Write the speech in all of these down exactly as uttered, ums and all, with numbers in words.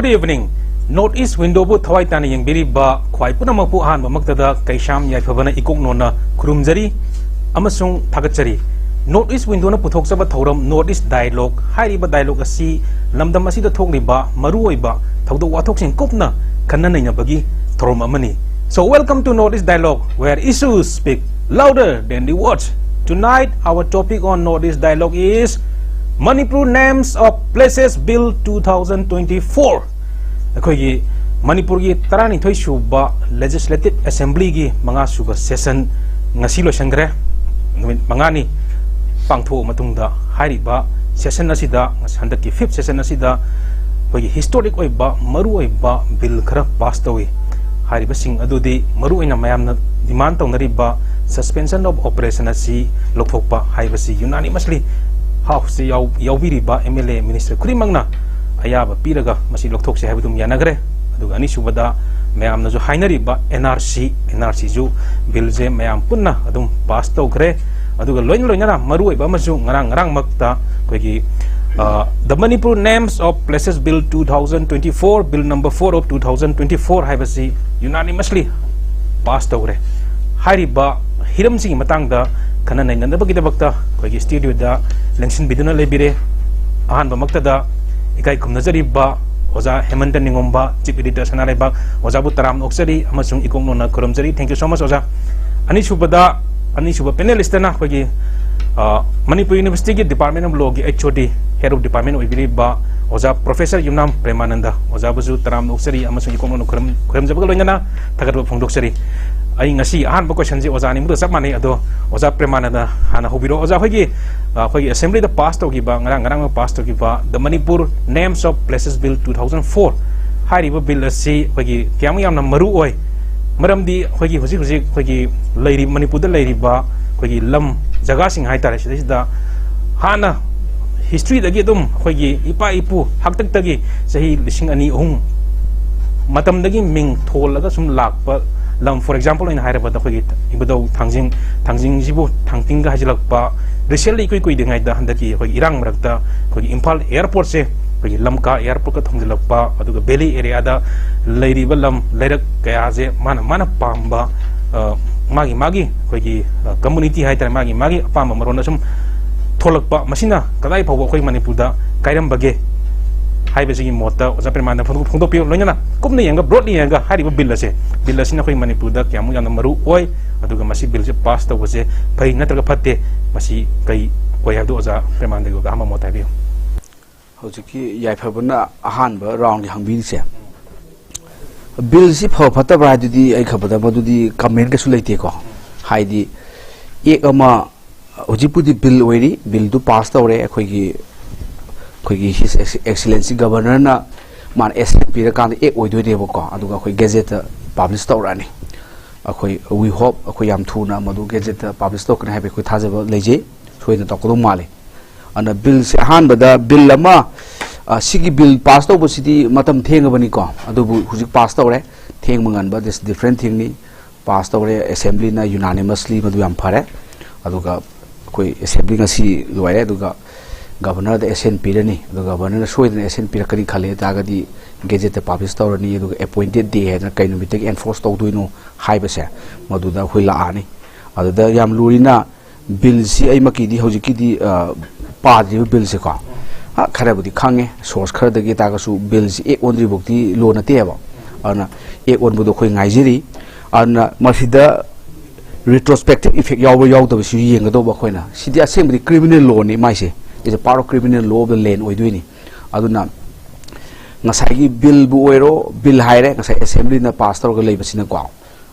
Good evening. North East Windowꯕꯨ ꯊꯋꯥꯏ ꯇꯥꯅ ꯌꯦꯡꯕꯤꯔꯤꯕ ꯈ꯭ꯋꯥꯏ ꯄꯨꯝꯅꯃꯛꯄꯨ ꯑꯍꯥꯟꯕꯃꯛꯇꯗ ꯀꯩꯁꯥꯝ ꯌꯥꯏꯐꯕꯅ ꯏꯀꯣꯛ ꯅꯣꯟꯅ ꯈꯨꯔꯨꯝꯖꯔꯤ ꯑꯃꯁꯨꯡ ꯊꯥꯒꯠꯆꯔꯤ꯫ North East Windowꯅ ꯄꯨꯊꯣꯛꯆꯕ ꯊꯧꯔꯝ North East Dialogue ꯍꯥꯏꯔꯤꯕ dialogue ꯑꯁꯤ ꯂꯝꯗꯝ ꯑꯁꯤꯗ ꯊꯣꯛꯂꯤꯕ ꯃꯔꯨꯑꯣꯏꯕ ꯊꯧꯗꯣꯛ ꯋꯥꯊꯣꯛꯁꯤꯡ ꯀꯨꯞꯅ ꯈꯟꯅ ꯅꯩꯅꯕꯒꯤ ꯊꯧꯔꯝ ꯑꯃꯅꯤ꯫ So welcome to North East Dialogue, where issues speak louder than the words. Tonight our topic on North East Dialogue is Manipur Names of Places Bill two thousand twenty-four꯫ ꯑꯩꯈꯣꯏꯒꯤ ꯃꯅꯤꯄꯨꯔꯒꯤ ꯇꯔꯥꯅꯤꯊꯣꯏ ꯁꯨꯕ Legislative Assemblyꯒꯤ ꯃꯉꯥ ꯁꯨꯕ session ꯉꯁꯤ ꯂꯣꯏꯁꯤꯟꯈ꯭ꯔꯦ꯫ ꯅꯨꯃꯤꯠ ꯃꯉꯥꯅꯤ ꯄꯥꯡꯊꯣꯛꯑ ꯃꯇꯨꯡꯗ ꯍꯥꯏꯔꯤꯕ session ꯑꯁꯤꯗ, ꯍꯟꯗꯛꯀꯤ fifth session ꯑꯁꯤꯗ ꯑꯩꯈꯣꯏꯒꯤ historic ꯑꯣꯏꯕ ꯃꯔꯨꯑꯣꯏꯕ bill ꯈꯔ pass ꯇꯧꯏ꯫ ꯍꯥꯏꯔꯤꯕꯁꯤꯡ ꯑꯗꯨꯗꯤ ꯃꯔꯨꯑꯣꯏꯅ ꯃꯌꯥꯝꯅ demand ꯇꯧꯅꯔꯤꯕ suspension of operation ꯑꯁꯤ ꯂꯧꯊꯣꯛꯄ ꯍꯥꯏꯕꯁꯤ unanimously Houseꯇ ꯌꯥꯎ-, ꯌꯥꯎꯕꯤꯔꯤꯕ MLA minister ꯈꯨꯗꯤꯡꯃꯛꯅ ꯑꯌꯥꯕ ꯄꯤꯔꯒ ꯃꯁꯤ ꯂꯧꯊꯣꯛꯁꯤ ꯍꯥꯏꯕ ꯑꯗꯨꯝ ꯌꯥꯅꯈ꯭ꯔꯦ꯫ ꯑꯗꯨꯒ ꯑꯅꯤꯁꯨꯕꯗ ꯃꯌꯥꯝꯅꯁꯨ ꯍꯥꯏꯅꯔꯤꯕ NRC, NRCꯁꯨ billꯁꯦ ꯃꯌꯥꯝ ꯄꯨꯟꯅ ꯑꯗꯨꯝ pass ꯇꯧꯈ꯭ꯔꯦ꯫ ꯑꯗꯨꯒ ꯂꯣꯏꯅ ꯂꯣꯏꯅꯅ ꯃꯔꯨꯑꯣꯏꯕ ꯑꯃꯁꯨ ꯉꯔꯥꯡ ꯉꯔꯥꯡꯃꯛꯇ ꯑꯩꯈꯣꯏꯒꯤ, ꯑ, The Manipur Names of Places Bill two thousand twenty-four, Bill number four of two thousand twenty-four ꯍꯥꯏꯕꯁꯤ unanimously pass ꯇꯧꯈ꯭ꯔꯦ꯫ ꯍꯥꯏꯔꯤꯕ ꯍꯤꯔꯝꯁꯤꯒꯤ ꯃꯇꯥꯡꯗ ꯈꯟꯅ ꯅꯩꯅꯅꯕꯒꯤꯗꯃꯛꯇ ꯑꯩꯈꯣꯏꯒꯤ studioꯗ ꯂꯦꯡꯁꯤꯟꯕꯤꯗꯨꯅ ꯂꯩꯕꯤꯔꯦ꯫ ꯑꯍꯥꯟꯕꯃꯛꯇꯗ ꯏꯀꯥꯏ ꯈꯨꯝꯅꯖꯔꯤꯕ ꯑꯣꯖꯥ ꯍꯦꯃꯟꯇ ꯅꯤꯉꯣꯝꯕ, Chief Editor ꯁꯅꯥ ꯂꯩꯕꯥꯛ, ꯑꯣꯖꯥꯕꯨ ꯇꯔꯥꯝꯅ ꯑꯣꯛꯆꯔꯤ ꯑꯃꯁꯨꯡ ꯏꯀꯣꯛ ꯅꯣꯟꯅ ꯈꯨꯔꯨꯝꯖꯔꯤ꯫ Thank you so much, ꯑꯣꯖꯥ꯫ ꯑꯅꯤꯁꯨꯕꯗ, ꯑꯅꯤꯁꯨꯕ panelistꯅ ꯑꯩꯈꯣꯏꯒꯤ, ꯑ, Manipur Universityꯒꯤ Department of Lawꯒꯤ HOD, Head of Department ꯑꯣꯏꯕꯤꯔꯤꯕ ꯑꯣꯖꯥ Professor ꯌꯨꯝꯅꯥꯝ ꯄ꯭ꯔꯦꯃꯥꯅꯟꯗ, ꯑꯣꯖꯥꯕꯨꯁꯨ ꯇꯔꯥꯝꯅ ꯑꯣꯛꯆꯔꯤ ꯑꯃꯁꯨꯡ ꯏꯀꯣꯛ ꯅꯣꯟꯅ ꯈꯨꯔꯨꯝ-, ꯈꯨꯔꯨꯝꯖꯕꯒ ꯂꯣꯏꯅꯅ ꯊꯥꯒꯠꯄ ꯐꯣꯡꯗꯣꯛꯆꯔꯤ꯫ ꯑꯩ ꯉꯁꯤ ꯑꯍꯥꯟꯕ questionꯁꯤ ꯑꯣꯖꯥ ꯑꯅꯤꯃꯛꯇ ꯆꯞ ꯃꯥꯟꯅꯩ, ꯑꯗꯣ ꯑꯣꯖꯥ ꯄ꯭ꯔꯦꯃꯥꯅꯟꯗ ꯍꯥꯟꯅ ꯍꯧꯕꯤꯔꯛꯑꯣ꯫ ꯑꯣꯖꯥ, ꯑꯩꯈꯣꯏꯒꯤ, ꯑ, ꯑꯩꯈꯣꯏꯒꯤ Assemblyꯗ pass ꯇꯧꯈꯤꯕ, ꯉꯔꯥꯡ ꯉꯔꯥꯡ pass ꯇꯧꯈꯤꯕ The Manipur Names of Places Bill two thousand four ꯍꯥꯏꯔꯤꯕ bill ꯑꯁꯤ ꯑꯩꯈꯣꯏꯒꯤ ꯀꯌꯥꯃꯨꯛ ꯌꯥꯝꯅ ꯃꯔꯨ ꯑꯣꯏ? ꯃꯔꯝꯗꯤ ꯑꯩꯈꯣꯏꯒꯤ ꯍꯧꯖꯤꯛ ꯍꯧꯖꯤꯛ ꯑꯩꯈꯣꯏꯒꯤ ꯂꯩꯔꯤꯕ, ꯃꯅꯤꯄꯨꯔꯗ ꯂꯩꯔꯤꯕ ꯑꯩꯈꯣꯏꯒꯤ ꯂꯝ ꯖꯒꯥꯁꯤꯡ ꯍꯥꯏꯇꯥꯔꯦ, ꯁꯤꯗꯩꯁꯤꯗ ꯍꯥꯟꯅ historyꯗꯒꯤ ꯑꯗꯨꯝ ꯑꯩꯈꯣꯏꯒꯤ ꯏꯄꯥ ꯏꯄꯨ ꯍꯥꯛꯇꯛꯇꯒꯤ ꯆꯍꯤ ꯂꯤꯁꯤꯡ ꯑꯅꯤ, ꯑꯍꯨꯝ ꯃꯇꯝꯗꯒꯤ ꯃꯤꯡ ꯊꯣꯜꯂꯒ ꯁꯨꯝ ꯂꯥꯛꯄ ꯂꯝ, for example ꯑꯣꯏꯅ ꯍꯥꯏꯔꯕꯗ ꯑꯩꯈꯣꯏꯒꯤ ꯏꯕꯨꯙꯧ ꯊꯥꯡꯖꯤꯡ, ꯊꯥꯡꯖꯤꯡꯁꯤꯕꯨ ꯊꯥꯡꯇꯤꯡꯒ ꯍꯥꯏꯖꯤꯜꯂꯛꯄ, recently ꯏꯀꯨꯏ ꯀꯨꯏꯗ꯭ꯔꯤꯉꯩꯗ ꯍꯟꯗꯛꯀꯤ ꯑꯩꯈꯣꯏꯒꯤ ꯏꯔꯥꯡ ꯃꯔꯛꯇ ꯑꯩꯈꯣꯏꯒꯤ ꯏꯝꯐꯥꯜ airportꯁꯦ ꯑꯩꯈꯣꯏꯒꯤ ꯂꯝꯀꯥ ꯑꯦꯌꯥꯔꯄꯣꯔꯠꯀ ꯊꯣꯡꯖꯤꯜꯂꯛꯄ, ꯑꯗꯨꯒ ꯚꯦꯂꯤ ꯑꯦꯔꯤꯌꯥꯗ ꯂꯩꯔꯤꯕ ꯂꯝ ꯂꯩꯔꯛ ꯀꯌꯥꯁꯦ ꯃꯥꯅ ꯃꯥꯅ ꯄꯥꯝꯕ, ꯑ, ꯃꯥꯒꯤ ꯃꯥꯒꯤ ꯑꯩꯈꯣꯏꯒꯤ, ꯑ, ꯀꯝꯃꯨꯅꯤꯇꯤ ꯍꯥꯏꯇꯥꯔꯦ, ꯃꯥꯒꯤ ꯃꯥꯒꯤ ꯑꯄꯥꯝꯕ ꯃꯔꯣꯟꯗ ꯁꯨꯝ ꯊꯣꯛꯂꯛꯄ, ꯃꯁꯤꯅ ꯀꯗꯥꯏ ꯐꯥꯎꯕ ꯑꯩꯈꯣꯏ ꯃꯅꯤꯄꯨꯔꯗ ꯀꯥꯏꯔꯝꯕꯒꯦ ꯍꯥꯏꯕꯁꯤꯒꯤ ꯃꯣꯠꯇ ꯑꯣꯖꯥ ꯄ꯭ꯔꯦꯃꯥꯅꯟꯗ ꯐꯣꯡꯗꯣꯛ-, ꯐꯣꯡꯗꯣꯛꯄꯤꯌꯨ꯫ ꯂꯣꯏꯅꯅ ꯀꯨꯞꯅ ꯌꯦꯡꯉꯒ, ꯕ꯭ꯔꯣꯗꯂꯤ ꯌꯦꯡꯉꯒ, ꯍꯥꯏꯔꯤꯕ ꯕꯤꯜ ꯑꯁꯦ, ꯕꯤꯜ ꯑꯁꯤꯅ ꯑꯩꯈꯣꯏ ꯃꯅꯤꯄꯨꯔꯗ ꯀꯌꯥꯃꯨꯛ ꯌꯥꯝꯅ ꯃꯔꯨ ꯑꯣꯏ, ꯑꯗꯨꯒ ꯃꯁꯤ ꯕꯤꯜꯁꯦ ꯄꯥꯁ ꯇꯧꯕꯁꯦ ꯐꯩ ꯅꯠꯇ꯭ꯔꯒ ꯐꯠꯇꯦ, ꯃꯁꯤ ꯀꯩ ꯑꯣꯏ ꯍꯥꯏꯕꯗꯨ ꯑꯣꯖꯥ ꯄ꯭ꯔꯦꯃꯥꯅꯟꯗꯒꯤ ꯑꯍꯥꯟꯕ ꯃꯣꯠ ꯍꯥꯏꯕꯤꯌꯨ꯫ ꯍꯧꯖꯤꯛꯀꯤ ꯌꯥꯏꯐꯕꯅ ꯑꯍꯥꯟꯕ ꯔꯥꯎꯟꯒꯤ ꯍꯪꯕꯤꯔꯤꯁꯦ, ꯕꯤꯜꯁꯤ ꯐꯕ ꯐꯠꯇꯕ꯭ꯔꯥ ꯍꯥꯏꯗꯨꯗꯤ ꯑꯩ ꯈꯟꯕꯗ ꯃꯗꯨꯗꯤ ꯀꯃꯦꯟ ꯀꯩꯁꯨ ꯂꯩꯇꯦꯀꯣ꯫ ꯍꯥꯏꯗꯤ ꯑꯦꯛ ꯑꯃ, ꯍꯧꯖꯤꯛꯄꯨꯗꯤ ꯕꯤꯜ ꯑꯣꯏꯔꯤ, ꯕꯤꯜꯗꯨ ꯄꯥꯁ ꯇꯧꯔꯦ, ꯑꯩꯈꯣꯏꯒꯤ, ꯑꯩꯈꯣꯏꯒꯤ His Excellency Governorꯅ ꯃꯥꯅ ꯑꯦꯁꯦꯟ ꯄꯤꯔꯀꯥꯟꯗ ꯑꯦꯛ ꯑꯣꯏꯗꯣꯏꯅꯦꯕꯀꯣ, ꯑꯗꯨꯒ ꯑꯩꯈꯣꯏ ꯒꯦꯖꯦꯠꯇ ꯄꯥꯕ꯭ꯂꯤꯁ ꯇꯧꯔꯛꯑꯅꯤ꯫ ꯑꯩꯈꯣꯏ, we hope, ꯑꯩꯈꯣꯏ ꯌꯥꯝ ꯊꯨꯅ ꯃꯗꯨ ꯒꯦꯖꯦꯠꯇ ꯄꯥꯕ꯭ꯂꯤꯁ ꯇꯧꯔꯛꯀꯅꯤ ꯍꯥꯏꯕ ꯑꯩꯈꯣꯏ ꯊꯥꯖꯕ ꯂꯩꯖꯩ, ꯁꯣꯏꯗꯅ ꯇꯧꯔꯛꯀꯗꯧ ꯃꯥꯜꯂꯤ꯫ ꯑꯗꯨꯅ ꯕꯤꯜꯁꯦ ꯑꯍꯥꯟꯕꯗ ꯕꯤꯜ ꯑꯃ, ꯑ, ꯁꯤꯒꯤ ꯕꯤꯜ ꯄꯥꯁ ꯇꯧꯕꯁꯤꯗꯤ ꯃꯇꯝ ꯊꯦꯡꯉꯕꯅꯤꯀꯣ, ꯑꯗꯨꯕꯨ ꯍꯧꯖꯤꯛ ꯄꯥꯁ ꯇꯧꯔꯦ, ꯊꯦꯡꯕ ꯉꯟꯕ, this different thingꯅꯤ꯫ ꯄꯥꯁ ꯇꯧꯔꯦ, ꯑꯦꯁꯦꯝꯕ꯭ꯂꯤꯅ unanimously, ꯃꯗꯨ ꯌꯥꯝ ꯐꯔꯦ꯫ ꯑꯗꯨꯒ ꯑꯩꯈꯣꯏ ꯑꯦꯁꯦꯝꯕ꯭ꯂꯤ ꯉꯁꯤ ꯂꯣꯏꯔꯦ, ꯑꯗꯨꯒ ꯒꯕꯔꯅꯔꯗ ꯑꯦꯁꯦꯟ ꯄꯤꯔꯅꯤ, ꯑꯗꯨꯒ ꯒꯕꯔꯅꯔꯅ ꯁꯣꯏꯗꯅ ꯑꯦꯁꯦꯟ ꯄꯤꯔꯛꯀꯅꯤ ꯈꯜꯂꯦ ꯍꯥꯏ ꯇꯥꯔꯒꯗꯤ ꯒꯦꯖꯦꯠꯇ ꯄꯥꯕ꯭ꯂꯤꯁ ꯇꯧꯔꯅꯤ, ꯑꯗꯨꯒ ꯑꯦꯄꯣꯏꯟꯇꯦꯠ ꯗꯦ ꯍꯥꯏꯗꯅ ꯀꯩ ꯅꯨꯃꯤꯠꯇꯒꯤ ꯑꯦꯟꯐꯣꯔꯁ ꯇꯧꯗꯣꯏꯅꯣ ꯍꯥꯏꯕꯁꯦ ꯃꯗꯨꯗ ꯑꯩꯈꯣꯏ ꯂꯥꯛꯑꯅꯤ꯫ ꯑꯗꯨꯗ ꯌꯥꯝ ꯂꯨꯔꯤꯅ ꯕꯤꯜꯁꯤ ꯑꯩꯃꯛꯀꯤꯗꯤ ꯍꯧꯖꯤꯛꯀꯤꯗꯤ, ꯑ, ꯄꯥꯗ꯭ꯔꯤꯕ ꯕꯤꯜꯁꯦꯀꯣ, ꯑ, ꯈꯔꯕꯨꯗꯤ ꯈꯪꯉꯦ, ꯁꯣꯔꯁ ꯈꯔꯗꯒꯤ ꯇꯥꯔꯒꯁꯨ ꯕꯤꯜꯁꯤ ꯑꯦꯛ ꯑꯣꯟꯗ꯭ꯔꯤꯐꯥꯎꯗꯤ ꯂꯣ ꯅꯠꯇꯦꯕ꯫ ꯑꯗꯨꯅ ꯑꯦꯛ ꯑꯣꯟꯕꯗꯣ ꯑꯩꯈꯣꯏ ꯉꯥꯏꯖꯔꯤ꯫ ꯑꯗꯨꯅ ꯃꯁꯤꯗ retrospective effect ꯌꯥꯎꯕ ꯌꯥꯎꯗꯕꯁꯨ ꯌꯦꯡꯒꯗꯧꯕ ꯑꯩꯈꯣꯏꯅ꯫ ꯁꯤꯗꯤ ꯑꯁꯦꯡꯕꯗꯤ criminal lawꯅꯤ ꯃꯥꯏꯁꯦ, is a part of criminal law of the land ꯑꯣꯏꯗꯣꯏꯅꯤ꯫ ꯑꯗꯨꯅ ꯉꯁꯥꯏꯒꯤ ꯕꯤꯜꯕꯨ ꯑꯣꯏꯔꯣ, ꯕꯤꯜ ꯍꯥꯏꯔꯦ, ꯉꯁꯥꯏ ꯑꯦꯁꯦꯝꯕ꯭ꯂꯤꯅ ꯄꯥꯁ ꯇꯧꯔꯒ ꯂꯩꯕꯁꯤꯅꯀꯣ,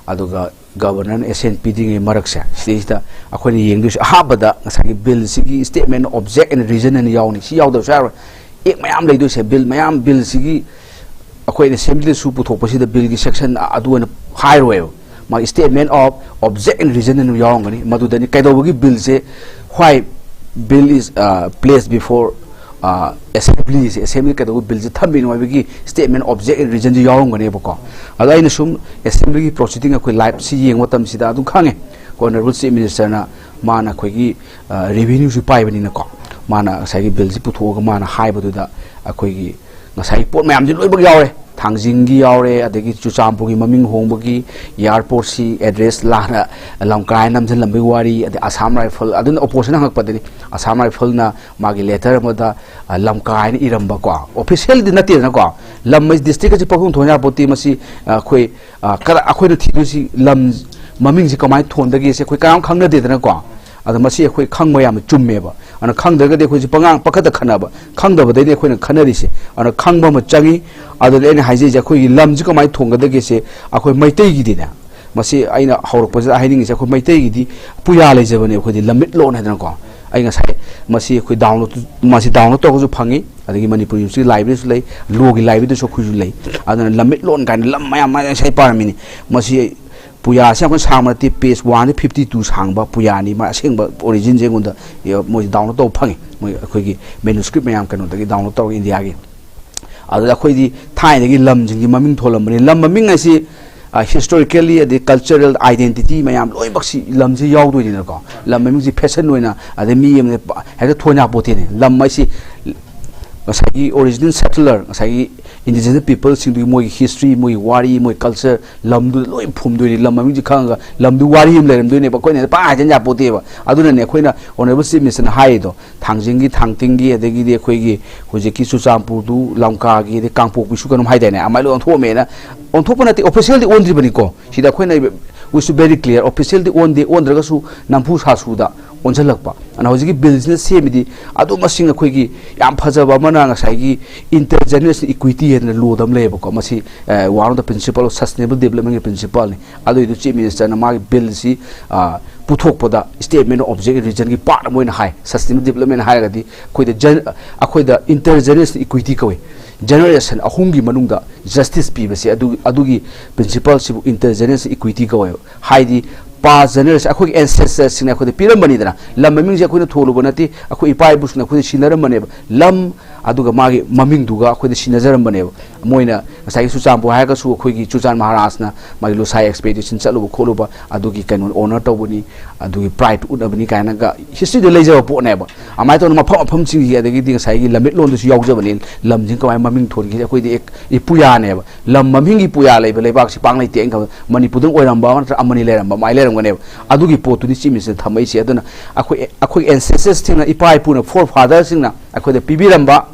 ꯑꯗꯨꯒ ꯒꯕꯔꯅꯔꯅ ꯑꯦꯁꯦꯟ ꯄꯤꯗ꯭ꯔꯤꯉꯩ ꯃꯔꯛꯁꯦ, ꯁꯤꯗꯩꯁꯤꯗ ꯑꯩꯈꯣꯏꯅ ꯌꯦꯡꯗꯣꯏꯁꯦ ꯑꯍꯥꯟꯕꯗ ꯉꯁꯥꯏꯒꯤ ꯕꯤꯜꯁꯤꯒꯤ statement of object and reason ꯑꯅ ꯌꯥꯎꯅꯤ꯫ ꯁꯤ ꯌꯥꯎꯗꯕꯁꯨ ꯌꯥꯔꯣꯏ꯫ ꯑꯦꯛ ꯃꯌꯥꯝ ꯂꯩꯗꯣꯏꯁꯦ, ꯕꯤꯜ ꯃꯌꯥꯝ, ꯕꯤꯜꯁꯤꯒꯤ ꯑꯩꯈꯣꯏꯅ ꯑꯦꯁꯦꯝꯕ꯭ꯂꯤꯗꯁꯨ ꯄꯨꯊꯣꯛꯄꯁꯤꯗ ꯕꯤꯜꯒꯤ ꯁꯦꯛꯁꯟ ꯑꯗꯨ ꯑꯣꯏꯅ ꯍꯥꯏꯔꯣꯏꯕ꯫ ꯃꯥꯒꯤ statement of object and reason ꯑꯅ ꯌꯥꯎꯔꯝꯒꯅꯤ꯫ ꯃꯗꯨꯗꯅꯤ ꯀꯩꯗꯧꯕꯒꯤ ꯕꯤꯜꯁꯦ, why bill is, uh, placed before, uh, assembly say, assembly ꯀꯩꯗꯧꯕ ꯕꯤꯜꯁꯦ ꯊꯝꯃꯤꯅꯣ ꯍꯥꯏꯕꯒꯤ statement of object and reason ꯁꯦ ꯌꯥꯎꯔꯝꯒꯅꯦꯕꯀꯣ꯫ ꯑꯗꯣ ꯑꯩꯅ ꯁꯨꯝ ꯑꯦꯁꯦꯝꯕ꯭ꯂꯤꯒꯤ proceeding ꯑꯩꯈꯣꯏ ꯂꯥꯏꯞꯁꯤ ꯌꯦꯡꯕ ꯃꯇꯝꯁꯤꯗ ꯑꯗꯨꯝ ꯈꯪꯉꯦ, ꯑꯩꯈꯣꯏ honourable chief minister ꯅ ꯃꯥꯅ ꯑꯩꯈꯣꯏꯒꯤ, ꯑ, revenue ꯁꯨ ꯄꯥꯏꯕꯅꯤꯅꯀꯣ, ꯃꯥꯅ ꯉꯁꯥꯏꯒꯤ ꯕꯤꯜꯁꯤ ꯄꯨꯊꯣꯛꯑꯒ ꯃꯥꯅ ꯍꯥꯏꯕꯗꯨꯗ ꯑꯩꯈꯣꯏꯒꯤ ꯉꯁꯥꯏ ꯄꯣꯠ ꯃꯌꯥꯝꯁꯤ ꯂꯣꯏꯅꯃꯛ ꯌꯥꯎꯔꯦ꯫ ꯊꯥꯡꯖꯤꯡꯒꯤ ꯌꯥꯎꯔꯦ, ꯑꯗꯒꯤ ꯆꯨꯔꯆꯥꯟꯄꯨꯔꯒꯤ ꯃꯃꯤꯡ ꯍꯣꯡꯕꯒꯤ, airportꯁꯤ address ꯂꯥꯟꯅ ꯂꯝꯀꯥꯏ ꯅꯝꯁꯤꯜꯂꯝꯕꯒꯤ ꯋꯥꯔꯤ, ꯑꯗꯩ Assam Rifle, ꯑꯗꯨꯅ opposition ꯍꯪꯉꯛꯄꯗꯗꯤ Assam Rifleꯅ ꯃꯥꯒꯤ letter ꯑꯃꯗ, ꯑ, ꯂꯝꯀꯥꯏꯅ ꯏꯔꯝꯕꯀꯣ, officialꯗꯤ ꯅꯠꯇꯦꯗꯅꯀꯣ꯫ ꯂꯝ ꯑꯁꯤ district ꯑꯁꯤ ꯄꯪꯊꯣꯟ ꯊꯣꯟ ꯌꯥꯄꯣꯠꯇꯦ꯫ ꯃꯁꯤ, ꯑ, ꯑꯩꯈꯣꯏ, ꯑ, ꯀꯔ-, ꯑꯩꯈꯣꯏꯅ ꯊꯤꯗꯣꯏꯁꯤ ꯂꯝ ꯃꯃꯤꯡꯁꯤ ꯀꯃꯥꯏꯅ ꯊꯣꯟꯗꯒꯦꯁꯦ ꯑꯩꯈꯣꯏ ꯀꯅꯥꯝ ꯈꯪꯅꯗꯦꯗꯅꯀꯣ꯫ ꯑꯗꯣ ꯃꯁꯤ ꯑꯩꯈꯣꯏ ꯈꯪꯕ ꯌꯥꯝꯅ ꯆꯨꯝꯃꯦꯕ꯫ ꯑꯗꯨꯅ ꯈꯪꯗ꯭ꯔꯒꯗꯤ ꯑꯩꯈꯣꯏꯁꯦ ꯄꯉꯥꯡ ꯄꯪꯈꯠꯇ ꯈꯟꯅꯕ, ꯈꯪꯗꯕꯗꯩꯅꯦ ꯑꯩꯈꯣꯏꯅ ꯈꯟꯅꯔꯤꯁꯦ꯫ ꯑꯗꯨꯅ ꯈꯪꯕ ꯑꯃ ꯆꯪꯉꯤ꯫ ꯑꯗꯨꯅ ꯑꯩꯅ ꯍꯥꯏꯖꯩꯁꯦ, ꯑꯩꯈꯣꯏꯒꯤ ꯂꯝꯁꯤ ꯀꯃꯥꯏꯅ ꯊꯣꯟꯒꯗꯒꯦꯁꯦ ꯑꯩꯈꯣꯏ ꯃꯩꯇꯩꯒꯤꯗꯤꯅꯦ, ꯃꯁꯤ ꯑꯩꯅ ꯍꯧꯔꯛꯄꯁꯤꯗ ꯍꯥꯏꯅꯤꯡꯉꯤꯁꯦ, ꯑꯩꯈꯣꯏ ꯃꯩꯇꯩꯒꯤꯗꯤ ꯄꯨꯌꯥ ꯂꯩꯖꯕꯅꯦ, ꯑꯩꯈꯣꯏꯗꯤ ꯂꯝꯃꯤꯠꯂꯣꯟ ꯍꯥꯏꯗꯅꯀꯣ꯫ ꯑꯩ ꯉꯁꯥꯏ ꯃꯁꯤ ꯑꯩꯈꯣꯏ download, ꯃꯁꯤ download ꯇꯧꯔꯒꯁꯨ ꯐꯪꯉꯤ, ꯑꯗꯒꯤ ꯃꯅꯤꯄꯨꯔ universityꯒꯤ libraryꯁꯨ ꯂꯩ, lawꯒꯤ libraryꯗꯁꯨ ꯑꯩꯈꯣꯏꯁꯨ ꯂꯩ꯫ ꯑꯗꯨꯅ ꯂꯝꯃꯤꯠꯂꯣꯟ ꯀꯥꯏꯅ ꯂꯝ ꯃꯌꯥꯝ ꯃꯌꯥꯝ ꯉꯁꯥꯏ ꯄꯥꯔꯝꯃꯤꯅꯤ꯫ ꯃꯁꯤ ꯄꯨꯌꯥꯁꯤ ꯌꯥꯝ ꯀꯟꯅ ꯁꯥꯡꯕ ꯅꯠꯇꯦ, page one fifty two ꯁꯥꯡꯕ ꯄꯨꯌꯥꯅꯤ꯫ ꯃꯥ ꯑꯁꯦꯡꯕ originꯁꯦ ꯑꯩꯉꯣꯟꯗ, ꯑ, ꯃꯣꯏ download ꯇꯧꯕ ꯐꯪꯉꯤ, ꯃꯣꯏ ꯑꯩꯈꯣꯏꯒꯤ manuscript ꯃꯌꯥꯝ ꯀꯩꯅꯣꯗꯒꯤ download ꯇꯧꯔꯒ Indiaꯒꯤ꯫ ꯑꯗꯨꯗ ꯑꯩꯈꯣꯏꯗꯤ ꯊꯥꯏꯅꯗꯒꯤ ꯂꯝꯁꯤꯡꯒꯤ ꯃꯃꯤꯡ ꯊꯣꯜꯂꯝꯕꯅꯤ꯫ ꯂꯝ ꯃꯃꯤꯡ ꯍꯥꯏꯁꯤ, ꯑ, historically ꯑꯗꯩ cultural identity ꯃꯌꯥꯝ ꯂꯣꯏꯅꯃꯛꯁꯤ ꯂꯝꯁꯤ ꯌꯥꯎꯗꯣꯏꯅꯤꯅꯀꯣ꯫ ꯂꯝ ꯃꯃꯤꯡꯁꯤ fashion ꯑꯣꯏꯅ, ꯑꯗꯩ ꯃꯤ ꯑꯃꯅ ꯄ-, ꯍꯦꯛꯇ ꯊꯣꯟ ꯌꯥꯄꯣꯠꯇꯦꯅꯦ꯫ ꯂꯝ ꯍꯥꯏꯁꯤ ꯉꯁꯥꯏꯒꯤ original settler, ꯉꯁꯥꯏꯒꯤ indigenous peopleꯁꯤꯡꯗꯨꯒꯤ ꯃꯣꯏꯒꯤ history, ꯃꯣꯏꯒꯤ ꯋꯥꯔꯤ, ꯃꯣꯏ culture, ꯂꯝꯗꯨꯗ ꯂꯣꯏ ꯐꯨꯝꯗꯣꯏꯅꯤ꯫ ꯂꯝ ꯃꯃꯤꯡꯁꯤ ꯈꯪꯉꯒ ꯂꯝꯗꯨ ꯋꯥꯔꯤ ꯑꯃ ꯂꯩꯔꯝꯗꯣꯏꯅꯦꯕ, ꯑꯩꯈꯣꯏꯅ ꯍꯦꯛꯇ ꯄꯪꯍꯥꯏ ꯍꯥꯏꯖꯟ ꯌꯥꯄꯣꯠꯇꯦꯕ꯫ ꯑꯗꯨꯅꯅꯦ ꯑꯩꯈꯣꯏꯅ Honourable Chief Ministerꯅ ꯍꯥꯏꯔꯤꯗꯣ, ꯊꯥꯡꯖꯤꯡꯒꯤ, ꯊꯥꯡꯇꯤꯡꯒꯤ, ꯑꯗꯒꯤꯗꯤ ꯑꯩꯈꯣꯏꯒꯤ ꯍꯧꯖꯤꯛꯀꯤ ꯆꯨꯔꯆꯥꯟꯄꯨꯔꯗꯨ ꯂꯝꯀꯥꯒꯤ, ꯑꯗꯩ ꯀꯥꯡꯄꯣꯛꯄꯤꯁꯨ ꯀꯩꯅꯣꯝ ꯍꯥꯏꯗꯥꯏꯅꯦ, ꯑꯗꯨꯃꯥꯏꯅ ꯂꯣꯏ ꯑꯣꯟꯊꯣꯛꯑꯝꯃꯦꯅ꯫ ꯑꯣꯟꯊꯣꯛꯄ ꯅꯠꯇꯦ, officialꯗꯤ ꯑꯣꯟꯗ꯭ꯔꯤꯕꯅꯤꯀꯣ꯫ ꯁꯤꯗ ꯑꯩꯈꯣꯏꯅ, we should very clear, officialꯗꯤ ꯑꯣꯟꯗꯦ, ꯑꯣꯟꯗ꯭ꯔꯒꯁꯨ ꯅꯝꯐꯨ ꯁꯥꯁꯨꯗ ꯑꯣꯟꯁꯤꯜꯂꯛꯄ꯫ ꯑꯗꯨꯅ ꯍꯧꯖꯤꯛꯀꯤ billꯁꯤꯅ ꯁꯦꯝꯃꯤꯗꯤ ꯑꯗꯨ ꯃꯁꯤꯡ ꯑꯩꯈꯣꯏꯒꯤ ꯌꯥꯝ ꯐꯖꯕ ꯑꯃꯅ ꯉꯁꯥꯏꯒꯤ intergenerational equity ꯍꯥꯏꯗꯅ lawꯗ ꯑꯃ ꯂꯩꯌꯦꯕꯀꯣ꯫ ꯃꯁꯤ, ꯑ, one of the principle of sustainable developmentꯒꯤ principleꯅꯤ꯫ ꯑꯗꯨꯏꯗꯨ Chief Ministerꯅ ꯃꯥꯒꯤ billꯁꯤ, ꯑ, ꯄꯨꯊꯣꯛꯄꯗ statement of object and reasonꯒꯤ part ꯑꯃ ꯑꯣꯏꯅ ꯍꯥꯏ꯫ Sustainable development ꯍꯥꯏꯔꯒꯗꯤ ꯑꯩꯈꯣꯏꯗ gen-, ꯑꯩꯈꯣꯏꯗ intergenerational equity ꯀꯧꯏ꯫ Generation ꯑꯍꯨꯝꯒꯤ ꯃꯅꯨꯡꯗ justice ꯄꯤꯕꯁꯦ ꯑꯗꯨ, ꯑꯗꯨꯒꯤ principleꯁꯤꯕꯨ intergenerational equity ꯀꯧꯋꯦꯕ꯫ ꯍꯥꯏꯗꯤ past generation, ꯑꯩꯈꯣꯏꯒꯤ ancestorꯁꯤꯡꯅ ꯑꯩꯈꯣꯏꯗ ꯄꯤꯔꯝꯕꯅꯤꯗꯅ, ꯂꯝ ꯃꯃꯤꯡꯁꯦ ꯑꯩꯈꯣꯏꯅ ꯊꯣꯜꯂꯨꯕ ꯅꯠꯇꯦ, ꯑꯩꯈꯣꯏ ꯏꯄꯥ ꯏꯄꯨꯁꯤꯡꯅ ꯑꯩꯈꯣꯏꯗ ꯁꯤꯟꯅꯔꯝꯕꯅꯦꯕ꯫ ꯂꯝ ꯑꯗꯨꯒ ꯃꯥꯒꯤ ꯃꯃꯤꯡꯗꯨꯒ ꯑꯩꯈꯣꯏꯗ ꯁꯤꯟꯅꯖꯔꯝꯕꯅꯦꯕ꯫ ꯃꯣꯏꯅ ꯉꯁꯥꯏꯒꯤ ꯆꯨꯔꯆꯥꯟꯄꯨꯔ ꯍꯥꯏꯔꯒꯁꯨ ꯑꯩꯈꯣꯏꯒꯤ ꯆꯨꯔꯆꯥꯟ ꯃꯍꯥꯔꯥꯖꯅ ꯃꯥꯒꯤ ꯂꯨꯁꯥꯏ ꯑꯦꯛꯁꯄꯦꯗꯤꯁꯟ ꯆꯠꯂꯨꯕ ꯈꯣꯠꯂꯨꯕ ꯑꯗꯨꯒꯤ ꯀꯩꯅꯣ ꯑꯣꯅꯔ ꯇꯧꯕꯅꯤ, ꯑꯗꯨꯒꯤ ꯄ꯭ꯔꯥꯏꯗ ꯎꯠꯅꯕꯅꯤ ꯀꯥꯏꯅꯒ ꯍꯤꯁꯇ꯭ꯔꯤꯗ ꯂꯩꯖꯕ ꯄꯣꯠꯅꯦꯕ꯫ ꯑꯗꯨꯃꯥꯏꯅ ꯇꯧꯗꯅ ꯃꯐꯝ ꯃꯐꯝꯁꯤꯡꯒꯤ, ꯑꯗꯒꯤꯗꯤ ꯉꯁꯥꯏꯒꯤ ꯂꯝꯃꯤꯠꯂꯣꯟꯗꯁꯨ ꯌꯥꯎꯖꯕꯅꯤ꯫ ꯂꯝꯁꯤꯡ ꯀꯃꯥꯏꯅ ꯃꯃꯤꯡ ꯊꯣꯟꯈꯤ, ꯑꯩꯈꯣꯏꯗꯤ ꯏꯄꯨꯌꯥꯅꯦꯕ꯫ ꯂꯝ ꯃꯃꯤꯡꯒꯤ ꯄꯨꯌꯥ ꯂꯩꯕ ꯂꯩꯕꯥꯛꯁꯤ ꯄꯥꯛ ꯂꯩꯇꯦ꯫ ꯑꯩꯅ ꯈꯟꯕꯗ ꯃꯅꯤꯄꯨꯔꯗꯪ ꯑꯣꯏꯔꯝꯕ ꯅꯠꯇ꯭ꯔꯒ ꯑꯃꯅꯤ ꯂꯩꯔꯝꯕ ꯑꯗꯨꯃꯥꯏꯅ ꯂꯩꯔꯝꯒꯅꯦꯕ꯫ ꯑꯗꯨꯒꯤ ꯄꯣꯠꯇꯨꯅꯤ ꯆꯤꯞ ꯃꯤꯅꯤꯁꯇꯔ ꯊꯝꯃꯛꯏꯁꯦ꯫ ꯑꯗꯨꯅ ꯑꯩꯈꯣꯏ, ꯑꯩꯈꯣꯏꯒꯤ ꯑꯦꯟꯁꯦꯁꯇꯔꯁꯤꯡꯅ, ꯏꯄꯥ ꯏꯄꯨꯅ, ꯐꯣꯔ ꯐꯥꯗꯔꯁꯤꯡꯅ ꯑꯩꯈꯣꯏꯗ ꯄꯤꯕꯤꯔꯝꯕ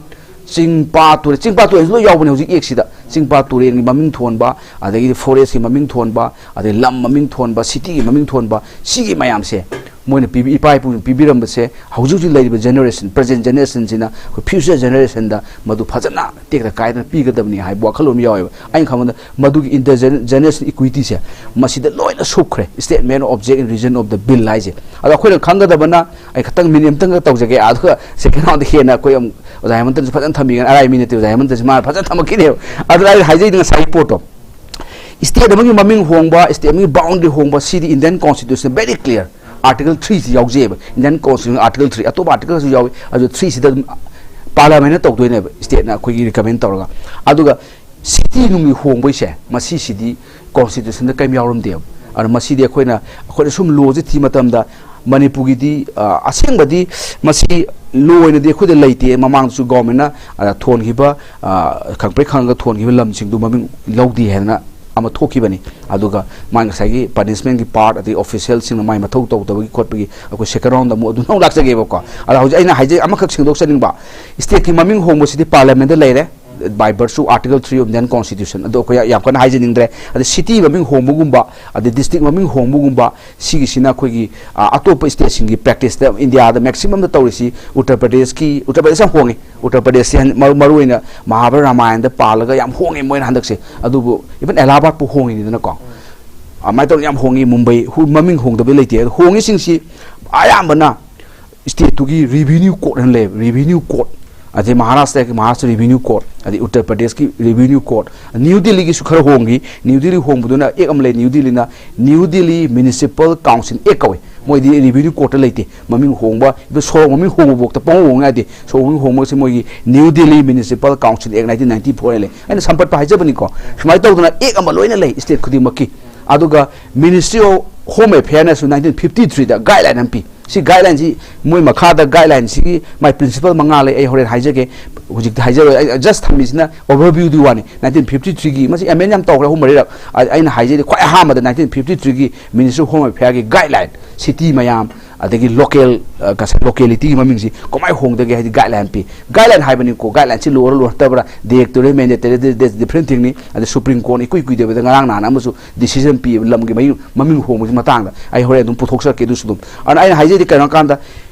ꯆꯤꯡ ꯄꯥꯠ ꯇꯨꯔꯦꯜ, ꯆꯤꯡ ꯄꯥꯠ ꯇꯨꯔꯦꯜꯁꯨ ꯂꯣꯏ ꯌꯥꯎꯕꯅꯦ ꯍꯧꯖꯤꯛ ꯑꯦꯛꯁꯤꯗ꯫ ꯆꯤꯡ ꯄꯥꯠ ꯇꯨꯔꯦꯜꯒꯤ ꯃꯃꯤꯡ ꯊꯣꯟꯕ, ꯑꯗꯒꯤꯗꯤ ꯐꯣꯔꯦꯁꯀꯤ ꯃꯃꯤꯡ ꯊꯣꯟꯕ, ꯑꯗꯩ ꯂꯝ ꯃꯃꯤꯡ ꯊꯣꯟꯕ, ꯁꯤꯇꯤꯒꯤ ꯃꯃꯤꯡ ꯊꯣꯟꯕ, ꯁꯤꯒꯤ ꯃꯌꯥꯝꯁꯦ ꯃꯣꯏꯅ ꯄꯤꯕꯤ-, ꯏꯄꯥ ꯏꯄꯨꯅ ꯄꯤꯕꯤꯔꯝꯕꯁꯦ ꯍꯧꯖꯤꯛ ꯍꯧꯖꯤꯛ ꯂꯩꯔꯤꯕ ꯖꯦꯅꯦꯔꯦꯁꯟ, ꯄ꯭ꯔꯖꯦꯟ ꯖꯦꯅꯦꯔꯦꯁꯟꯁꯤꯅ ꯑꯩꯈꯣꯏ ꯐ꯭ꯌꯨꯆꯔ ꯖꯦꯅꯦꯔꯦꯁꯟꯗ ꯃꯗꯨ ꯐꯖꯅ ꯇꯦꯛꯇ ꯀꯥꯏꯗꯅ ꯄꯤꯒꯗꯕꯅꯤ ꯍꯥꯏꯕ ꯋꯥꯈꯜꯂꯣꯟ ꯑꯃ ꯌꯥꯎꯋꯦꯕ꯫ ꯑꯩꯅ ꯈꯟꯕꯗ ꯃꯗꯨꯒꯤ ꯏꯟꯇꯔ ꯖꯦꯅꯦꯔꯦꯁꯟ ꯏꯀ꯭ꯋꯤꯇꯤꯁꯦ ꯃꯁꯤꯗ ꯂꯣꯏꯅ ꯁꯨꯞꯈ꯭ꯔꯦ, statement of object and reason of the bill ꯍꯥꯏꯁꯦ꯫ ꯑꯗꯣ ꯑꯩꯈꯣꯏꯅ ꯈꯪꯒꯗꯕꯅ, ꯑꯩ ꯈꯛꯇꯪ ꯃꯤꯅꯤꯠ ꯑꯃꯇꯪꯒ ꯇꯧꯖꯒꯦ, ꯑꯗꯨꯒ ꯁꯦꯀꯦꯟ ꯔꯥꯎꯟꯗ ꯍꯦꯟꯅ ꯑꯩꯈꯣꯏ ꯑꯃꯨꯛ ꯑꯣꯖꯥ ꯍꯦꯃꯟꯇꯁꯨ ꯐꯖꯅ ꯊꯝꯕꯤꯒꯅꯤ꯫ ꯑꯔꯥꯏ ꯃꯤꯅꯤꯠꯇꯤ ꯑꯣꯖꯥ ꯍꯦꯃꯟꯇꯁꯨ ꯃꯥꯅ ꯐꯖꯅ ꯊꯝꯃꯛꯈꯤꯅꯦꯕ꯫ ꯑꯗꯨꯅ ꯑꯩꯅ ꯍꯥꯏꯖꯩꯗꯣ ꯉꯁꯥꯏꯒꯤ ꯄꯣꯠꯇꯣ, ꯁ꯭ꯇꯦꯠ ꯑꯃꯒꯤ ꯃꯃꯤꯡ ꯍꯣꯡꯕ, ꯁ꯭ꯇꯦꯠ ꯑꯃꯒꯤ ꯕꯥꯎꯟꯗꯔꯤ ꯍꯣꯡꯕ, ꯁꯤꯗꯤ Indian Constitution very clear, Article three ꯁꯤ ꯌꯥꯎꯖꯩꯑꯕ꯫ Indian Constitution Article three, ꯑꯇꯣꯞꯄ article ꯁꯨ ꯌꯥꯎꯏ, ꯑꯗꯨ three ꯁꯤꯗ ꯑꯗꯨꯝ ꯄꯥꯔꯂꯤꯌꯥꯃꯦꯟꯅ ꯇꯧꯗꯣꯏꯅꯦꯕ, ꯁ꯭ꯇꯦꯠꯅ ꯑꯩꯈꯣꯏꯒꯤ ꯔꯤꯀꯃꯦꯟ ꯇꯧꯔꯒ꯫ ꯑꯗꯨꯒ ꯁꯤꯇꯤ ꯅꯨꯡꯒꯤ ꯍꯣꯡꯕꯩꯁꯦ, ꯃꯁꯤꯁꯤꯗꯤ ꯀꯣꯟꯁꯇꯤꯇ꯭ꯌꯨꯁꯟꯗ ꯀꯔꯤꯝ ꯌꯥꯎꯔꯝꯗꯦꯕ꯫ ꯑꯗꯨꯅ ꯃꯁꯤꯗꯤ ꯑꯩꯈꯣꯏꯅ, ꯑꯩꯈꯣꯏꯅ ꯁꯨꯝ ꯂꯣꯁꯦ ꯊꯤ ꯃꯇꯝꯗ ꯃꯅꯤꯄꯨꯔꯒꯤꯗꯤ, ꯑ, ꯑꯁꯦꯡꯕꯗꯤ ꯃꯁꯤ ꯂꯣ ꯑꯣꯏꯅꯗꯤ ꯑꯩꯈꯣꯏꯗ ꯂꯩꯇꯦ꯫ ꯃꯃꯥꯡꯗꯁꯨ ꯒꯣꯔꯃꯦꯟꯅ, ꯑ, ꯊꯣꯟꯈꯤꯕ, ꯑ, ꯈꯪꯄ꯭ꯔꯦꯛ ꯈꯪꯉꯒ ꯊꯣꯟꯈꯤꯕ ꯂꯝꯁꯤꯡꯗꯨ ꯃꯃꯤꯡ ꯂꯧꯗꯦ ꯍꯥꯏꯗꯅ ꯑꯃ ꯊꯣꯛꯈꯤꯕꯅꯤ꯫ ꯑꯗꯨꯒ ꯃꯥꯒꯤ ꯉꯁꯥꯏꯒꯤ ꯄꯅꯤꯁꯃꯦꯟꯒꯤ ꯄꯥꯔꯠ, ꯑꯗꯩ ꯑꯣꯐꯤꯁꯦꯜꯁꯤꯡꯅ ꯃꯥꯏ ꯃꯊꯧ ꯇꯧꯗꯕꯒꯤ ꯈꯣꯠꯄꯒꯤ ꯑꯩꯈꯣꯏ ꯁꯦꯀꯦꯟ ꯔꯥꯎꯟꯗ ꯑꯃꯨꯛ ꯑꯗꯨꯝ ꯑꯃꯨꯛ ꯂꯥꯛꯆꯒꯦꯕꯀꯣ꯫ ꯑꯗ ꯍꯧꯖꯤꯛ ꯑꯩꯅ ꯍꯥꯏꯖꯩ, ꯑꯃꯈꯛ ꯁꯦꯡꯗꯣꯛꯆꯅꯤꯡꯕ, ꯁ꯭ꯇꯦꯠꯀꯤ ꯃꯃꯤꯡ ꯍꯣꯡꯕꯁꯤꯗꯤ ꯄꯥꯔꯂꯤꯌꯥꯃꯦꯟꯗ ꯂꯩꯔꯦ, by virtue Article three of Indian Constitution꯫ ꯑꯗꯣ ꯑꯩꯈꯣꯏ ꯌꯥꯝ ꯀꯟꯅ ꯍꯥꯏꯖꯅꯤꯡꯗ꯭ꯔꯦ꯫ ꯑꯗꯩ ꯁꯤꯇꯤ ꯃꯃꯤꯡ ꯍꯣꯡꯕꯒꯨꯝꯕ, ꯑꯗꯩ ꯗꯤꯁꯇ꯭ꯔꯤꯛ ꯃꯃꯤꯡ ꯍꯣꯡꯕꯒꯨꯝꯕ, ꯁꯤꯒꯤꯁꯤꯅ ꯑꯩꯈꯣꯏꯒꯤ, ꯑ, ꯑꯇꯣꯞꯄ ꯁ꯭ꯇꯦꯠꯁꯤꯡꯒꯤ ꯄ꯭ꯔꯦꯛꯇꯤꯁꯇ ꯏꯟꯗꯤꯌꯥꯗ ꯃꯦꯛꯁꯤꯃꯝꯗ ꯇꯧꯔꯤꯁꯤ ꯎꯠꯇꯔ ꯄ꯭ꯔꯗꯦꯁꯀꯤ, ꯎꯠꯇꯔ ꯄ꯭ꯔꯗꯦꯁ ꯌꯥꯝ ꯍꯣꯡꯉꯤ, ꯎꯠꯇꯔ ꯄ꯭ꯔꯗꯦꯁꯁꯦ ꯃꯔꯨ, ꯃꯔꯨꯑꯣꯏꯅ ꯃꯍꯥꯚꯥꯔꯠ ꯔꯥꯃꯥꯌꯟꯗ ꯄꯥꯜꯂꯒ ꯌꯥꯝ ꯍꯣꯡꯉꯦ ꯃꯣꯏꯅ ꯍꯟꯗꯛꯁꯦ꯫ ꯑꯗꯨꯕꯨ ꯏꯚꯟ ꯑꯦꯂꯥꯍꯥꯕꯥꯗꯄꯨ ꯍꯣꯡꯉꯤꯅꯤꯗꯅꯀꯣ꯫ ꯑꯗꯨꯃꯥꯏꯅ ꯇꯧꯗꯅ ꯌꯥꯝ ꯍꯣꯡꯉꯤ꯫ ꯃꯨꯝꯕꯩ ꯍꯨ-, ꯃꯃꯤꯡ ꯍꯣꯡꯗꯕ ꯂꯩꯇꯦ꯫ ꯑꯗꯣ ꯍꯣꯡꯉꯤꯁꯤꯡꯁꯤ ꯑꯌꯥꯝꯕꯅ ꯁ꯭ꯇꯦꯠꯇꯨꯒꯤ ꯔꯤꯚꯤꯅ꯭ꯌꯨ ꯀꯣꯗ ꯍꯥꯏꯅ ꯂꯩꯌꯦꯕ, ꯔꯤꯚꯤꯅ꯭ꯌꯨ ꯀꯣꯗ꯫ ꯑꯗꯩ ꯃꯍꯥꯔꯥꯁꯇ꯭ꯔꯒꯤ ꯃꯍꯥꯔꯥꯁꯇ꯭ꯔ ꯔꯤꯚꯤꯅ꯭ꯌꯨ ꯀꯣꯗ, ꯑꯗꯩ ꯎꯠꯇꯔ ꯄ꯭ꯔꯗꯦꯁꯀꯤ ꯔꯤꯚꯤꯅ꯭ꯌꯨ ꯀꯣꯗ, ꯅ꯭ꯌꯨ ꯗꯤꯜꯂꯤꯒꯤꯁꯨ ꯈꯔ ꯍꯣꯡꯈꯤ꯫ ꯅ꯭ꯌꯨ ꯗꯤꯜꯂꯤ ꯍꯣꯡꯕꯗꯨꯅ ꯑꯦꯛ ꯑꯃ ꯂꯩ, ꯅ꯭ꯌꯨ ꯗꯤꯜꯂꯤꯅ new Delhi municipal council act ꯀꯧꯏ꯫ ꯃꯣꯏꯗꯤ ꯔꯦꯚꯤꯅ꯭ꯌꯨ ꯀꯣꯔꯠꯇ ꯂꯩꯇꯦ꯫ ꯃꯃꯤꯡ ꯍꯣꯡꯕ, ꯏꯚꯟ ꯁꯣꯔꯣꯛ ꯃꯃꯤꯡ ꯍꯣꯡꯕꯐꯥꯎꯗ ꯄꯪꯍꯣꯡ ꯍꯣꯡ ꯌꯥꯗꯦ꯫ ꯁꯣꯔꯣꯛ ꯃꯃꯤꯡ ꯍꯣꯡꯕꯁꯤ ꯃꯣꯏꯒꯤ ꯅ꯭ꯌꯨ ꯗꯦꯜꯂꯤ ꯃ꯭ꯌꯨꯅꯤꯁꯤꯄꯥꯜ ꯀꯥꯎꯟꯁꯤꯜ ꯑꯦꯛ ꯅꯥꯏꯟꯇꯤꯟ ꯅꯥꯏꯟꯇꯤ ꯐꯣꯔ ꯍꯥꯏꯅ ꯂꯩ꯫ ꯑꯩꯅ ꯁꯝꯄꯠꯄ ꯍꯥꯏꯖꯕꯅꯤꯀꯣ꯫ ꯁꯨꯃꯥꯏꯅ ꯇꯧꯗꯅ ꯑꯦꯛ ꯑꯃ ꯂꯣꯏꯅ ꯂꯩ ꯁ꯭ꯇꯦꯠ ꯈꯨꯗꯤꯡꯃꯛꯀꯤ꯫ ꯑꯗꯨꯒ ꯃꯤꯅꯤꯁꯇ꯭ꯔꯤ ꯑꯣꯐ ꯍꯣꯝ ꯑꯦꯐꯤꯌꯔꯅꯁꯨ ꯅꯥꯏꯟꯇꯤꯟ ꯐꯤꯐꯇꯤ ꯊ꯭ꯔꯤꯗ ꯒꯥꯏꯗꯂꯥꯏꯟ ꯑꯃ ꯄꯤ꯫ ꯁꯤ ꯒꯥꯏꯗꯂꯥꯏꯟꯁꯤ ꯃꯣꯏ ꯃꯈꯥꯗ ꯒꯥꯏꯗꯂꯥꯏꯟꯁꯤꯒꯤ ꯃꯥꯏ ꯄ꯭ꯔꯤꯟꯁꯤꯄꯜ ꯃꯉꯥ ꯂꯩ꯫ ꯑꯩ ꯍꯣꯔꯦꯟ ꯍꯥꯏꯖꯒꯦ, ꯍꯧꯖꯤꯛꯇꯤ ꯍꯥꯏꯖꯔꯣꯏ꯫ ꯑꯩ ꯖꯁ ꯊꯝꯃꯤꯁꯤꯅ ꯑꯣꯚꯔꯚ꯭ꯌꯨꯗꯨꯒꯤ ꯋꯥꯅꯤ꯫ ꯅꯥꯏꯟꯇꯤꯟ ꯐꯤꯐꯇꯤ ꯊ꯭ꯔꯤꯒꯤ, ꯃꯁꯤ ꯑꯦꯃꯦꯟ ꯌꯥꯝ ꯇꯧꯈ꯭ꯔꯦ, ꯑꯍꯨꯝ ꯃꯔꯤꯔꯛ꯫ ꯑ-, ꯑꯩꯅ ꯍꯥꯏꯖꯩꯗꯤ ꯈ꯭ꯋꯥꯏ ꯑꯍꯥꯟꯕꯗ ꯅꯥꯏꯟꯇꯤꯟ ꯐꯤꯐꯇꯤ ꯊ꯭ꯔꯤꯒꯤ ꯃꯤꯅꯤꯁꯇ꯭ꯔꯤ ꯑꯣꯐ ꯍꯣꯝ ꯑꯦꯐꯤꯌꯔꯒꯤ ꯒꯥꯏꯗꯂꯥꯏꯟ, ꯁꯤꯇꯤ ꯃꯌꯥꯝ, ꯑꯗꯒꯤ ꯂꯣꯀꯦꯜ, ꯑ, ꯉꯁꯥꯏ ꯂꯣꯀꯦꯂꯤꯇꯤꯒꯤ ꯃꯃꯤꯡꯁꯤ ꯀꯃꯥꯏꯅ ꯍꯣꯡꯗꯒꯦ ꯍꯥꯏꯗꯤ ꯒꯥꯏꯗꯂꯥꯏꯟ ꯄꯤ꯫ ꯒꯥꯏꯗꯂꯥꯏꯟ ꯍꯥꯏꯕꯅꯤꯀꯣ, ꯒꯥꯏꯗꯂꯥꯏꯟꯁꯤ ꯂꯣꯔ ꯂꯣꯔ ꯅꯠꯇꯕ꯭ꯔꯥ, ꯗꯤꯔꯦꯛꯇꯣꯔꯦꯠ, ꯃꯦꯟꯗꯦꯇꯣꯔꯤ, ꯗꯤꯐ꯭ꯔꯦꯟ ꯊꯤꯡꯅꯤ꯫ ꯑꯗꯩ ꯁꯨꯄ꯭ꯔꯤꯝ ꯀꯣꯔꯠ ꯏꯀꯨꯏ ꯀꯨꯏꯗꯕꯗ ꯉꯔꯥꯡ ꯅꯍꯥꯟ ꯑꯃꯁꯨ ꯗꯤꯁꯤꯖꯟ ꯄꯤꯌꯦꯕ ꯂꯝꯒꯤ ꯃꯃꯤꯡ, ꯃꯃꯤꯡ ꯍꯣꯡꯕꯒꯤ ꯃꯇꯥꯡꯗ꯫ ꯑꯩ ꯍꯣꯔꯦꯟ ꯑꯗꯨꯝ ꯄꯨꯊꯣꯛꯆꯔꯛꯀꯦ ꯑꯗꯨꯁꯨ ꯑꯗꯨꯝ꯫ ꯑꯗꯨꯅ ꯑꯩꯅ ꯍꯥꯏꯖꯩꯗꯤ ꯀꯩꯅꯣ ꯍꯥꯏ ꯀꯥꯟꯗ,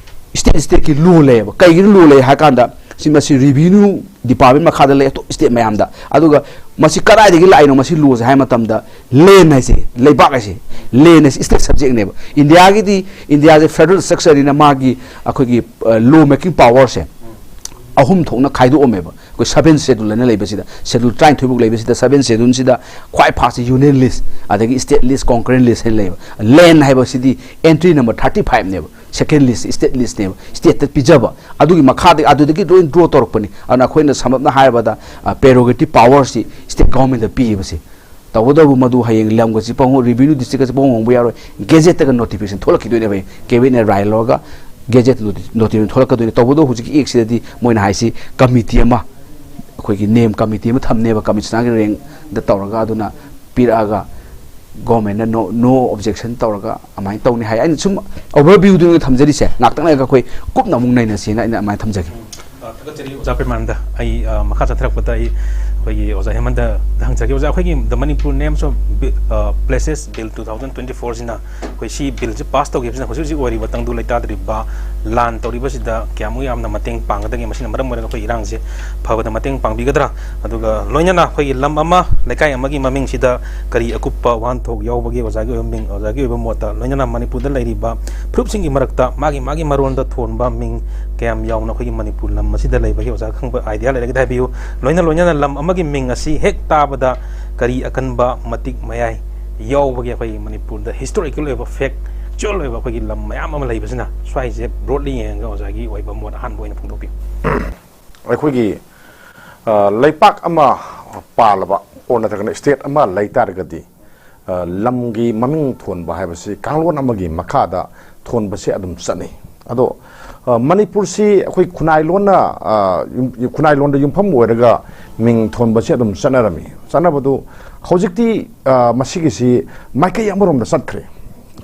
ꯁ꯭ꯇꯦꯠ ꯁ꯭ꯇꯦꯠꯀꯤ ꯂꯣ ꯂꯩꯌꯦꯕ꯫ ꯀꯩꯒꯤꯅꯣ ꯂꯣ ꯂꯩ ꯍꯥꯏ ꯀꯥꯟꯗ, ꯁꯤ ꯃꯁꯤ ꯔꯦꯚꯤꯅ꯭ꯌꯨ ꯗꯤꯄꯥꯔꯠꯃꯦꯟ ꯃꯈꯥꯗ ꯂꯩ ꯑꯇꯣꯞꯄ ꯁ꯭ꯇꯦꯠ ꯃꯌꯥꯝꯗ꯫ ꯑꯗꯨꯒ ꯃꯁꯤ ꯀꯗꯥꯏꯗꯒꯤ ꯂꯥꯛꯏꯅꯣ ꯃꯁꯤ ꯂꯣꯁꯦ ꯍꯥꯏ ꯃꯇꯝꯗ, ꯂꯦꯟ ꯍꯥꯏꯁꯦ, ꯂꯩꯕꯥꯛ ꯍꯥꯏꯁꯦ, ꯂꯦꯟ ꯍꯥꯏꯁꯦ ꯁ꯭ꯇꯦꯠ ꯁꯕꯖꯦꯛꯅꯦꯕ꯫ ꯏꯟꯗꯤꯌꯥꯒꯤꯗꯤ, ꯏꯟꯗꯤꯌꯥꯁꯦ ꯐꯦꯗꯔꯦꯜ ꯁ꯭ꯇ꯭ꯔꯛꯆꯔꯅꯤꯅ ꯃꯥꯒꯤ ꯑꯩꯈꯣꯏꯒꯤ, ꯑ, ꯂꯣ ꯃꯦꯀꯤꯡ ꯄꯥꯋꯔꯁꯦ ꯑꯍꯨꯝ ꯊꯣꯛꯅ ꯈꯥꯏꯗꯣꯛꯑꯝꯃꯦꯕ꯫ ꯑꯩꯈꯣꯏ ꯁꯕꯦꯟ ꯁꯦꯗꯨꯜ ꯍꯥꯏꯅ ꯂꯩꯕꯁꯤꯗ, ꯁꯦꯗꯨꯜ ꯇꯔꯥꯅꯤꯊꯣꯏꯃꯨꯛ ꯂꯩꯕꯁꯤꯗ, ꯁꯕꯦꯟ ꯁꯦꯗꯨꯜꯁꯤꯗ ꯈ꯭ꯋꯥꯏ ꯐꯥꯔꯁ ꯌꯨꯅꯤꯌꯟ ꯂꯤꯁ, ꯑꯗꯒꯤ ꯁ꯭ꯇꯦꯠ ꯂꯤꯁ, ꯀꯣꯡꯀꯔꯦꯟ ꯂꯤꯁ ꯍꯥꯏꯅ ꯂꯩꯌꯦꯕ꯫ ꯂꯦꯟ ꯍꯥꯏꯕꯁꯤꯗꯤ ꯑꯦꯟꯇ꯭ꯔꯤ ꯅꯝꯕꯔ ꯊꯥꯔꯇꯤ ꯐꯥꯏꯚꯅꯦꯕ꯫ ꯁꯦꯀꯦꯟ ꯂꯤꯁ, ꯁ꯭ꯇꯦꯠ ꯂꯤꯁꯅꯦꯕ, ꯁ꯭ꯇꯦꯠꯇ ꯄꯤꯖꯕ꯫ ꯑꯗꯨꯒꯤ ꯃꯈꯥꯗꯒꯤ, ꯑꯗꯨꯗꯒꯤ ꯂꯣꯏ ꯗ꯭ꯔꯣ ꯇꯧꯔꯛꯄꯅꯤ꯫ ꯑꯗꯨꯅ ꯑꯩꯈꯣꯏꯅ ꯁꯝꯂꯞꯅ ꯍꯥꯏꯔꯕꯗ, ꯑ, ꯄ꯭ꯔꯦꯔꯣꯒꯦꯇꯤꯚ ꯄꯥꯋꯔꯁꯤ ꯁ꯭ꯇꯦꯠ ꯒꯚꯔꯟꯃꯦꯟꯠꯇ ꯄꯤꯌꯦꯕꯁꯦ꯫ ꯇꯧꯕꯇꯕꯨ ꯃꯗꯨ ꯍꯌꯦꯡ ꯂꯝꯒꯁꯤ ꯄꯪꯍꯣꯡ-, ꯔꯦꯚꯤꯅ꯭ꯌꯨ ꯗꯤꯁꯇ꯭ꯔꯤꯛꯀꯁꯤ ꯄꯪꯍꯣꯡ ꯍꯣꯡꯕ ꯌꯥꯔꯣꯏ꯫ ꯒꯦꯖꯦꯠꯇꯒ ꯅꯣꯇꯤꯐꯤꯀꯦꯁꯟ ꯊꯣꯛꯂꯛꯈꯤꯗꯣꯏꯅꯦꯕ꯫ ꯍꯌꯦꯡ ꯀꯦꯕꯤꯅꯦꯠ ꯔꯥꯏ ꯂꯧꯔꯒ ꯒꯦꯖꯦꯠ ꯅꯣꯇꯤ-, ꯅꯣꯇꯤꯐꯤꯀꯦꯁꯟ ꯊꯣꯛꯂꯛꯀꯗꯣꯏꯅꯦ꯫ ꯇꯧꯕꯇꯕꯨ ꯍꯧꯖꯤꯛꯀꯤ ꯑꯦꯛꯁꯤꯗꯗꯤ ꯃꯣꯏꯅ ꯍꯥꯏꯁꯤ ꯀꯃꯤꯇꯤ ꯑꯃ, ꯑꯩꯈꯣꯏꯒꯤ ꯅꯦꯝ ꯀꯃꯤꯇꯤ ꯑꯃ ꯊꯝꯅꯦꯕ, ꯀꯃꯤꯁꯅꯔꯒꯤ ꯔꯦꯡꯗ ꯇꯧꯔꯒ ꯑꯗꯨꯅ ꯄꯤꯔꯛꯑꯒ ꯒꯣꯔꯃꯦꯟꯅ no, no objection ꯇꯧꯔꯒ ꯑꯗꯨꯃꯥꯏꯅ ꯇꯧꯅꯤ ꯍꯥꯏ꯫ ꯑꯩꯅ ꯁꯨꯝ ꯑꯣꯚꯔꯚ꯭ꯌꯨꯗꯨ ꯑꯣꯏꯅ ꯊꯝꯖꯔꯤꯁꯦ, ꯉꯥꯛꯇꯪ ꯂꯩꯔꯒ ꯑꯩꯈꯣꯏ ꯀꯨꯞꯅ ꯑꯃꯨꯛ ꯅꯩꯅꯁꯦꯅ ꯑꯩꯅ ꯑꯗꯨꯃꯥꯏꯅ ꯊꯝꯖꯒꯦ꯫ ꯑ, ꯊꯥꯒꯠꯆꯔꯤ ꯑꯣꯖꯥ ꯄ꯭ꯔꯦꯃꯥꯅꯟꯗ꯫ ꯑꯩ, ꯑ, ꯃꯈꯥ ꯆꯠꯊꯔꯛꯄꯗ ꯑꯩ ꯑꯩꯈꯣꯏꯒꯤ ꯑꯣꯖꯥ ꯍꯦꯃꯟꯗ ꯍꯪꯖꯒꯦ꯫ ꯑꯣꯖꯥ, ꯑꯩꯈꯣꯏꯒꯤ The Manipur Names of Bi-, ꯑ, Places Bill two thousand twenty-four ꯁꯤꯅ ꯑꯩꯈꯣꯏ ꯁꯤ ꯕꯤꯜꯁꯦ ꯄꯥꯁ ꯇꯧꯈꯤꯕꯁꯤꯅ ꯍꯧꯖꯤꯛ ꯍꯧꯖꯤꯛ ꯑꯣꯏꯔꯤꯕ ꯇꯪꯗꯨ ꯂꯩꯇꯥꯗ꯭ꯔꯤꯕ ꯂꯥꯟ ꯇꯧꯔꯤꯕꯁꯤꯗ ꯀꯌꯥꯃꯨꯛ ꯌꯥꯝꯅ ꯃꯇꯦꯡ ꯄꯥꯡꯒꯗꯒꯦ, ꯃꯁꯤꯅ ꯃꯔꯝ ꯑꯣꯏꯔꯒ ꯑꯩꯈꯣꯏ ꯏꯔꯥꯡꯁꯦ ꯐꯕꯗ ꯃꯇꯦꯡ ꯄꯥꯡꯕꯤꯒꯗ꯭ꯔꯥ? ꯑꯗꯨꯒ ꯂꯣꯏꯅꯅ ꯑꯩꯈꯣꯏꯒꯤ ꯂꯝ ꯑꯃ, ꯂꯩꯀꯥꯏ ꯑꯃꯒꯤ ꯃꯃꯤꯡꯁꯤꯗ ꯀꯔꯤ ꯑꯀꯨꯞꯄ ꯋꯥꯍꯟꯊꯣꯛ ꯌꯥꯎꯕꯒꯦ? ꯑꯣꯖꯥꯒꯤ ꯑꯣꯏꯕ ꯃꯤꯡ, ꯑꯣꯖꯥꯒꯤ ꯑꯣꯏꯕ ꯃꯣꯠꯇ, ꯂꯣꯏꯅꯅ ꯃꯅꯤꯄꯨꯔꯗ ꯂꯩꯔꯤꯕ ꯐꯨꯔꯨꯞꯁꯤꯡꯒꯤ ꯃꯔꯛꯇ ꯃꯥꯒꯤ ꯃꯥꯒꯤ ꯃꯔꯣꯟꯗ ꯊꯣꯟꯕ ꯃꯤꯡ ꯀꯌꯥꯝ ꯌꯥꯎꯅ ꯑꯩꯈꯣꯏꯒꯤ ꯃꯅꯤꯄꯨꯔ ꯂꯝ ꯑꯁꯤꯗ ꯂꯩꯕꯒꯦ? ꯑꯣꯖꯥ ꯈꯪꯕ ꯑꯥꯏꯗꯤꯌꯥ ꯂꯩꯔꯒꯗꯤ ꯍꯥꯏꯕꯤꯌꯨ꯫ ꯂꯣꯏꯅ ꯂꯣꯏꯅꯅ ꯂꯝ ꯑꯃꯒꯤ ꯃꯤꯡ ꯑꯁꯤ ꯍꯦꯛ ꯇꯥꯕꯗ ꯀꯔꯤ ꯑꯀꯟꯕ ꯃꯇꯤꯛ ꯃꯌꯥꯏ ꯌꯥꯎꯕꯒꯦ? ꯑꯩꯈꯣꯏꯒꯤ ꯃꯅꯤꯄꯨꯔꯗ ꯍꯤꯁꯇꯣꯔꯤꯀꯦꯜ ꯑꯣꯏꯕ ꯐꯦꯛ ꯑꯦꯛꯆꯨꯋꯦꯜ ꯑꯣꯏꯕ ꯑꯩꯈꯣꯏꯒꯤ ꯂꯝ ꯃꯌꯥꯝ ꯑꯃ ꯂꯩꯕꯁꯤꯅ ꯁ꯭ꯋꯥꯏꯁꯦ ꯕ꯭ꯔꯣꯗꯂꯤ ꯌꯦꯡꯉꯒ ꯑꯣꯖꯥꯒꯤ ꯑꯣꯏꯕ ꯃꯣꯠ ꯑꯍꯥꯟꯕ ꯑꯣꯏꯅ ꯐꯣꯡꯗꯣꯛꯄꯤꯌꯨ꯫ ꯑꯩꯈꯣꯏꯒꯤ ꯑ, ꯂꯩꯄꯥꯛ ꯑꯃ ꯄꯥꯜꯂꯕ ꯑꯣꯔ ꯅꯠꯇ꯭ꯔꯒꯅ ꯁ꯭ꯇꯦꯠ ꯑꯃ ꯂꯩ ꯇꯥꯔꯒꯗꯤ ꯑ, ꯂꯝꯒꯤ ꯃꯃꯤꯡ ꯊꯣꯟꯕ ꯍꯥꯏꯕꯁꯤ ꯀꯥꯡꯂꯣꯟ ꯑꯃꯒꯤ ꯃꯈꯥꯗ ꯊꯣꯟꯕꯁꯤ ꯑꯗꯨꯝ ꯆꯠꯅꯩ꯫ ꯑꯗꯣ ꯑ, ꯃꯅꯤꯄꯨꯔꯁꯤ ꯑꯩꯈꯣꯏ ꯈꯨꯟꯅꯥꯏ ꯂꯣꯟꯅ ꯑ, ꯌꯨꯝ- ꯈꯨꯟꯅꯥꯏ ꯂꯣꯟꯗ ꯌꯨꯝꯐꯝ ꯑꯣꯏꯔꯒ ꯃꯤꯡ ꯊꯣꯟꯕꯁꯤ ꯑꯗꯨꯝ ꯆꯠꯅꯔꯝꯃꯤ꯫ ꯆꯠꯅꯕꯗꯨ ꯍꯧꯖꯤꯛꯇꯤ ꯑ, ꯃꯁꯤꯒꯤꯁꯤ ꯃꯥꯏꯀꯩ ꯑꯃꯔꯣꯝꯗ ꯆꯠꯈ꯭ꯔꯦ꯫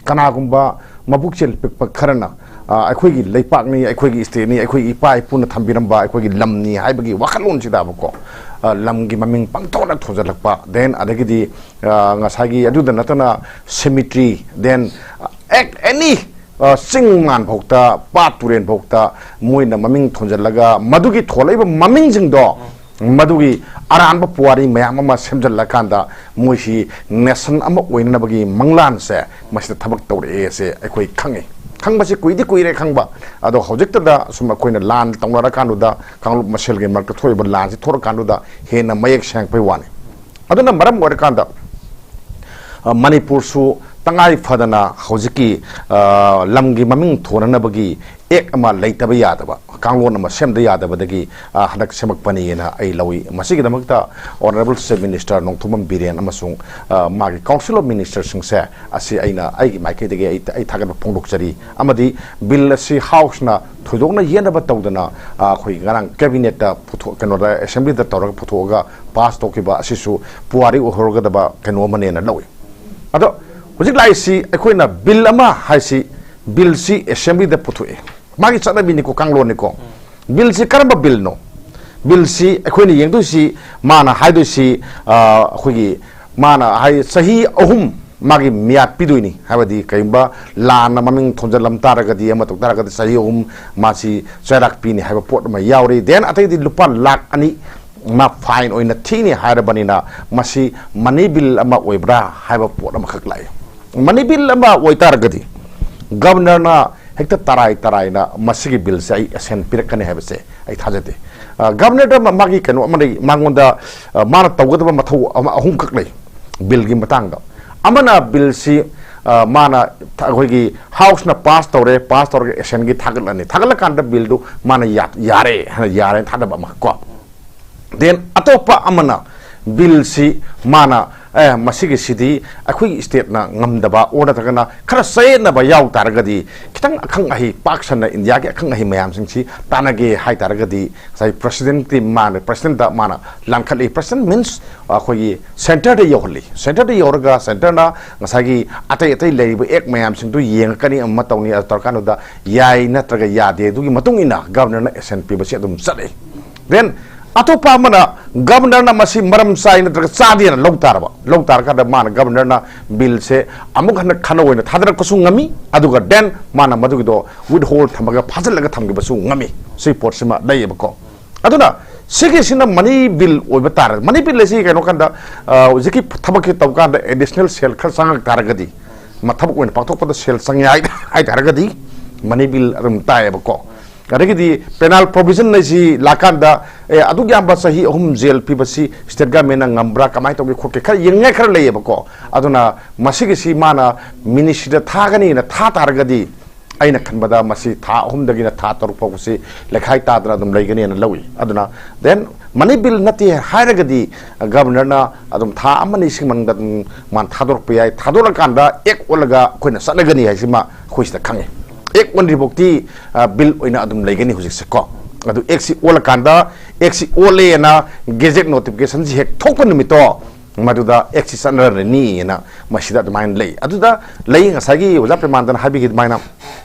ꯀꯅꯥꯒꯨꯝꯕ ꯃꯕꯨꯛꯆꯦꯜ ꯄꯤꯛꯄ ꯈꯔꯅ ꯑ, ꯑꯩꯈꯣꯏꯒꯤ ꯂꯩꯄꯥꯛꯅꯤ, ꯑꯩꯈꯣꯏꯒꯤ ꯁ꯭ꯇꯦꯠꯅꯤ, ꯑꯩꯈꯣꯏꯒꯤ ꯏꯄꯥ ꯏꯄꯨꯅ ꯊꯝꯕꯤꯔꯝꯕ ꯑꯩꯈꯣꯏꯒꯤ ꯂꯝꯅꯤ ꯍꯥꯏꯕꯒꯤ ꯋꯥꯈꯜꯂꯣꯟꯁꯤꯗꯕꯀꯣ ꯑ, ꯂꯝꯒꯤ ꯃꯃꯤꯡ ꯄꯪꯊꯣꯟꯅ ꯊꯣꯟꯖꯜꯂꯛꯄ, ꯗꯦꯟ ꯑꯗꯒꯤꯗꯤ ꯑ, ꯉꯁꯥꯏꯒꯤ ꯑꯗꯨꯗ ꯅꯠꯇꯅ ꯁꯤꯃꯤꯇ꯭ꯔꯤ, ꯗꯦꯟ ꯑꯦꯛ ꯑꯦꯅꯤ ꯆꯤꯡ ꯃꯥꯟ ꯐꯥꯎꯗ, ꯄꯥꯠ ꯇꯨꯔꯦꯟ ꯐꯥꯎꯗ ꯃꯣꯏꯅ ꯃꯃꯤꯡ ꯊꯣꯟꯖꯜꯂꯒ ꯃꯗꯨꯒꯤ ꯊꯣꯜꯂꯛꯏꯕ ꯃꯃꯤꯡꯁꯤꯡꯗꯣ ꯃꯗꯨꯒꯤ ꯑꯔꯥꯟꯕ ꯄꯨꯋꯥꯔꯤ ꯃꯌꯥꯝ ꯑꯃ ꯁꯦꯝꯖꯤꯜꯂꯀꯥꯟꯗ ꯃꯣꯏꯁꯤ ꯅꯦꯁꯟ ꯑꯃ ꯑꯣꯏꯅꯅꯕꯒꯤ ꯃꯪꯂꯥꯟꯁꯦ ꯃꯁꯤꯗ ꯊꯕꯛ ꯇꯧꯔꯛꯑꯦꯁꯦ ꯑꯩꯈꯣꯏ ꯈꯪꯉꯤ꯫ ꯈꯪꯕꯁꯤ ꯀꯨꯏꯗꯤ ꯀꯨꯏꯔꯦ ꯈꯪꯕ, ꯑꯗꯣ ꯍꯧꯖꯤꯛꯇꯗ ꯁꯨꯝ ꯑꯩꯈꯣꯏꯅ ꯂꯥꯟ ꯇꯧꯅꯔꯀꯥꯟꯗꯨꯗ ꯀꯥꯡꯂꯨꯞ ꯃꯁꯦꯜꯒꯤ ꯃꯔꯛꯇ ꯊꯣꯛꯏꯕ ꯂꯥꯟꯁꯤ ꯊꯣꯔꯀꯥꯟꯗꯨꯗ ꯍꯦꯟꯅ ꯃꯌꯦꯛ ꯁꯦꯡꯉꯛꯄꯩ ꯋꯥꯅꯤ꯫ ꯑꯗꯨꯅ ꯃꯔꯝ ꯑꯣꯏꯔꯀꯥꯟꯗ ꯑ, ꯃꯅꯤꯄꯨꯔꯁꯨ ꯇꯉꯥꯏ ꯐꯗꯅ ꯍꯧꯖꯤꯛꯀꯤ ꯑ, ꯂꯝꯒꯤ ꯃꯃꯤꯡ ꯊꯣꯟꯅꯅꯕꯒꯤ ꯑꯦꯛ ꯑꯃ ꯂꯩꯇꯕ ꯌꯥꯗꯕ, ꯀꯥꯡꯂꯣꯟ ꯑꯃ ꯁꯦꯝꯗ ꯌꯥꯗꯕꯗꯒꯤ ꯑ, ꯍꯟꯗꯛ ꯁꯦꯝꯃꯛꯄꯅꯤꯅ ꯑꯩ ꯂꯧꯏ꯫ ꯃꯁꯤꯒꯤꯗꯃꯛꯇ honourable chief minister Nongthombam Biren ꯑꯃꯁꯨꯡ ꯑ, ꯃꯥꯒꯤ ꯀꯥꯎꯟꯁꯤꯜ ꯑꯣꯐ ꯃꯤꯅꯤꯁꯇꯔꯁꯤꯡꯁꯦ ꯑꯁꯤ ꯑꯩꯅ ꯑꯩꯒꯤ ꯃꯥꯏꯀꯩꯗꯒꯤ ꯑꯩ ꯑꯩ ꯊꯥꯒꯠꯄ ꯐꯣꯡꯗꯣꯛꯆꯔꯤ꯫ ꯑꯃꯗꯤ ꯕꯤꯜ ꯑꯁꯤ ꯍꯥꯎꯁꯅ ꯊꯣꯏꯗꯣꯛꯅ ꯌꯦꯠꯅꯕ ꯇꯧꯗꯅ ꯑ, ꯑꯩꯈꯣꯏ ꯉꯔꯥꯡ ꯀꯦꯕꯤꯅꯦꯠꯇ ꯄꯨꯊꯣꯛ ꯀꯩꯅꯣꯗ ꯑꯦꯁꯦꯝꯕ꯭ꯂꯤꯗ ꯇꯧꯔꯒ ꯄꯨꯊꯣꯛꯑꯒ ꯄꯥꯁ ꯇꯧꯈꯤꯕ ꯑꯁꯤꯁꯨ ꯄꯨꯋꯥꯔꯤ ꯑꯣꯏꯍꯧꯔꯒꯗꯕ ꯀꯩꯅꯣ ꯑꯃꯅꯦꯅ ꯂꯧꯏ꯫ ꯑꯗꯣ ꯍꯧꯖꯤꯛ ꯂꯥꯛꯏꯁꯤ ꯑꯩꯈꯣꯏꯅ ꯕꯤꯜ ꯑꯃ ꯍꯥꯏꯁꯤ, ꯕꯤꯜꯁꯤ ꯑꯦꯁꯦꯝꯕ꯭ꯂꯤꯗ ꯄꯨꯊꯣꯛꯑꯦ, ꯃꯥꯒꯤ ꯆꯠꯅꯕꯤꯅꯤꯀꯣ, ꯀꯥꯡꯂꯣꯟꯅꯤꯀꯣ꯫ ꯕꯤꯜꯁꯤ ꯀꯔꯝꯕ ꯕꯤꯜꯅꯣ? ꯕꯤꯜꯁꯤ ꯑꯩꯈꯣꯏꯅ ꯌꯦꯡꯗꯣꯏꯁꯤ, ꯃꯥꯅ ꯍꯥꯏꯗꯣꯏꯁꯤ ꯑ, ꯑꯩꯈꯣꯏꯒꯤ ꯃꯥꯅ ꯍꯥꯏ ꯆꯍꯤ ꯑꯍꯨꯝ ꯃꯥꯒꯤ ꯃꯤꯌꯥꯠ ꯄꯤꯗꯣꯏꯅꯤ꯫ ꯍꯥꯏꯕꯗꯤ ꯀꯔꯤꯒꯨꯝꯕ ꯂꯥꯟꯅ ꯃꯃꯤꯡ ꯊꯣꯟꯖꯜꯂꯝ ꯇꯥꯔꯒꯗꯤ, ꯑꯃ ꯇꯧ ꯇꯥꯔꯒꯗꯤ ꯆꯍꯤ ꯑꯍꯨꯝ ꯃꯥꯁꯤ ꯆꯩꯔꯥꯛ ꯄꯤꯅꯤ ꯍꯥꯏꯕ ꯄꯣꯠ ꯑꯃ ꯌꯥꯎꯔꯤ꯫ ꯗꯦꯟ ꯑꯇꯩꯗꯤ ꯂꯨꯄꯥ ꯂꯥꯛ ꯑꯅꯤ ꯃꯥ ꯐꯥꯏꯟ ꯑꯣꯏꯅ ꯊꯤꯅꯤ ꯍꯥꯏꯔꯕꯅꯤꯅ ꯃꯁꯤ ꯃꯅꯤ ꯕꯤꯜ ꯑꯃ ꯑꯣꯏꯕ꯭ꯔꯥ ꯍꯥꯏꯕ ꯄꯣꯠ ꯑꯃꯈꯛ ꯂꯥꯛꯏ꯫ ꯃꯅꯤ ꯕꯤꯜ ꯑꯃ ꯑꯣꯏꯇꯥꯔꯒꯗꯤ ꯒꯕꯔꯅꯔꯅ ꯍꯦꯛꯇ ꯇꯔꯥꯏ ꯇꯔꯥꯏꯅ ꯃꯁꯤꯒꯤ ꯕꯤꯜꯁꯦ ꯑꯩ ꯑꯦꯁꯦꯟ ꯄꯤꯔꯛꯀꯅꯤ ꯍꯥꯏꯕꯁꯦ ꯑꯩ ꯊꯥꯖꯗꯦ꯫ ꯑ, ꯒꯕꯔꯅꯔꯗ ꯃꯥ- ꯃꯥꯒꯤ ꯀꯩꯅꯣ ꯑꯃ ꯂꯩ, ꯃꯉꯣꯟꯗ ꯑ, ꯃꯥꯅ ꯇꯧꯒꯗꯕ ꯃꯊꯧ ꯑꯃ ꯑꯍꯨꯝꯈꯛ ꯂꯩ ꯕꯤꯜꯒꯤ ꯃꯇꯥꯡꯗ꯫ ꯑꯃꯅ ꯕꯤꯜꯁꯤ ꯑ, ꯃꯥꯅ ꯊ-, ꯑꯩꯈꯣꯏꯒꯤ ꯍꯥꯎꯁꯅ ꯄꯥꯁ ꯇꯧꯔꯦ, ꯄꯥꯁ ꯇꯧꯔꯒ ꯑꯦꯁꯦꯟꯒꯤ ꯊꯥꯒꯠꯂꯅꯤ, ꯊꯥꯒꯠꯂꯀꯥꯟꯗ ꯕꯤꯜꯗꯨ ꯃꯥꯅ ꯌꯥ-, ꯌꯥꯔꯦ ꯍꯥꯏꯅ, ꯌꯥꯔꯦ ꯍꯥꯏꯅ ꯊꯥꯗꯕ ꯑꯃ ꯀꯣ꯫ ꯗꯦꯟ ꯑꯇꯣꯞꯄ ꯑꯃꯅ ꯕꯤꯜꯁꯤ ꯃꯥꯅ, ꯑꯦ, ꯃꯁꯤꯒꯤꯁꯤꯗꯤ ꯑꯩꯈꯣꯏꯒꯤ ꯁ꯭ꯇꯦꯠꯅ ꯉꯝꯗꯕ ꯑꯣꯔ ꯅꯠꯇ꯭ꯔꯒꯅ ꯈꯔ ꯆꯌꯦꯠꯅꯕ ꯌꯥꯎ ꯇꯥꯔꯒꯗꯤ, ꯈꯤꯇꯪ ꯑꯈꯪ ꯑꯍꯩ ꯄꯥꯛ ꯁꯟꯅ ꯏꯟꯗꯤꯌꯥꯒꯤ ꯑꯈꯪ ꯑꯍꯩ ꯃꯌꯥꯝꯁꯤꯡꯁꯤ ꯇꯥꯟꯅꯒꯦ ꯍꯥꯏ ꯇꯥꯔꯒꯗꯤ, ꯉꯁꯥꯏ ꯄ꯭ꯔꯁꯤꯗꯦꯟꯠꯀꯤ ꯃꯥꯅ, ꯄ꯭ꯔꯁꯤꯗꯦꯟꯠꯇ ꯃꯥꯅ ꯂꯥꯟꯈꯠꯂꯤ꯫ ꯄ꯭ꯔꯁꯤꯗꯦꯟꯠ ꯃꯤꯟꯁ ꯑꯩꯈꯣꯏꯒꯤ ꯁꯦꯟꯇꯔꯗ ꯌꯧꯍꯜꯂꯤ꯫ ꯁꯦꯟꯇꯔꯗ ꯌꯧꯔꯒ ꯁꯦꯟꯇꯔꯅ ꯉꯁꯥꯏꯒꯤ ꯑꯇꯩ ꯑꯇꯩ ꯂꯩꯔꯤꯕ ꯑꯦꯛ ꯃꯌꯥꯝꯁꯤꯡꯗꯨ ꯌꯦꯡꯉꯛꯀꯅꯤ, ꯑꯃ ꯇꯧꯅꯤ, ꯑꯗꯨ ꯇꯧꯔꯀꯥꯟꯗꯨꯗ ꯌꯥꯏ ꯅꯠꯇ꯭ꯔꯒ ꯌꯥꯗꯦ, ꯑꯗꯨꯒꯤ ꯃꯇꯨꯡ ꯏꯟꯅ ꯒꯕꯔꯅꯔꯅ ꯑꯦꯛꯁꯟ ꯄꯤꯕꯁꯤ ꯑꯗꯨꯝ ꯆꯠꯂꯤ꯫ ꯗꯦꯟ ꯑꯇꯣꯞꯄ ꯑꯃꯅ ꯒꯕꯔꯅꯔꯅ ꯃꯁꯤ ꯃꯔꯝ ꯆꯥꯏ ꯅꯠꯇ꯭ꯔꯒ ꯆꯥꯗꯦꯅ ꯂꯧ ꯇꯥꯔꯕ, ꯂꯧ ꯇꯥꯔꯀꯥꯟꯗ ꯃꯥꯅ, ꯒꯕꯔꯅꯔꯅ ꯕꯤꯜꯁꯦ ꯑꯃꯨꯛ ꯍꯟꯅ ꯈꯟꯅ ꯑꯣꯏꯅ ꯊꯥꯗꯔꯛꯄꯁꯨ ꯉꯝꯃꯤ, ꯑꯗꯨꯒ ꯗꯦꯟ ꯃꯥꯅ ꯃꯗꯨꯒꯤꯗꯣ ꯋꯤꯠꯍꯣꯜ ꯊꯝꯃꯒ ꯐꯥꯖꯤꯜꯂꯒ ꯊꯝꯈꯤꯕꯁꯨ ꯉꯝꯃꯤ꯫ ꯁꯤ ꯄꯣꯠꯁꯤꯃ ꯂꯩꯌꯦꯕꯀꯣ꯫ ꯑꯗꯨꯅ ꯁꯤꯒꯤꯁꯤꯅ ꯃꯅꯤ ꯕꯤꯜ ꯑꯣꯏꯕ ꯇꯥꯔꯦ꯫ ꯃꯅꯤ ꯕꯤꯜ ꯑꯁꯤ ꯀꯩꯅꯣ ꯀꯥꯟꯗ, ꯑ, ꯍꯧꯖꯤꯛꯀꯤ ꯊꯕꯛꯁꯤ ꯇꯧ ꯀꯥꯟꯗ ꯑꯦꯗꯤꯁꯅꯦꯜ ꯁꯦꯜ ꯈꯔ ꯆꯪꯉꯛ ꯇꯥꯔꯒꯗꯤ, ꯃ-, ꯊꯕꯛ ꯑꯣꯏꯅ ꯄꯥꯡꯊꯣꯛꯄꯗ ꯁꯦꯜ ꯆꯪꯉꯦ ꯍꯥꯏ, ꯍꯥꯏ ꯇꯥꯔꯒꯗꯤ ꯃꯅꯤ ꯕꯤꯜ ꯑꯗꯨꯝ ꯇꯥꯏꯌꯦꯕꯀꯣ꯫ ꯑꯗꯒꯤꯗꯤ ꯄꯦꯅꯥꯜ ꯄ꯭ꯔꯣꯚꯤꯖꯟ ꯍꯥꯏꯁꯤ ꯂꯥꯛꯀꯥꯟꯗ, ꯑꯦ, ꯑꯗꯨꯛ ꯌꯥꯝꯕ ꯆꯍꯤ ꯑꯍꯨꯝ ꯖꯦꯜ ꯄꯤꯕꯁꯤ ꯁ꯭ꯇꯦꯠ ꯒꯃꯦꯟꯅ ꯉꯝꯕ꯭ꯔꯥ, ꯀꯃꯥꯏꯅ ꯇꯧꯒꯦ ꯈꯣꯠꯀꯦ, ꯈꯔ ꯌꯦꯡꯅꯤꯡꯉꯥꯏ ꯈꯔ ꯂꯩꯌꯦꯕꯀꯣ꯫ ꯑꯗꯨꯅ ꯃꯁꯤꯒꯤꯁꯤ ꯃꯥꯅ ꯃꯤꯅꯤꯁꯇ꯭ꯔꯤꯗ ꯊꯥꯒꯅꯤꯅ ꯊꯥ ꯇꯥꯔꯒꯗꯤ, ꯑꯩꯅ ꯈꯟꯕꯗ ꯃꯁꯤ ꯊꯥ ꯑꯍꯨꯝꯗꯒꯤꯅ ꯊꯥ ꯇꯔꯨꯛ ꯐꯥꯎꯕꯁꯤ ꯂꯩꯈꯥꯏ ꯇꯥꯗꯅ ꯑꯗꯨꯝ ꯂꯩꯒꯅꯤꯅ ꯂꯧꯏ꯫ ꯑꯗꯨꯅ ꯗꯦꯟ ꯃꯅꯤ ꯕꯤꯜ ꯅꯠꯇꯦ ꯍꯥꯏꯔꯒꯗꯤ ꯒꯕꯔꯅꯔꯅ ꯑꯗꯨꯝ ꯊꯥ ꯑꯃ ꯑꯅꯤꯁꯤ ꯃꯅꯨꯡꯗ ꯑꯗꯨꯝ ꯃꯥꯅ ꯊꯥꯗꯣꯔꯛꯄ ꯌꯥꯏ꯫ ꯊꯥꯗꯣꯔꯛꯀꯥꯟꯗ ꯑꯦꯛ ꯑꯣꯜꯂꯒ ꯑꯩꯈꯣꯏꯅ ꯆꯠꯅꯒꯅꯤ ꯍꯥꯏꯁꯤꯃ ꯑꯩꯈꯣꯏ ꯁꯤꯗ ꯈꯪꯉꯤ꯫ ꯑꯦꯛ ꯑꯣꯟꯗ꯭ꯔꯤꯐꯥꯎꯇꯤ, ꯑ, ꯕꯤꯜ ꯑꯣꯏꯅ ꯑꯗꯨꯝ ꯂꯩꯒꯅꯤ ꯍꯧꯖꯤꯛꯁꯦ ꯀꯣ꯫ ꯑꯗꯨ ꯑꯦꯛꯁꯤ ꯑꯣꯜꯂꯀꯥꯟꯗ, ꯑꯦꯛꯁꯤ ꯑꯣꯜꯂꯦꯅ ꯒꯦꯖꯦꯠ ꯅꯣꯇꯤꯐꯤꯀꯦꯁꯟꯁꯤ ꯍꯦꯛ ꯊꯣꯛꯄ ꯅꯨꯃꯤꯠꯇꯣ, ꯃꯗꯨꯗ ꯑꯦꯛꯁꯤ ꯆꯠꯅꯔꯅꯤꯅ ꯃꯁꯤꯗ ꯑꯗꯨꯃꯥꯏꯅ ꯂꯩ꯫ ꯑꯗꯨꯗ ꯂꯩ, ꯉꯁꯥꯏꯒꯤ ꯑꯣꯖꯥ ꯄ꯭ꯔꯦꯃꯥꯅꯟꯗꯅ ꯍꯥꯏꯕꯤꯈꯤ ꯑꯗꯨꯃꯥꯏꯅ,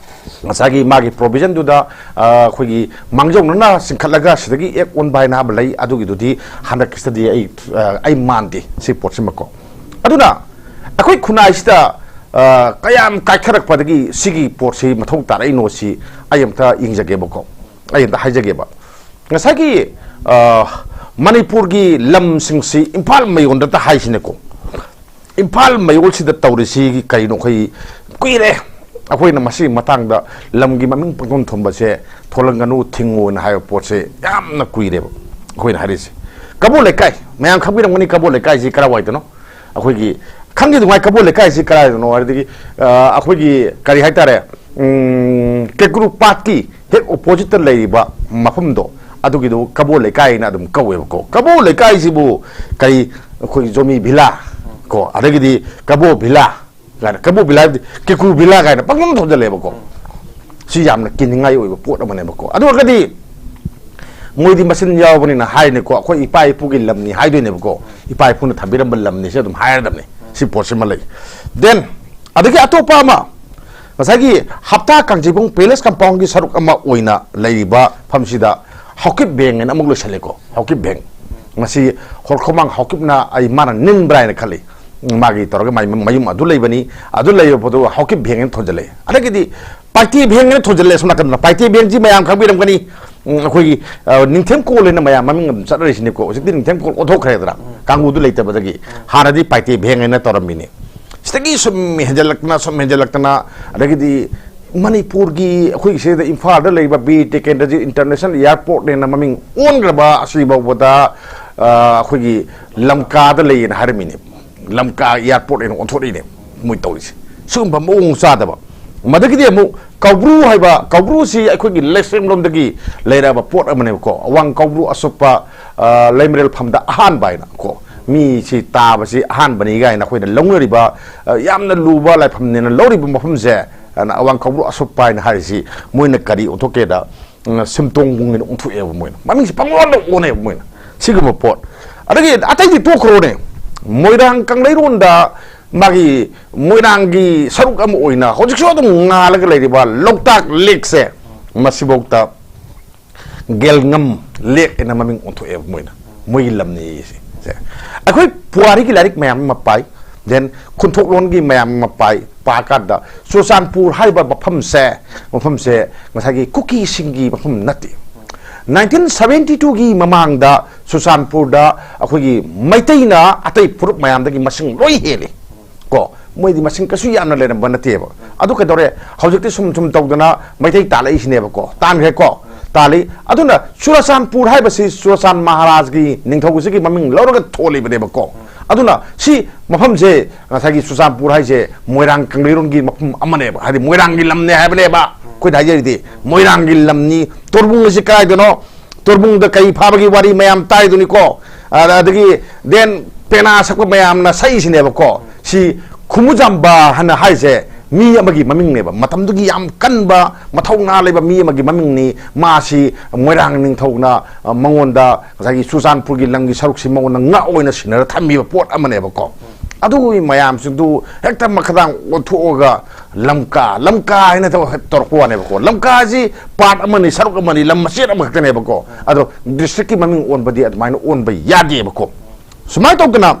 ꯉꯁꯥꯏꯒꯤ ꯃꯥꯒꯤ ꯄ꯭ꯔꯣꯚꯤꯖꯟꯗꯨꯗ, ꯑ, ꯑꯩꯈꯣꯏꯒꯤ ꯃꯥꯡꯖꯧꯅꯅ ꯆꯤꯡꯈꯠꯂꯒ ꯁꯤꯗꯒꯤ ꯑꯦꯛ ꯑꯣꯟꯕ ꯍꯥꯏꯅ ꯑꯃ ꯂꯩ, ꯑꯗꯨꯒꯤꯗꯨꯗꯤ ꯍꯟꯗꯛꯀꯤꯁꯤꯗꯗꯤ ꯑꯩ, ꯑ, ꯑꯩ ꯃꯥꯟꯗꯦ ꯁꯤ ꯄꯣꯠꯁꯤꯃꯀꯣ꯫ ꯑꯗꯨꯅ ꯑꯩꯈꯣꯏ ꯈꯨꯟꯅꯥꯏꯁꯤꯗ, ꯑ, ꯀꯌꯥꯝ ꯀꯥꯏꯊꯔꯛꯄꯗꯒꯤ ꯁꯤꯒꯤ ꯄꯣꯠꯁꯤ ꯃꯊꯧ ꯇꯥꯔꯛꯏꯅꯣ ꯁꯤ ꯑꯩ ꯑꯝꯇ ꯌꯦꯡꯖꯒꯦꯕꯀꯣ, ꯑꯩ ꯑꯝꯇ ꯍꯥꯏꯖꯒꯦꯕ꯫ ꯉꯁꯥꯏꯒꯤ, ꯑ, ꯃꯅꯤꯄꯨꯔꯒꯤ ꯂꯝꯁꯤꯡꯁꯤ ꯏꯝꯐꯥꯜ ꯃꯌꯣꯟꯗꯇ ꯍꯥꯏꯁꯤꯅꯦꯀꯣ꯫ ꯏꯝꯐꯥꯜ ꯃꯌꯣꯜꯁꯤꯗ ꯇꯧꯔꯤꯁꯤ ꯀꯔꯤꯅꯣ? ꯑꯩꯈꯣꯏ ꯀꯨꯏꯔꯦ ꯑꯩꯈꯣꯏꯅ ꯃꯁꯤꯒꯤ ꯃꯇꯥꯡꯗ, ꯂꯝꯒꯤ ꯃꯃꯤꯡ ꯄꯪꯊꯣꯟ ꯊꯣꯟꯕꯁꯦ, ꯊꯣꯂꯪꯒꯅꯨ, ꯊꯤꯡꯉꯣꯅ ꯍꯥꯏꯕ ꯄꯣꯠꯁꯦ ꯌꯥꯝꯅ ꯀꯨꯏꯔꯦꯕ ꯑꯩꯈꯣꯏꯅ ꯍꯥꯏꯔꯤꯁꯦ꯫ ꯀꯕꯣ ꯂꯩꯀꯥꯏ, ꯃꯌꯥꯝ ꯈꯪꯕꯤꯔꯝꯒꯅꯤ, ꯀꯕꯣ ꯂꯩꯀꯥꯏꯁꯤ ꯀꯔꯥꯏꯋꯥꯏꯗꯅꯣ? ꯑꯩꯈꯣꯏꯒꯤ ꯈꯪꯗꯦ, ꯅꯨꯡꯉꯥꯏ꯫ ꯀꯕꯣ ꯂꯩꯀꯥꯏꯁꯤ ꯀꯗꯥꯏꯗꯅꯣ ꯍꯥꯏꯔꯗꯤ, ꯑ, ꯑꯩꯈꯣꯏꯒꯤ ꯀꯔꯤ ꯍꯥꯏꯇꯥꯔꯦ, ꯎꯝ, ꯀꯦꯀ꯭ꯔꯨ ꯄꯥꯠꯀꯤ ꯍꯦꯛ ꯑꯣꯄꯣꯖꯤꯠꯇ ꯂꯩꯔꯤꯕ ꯃꯐꯝꯗꯣ, ꯑꯗꯨꯒꯤꯗꯨ ꯀꯕꯣ ꯂꯩꯀꯥꯏꯅ ꯑꯗꯨꯝ ꯀꯧꯋꯦꯕꯀꯣ꯫ ꯀꯕꯣ ꯂꯩꯀꯥꯏꯁꯤꯕꯨ ꯀꯔꯤ, ꯑꯩꯈꯣꯏꯒꯤ ꯖꯣꯃꯤ ꯚꯤꯂꯥ ꯀꯣ, ꯑꯗꯒꯤꯗꯤ ꯀꯕꯣ ꯚꯤꯂꯥ ꯀꯥꯏꯅ, ꯀꯕꯣ ꯚꯤꯂꯥ ꯍꯥꯏꯕꯗꯤ ꯀꯦꯀ꯭ꯔꯨ ꯚꯤꯂꯥ ꯀꯥꯏꯅ ꯄꯪꯊꯣꯟ ꯊꯣꯟꯖꯜꯂꯦꯕꯀꯣ꯫ ꯁꯤ ꯌꯥꯝꯅ ꯀꯤꯅꯤꯡꯉꯥꯏ ꯑꯣꯏꯕ ꯄꯣꯠ ꯑꯃꯅꯦꯕꯀꯣ꯫ ꯑꯗꯨ ꯑꯣꯏꯔꯒꯗꯤ ꯃꯣꯏꯗꯤ ꯃꯆꯤꯟ ꯌꯥꯎꯕꯅꯤꯅ ꯍꯥꯏꯅꯤꯀꯣ, "ꯑꯩꯈꯣꯏ ꯏꯄꯥ ꯏꯄꯨꯒꯤ ꯂꯝꯅꯤ" ꯍꯥꯏꯗꯣꯏꯅꯦꯕꯀꯣ꯫ "ꯏꯄꯥ ꯏꯄꯨꯅ ꯊꯝꯕꯤꯔꯝꯕ ꯂꯝꯅꯤ" ꯁꯤ ꯑꯗꯨꯝ ꯍꯥꯏꯔꯗꯕꯅꯤ, ꯁꯤ ꯄꯣꯠꯁꯤꯃ ꯂꯩ꯫ Then ꯑꯗꯒꯤ ꯑꯇꯣꯞꯄ ꯑꯃ, ꯉꯁꯥꯏꯒꯤ ꯍꯞꯇꯥ ꯀꯥꯡꯖꯩꯕꯨꯡ ꯄꯦꯂꯦꯁ ꯀꯝꯄꯥꯎꯟꯒꯤ ꯁꯔꯨꯛ ꯑꯃ ꯑꯣꯏꯅ ꯂꯩꯔꯤꯕ ꯃꯐꯝꯁꯤꯗ ꯍꯥꯎꯀꯤꯞ ꯚꯦꯡ ꯍꯥꯏꯅ ꯑꯃꯨꯛ ꯂꯣꯏꯁꯜꯂꯦꯀꯣ꯫ ꯍꯥꯎꯀꯤꯞ ꯚꯦꯡ, ꯃꯁꯤ ꯍꯣꯔꯈꯣꯃꯥꯡ ꯍꯥꯎꯀꯤꯞꯅ ꯑꯩ, ꯃꯥꯅ ꯅꯤꯟꯕ꯭ꯔꯥ ꯍꯥꯏꯅ ꯈꯜꯂꯤ꯫ ꯃꯥꯒꯤ ꯇꯧꯔꯒ ꯃꯥꯏ ꯃꯌꯨꯝ ꯑꯗꯨ ꯂꯩꯕꯅꯤ꯫ ꯑꯗꯨ ꯂꯩꯕ ꯄꯣꯠꯇꯨ ꯍꯥꯎꯀꯤꯞ ꯚꯦꯡ ꯍꯥꯏꯅ ꯊꯣꯟꯖꯜꯂꯛꯑꯦ꯫ ꯑꯗꯒꯤꯗꯤ ꯄꯥꯏꯇꯦ ꯚꯦꯡ ꯍꯥꯏꯅ ꯊꯣꯟꯖꯜꯂꯛꯑꯦ꯫ ꯁꯣꯝ ꯅꯥꯀꯟꯗ ꯄꯥꯏꯇꯦ ꯚꯦꯡꯁꯤ ꯃꯌꯥꯝ ꯈꯪꯕꯤꯔꯝꯒꯅꯤ꯫ ꯎꯝ, ꯑꯩꯈꯣꯏꯒꯤ, ꯑ, ꯅꯤꯡꯊꯦꯝ ꯀꯣꯜ ꯍꯥꯏꯅ ꯃꯌꯥꯝ ꯃꯃꯤꯡ ꯑꯗꯨꯝ ꯆꯠꯅꯔꯤꯁꯤꯅꯤꯀꯣ꯫ ꯍꯧꯖꯤꯛꯇꯤ ꯅꯤꯡꯊꯦꯝ ꯀꯣꯜ ꯑꯣꯟꯊꯣꯛꯈ꯭ꯔꯦꯗꯅ, ꯀꯥꯡꯕꯨꯗꯨ ꯂꯩꯇꯕꯗꯒꯤ꯫ ꯍꯥꯟꯅꯗꯤ ꯄꯥꯏꯇꯦ ꯚꯦꯡ ꯍꯥꯏꯅ ꯇꯧꯔꯝꯃꯤꯅꯤ꯫ ꯁꯤꯗꯒꯤ ꯁꯨꯝ ꯍꯦꯟꯖꯜꯂꯛꯇꯅ, ꯁꯨꯝ ꯍꯦꯟꯖꯜꯂꯛꯇꯅ, ꯑꯗꯒꯤꯗꯤ ꯃꯅꯤꯄꯨꯔꯒꯤ, ꯑꯩꯈꯣꯏꯒꯤ ꯁꯤꯗ ꯏꯝꯐꯥꯜꯗ ꯂꯩꯕ ꯕꯤꯔ ꯇꯤꯀꯦꯟꯗ꯭ꯔꯖꯤꯠ ꯏꯟꯇꯔꯅꯦꯁꯅꯦꯜ ꯑꯦꯌꯥꯔꯄꯣꯔꯠꯅꯦꯅ ꯃꯃꯤꯡ ꯑꯣꯟꯈ꯭ꯔꯕ ꯑꯁꯤꯐꯥꯎꯕꯗ, ꯑ, ꯑꯩꯈꯣꯏꯒꯤ ꯂꯝꯀꯥꯗ ꯂꯩꯌꯦꯅ ꯍꯥꯏꯔꯝꯃꯤꯅꯦ꯫ ꯂꯝꯀꯥ ꯑꯦꯌꯥꯔꯄꯣꯔꯠ ꯍꯥꯏꯅ ꯑꯣꯟꯊꯣꯔꯛꯏꯅꯦ ꯃꯣꯏ ꯇꯧꯔꯤꯁꯦ꯫ ꯁꯤꯒꯨꯝꯕ ꯃꯑꯣꯡ ꯆꯥꯗꯕ꯫ ꯃꯗꯒꯤꯗꯤ ꯑꯃꯨꯛ ꯀꯧꯕ꯭ꯔꯨ ꯍꯥꯏꯕ, ꯀꯧꯕ꯭ꯔꯨꯁꯤ ꯑꯩꯈꯣꯏꯒꯤ ꯂꯩꯁꯦꯝꯂꯣꯝꯗꯒꯤ ꯂꯩꯔꯛꯑꯕ ꯄꯣꯠ ꯑꯃꯅꯦꯕꯀꯣ꯫ ꯑꯋꯥꯡ ꯀꯧꯕ꯭ꯔꯨ ꯑꯁꯨꯞꯄ, ꯑ, ꯂꯩꯃꯔꯦꯜꯐꯝꯗ ꯑꯍꯥꯟꯕ ꯍꯥꯏꯅ ꯀꯣ, ꯃꯤꯁꯤ ꯇꯥꯕꯁꯤ ꯑꯍꯥꯟꯕꯅꯤ ꯀꯥꯏꯅ ꯑꯩꯈꯣꯏꯅ ꯂꯧꯅꯔꯤꯕ, ꯑ, ꯌꯥꯝꯅ ꯂꯨꯕ ꯂꯥꯏꯐꯝꯅꯦꯅ ꯂꯧꯔꯤꯕ ꯃꯐꯝꯁꯦ, ꯑ, ꯑꯋꯥꯡ ꯀꯧꯕ꯭ꯔꯨ ꯑꯁꯨꯞꯄ ꯍꯥꯏꯅ ꯍꯥꯏꯔꯤꯁꯤ ꯃꯣꯏꯅ ꯀꯔꯤ ꯑꯣꯟꯊꯣꯛꯀꯦꯗ, ꯎꯝ, ꯁꯤꯝꯇꯣꯡꯕꯨꯡ ꯍꯥꯏꯅ ꯑꯣꯟꯊꯣꯛꯑꯦꯕ ꯃꯣꯏꯅ꯫ ꯃꯃꯤꯡꯁꯦ ꯄꯪꯑꯣꯟꯗ ꯑꯣꯟꯅꯩꯕ ꯃꯣꯏꯅ꯫ ꯁꯤꯒꯨꯝꯕ ꯄꯣꯠ꯫ ꯑꯗꯒꯤ ꯑꯇꯩꯗꯤ ꯇꯣꯛꯈ꯭ꯔꯣꯅꯦ꯫ ꯃꯣꯏꯔꯥꯡ ꯀꯪꯂꯩꯔꯣꯟꯗ ꯃꯥꯒꯤ ꯃꯣꯏꯔꯥꯡꯒꯤ ꯁꯔꯨꯛ ꯑꯃ ꯑꯣꯏꯅ ꯍꯧꯖꯤꯛꯁꯨ ꯑꯗꯨꯝ ꯉꯥꯜꯂꯒ ꯂꯩꯔꯤꯕ ꯂꯣꯛꯇꯥꯛ ꯂꯦꯛꯁꯦ, ꯃꯁꯤꯐꯥꯎꯗ ꯒꯦꯜꯉꯝ ꯂꯦꯛ ꯍꯥꯏꯅ ꯃꯃꯤꯡ ꯑꯣꯟꯊꯣꯛꯑꯦꯕ ꯃꯣꯏꯅ꯫ ꯃꯣꯏꯒꯤ ꯂꯝꯅꯤ ꯁꯤ꯫ ꯁꯦ꯫ ꯑꯩꯈꯣꯏ ꯄꯨꯋꯥꯔꯤꯒꯤ ꯂꯥꯏꯔꯤꯛ ꯃꯌꯥꯝ ꯑꯃ ꯄꯥꯏ꯫ Then ꯈꯨꯟꯊꯣꯛꯂꯣꯟꯒꯤ ꯃꯌꯥꯝ ꯑꯃ ꯄꯥꯏ꯫ ꯄꯥꯀꯥꯟꯗ ꯆꯨꯔꯆꯥꯟꯄꯨꯔ ꯍꯥꯏꯕ ꯃꯐꯝꯁꯦ, ꯃꯐꯝꯁꯦ ꯉꯁꯥꯏꯒꯤ ꯀꯨꯀꯤꯁꯤꯡꯒꯤ ꯃꯐꯝ ꯅꯠꯇꯦ꯫ Nineteen seventy twoꯒꯤ ꯃꯃꯥꯡꯗ ꯆꯨꯔꯆꯥꯟꯄꯨꯔꯗ ꯑꯩꯈꯣꯏꯒꯤ ꯃꯩꯇꯩꯅ ꯑꯇꯩ ꯐꯨꯔꯨꯞ ꯃꯌꯥꯝꯗꯒꯤ ꯃꯁꯤꯡ ꯂꯣꯏ ꯍꯦꯜꯂꯤ꯫ ꯀꯣ, ꯃꯣꯏꯗꯤ ꯃꯁꯤꯡ ꯀꯩꯁꯨ ꯌꯥꯝꯅ ꯂꯩꯔꯝꯕ ꯅꯠꯇꯦꯕ꯫ ꯑꯗꯨ ꯀꯩꯗꯧꯔꯦ? ꯍꯧꯖꯤꯛꯇꯤ ꯁꯨꯝ ꯁꯨꯝ ꯇꯧꯗꯅ ꯃꯩꯇꯩ ꯇꯥꯜꯂꯛꯏꯁꯤꯅꯦꯕꯀꯣ, ꯇꯥꯟꯈ꯭ꯔꯦꯀꯣ, ꯇꯥꯜꯂꯤ꯫ ꯑꯗꯨꯅ ꯆꯨꯔꯆꯥꯟꯄꯨꯔ ꯍꯥꯏꯕꯁꯤ ꯆꯨꯔꯆꯥꯟ ꯃꯍꯥꯔꯥꯖꯒꯤ ꯅꯤꯡꯊꯧꯁꯤꯒꯤ ꯃꯃꯤꯡ ꯂꯧꯔꯒ ꯊꯣꯜꯂꯤꯕꯅꯦꯕꯀꯣ꯫ ꯑꯗꯨꯅ ꯁꯤ ꯃꯐꯝꯁꯦ, ꯉꯁꯥꯏꯒꯤ ꯆꯨꯔꯆꯥꯟꯄꯨꯔ ꯍꯥꯏꯁꯦ ꯃꯣꯏꯔꯥꯡ ꯀꯪꯂꯩꯔꯣꯟꯒꯤ ꯃꯐꯝ ꯑꯃꯅꯦꯕ, ꯍꯥꯏꯗꯤ ꯃꯣꯏꯔꯥꯡꯒꯤ ꯂꯝꯅꯦ ꯍꯥꯏꯕꯅꯦꯕ ꯑꯩꯈꯣꯏꯗ ꯍꯥꯏꯖꯔꯤꯗꯤ꯫ ꯃꯣꯏꯔꯥꯡꯒꯤ ꯂꯝꯅꯤ꯫ ꯇꯣꯔꯕꯨꯡ ꯑꯁꯤ ꯀꯗꯥꯏꯗꯅꯣ? ꯇꯣꯔꯕꯨꯡꯗ ꯀꯩ ꯐꯥꯕꯒꯤ ꯋꯥꯔꯤ ꯃꯌꯥꯝ ꯇꯥꯏꯗꯨꯅꯤꯀꯣ꯫ ꯑꯗ-, ꯑꯗꯒꯤ ꯗꯦꯟ ꯄꯦꯅꯥ ꯁꯛꯄ ꯃꯌꯥꯝꯅ ꯁꯛꯏꯁꯤꯅꯦꯕꯀꯣ꯫ ꯁꯤ ꯈꯨꯃꯨꯖꯥꯝꯕ ꯍꯥꯏꯅ ꯍꯥꯏꯁꯦ ꯃꯤ ꯑꯃꯒꯤ ꯃꯃꯤꯡꯅꯦꯕ, ꯃꯇꯝꯗꯨꯒꯤ ꯌꯥꯝ ꯀꯟꯕ ꯃꯊꯧꯅꯥ ꯂꯩꯕ ꯃꯤ ꯑꯃꯒꯤ ꯃꯃꯤꯡꯅꯤ꯫ ꯃꯥꯁꯤ ꯃꯣꯏꯔꯥꯡ ꯅꯤꯡꯊꯧꯅ, ꯑ, ꯃꯉꯣꯟꯗ ꯉꯁꯥꯏꯒꯤ ꯆꯨꯔꯆꯥꯟꯄꯨꯔꯒꯤ ꯂꯝꯒꯤ ꯁꯔꯨꯛꯁꯤ ꯃꯉꯣꯟꯗ ꯉꯥ ꯑꯣꯏꯅ ꯁꯤꯟꯅꯔ ꯊꯝꯃꯤꯕ ꯄꯣꯠ ꯑꯃꯅꯦꯕꯀꯣ꯫ ꯑꯗꯨꯒꯤ ꯃꯌꯥꯝꯁꯤꯡꯗꯨ ꯍꯦꯛꯇ ꯃꯈꯥꯗꯥꯡ ꯑꯣꯟꯊꯣꯛꯑꯒ ꯂꯝꯀꯥ, ꯂꯝꯀꯥ ꯍꯥꯏꯅ ꯇꯧ-, ꯇꯧꯔꯛꯄ ꯋꯥꯅꯦꯕꯀꯣ꯫ ꯂꯝꯀꯥ ꯑꯁꯤ ꯄꯥꯔꯠ ꯑꯃꯅꯤ, ꯁꯔꯨꯛ ꯑꯃꯅꯤ, ꯂꯝ ꯃꯆꯦꯠ ꯑꯃꯈꯛꯇꯅꯦꯕꯀꯣ꯫ ꯑꯗꯣ ꯗꯤꯁꯇ꯭ꯔꯤꯛꯀꯤ ꯃꯃꯤꯡ ꯑꯣꯟꯕꯗꯤ ꯑꯗꯨꯃꯥꯏꯅ ꯑꯣꯟꯕ ꯌꯥꯗꯦꯕꯀꯣ꯫ ꯁꯨꯃꯥꯏꯅ ꯇꯧꯗꯅ,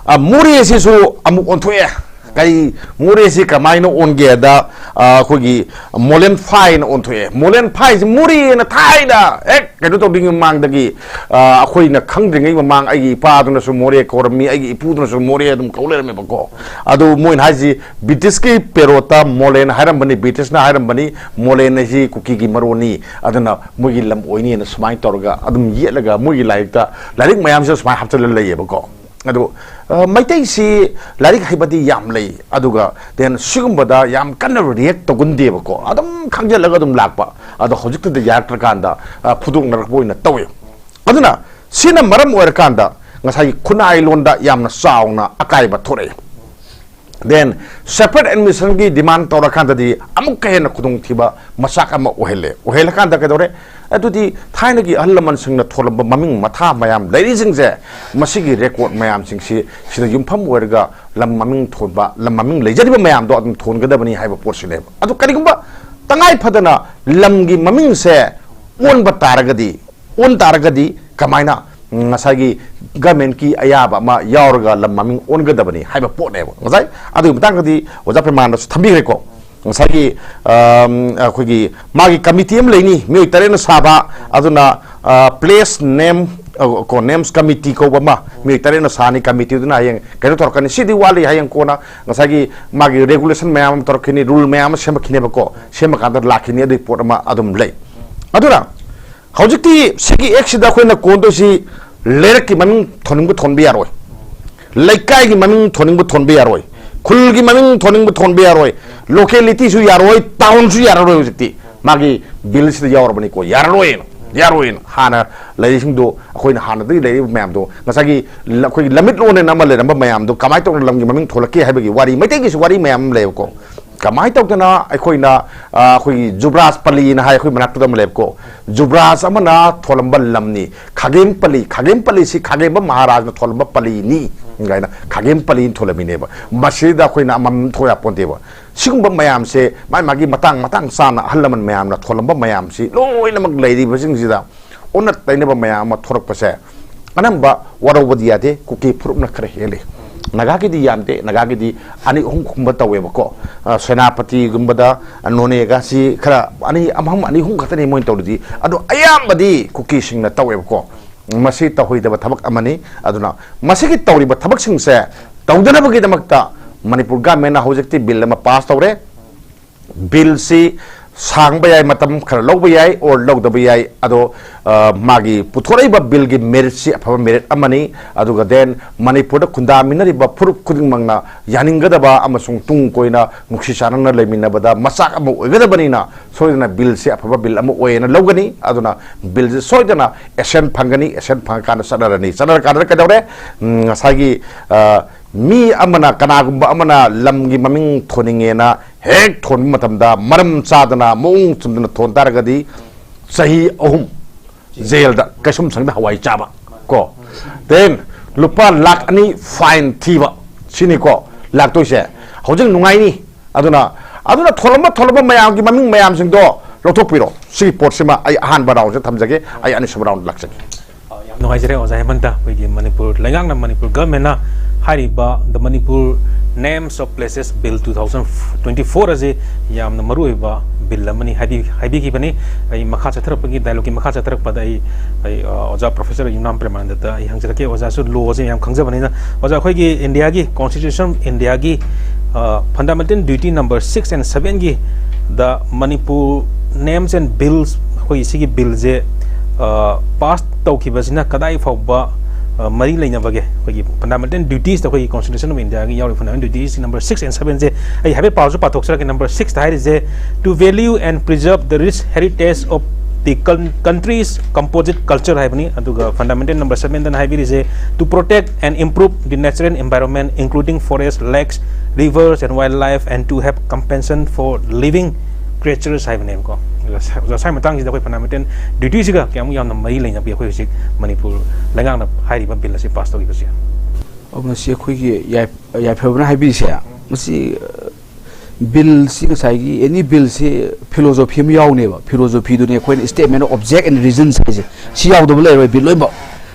ꯑ, ꯃꯣꯔꯦꯁꯤꯁꯨ ꯑꯃꯨꯛ ꯑꯣꯟꯊꯣꯛꯑꯦ꯫ ꯀꯩ, ꯃꯣꯔꯦꯁꯤ ꯀꯃꯥꯏꯅ ꯑꯣꯟꯒꯦꯗ, ꯑ, ꯑꯩꯈꯣꯏꯒꯤ ꯃꯣꯂꯦꯟ ꯐꯥꯏꯅ ꯑꯣꯟꯊꯣꯛꯑꯦ꯫ ꯃꯣꯂꯦꯟ ꯐꯥꯏꯁꯤ ꯃꯣꯔꯦꯅ ꯊꯥꯏꯅ ꯍꯦꯛ ꯀꯩꯅꯣ ꯇꯧꯗ꯭ꯔꯤꯉꯩ ꯃꯃꯥꯡꯗꯒꯤ, ꯑ, ꯑꯩꯈꯣꯏꯅ ꯈꯪꯗ꯭ꯔꯤꯉꯩ ꯃꯃꯥꯡ ꯑꯩꯒꯤ ꯏꯄꯥꯗꯨꯅꯁꯨ ꯃꯣꯔꯦ ꯀꯧꯔꯝꯃꯤ, ꯑꯩꯒꯤ ꯏꯄꯨꯗꯨꯅꯁꯨ ꯃꯣꯔꯦ ꯑꯗꯨꯝ ꯀꯧ ꯂꯩꯔꯝꯃꯦꯕꯀꯣ꯫ ꯑꯗꯨ ꯃꯣꯏꯅ ꯍꯥꯏꯁꯤ ꯕ꯭ꯔꯤꯇꯤꯁꯀꯤ ꯄꯦꯔꯣꯠꯇ ꯃꯣꯂꯦꯟ ꯍꯥꯏꯔꯝꯕꯅꯤ, ꯕ꯭ꯔꯤꯇꯤꯁꯅ ꯍꯥꯏꯔꯝꯕꯅꯤ, ꯃꯣꯂꯦꯟ ꯑꯁꯤ ꯀꯨꯀꯤꯒꯤ ꯃꯔꯣꯟꯅꯤ꯫ ꯑꯗꯨꯅ ꯃꯣꯏꯒꯤ ꯂꯝ ꯑꯣꯏꯅꯤꯅ ꯁꯨꯃꯥꯏꯅ ꯇꯧꯔꯒ ꯑꯗꯨꯝ ꯌꯦꯠꯂꯒ ꯃꯣꯏꯒꯤ ꯂꯥꯏꯔꯤꯛꯇ, ꯂꯥꯏꯔꯤꯛ ꯃꯌꯥꯝꯁꯤꯗ ꯁꯨꯃꯥꯏꯅ ꯍꯥꯞꯆꯤꯜꯂ ꯂꯩꯌꯦꯕꯀꯣ꯫ ꯑꯗꯨ, ꯑ, ꯃꯩꯇꯩꯁꯤ ꯂꯥꯏꯔꯤꯛ ꯍꯩꯕꯗꯤ ꯌꯥꯝ ꯂꯩ, ꯑꯗꯨꯒ then ꯁꯤꯒꯨꯝꯕꯗ ꯌꯥꯝ ꯀꯟꯅ ꯔꯤꯌꯦꯛ ꯇꯧꯒꯟꯗꯦꯕꯀꯣ, ꯑꯗꯨꯝ ꯈꯪꯖꯤꯜꯂꯒ ꯑꯗꯨꯝ ꯂꯥꯛꯄ꯫ ꯑꯗꯣ ꯍꯧꯖꯤꯛꯇꯗ ꯌꯥꯔꯛꯇ꯭ꯔꯀꯥꯟꯗ, ꯑ, ꯐꯨꯗꯣꯛꯅꯔꯛꯄ ꯑꯣꯏꯅ ꯇꯧꯋꯦ꯫ ꯑꯗꯨꯅ ꯁꯤꯅ ꯃꯔꯝ ꯑꯣꯏꯔꯀꯥꯟꯗ ꯉꯁꯥꯏꯒꯤ ꯈꯨꯟꯅꯥꯏ ꯂꯣꯟꯗ ꯌꯥꯝꯅ ꯆꯥꯎꯅ ꯑꯀꯥꯏꯕ ꯊꯣꯔꯛꯑꯦ꯫ Then separate admissionꯒꯤ demand ꯇꯧꯔꯀꯥꯟꯗꯗꯤ ꯑꯃꯨꯛꯀ ꯍꯦꯟꯅ ꯈꯨꯗꯣꯡꯊꯤꯕ ꯃꯆꯥꯛ ꯑꯃ ꯑꯣꯏꯍꯜꯂꯦ꯫ ꯑꯣꯏꯍꯜꯂꯀꯥꯟꯗ ꯀꯩꯗꯧꯔꯦ? ꯑꯗꯨꯗꯤ ꯊꯥꯏꯅꯒꯤ ꯑꯍꯜ ꯂꯃꯟꯁꯤꯡꯅ ꯊꯣꯜꯂꯝꯕ ꯃꯃꯤꯡ ꯃꯊꯥ ꯃꯌꯥꯝ ꯂꯩꯔꯤꯁꯤꯡꯁꯦ, ꯃꯁꯤꯒꯤ ꯔꯦꯀꯣꯔꯠ ꯃꯌꯥꯝꯁꯤꯡꯁꯤ ꯁꯤꯗ ꯌꯨꯝꯐꯝ ꯑꯣꯏꯔꯒ ꯂꯝ ꯃꯃꯤꯡ ꯊꯣꯟꯕ, ꯂꯝ ꯃꯃꯤꯡ ꯂꯩꯖꯔꯤꯕ ꯃꯌꯥꯝꯗꯣ ꯑꯗꯨꯝ ꯊꯣꯟꯒꯗꯕꯅꯤ ꯍꯥꯏꯕ ꯄꯣꯠꯁꯤꯅꯦꯕ꯫ ꯑꯗꯨ ꯀꯔꯤꯒꯨꯝꯕ ꯇꯉꯥꯏ ꯐꯗꯅ ꯂꯝꯒꯤ ꯃꯃꯤꯡꯁꯦ ꯑꯣꯟꯕ ꯇꯥꯔꯒꯗꯤ, ꯑꯣꯟ ꯇꯥꯔꯒꯗꯤ ꯀꯃꯥꯏꯅ, ꯎꯝ, ꯉꯁꯥꯏꯒꯤ ꯒꯃꯦꯟꯀꯤ ꯑꯌꯥꯕ ꯑꯃ ꯌꯥꯎꯔꯒ ꯂꯝ ꯃꯃꯤꯡ ꯑꯣꯟꯒꯗꯕꯅꯤ ꯍꯥꯏꯕ ꯄꯣꯠꯅꯦꯕ꯫ ꯉꯁꯥꯏ ꯑꯗꯨꯒꯤ ꯃꯇꯥꯡꯗꯗꯤ ꯑꯣꯖꯥ ꯄ꯭ꯔꯦꯃꯥꯅꯟꯗꯁꯨ ꯊꯝꯕꯤꯈ꯭ꯔꯦꯀꯣ꯫ ꯉꯁꯥꯏꯒꯤ, ꯑꯝ, ꯑꯩꯈꯣꯏꯒꯤ ꯃꯥꯒꯤ ꯀꯃꯤꯇꯤ ꯑꯃ ꯂꯩꯅꯤ, ꯃꯤꯑꯣꯏ ꯇꯔꯦꯠꯅ ꯁꯥꯕ, ꯑꯗꯨꯅ, ꯑ, place name, ꯑ, ꯀꯣ, names committee ꯀꯧꯕ ꯑꯃ ꯃꯤꯑꯣꯏ ꯇꯔꯦꯠꯅ ꯁꯥꯅꯤ꯫ ꯀꯃꯤꯇꯤꯗꯨꯅ ꯍꯌꯦꯡ ꯀꯩꯅꯣ ꯇꯧꯔꯛꯀꯅꯤ꯫ ꯁꯤꯗꯤ ꯋꯥꯠꯂꯤ, ꯍꯌꯦꯡ ꯀꯣꯟꯅ ꯉꯁꯥꯏꯒꯤ ꯃꯥꯒꯤ regulation ꯃꯌꯥꯝ ꯑꯃ ꯇꯧꯔꯛꯈꯤꯅꯤ, rule ꯃꯌꯥꯝ ꯑꯃ ꯁꯦꯝꯃꯛꯈꯤꯅꯦꯕꯀꯣ꯫ ꯁꯦꯝꯃꯀꯥꯟꯗ ꯂꯥꯛꯈꯤꯅꯤ, ꯑꯗꯨꯒꯤ ꯄꯣꯠ ꯑꯃ ꯑꯗꯨꯝ ꯂꯩ꯫ ꯑꯗꯨꯅ ꯍꯧꯖꯤꯛꯇꯤ ꯁꯤꯒꯤ actꯁꯤꯗ ꯑꯩꯈꯣꯏꯅ ꯀꯣꯟꯗꯣꯏꯁꯤ ꯂꯩꯔꯛꯀꯤ ꯃꯃꯤꯡ ꯊꯣꯟꯅꯤꯡꯕ ꯊꯣꯟꯕ ꯌꯥꯔꯣꯏ, ꯂꯩꯀꯥꯏꯒꯤ ꯃꯃꯤꯡ ꯊꯣꯟꯅꯤꯡꯕ ꯊꯣꯟꯕ ꯌꯥꯔꯣꯏ, ꯈꯨꯜꯒꯤ ꯃꯃꯤꯡ ꯊꯣꯟꯅꯤꯡꯕ ꯊꯣꯟꯕ ꯌꯥꯔꯣꯏ, localityꯁꯨ ꯌꯥꯔꯣꯏ, townꯁꯨ ꯌꯥꯔꯔꯣꯏ꯫ ꯍꯧꯖꯤꯛꯇꯤ ꯃꯥꯒꯤ billꯁꯤꯗ ꯌꯥꯎꯔꯕꯅꯤꯀꯣ, ꯌꯥꯔꯔꯣꯏꯅ, ꯌꯥꯔꯣꯏꯅ꯫ ꯍꯥꯟꯅ ꯂꯩꯔꯤꯁꯤꯡꯗꯣ, ꯑꯩꯈꯣꯏꯅ ꯍꯥꯟꯅꯗꯒꯤ ꯂꯩꯔꯤꯕ ꯃꯌꯥꯝꯗꯣ, ꯉꯁꯥꯏꯒꯤ ꯂ-, ꯑꯩꯈꯣꯏꯒꯤ ꯂꯝꯃꯤꯠꯂꯣꯟꯅ ꯑꯃ ꯂꯩꯔꯝꯕ ꯃꯌꯥꯝꯗꯣ ꯀꯃꯥꯏꯅ ꯇꯧꯅ ꯂꯝꯒꯤ ꯃꯃꯤꯡ ꯊꯣꯂꯛꯀꯦ ꯍꯥꯏꯕꯒꯤ ꯋꯥꯔꯤ, ꯃꯩꯇꯩꯒꯤꯁꯨ ꯋꯥꯔꯤ ꯃꯌꯥꯝ ꯑꯃ ꯂꯩꯌꯦꯕꯀꯣ꯫ ꯀꯃꯥꯏꯅ ꯇꯧꯗꯅ ꯑꯩꯈꯣꯏꯅ, ꯑ, ꯑꯩꯈꯣꯏꯒꯤ ꯖꯨꯕ꯭ꯔꯥꯖ ꯄꯜꯂꯤꯅ ꯍꯥꯏ, ꯑꯩꯈꯣꯏ ꯃꯅꯥꯛꯇꯨꯗ ꯑꯃ ꯂꯩꯕꯀꯣ, ꯖꯨꯕ꯭ꯔꯥꯖ ꯑꯃꯅ ꯊꯣꯜꯂꯝꯕ ꯂꯝꯅꯤ꯫ ꯈꯥꯒꯦꯝ ꯄꯜꯂꯤ, ꯈꯥꯒꯦꯝ ꯄꯜꯂꯤꯁꯤ ꯈꯥꯒꯦꯝꯕ ꯃꯍꯥꯔꯥꯖꯅ ꯊꯣꯜꯂꯝꯕ ꯄꯜꯂꯤꯅꯤ ꯀꯥꯏꯅ ꯈꯥꯒꯦꯝ ꯄꯜꯂꯤꯅ ꯊꯣꯜꯂꯝꯃꯤꯅꯦꯕ꯫ ꯃꯁꯤꯗ ꯑꯩꯈꯣꯏꯅ ꯑꯃꯃꯝ ꯊꯣꯛ ꯌꯥꯄꯣꯟꯇꯦꯕ꯫ ꯁꯤꯒꯨꯝꯕ ꯃꯌꯥꯝꯁꯦ ꯃꯥꯒꯤ ꯃꯥꯒꯤ ꯃꯇꯥꯡ ꯃꯇꯥꯡ ꯆꯥꯅ ꯑꯍꯜ ꯂꯃꯟ ꯃꯌꯥꯝꯅ ꯊꯣꯜꯂꯝꯕ ꯃꯌꯥꯝꯁꯤ ꯂꯣꯏꯅꯃꯛ ꯂꯩꯔꯤꯕꯁꯤꯡꯁꯤꯗ ꯑꯣꯟꯅ ꯇꯩꯅꯕ ꯃꯌꯥꯝ ꯑꯃ ꯊꯣꯔꯛꯄꯁꯦ ꯑꯅꯝꯕ ꯋꯥꯔꯧꯕꯗꯤ ꯌꯥꯗꯦ, ꯀꯨꯀꯤ ꯐꯨꯔꯨꯞꯅ ꯈꯔ ꯍꯦꯜꯂꯤ꯫ ꯅꯥꯒꯥꯒꯤꯗꯤ ꯌꯥꯝꯗꯦ, ꯅꯥꯒꯥꯒꯤꯗꯤ ꯑꯅꯤ ꯑꯍꯨꯝꯒꯨꯝꯕ ꯇꯧꯋꯦꯕꯀꯣ꯫ ꯑ, ꯁꯦꯅꯥꯄꯇꯤꯒꯨꯝꯕꯗ, ꯑ, ꯅꯣꯅꯦꯒꯁꯤ ꯈꯔ ꯑꯅꯤ, ꯑꯃ, ꯑꯅꯤ ꯑꯍꯨꯝ ꯈꯛꯇꯅꯤ ꯃꯣꯏꯅ ꯇꯧꯔꯤꯗꯤ, ꯑꯗꯣ ꯑꯌꯥꯝꯕꯗꯤ ꯀꯨꯀꯤꯁꯤꯡꯅ ꯇꯧꯋꯦꯕꯀꯣ꯫ ꯃꯁꯤ ꯇꯧꯍꯩꯗꯕ ꯊꯕꯛ ꯑꯃꯅꯤ꯫ ꯑꯗꯨꯅ ꯃꯁꯤꯒꯤ ꯇꯧꯔꯤꯕ ꯊꯕꯛꯁꯤꯡꯁꯦ ꯇꯧꯗꯅꯕꯒꯤꯗꯃꯛꯇ ꯃꯅꯤꯄꯨꯔ ꯒꯃꯦꯟꯅ ꯍꯧꯖꯤꯛꯇꯤ ꯕꯤꯜ ꯑꯃ ꯄꯥꯁ ꯇꯧꯔꯦ꯫ ꯕꯤꯜꯁꯤ ꯁꯥꯡꯕ ꯌꯥꯏ, ꯃꯇꯝ ꯈꯔ ꯂꯧꯕ ꯌꯥꯏ, or ꯂꯧꯗꯕ ꯌꯥꯏ꯫ ꯑꯗꯣ, ꯑ, ꯃꯥꯒꯤ ꯄꯨꯊꯣꯔꯛꯏꯕ ꯕꯤꯜꯒꯤ ꯃꯦꯔꯤꯠꯁꯤ ꯑꯐꯕ ꯃꯦꯔꯤꯠ ꯑꯃꯅꯤ꯫ ꯑꯗꯨꯒ then ꯃꯅꯤꯄꯨꯔꯗ ꯈꯨꯟꯗꯥꯃꯤꯟꯅꯔꯤꯕ ꯐꯨꯔꯨꯞ ꯈꯨꯗꯤꯡꯃꯛꯅ ꯌꯥꯅꯤꯡꯒꯗꯕ ꯑꯃꯁꯨꯡ ꯇꯨꯡ ꯀꯣꯏꯅ ꯅꯨꯡꯁꯤ ꯆꯥꯟꯅꯅ ꯂꯩꯃꯤꯟꯅꯕꯗ ꯃꯆꯥꯛ ꯑꯃ ꯑꯣꯏꯒꯗꯕꯅꯤꯅ ꯁꯣꯏꯗꯅ ꯕꯤꯜꯁꯤ ꯑꯐꯕ ꯕꯤꯜ ꯑꯃ ꯑꯣꯏꯌꯦꯅ ꯂꯧꯒꯅꯤ꯫ ꯑꯗꯨꯅ ꯕꯤꯜꯁꯤ ꯁꯣꯏꯗꯅ assent ꯐꯪꯒꯅꯤ, assent ꯐꯪꯉꯀꯥꯟꯗ ꯆꯠꯅꯔꯅꯤ꯫ ꯆꯠꯅꯔꯀꯥꯟꯗ ꯀꯩꯗꯧꯔꯦ? ꯎꯝ, ꯉꯁꯥꯏꯒꯤ, ꯑ, ꯃꯤ ꯑꯃꯅ, ꯀꯅꯥꯒꯨꯝꯕ ꯑꯃꯅ ꯂꯝꯒꯤ ꯃꯃꯤꯡ ꯊꯣꯟꯅꯤꯡꯉꯦꯅ ꯍꯦꯛ ꯊꯣꯟꯕ ꯃꯇꯝꯗ ꯃꯔꯝ ꯆꯥꯗꯅ, ꯃꯑꯣꯡ ꯆꯨꯝꯗꯅ ꯊꯣꯟ ꯇꯥꯔꯒꯗꯤ ꯆꯍꯤ ꯑꯍꯨꯝ ꯖꯦꯜꯗ, ꯀꯩꯁꯨꯝꯁꯪꯗ ꯍꯋꯥꯏ ꯆꯥꯕ ꯀꯣ, then ꯂꯨꯄꯥ ꯂꯥꯈ ꯑꯅꯤ fine ꯊꯤꯕ, ꯁꯤꯅꯤꯀꯣ ꯂꯥꯛꯇꯣꯏꯁꯦ꯫ ꯍꯧꯖꯤꯛ ꯅꯨꯡꯉꯥꯏꯅꯤ꯫ ꯑꯗꯨꯅ, ꯑꯗꯨꯅ ꯊꯣꯜꯂꯝꯕ, ꯊꯣꯜꯂꯝꯕ ꯃꯌꯥꯝꯒꯤ ꯃꯃꯤꯡ ꯃꯌꯥꯝꯁꯤꯡꯗꯣ ꯂꯧꯊꯣꯛꯄꯤꯔꯣ꯫ ꯁꯤꯒꯤ ꯄꯣꯠꯁꯤꯃ ꯑꯩ ꯑꯍꯥꯟꯕ roundꯁꯦ ꯊꯝꯖꯒꯦ, ꯑꯩ ꯑꯅꯤꯁꯨꯕ round ꯂꯥꯛꯆꯒꯦ꯫ ꯑ, ꯌꯥꯝ ꯅꯨꯡꯉꯥꯏꯖꯔꯦ ꯑꯣꯖꯥ ꯍꯦꯃꯟꯇ꯫ ꯑꯩꯈꯣꯏꯒꯤ ꯃꯅꯤꯄꯨꯔ ꯂꯩꯉꯥꯛꯅ, ꯃꯅꯤꯄꯨꯔ governmentꯅ ꯍꯥꯏꯔꯤꯕ The Manipur Names of Places Bill two thousand twenty-four ꯑꯁꯤ ꯌꯥꯝꯅ ꯃꯔꯨꯑꯣꯏꯕ ꯕꯤꯜ ꯑꯃꯅꯤ ꯍꯥꯏꯕꯤ-, ꯍꯥꯏꯕꯤꯈꯤꯕꯅꯤ꯫ ꯑꯩ ꯃꯈꯥ ꯆꯠꯊꯔꯛꯄꯒꯤ, dialogueꯀꯤ ꯃꯈꯥ ꯆꯠꯊꯔꯛꯄꯗ ꯑꯩ, ꯑꯩ, ꯑ, ꯑꯣꯖꯥ Professor ꯌꯨꯝꯅꯥꯝ ꯄ꯭ꯔꯦꯃꯥꯅꯟꯗꯗ ꯑꯩ ꯍꯪꯖꯔꯛꯀꯦ꯫ ꯑꯣꯖꯥꯁꯨ lawꯁꯦ ꯌꯥꯝ ꯈꯪꯖꯕꯅꯤꯅ꯫ ꯑꯣꯖꯥ, ꯑꯩꯈꯣꯏꯒꯤ Indiaꯒꯤ Constitution of Indiaꯒꯤ, ꯑ, Fundamental Duty number six and sevenꯒꯤ The Manipur Names and Bills, ꯑꯩꯈꯣꯏꯒꯤ ꯁꯤꯒꯤ ꯕꯤꯜꯁꯦ, ꯑ, pass ꯇꯧꯈꯤꯕꯁꯤꯅ ꯀꯗꯥꯏ ꯐꯥꯎꯕ ꯑ, ꯃꯔꯤ ꯂꯩꯅꯕꯒꯦ? ꯑꯩꯈꯣꯏꯒꯤ Fundamental Dutiesꯇ ꯑꯩꯈꯣꯏꯒꯤ Constitution of Indiaꯒꯤ ꯌꯥꯎꯔꯤꯕ Fundamental Dutieꯁ number six and sevenꯁꯦ ꯑꯩ ꯍꯥꯏꯐꯦꯠ ꯄꯥꯎꯁꯨ ꯄꯥꯊꯣꯛꯆꯔꯛꯀꯦ꯫ Number sixꯇ ꯍꯥꯏꯔꯤꯁꯦ, "To value and preserve the rich heritage of the coun- country's composite culture" ꯍꯥꯏꯕꯅꯤ꯫ ꯑꯗꯨꯒ Fundamental number sevenꯗꯅ ꯍꯥꯏꯕꯤꯔꯤꯁꯦ, "To protect and improve the natural environment, including forest, lakes, rivers and wildlife, and to have compensation for living creatures" ꯍꯥꯏꯕꯅꯦꯕꯀꯣ꯫ ꯑꯣꯖꯥ ꯁꯥꯏ ꯃꯇꯥꯡꯁꯤꯗ ꯑꯩꯈꯣꯏ Fundamental Dutieꯁꯤꯒ ꯀꯌꯥꯃꯨꯛ ꯌꯥꯝꯅ ꯃꯔꯤ ꯂꯩꯅꯕꯒꯦ ꯑꯩꯈꯣꯏ ꯍꯧꯖꯤꯛ ꯃꯅꯤꯄꯨꯔ ꯂꯩꯉꯥꯛꯅ ꯍꯥꯏꯔꯤꯕ Bill ꯑꯁꯤ pass ꯇꯧꯈꯤꯕꯁꯦ? ꯑꯣ, ꯃꯁꯤ ꯑꯩꯈꯣꯏꯒꯤ ꯌꯥꯏ-, ꯌꯥꯏꯐꯕꯅ ꯍꯥꯏꯕꯤꯔꯤꯁꯦ, ꯃꯁꯤ, ꯑ, Billꯁꯤ ꯉꯁꯥꯏꯒꯤ any Billꯁꯤ philosophy ꯑꯃ ꯌꯥꯎꯅꯦꯕ꯫ Philosophyꯗꯨꯅꯦ ꯑꯩꯈꯣꯏꯅ statement of object and reasons ꯍꯥꯏꯁꯦ꯫ ꯁꯤ ꯌꯥꯎꯗꯕ ꯂꯩꯔꯣꯏ Bill ꯂꯣꯏꯅꯃꯛ꯫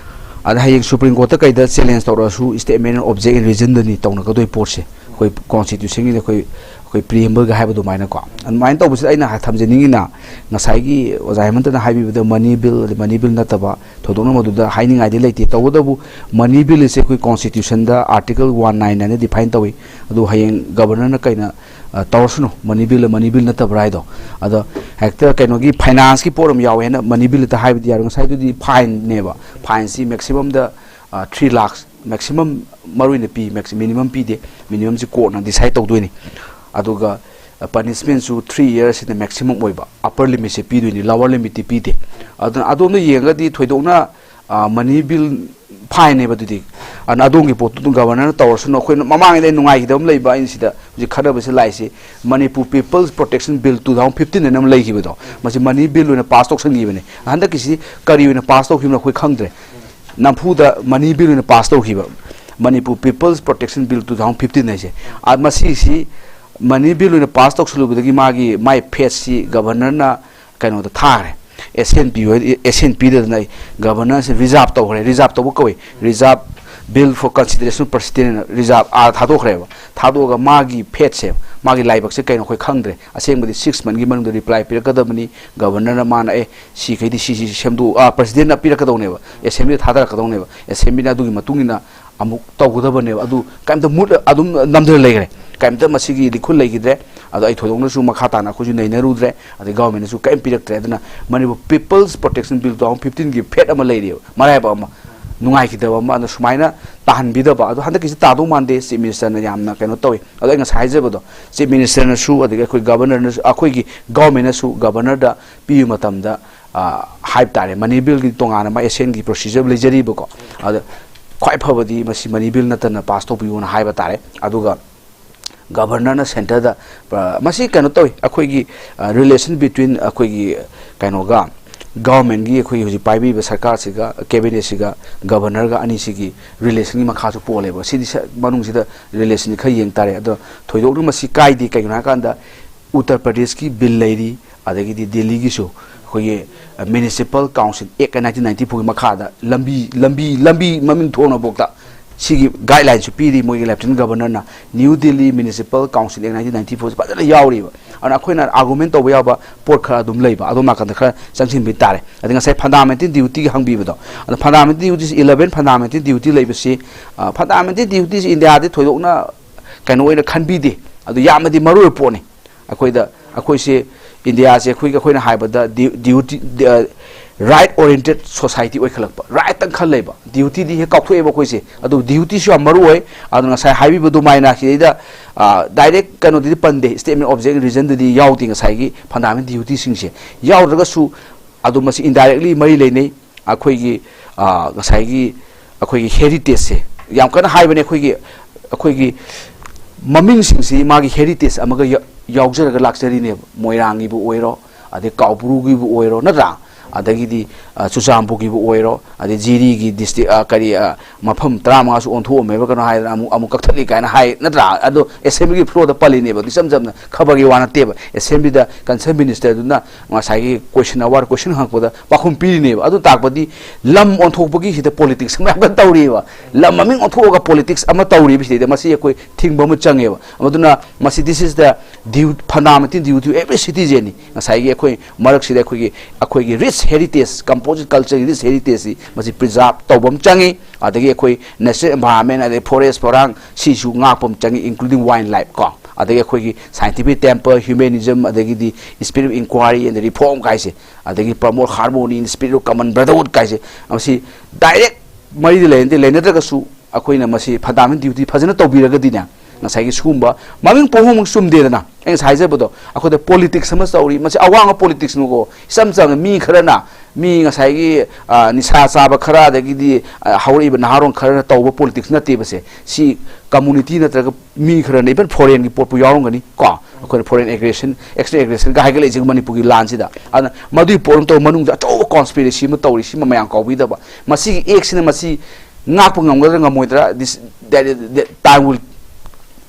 ꯑꯗ ꯍꯌꯦꯡ Supreme Courtꯇ ꯀꯩꯗ challenge ꯇꯧꯔꯛꯑꯁꯨ statement of object and reasonꯗꯅꯤ ꯇꯧꯅꯒꯗꯣꯏ ꯄꯣꯠꯁꯦ꯫ ꯑꯩꯈꯣꯏ Constitutionꯒꯤꯗꯤ ꯑꯩꯈꯣꯏ, ꯑꯩꯈꯣꯏ Preambleꯒ ꯍꯥꯏꯕ ꯑꯗꯨꯃꯥꯏꯅꯀꯣ꯫ ꯑꯗꯨꯃꯥꯏꯅ ꯇꯧꯕꯁꯤꯗ ꯑꯩꯅ ꯊꯝꯖꯅꯤꯡꯉꯤꯅ, ꯉꯁꯥꯏꯒꯤ ꯑꯣꯖꯥ ꯍꯦꯃꯟꯇꯅ ꯍꯥꯏꯕꯤꯕꯗ money bill, money bill ꯅꯠꯇꯕ ꯊꯣꯏꯗꯣꯛꯅ ꯃꯗꯨꯗ ꯍꯥꯏꯅꯤꯡꯉꯥꯏꯗꯤ ꯂꯩꯇꯦ꯫ ꯇꯧꯕꯇꯕꯨ money bill ꯑꯁꯦ ꯑꯩꯈꯣꯏ Constitutionꯗ Article one nine nine define ꯇꯧꯏ꯫ ꯑꯗꯨ ꯍꯌꯦꯡ Governorꯅ ꯀꯩꯅ, ꯑ, ꯇꯧꯔꯁꯅꯨ, money bill money bill ꯅꯠꯇꯕ꯭ꯔꯥ ꯍꯥꯏꯗꯣ꯫ ꯑꯗꯣ ꯍꯦꯛꯇ ꯀꯩꯅꯣꯒꯤ financeꯀꯤ ꯄꯣꯠ ꯑꯃ ꯌꯥꯎꯋꯦ ꯍꯥꯏꯅ money billꯇ ꯍꯥꯏꯕꯗꯤ ꯌꯥꯔꯣꯏ꯫ ꯉꯁꯥꯏꯗꯨꯗꯤ fineꯅꯦꯕ꯫ Fineꯁꯤ maximumꯗ, ꯑ, three lakhs maximum ꯃꯔꯨ ꯑꯣꯏꯅ ꯄꯤ, max-, minimum ꯄꯤꯗꯦ꯫ Minimumꯁꯤ courtꯅ decide ꯇꯧꯗꯣꯏꯅꯤ꯫ ꯑꯗꯨꯒ, ꯑ, punishmentꯁꯨ three yearsꯁꯤꯅ maximum ꯑꯣꯏꯕ, upper limitꯁꯦ ꯄꯤꯗꯣꯏꯅꯤ, lower limitꯇꯤ ꯄꯤꯗꯦ꯫ ꯑꯗꯨꯅ ꯑꯗꯣꯝꯗ ꯌꯦꯡꯉꯒꯗꯤ ꯊꯣꯏꯗꯣꯛꯅ, ꯑ, money bill fineꯅꯦꯕ ꯑꯗꯨꯗꯤ꯫ ꯑꯗꯨꯅ ꯑꯗꯣꯝꯒꯤ ꯄꯣꯠꯇꯨ ꯑꯗꯨꯝ Governorꯅ ꯇꯧꯔꯁꯅꯨ꯫ ꯑꯩꯈꯣꯏꯅ ꯃꯃꯥꯡꯉꯩꯗ ꯑꯩ ꯅꯨꯡꯉꯥꯏꯈꯤꯗꯕ ꯑꯃ ꯂꯩꯕ, ꯑꯩꯅ ꯁꯤꯗ ꯍꯧꯖꯤꯛ ꯈꯠꯅꯕꯁꯦ ꯂꯥꯛꯏꯁꯦ, Manipur People's Protection Bill two thousand fifteen ꯍꯥꯏꯅ ꯑꯃ ꯂꯩꯈꯤꯕꯗꯣ, ꯃꯁꯤ money bill ꯑꯣꯏꯅ pass ꯇꯧꯁꯟꯈꯤꯕꯅꯦ꯫ ꯍꯟꯗꯛꯀꯤꯁꯤ ꯀꯔꯤ ꯑꯣꯏꯅ pass ꯇꯧꯈꯤꯕꯅꯣ ꯑꯩꯈꯣꯏ ꯈꯪꯗ꯭ꯔꯦ꯫ ꯅꯝꯐꯨꯗ money bill ꯑꯣꯏꯅ pass ꯇꯧꯈꯤꯕ, Manipur People's Protection Bill two thousand fifteen ꯍꯥꯏꯁꯦ꯫ ꯑ, ꯃꯁꯤꯁꯤ money bill ꯑꯣꯏꯅ pass ꯇꯧꯁꯜꯂꯨꯕꯗꯒꯤ ꯃꯥꯒꯤ, ꯃꯥꯏ ꯐꯦꯠꯁꯤ Governorꯅ ꯀꯩꯅꯣꯗ ꯊꯥꯈ꯭ꯔꯦ꯫ Assent ꯄꯤꯌꯨ ꯍꯥꯏ-, assent ꯄꯤꯗꯗꯅ ꯑꯩ Governorꯁꯦ reserve ꯇꯧꯈ꯭ꯔꯦ꯫ Reserve ꯇꯧꯕ ꯀꯧꯏ, reserve bill for consideration of Presidentꯅ reserve ꯑꯥ ꯊꯥꯗꯣꯛꯈ꯭ꯔꯦꯕ꯫ ꯊꯥꯗꯣꯛꯑꯒ ꯃꯥꯒꯤ ꯐꯦꯠꯁꯦ, ꯃꯥꯒꯤ ꯂꯥꯏꯕꯛꯁꯦ ꯀꯩꯅꯣ ꯑꯩꯈꯣꯏ ꯈꯪꯗ꯭ꯔꯦ꯫ ꯑꯁꯦꯡꯕꯗꯤ six monthꯒꯤ ꯃꯅꯨꯡꯗ reply ꯄꯤꯔꯛꯀꯗꯕꯅꯤ꯫ Governorꯅ ꯃꯥꯅ, "ꯑꯦ, ꯁꯤꯈꯩꯗꯤ ꯁꯤ, ꯁꯤ ꯁꯦꯝꯗꯣꯛ-, ꯑ, Presidentꯅ ꯄꯤꯔꯛꯀꯗꯧꯅꯦꯕ, Assemblyꯗ ꯊꯥꯗꯔꯛꯀꯗꯧꯅꯦꯕ, Assemblyꯅ ꯑꯗꯨꯒꯤ ꯃꯇꯨꯡ ꯏꯟꯅ ꯑꯃꯨꯛ ꯇꯧꯒꯗꯕꯅꯦꯕ"꯫ ꯑꯗꯨ ꯀꯩꯝꯇ ꯃꯨꯠ-, ꯑꯗꯨꯝ ꯅꯝꯗꯅ ꯂꯩꯈ꯭ꯔꯦ꯫ ꯀꯩꯝꯇ ꯃꯁꯤꯒꯤ ꯂꯤꯈꯨꯜ ꯂꯩꯈꯤꯗ꯭ꯔꯦ꯫ ꯑꯗꯣ ꯑꯩ ꯊꯣꯏꯗꯣꯛꯅꯁꯨ ꯃꯈꯥ ꯇꯥꯅ ꯑꯩꯈꯣꯏꯁꯨ ꯅꯩꯅꯔꯨꯗ꯭ꯔꯦ, ꯑꯗꯩ ꯒꯚꯔꯟꯃꯦꯟꯅꯁꯨ ꯀꯔꯤꯝ ꯄꯤꯔꯛꯇ꯭ꯔꯦ꯫ ꯑꯗꯨꯅ Manipur People's Protection Bill two thousand fifteen ꯒꯤ ꯐꯦꯠ ꯑꯃ ꯂꯩꯔꯤꯑꯕ, ꯃꯔꯥꯏꯕꯛ ꯑꯃ, ꯅꯨꯡꯉꯥꯏꯈꯤꯗꯕ ꯑꯃ꯫ ꯑꯗꯨꯅ ꯁꯨꯃꯥꯏꯅ ꯇꯥꯍꯟꯕꯤꯗꯕ, ꯑꯗꯣ ꯍꯟꯗꯛꯀꯤꯁꯤ ꯇꯥꯗꯧ ꯃꯥꯟꯗꯦ꯫ ꯆꯤꯐ ꯃꯤꯅꯤꯁꯇꯔꯅ ꯌꯥꯝꯅ ꯀꯩꯅꯣ ꯇꯧꯋꯤ꯫ ꯑꯗꯣ ꯑꯩ ꯉꯁꯥꯏ ꯍꯥꯏꯖꯕꯗꯣ, ꯆꯤꯐ ꯃꯤꯅꯤꯁꯇꯔꯅꯁꯨ, ꯑꯗꯒꯤ ꯑꯩꯈꯣꯏ ꯒꯚꯔꯅꯔꯅꯁꯨ, ꯑꯩꯈꯣꯏꯒꯤ ꯒꯚꯔꯟꯃꯦꯟꯅꯁꯨ ꯒꯚꯔꯅꯔꯗ ꯄꯤꯕ ꯃꯇꯝꯗ, ꯑ, ꯍꯥꯏꯕ ꯇꯥꯔꯦ, ꯃꯅꯤ ꯕꯤꯜꯒꯤ ꯇꯣꯉꯥꯟꯅ ꯃꯥ ꯑꯦꯁꯦꯟꯒꯤ ꯄ꯭ꯔꯣꯁꯤꯖꯔ ꯂꯩꯖꯔꯤꯕꯀꯣ꯫ ꯑꯗ ꯈ꯭ꯋꯥꯏ ꯐꯕꯗꯤ ꯃꯁꯤ ꯃꯅꯤ ꯕꯤꯜ ꯅꯠꯇꯅ ꯄꯥꯁ ꯇꯧꯕꯤꯌꯣꯅ ꯍꯥꯏꯕ ꯇꯥꯔꯦ꯫ ꯑꯗꯨꯒ ꯒꯚꯔꯅꯔꯅ ꯁꯦꯟꯇꯔꯗ, ꯑ, ꯃꯁꯤ ꯀꯩꯅꯣ ꯇꯧꯏ, ꯑꯩꯈꯣꯏꯒꯤ, ꯑ, relation between ꯑꯩꯈꯣꯏꯒꯤ ꯀꯩꯅꯣꯒ, ꯒꯚꯔꯟꯃꯦꯟꯒꯤ, ꯑꯩꯈꯣꯏꯒꯤ ꯍꯧꯖꯤꯛ ꯄꯥꯏꯕꯤꯕ ꯁꯔꯀꯥꯔꯁꯤꯒ, ꯀꯦꯕꯤꯅꯦꯠꯁꯤꯒ, ꯒꯚꯔꯅꯔꯒ ꯑꯅꯤꯁꯤꯒꯤ ꯔꯤꯂꯦꯁꯟꯒꯤ ꯃꯈꯥꯁꯨ ꯄꯣꯜꯂꯦꯕ꯫ ꯁꯤꯗꯤ ꯁ-, ꯃꯅꯨꯡꯁꯤꯗ ꯔꯤꯂꯦꯁꯟꯁꯤ ꯈꯔ ꯌꯦꯡ ꯇꯥꯔꯦ꯫ ꯑꯗꯣ ꯊꯣꯏꯗꯣꯛꯅ ꯃꯁꯤ ꯀꯥꯏꯗꯦ꯫ ꯀꯩꯒꯤꯅꯣ ꯍꯥꯏꯀꯥꯟꯗ ꯎꯠꯇꯔ ꯄ꯭ꯔꯗꯦꯁꯀꯤ ꯕꯤꯜ ꯂꯩꯔꯤ, ꯑꯗꯒꯤꯗꯤ ꯗꯦꯜꯂꯤꯒꯤꯁꯨ ꯑꯩꯈꯣꯏꯒꯤ, ꯑ, Municipal Council Act nineteen ninety four ꯒꯤ ꯃꯈꯥꯗ ꯂꯝꯕꯤ, ꯂꯝꯕꯤ, ꯂꯝꯕꯤ ꯃꯃꯤꯡ ꯊꯣꯛꯅꯐꯥꯎꯗ ꯁꯤꯒꯤ ꯒꯥꯏꯗꯂꯥꯏꯟꯁꯨ ꯄꯤꯔꯤ ꯃꯣꯏꯒꯤ ꯂꯦꯐꯇꯤꯅꯦꯟ ꯒꯚꯔꯅꯔꯅ꯫ New Delhi Municipal Council Act nineteen ninety four ꯁꯤ ꯐꯖꯅ ꯌꯥꯎꯔꯤꯕ꯫ ꯑꯗꯨꯅ ꯑꯩꯈꯣꯏꯅ ꯑꯥꯔꯒꯨꯃꯦꯟ ꯇꯧꯕ ꯌꯥꯕ ꯄꯣꯠ ꯈꯔ ꯑꯗꯨꯝ ꯂꯩꯕ, ꯑꯗꯣꯝ ꯅꯥꯀꯟꯗ ꯈꯔ ꯆꯪꯁꯤꯟꯕꯤ ꯇꯥꯔꯦ꯫ ꯑꯗꯩ ꯉꯁꯥꯏ ꯐꯟꯗꯥꯃꯦꯟꯇꯦꯜ ꯗ꯭ꯌꯨꯇꯤꯒꯤ ꯍꯪꯕꯤꯕꯗꯣ, ꯑꯗꯣ ꯐꯟꯗꯥꯃꯦꯟꯇꯦꯜ ꯗ꯭ꯌꯨꯇꯤꯁꯤ eleven ꯐꯟꯗꯥꯃꯦꯟꯇꯦꯜ ꯗ꯭ꯌꯨꯇꯤ ꯂꯩꯕꯁꯤ, ꯑ, ꯐꯟꯗꯥꯃꯦꯟꯇꯦꯜ ꯗ꯭ꯌꯨꯇꯤꯁꯤ ꯏꯟꯗꯤꯌꯥꯗꯤ ꯊꯣꯏꯗꯣꯛꯅ ꯀꯩꯅꯣ ꯑꯣꯏꯅ ꯈꯟꯕꯤꯗꯦ꯫ ꯑꯗꯨ ꯌꯥꯝꯅꯗꯤ ꯃꯔꯨ ꯑꯣꯏꯕ ꯄꯣꯠꯅꯤ꯫ ꯑꯩꯈꯣꯏꯗ, ꯑꯩꯈꯣꯏꯁꯦ ꯏꯟꯗꯤꯌꯥꯁꯦ ꯑꯩꯈꯣꯏꯒꯤ, ꯑꯩꯈꯣꯏꯅ ꯍꯥꯏꯕꯗ ꯗ꯭ꯌꯨ-, ꯗ꯭ꯌꯨꯇꯤ, ꯑ, ꯔꯥꯏꯠ ꯑꯣꯔꯤꯌꯦꯟꯇꯦꯠ ꯁꯣꯁꯥꯏꯇꯤ ꯑꯣꯏꯈꯠꯂꯛꯄ, ꯔꯥꯏꯠꯇꯪ ꯈꯜ ꯂꯩꯕ, ꯗ꯭ꯌꯨꯇꯤꯗꯤ ꯍꯦꯛ ꯀꯥꯎꯊꯣꯛꯑꯦꯕ ꯑꯩꯈꯣꯏꯁꯦ꯫ ꯑꯗꯨ ꯗ꯭ꯌꯨꯇꯤꯁꯨ ꯌꯥꯝ ꯃꯔꯨ ꯑꯣꯏ꯫ ꯑꯗꯨ ꯉꯁꯥꯏ ꯍꯥꯏꯕꯤꯕ ꯑꯗꯨꯃꯥꯏꯅ ꯁꯤꯗꯩꯗ, ꯑ, ꯗꯥꯏꯔꯦꯛ ꯀꯩꯅꯣꯗꯨꯗꯤ ꯄꯟꯗꯦ, statement of objection reasonꯗꯨꯗꯤ ꯌꯥꯎꯗꯦ ꯉꯁꯥꯏꯒꯤ ꯐꯟꯗꯥꯃꯦꯟꯇꯦꯜ ꯗ꯭ꯌꯨꯇꯤꯁꯤꯡꯁꯦ꯫ ꯌꯥꯎꯗ꯭ꯔꯒꯁꯨ ꯑꯗꯨ ꯃꯁꯤ indirectly ꯃꯔꯤ ꯂꯩꯅꯩ꯫ ꯑꯩꯈꯣꯏꯒꯤ, ꯑ, ꯉꯁꯥꯏꯒꯤ ꯑꯩꯈꯣꯏꯒꯤ ꯍꯦꯔꯤꯇꯦꯖꯁꯦ ꯌꯥꯝ ꯀꯟꯅ ꯍꯥꯏꯕꯅꯦ꯫ ꯑꯩꯈꯣꯏꯒꯤ, ꯑꯩꯈꯣꯏꯒꯤ ꯃꯃꯤꯡꯁꯤꯡꯁꯤ ꯃꯥꯒꯤ ꯍꯦꯔꯤꯇꯦꯖ ꯑꯃꯒ ꯌꯥ-, ꯌꯥꯎꯖꯔꯒ ꯂꯥꯛꯆꯔꯤꯅꯦꯕ꯫ ꯃꯣꯏꯔꯥꯡꯒꯤꯕꯨ ꯑꯣꯏꯔꯣ, ꯑꯗꯩ ꯀꯥꯎꯕ꯭ꯔꯨꯒꯤꯕꯨ ꯑꯣꯏꯔꯣ, ꯅꯠꯇ꯭ꯔꯥ? ꯑꯗꯒꯤꯗꯤ, ꯑ, ꯆꯨꯔꯆꯥꯟꯄꯨꯔꯒꯤꯕꯨ ꯑꯣꯏꯔꯣ, ꯑꯗꯩ ꯖꯤꯔꯤꯒꯤ district, ꯑ, ꯀꯔꯤ, ꯑ, ꯃꯐꯝ ꯇꯔꯥꯃꯉꯥꯁꯨ ꯑꯣꯟꯊꯣꯛꯑꯝꯃꯦꯕ, ꯀꯩꯅꯣ ꯍꯥꯏꯗꯅ ꯑꯃꯨꯛ, ꯑꯃꯨꯛ ꯀꯛꯊꯠꯂꯤ ꯀꯥꯏꯅ ꯍꯥꯏ, ꯅꯠꯇ꯭ꯔꯥ? ꯑꯗꯣ assemblyꯒꯤ floorꯗ ꯄꯜꯂꯤꯅꯦꯕ, ꯏꯆꯝ ꯆꯝꯅ ꯈꯕꯔꯒꯤ ꯋꯥ ꯅꯠꯇꯦꯕ꯫ Assemblyꯗ concerned ministerꯗꯨꯅ ꯉꯁꯥꯏꯒꯤ question hour question ꯍꯪꯉꯛꯄꯗ ꯄꯥꯎꯈꯨꯝ ꯄꯤꯔꯤꯅꯦꯕ꯫ ꯑꯗꯨ ꯇꯥꯛꯄꯗꯤ ꯂꯝ ꯑꯣꯟꯊꯣꯛꯄꯒꯤ ꯁꯤꯗ politics ꯃꯌꯥꯝ ꯀꯟꯅ ꯇꯧꯔꯤꯑꯕ꯫ ꯂꯝ ꯃꯃꯤꯡ ꯑꯣꯟꯊꯣꯛꯑꯒ politics ꯑꯃ ꯇꯧꯔꯤꯕ ꯁꯤꯗꯩꯗ ꯃꯁꯤ ꯑꯩꯈꯣꯏ ꯊꯤꯡꯕ ꯑꯃ ꯆꯪꯉꯦꯕ꯫ ꯑꯗꯨꯅ ꯃꯁꯤ, this is the due, fundamental duty of every citizenꯅꯤ꯫ ꯉꯁꯥꯏꯒꯤ ꯑꯩꯈꯣꯏ ꯃꯔꯛꯁꯤꯗ ꯑꯩꯈꯣꯏꯒꯤ, ꯑꯩꯈꯣꯏꯒꯤ rich heritage, composite cultureꯒꯤ rich heritageꯁꯤ ꯃꯁꯤ preserve ꯇꯧꯕ ꯑꯃ ꯆꯪꯉꯤ꯫ ꯑꯗꯒꯤ ꯑꯩꯈꯣꯏ natural environment, ꯑꯗꯩ forest ꯐꯣꯔꯥꯡ, ꯁꯤꯁꯨ ꯉꯥꯛꯄ ꯑꯃ ꯆꯪꯉꯤ, including wildlife ꯀꯣ꯫ ꯑꯗꯒꯤ ꯑꯩꯈꯣꯏꯒꯤ scientific temper, humanism, ꯑꯗꯒꯤꯗꯤ spirit of inquiry and reform ꯀꯥꯏꯁꯦ, ꯑꯗꯒꯤ promote harmony in spirit of common brotherhood ꯀꯥꯏꯁꯦ, ꯃꯁꯤ direct ꯃꯔꯤꯗꯤ ꯂꯩꯅꯗꯦ꯫ ꯂꯩꯅꯗ꯭ꯔꯒꯁꯨ ꯑꯩꯈꯣꯏꯅ ꯃꯁꯤ fundamental duty ꯐꯖꯅ ꯇꯧꯕꯤꯔꯒꯗꯤꯅꯦ, ꯉꯁꯥꯏꯒꯤ ꯁꯤꯒꯨꯝꯕ ꯃꯃꯤꯡ ꯄꯨꯝꯕꯃꯛ ꯆꯨꯝꯗꯦꯗꯅ꯫ ꯑꯩ ꯉꯁꯥꯏ ꯍꯥꯏꯖꯕꯗꯣ, ꯑꯩꯈꯣꯏꯗ politics ꯑꯃ ꯇꯧꯔꯤ, ꯃꯁꯤ ꯑꯋꯥꯡꯕ politicsꯅꯨꯀꯣ, ꯏꯆꯝ ꯆꯝꯅ ꯃꯤ ꯈꯔꯅ, ꯃꯤ ꯉꯁꯥꯏꯒꯤ, ꯑ, ꯅꯤꯁꯥ ꯆꯥꯕ ꯈꯔ, ꯑꯗꯒꯤꯗꯤ, ꯑ, ꯍꯧꯔꯛꯏꯕ ꯅꯍꯥꯔꯣꯟ ꯈꯔꯅ ꯇꯧꯕ politics ꯅꯠꯇꯦꯕꯁꯦ꯫ ꯁꯤ community ꯅꯠꯇ꯭ꯔꯒ ꯃꯤ ꯈꯔꯅ, even foreignꯒꯤ ꯄꯣꯠꯄꯨ ꯌꯥꯎꯔꯝꯒꯅꯤ ꯀꯣ, ꯑꯩꯈꯣꯏꯅ foreign aggression, external aggressionꯒ ꯍꯥꯏꯒꯠꯂꯛꯏꯁꯤꯒ ꯃꯅꯤꯄꯨꯔꯒꯤ ꯂꯥꯟꯁꯤꯗ꯫ ꯑꯗꯨꯅ ꯃꯗꯨꯒꯤ ꯄꯣꯠ ꯑꯃ ꯇꯧꯕ ꯃꯅꯨꯡꯗ ꯑꯆꯧꯕ conspiracy ꯑꯃ ꯇꯧꯔꯤ, ꯁꯤꯃ ꯃꯌꯥꯝ ꯀꯥꯎꯕꯤꯗꯕ꯫ ꯃꯁꯤꯒꯤ actꯁꯤꯅ ꯃꯁꯤ ꯉꯥꯛꯄ ꯉꯝꯒꯗ꯭ꯔꯥ ꯉꯝꯃꯣꯏꯗ꯭ꯔꯥ, this, that, that time will,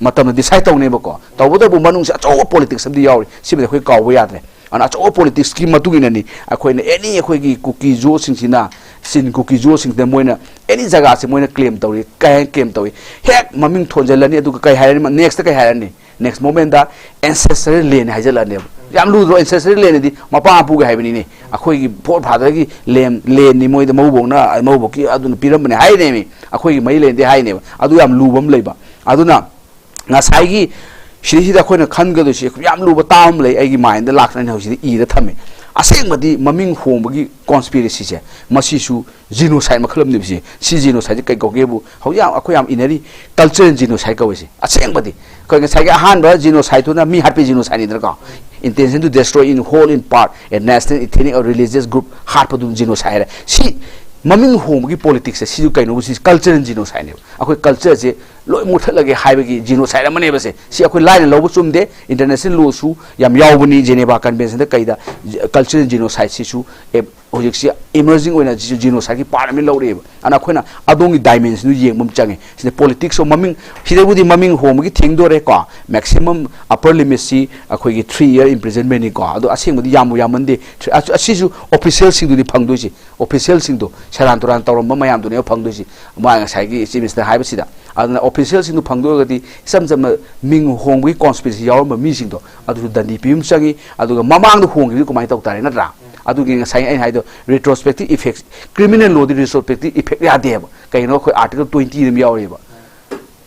ꯃꯇꯝꯅ decide ꯇꯧꯅꯦꯕꯀꯣ꯫ ꯇꯧꯕꯇꯕꯨ ꯃꯅꯨꯡꯁꯤ ꯑꯆꯧꯕ politics ꯑꯃꯗꯤ ꯌꯥꯎꯔꯤ, ꯁꯤꯃꯗꯤ ꯑꯩꯈꯣꯏ ꯀꯥꯎꯕ ꯌꯥꯗ꯭ꯔꯦ꯫ ꯑꯗꯨꯅ ꯑꯆꯧꯕ politicsꯀꯤ ꯃꯇꯨꯡ ꯏꯟꯅꯅꯤ ꯑꯩꯈꯣꯏꯅ any ꯑꯩꯈꯣꯏꯒꯤ ꯀꯨꯀꯤ ꯖꯣꯁꯤꯡꯁꯤꯅ, ꯆꯤꯟ ꯀꯨꯀꯤ ꯖꯣꯁꯤꯡꯁꯤꯅ ꯃꯣꯏꯅ any ꯖꯒꯥꯁꯦ ꯃꯣꯏꯅ claim ꯇꯧꯔꯤ꯫ ꯀꯩ ꯍꯥꯏꯅ claim ꯇꯧꯏ? ꯍꯦꯛ ꯃꯃꯤꯡ ꯊꯣꯟꯖꯜꯂꯅꯤ, ꯑꯗꯨꯒ ꯀꯩ ꯍꯥꯏꯔꯅꯤ? Nextꯇ ꯀꯩ ꯍꯥꯏꯔꯅꯤ? Next momentꯇ ancestral land ꯍꯥꯏꯖꯜꯂꯛꯑꯅꯦꯕ꯫ ꯌꯥꯝ ꯂꯨꯗ꯭ꯔꯣ? Ancestral landꯗꯤ ꯃꯄꯥ ꯃꯄꯨꯒꯤ ꯍꯥꯏꯕꯅꯤꯅꯦ, ꯑꯩꯈꯣꯏꯒꯤ forefatherꯒꯤ land, landꯅꯤ, ꯃꯣꯏꯗ ꯃꯧꯕꯣꯛꯅ, ꯃꯧꯕꯣꯛꯀꯤ ꯑꯗꯨꯅ ꯄꯤꯔꯝꯕꯅꯦ ꯍꯥꯏꯅꯦꯃꯤ꯫ ꯑꯩꯈꯣꯏꯒꯤ ꯃꯩ landꯗꯤ ꯍꯥꯏꯅꯦꯕ꯫ ꯑꯗꯨ ꯌꯥꯝ ꯂꯨꯕ ꯑꯃ ꯂꯩꯕ꯫ ꯑꯗꯨꯅ ꯉꯁꯥꯏꯒꯤ ꯁꯤꯗꯩꯁꯤꯗ ꯑꯩꯈꯣꯏꯅ ꯈꯟꯒꯗꯣꯏꯁꯦ ꯌꯥꯝ ꯂꯨꯕ ꯇꯥꯝ ꯑꯃ ꯂꯩ, ꯑꯩꯒꯤ mindꯇ ꯂꯥꯛꯇꯅ ꯑꯩꯅ ꯍꯧꯖꯤꯛꯇꯤ ꯏꯔ ꯊꯝꯃꯦ꯫ ꯑꯁꯦꯡꯕꯗꯤ ꯃꯃꯤꯡ ꯍꯣꯡꯕꯒꯤ conspiracyꯁꯦ, ꯃꯁꯤꯁꯨ genocide ꯃꯈꯜ ꯑꯃꯅꯦꯕ꯫ ꯁꯤ, ꯁꯤ genocideꯁꯦ ꯀꯩ ꯀꯧꯒꯦꯕꯨ ꯍꯧꯖꯤꯛ ꯌꯥꯝ, ꯑꯩꯈꯣꯏ ꯌꯥꯝ ꯏꯅꯔꯤ, cultural genocide ꯀꯧꯋꯦ ꯁꯤ꯫ ꯑꯁꯦꯡꯕꯗꯤ ꯑꯩꯈꯣꯏ ꯉꯁꯥꯏꯒꯤ ꯑꯍꯥꯟꯕ genocideꯇꯨꯅ ꯃꯤ ꯍꯥꯠꯄꯤ genocideꯅꯤꯗꯅꯀꯣ, intention to destroy in whole, in part, a national, ethnic or religious group ꯍꯥꯠꯄꯗꯨ genocide ꯍꯥꯏꯔꯦ꯫ ꯁꯤ ꯃꯃꯤꯡ ꯍꯣꯡꯕꯒꯤ politicsꯁꯦ, ꯁꯤꯁꯨ ꯀꯩꯅꯣꯕꯨ, ꯁꯤ cultural genocideꯅꯦꯕ꯫ ꯑꯩꯈꯣꯏ cultureꯁꯦ ꯂꯣꯏ ꯃꯨꯠꯊꯠꯂꯒꯦ ꯍꯥꯏꯕꯒꯤ genocide ꯑꯃꯅꯦꯕ ꯁꯦ꯫ ꯁꯤ ꯑꯩꯈꯣꯏ ꯂꯥꯏꯅ ꯂꯧꯕ ꯆꯨꯝꯗꯦ꯫ International lawꯁꯨ ꯌꯥꯝ ꯌꯥꯎꯕꯅꯤ, Geneva Conventionꯗ ꯀꯩꯗ꯫ Cultural genocideꯁꯤꯁꯨ, ꯑꯦ, ꯍꯧꯖꯤꯛꯁꯤ emerging ꯑꯣꯏꯅ ꯁꯤꯁꯨ genocideꯀꯤ part ꯑꯃ ꯂꯧꯔꯛꯑꯦꯕ꯫ ꯑꯗꯨꯅ ꯑꯩꯈꯣꯏꯅ ꯑꯗꯣꯝꯒꯤ dimensionꯗꯨ ꯌꯦꯡꯕ ꯑꯃ ꯆꯪꯉꯦ꯫ ꯁꯤꯗ politics of ꯃꯃꯤꯡ, ꯁꯤꯗꯕꯨꯗꯤ ꯃꯃꯤꯡ ꯍꯣꯡꯕꯒꯤ ꯊꯦꯡꯗꯣꯔꯦꯀꯣ꯫ Maximum upper limitꯁꯤ ꯑꯩꯈꯣꯏꯒꯤ three year imprisonmentꯅꯤꯀꯣ꯫ ꯑꯗꯣ ꯑꯁꯦꯡꯕꯗꯤ ꯌꯥꯝꯕꯨ ꯌꯥꯝꯃꯟꯗꯦ꯫ Three-, ꯑꯁ-, ꯑꯁꯤꯁꯨ officialꯁꯤꯡꯗꯨꯗꯤ ꯐꯪꯗꯣꯏꯁꯤ꯫ Officialꯁꯤꯡꯗꯣ, ꯁꯦꯔꯥꯟ ꯇꯨꯔꯥꯟ ꯇꯧꯔꯝꯕ ꯃꯌꯥꯝꯗꯨꯅꯦꯕ ꯐꯪꯗꯣꯏꯁꯤ꯫ ꯃꯥ ꯉꯁꯥꯏꯒꯤ Chief Minister ꯍꯥꯏꯕꯁꯤꯗ꯫ ꯑꯗꯨꯅ officialꯁꯤꯡꯗꯨ ꯐꯪꯗꯣꯏ ꯑꯣꯏꯔꯒꯗꯤ ꯏꯆꯝ ꯆꯝꯅ ꯃꯤꯡ ꯍꯣꯡꯕꯒꯤ conspiracy ꯌꯥꯎꯔꯝꯕ ꯃꯤꯁꯤꯡꯗꯣ ꯑꯗꯨꯁꯨ ꯗꯟꯗꯤ ꯄꯤꯕ ꯑꯃ ꯆꯪꯉꯤ꯫ ꯑꯗꯨꯒ ꯃꯃꯥꯡꯗ ꯍꯣꯡꯈꯤꯕꯗꯨ ꯀꯃꯥꯏꯅ ꯇꯧ ꯇꯥꯔꯦ, ꯅꯠꯇ꯭ꯔꯥ? ꯑꯗꯨꯒꯤ ꯉꯁꯥꯏ ꯑꯩꯅ ꯍꯥꯏꯗꯣ retrospective effect, criminal lawꯗꯤ retrospective effect ꯌꯥꯗꯦꯕ꯫ ꯀꯩꯅꯣ, ꯑꯩꯈꯣꯏ article twenty ꯑꯗꯨꯝ ꯌꯥꯎꯔꯤꯕ,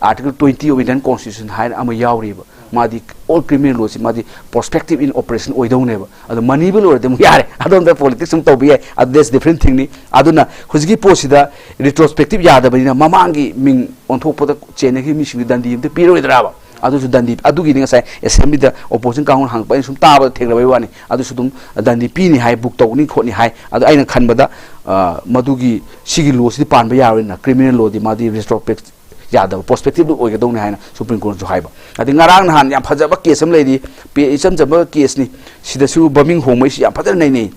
article twenty of Indian Constitution ꯍꯥꯏꯅ ꯑꯃ ꯌꯥꯎꯔꯤꯕ꯫ ꯃꯥꯗꯤ ꯑꯣꯜ ꯀ꯭ꯔꯤꯃꯤꯅꯦꯜ ꯂꯣꯁꯤ ꯃꯥꯗꯤ ꯄ꯭ꯔꯣꯁꯄꯦꯛꯇꯤꯞ ꯏꯟ ꯑꯣꯄꯔꯦꯁꯟ ꯑꯣꯏꯗꯧꯅꯦꯕ꯫ ꯑꯗꯣ ꯃꯅꯤꯕꯜ ꯑꯣꯏꯔꯗꯤ ꯑꯃꯨꯛ ꯌꯥꯔꯦ, ꯑꯗꯣꯝꯗ ꯄꯣꯂꯤꯇꯤꯛꯁ ꯑꯃꯨꯛ ꯇꯧꯕ ꯌꯥꯏ, ꯑꯗꯨ that's different thingꯅꯤ꯫ ꯑꯗꯨꯅ ꯍꯧꯖꯤꯛꯀꯤ ꯄꯣꯠꯁꯤꯗ ꯔꯤꯇ꯭ꯔꯣꯁꯄꯦꯛꯇꯤꯞ ꯌꯥꯗꯕꯅꯤꯅ ꯃꯃꯥꯡꯒꯤ ꯃꯤꯡ ꯑꯣꯟꯊꯣꯛꯄꯗ ꯆꯦꯟꯅꯈꯤꯕ ꯃꯤꯁꯤꯡꯗꯨ ꯗꯟꯗꯤ ꯑꯝꯇ ꯄꯤꯔꯣꯏꯗ꯭ꯔꯥꯕ? ꯑꯗꯨꯁꯨ ꯗꯟꯗꯤ, ꯑꯗꯨꯒꯤꯗꯤ ꯉꯁꯥꯏ ꯑꯦꯁꯦꯝꯕ꯭ꯂꯤꯗ ꯑꯣꯄꯣꯖꯤꯁꯟ ꯀꯥꯡꯕꯨꯅ ꯍꯪꯉꯛꯄ ꯑꯩꯅ ꯁꯨꯝ ꯇꯥꯕꯗ ꯊꯦꯡꯅꯕꯩ ꯋꯥꯅꯤ꯫ ꯑꯗꯨꯁꯨ ꯑꯗꯨꯝ ꯗꯟꯗꯤ ꯄꯤꯅꯤ ꯍꯥꯏ, ꯕꯨꯛ ꯇꯧꯅꯤ ꯈꯣꯠꯅꯤ ꯍꯥꯏ꯫ ꯑꯗꯣ ꯑꯩꯅ ꯈꯟꯕꯗ, ꯑ, ꯃꯗꯨꯒꯤ, ꯁꯤꯒꯤ ꯂꯣꯁꯤꯗꯤ ꯄꯥꯟꯕ ꯌꯥꯔꯣꯏꯅ, ꯀ꯭ꯔꯤꯃꯤꯅꯦꯜ ꯂꯣꯗꯤ ꯃꯥꯗꯤ ꯔꯤꯇ꯭ꯔꯣꯁꯄꯦꯛ ꯌꯥꯗꯕ, ꯄ꯭ꯔꯣꯁꯄꯦꯛꯇꯤꯞ ꯑꯣꯏꯒꯗꯧꯅꯤ ꯍꯥꯏꯅ ꯁꯨꯄ꯭ꯔꯤꯝ ꯀꯣꯔꯠꯅꯁꯨ ꯍꯥꯏꯕ꯫ ꯑꯗꯩ ꯉꯔꯥꯡ ꯅꯍꯥꯟ ꯌꯥꯝ ꯐꯖꯕ ꯀꯦꯁ ꯑꯃ ꯂꯩꯔꯤ, ꯄꯦ-, ꯏꯆꯝ ꯆꯝꯕ ꯀꯦꯁꯅꯤ, ꯁꯤꯗꯁꯨ ꯃꯃꯤꯡ ꯍꯣꯡꯕꯩꯁꯤ ꯌꯥꯝ ꯐꯖꯅ ꯅꯩꯅꯩ꯫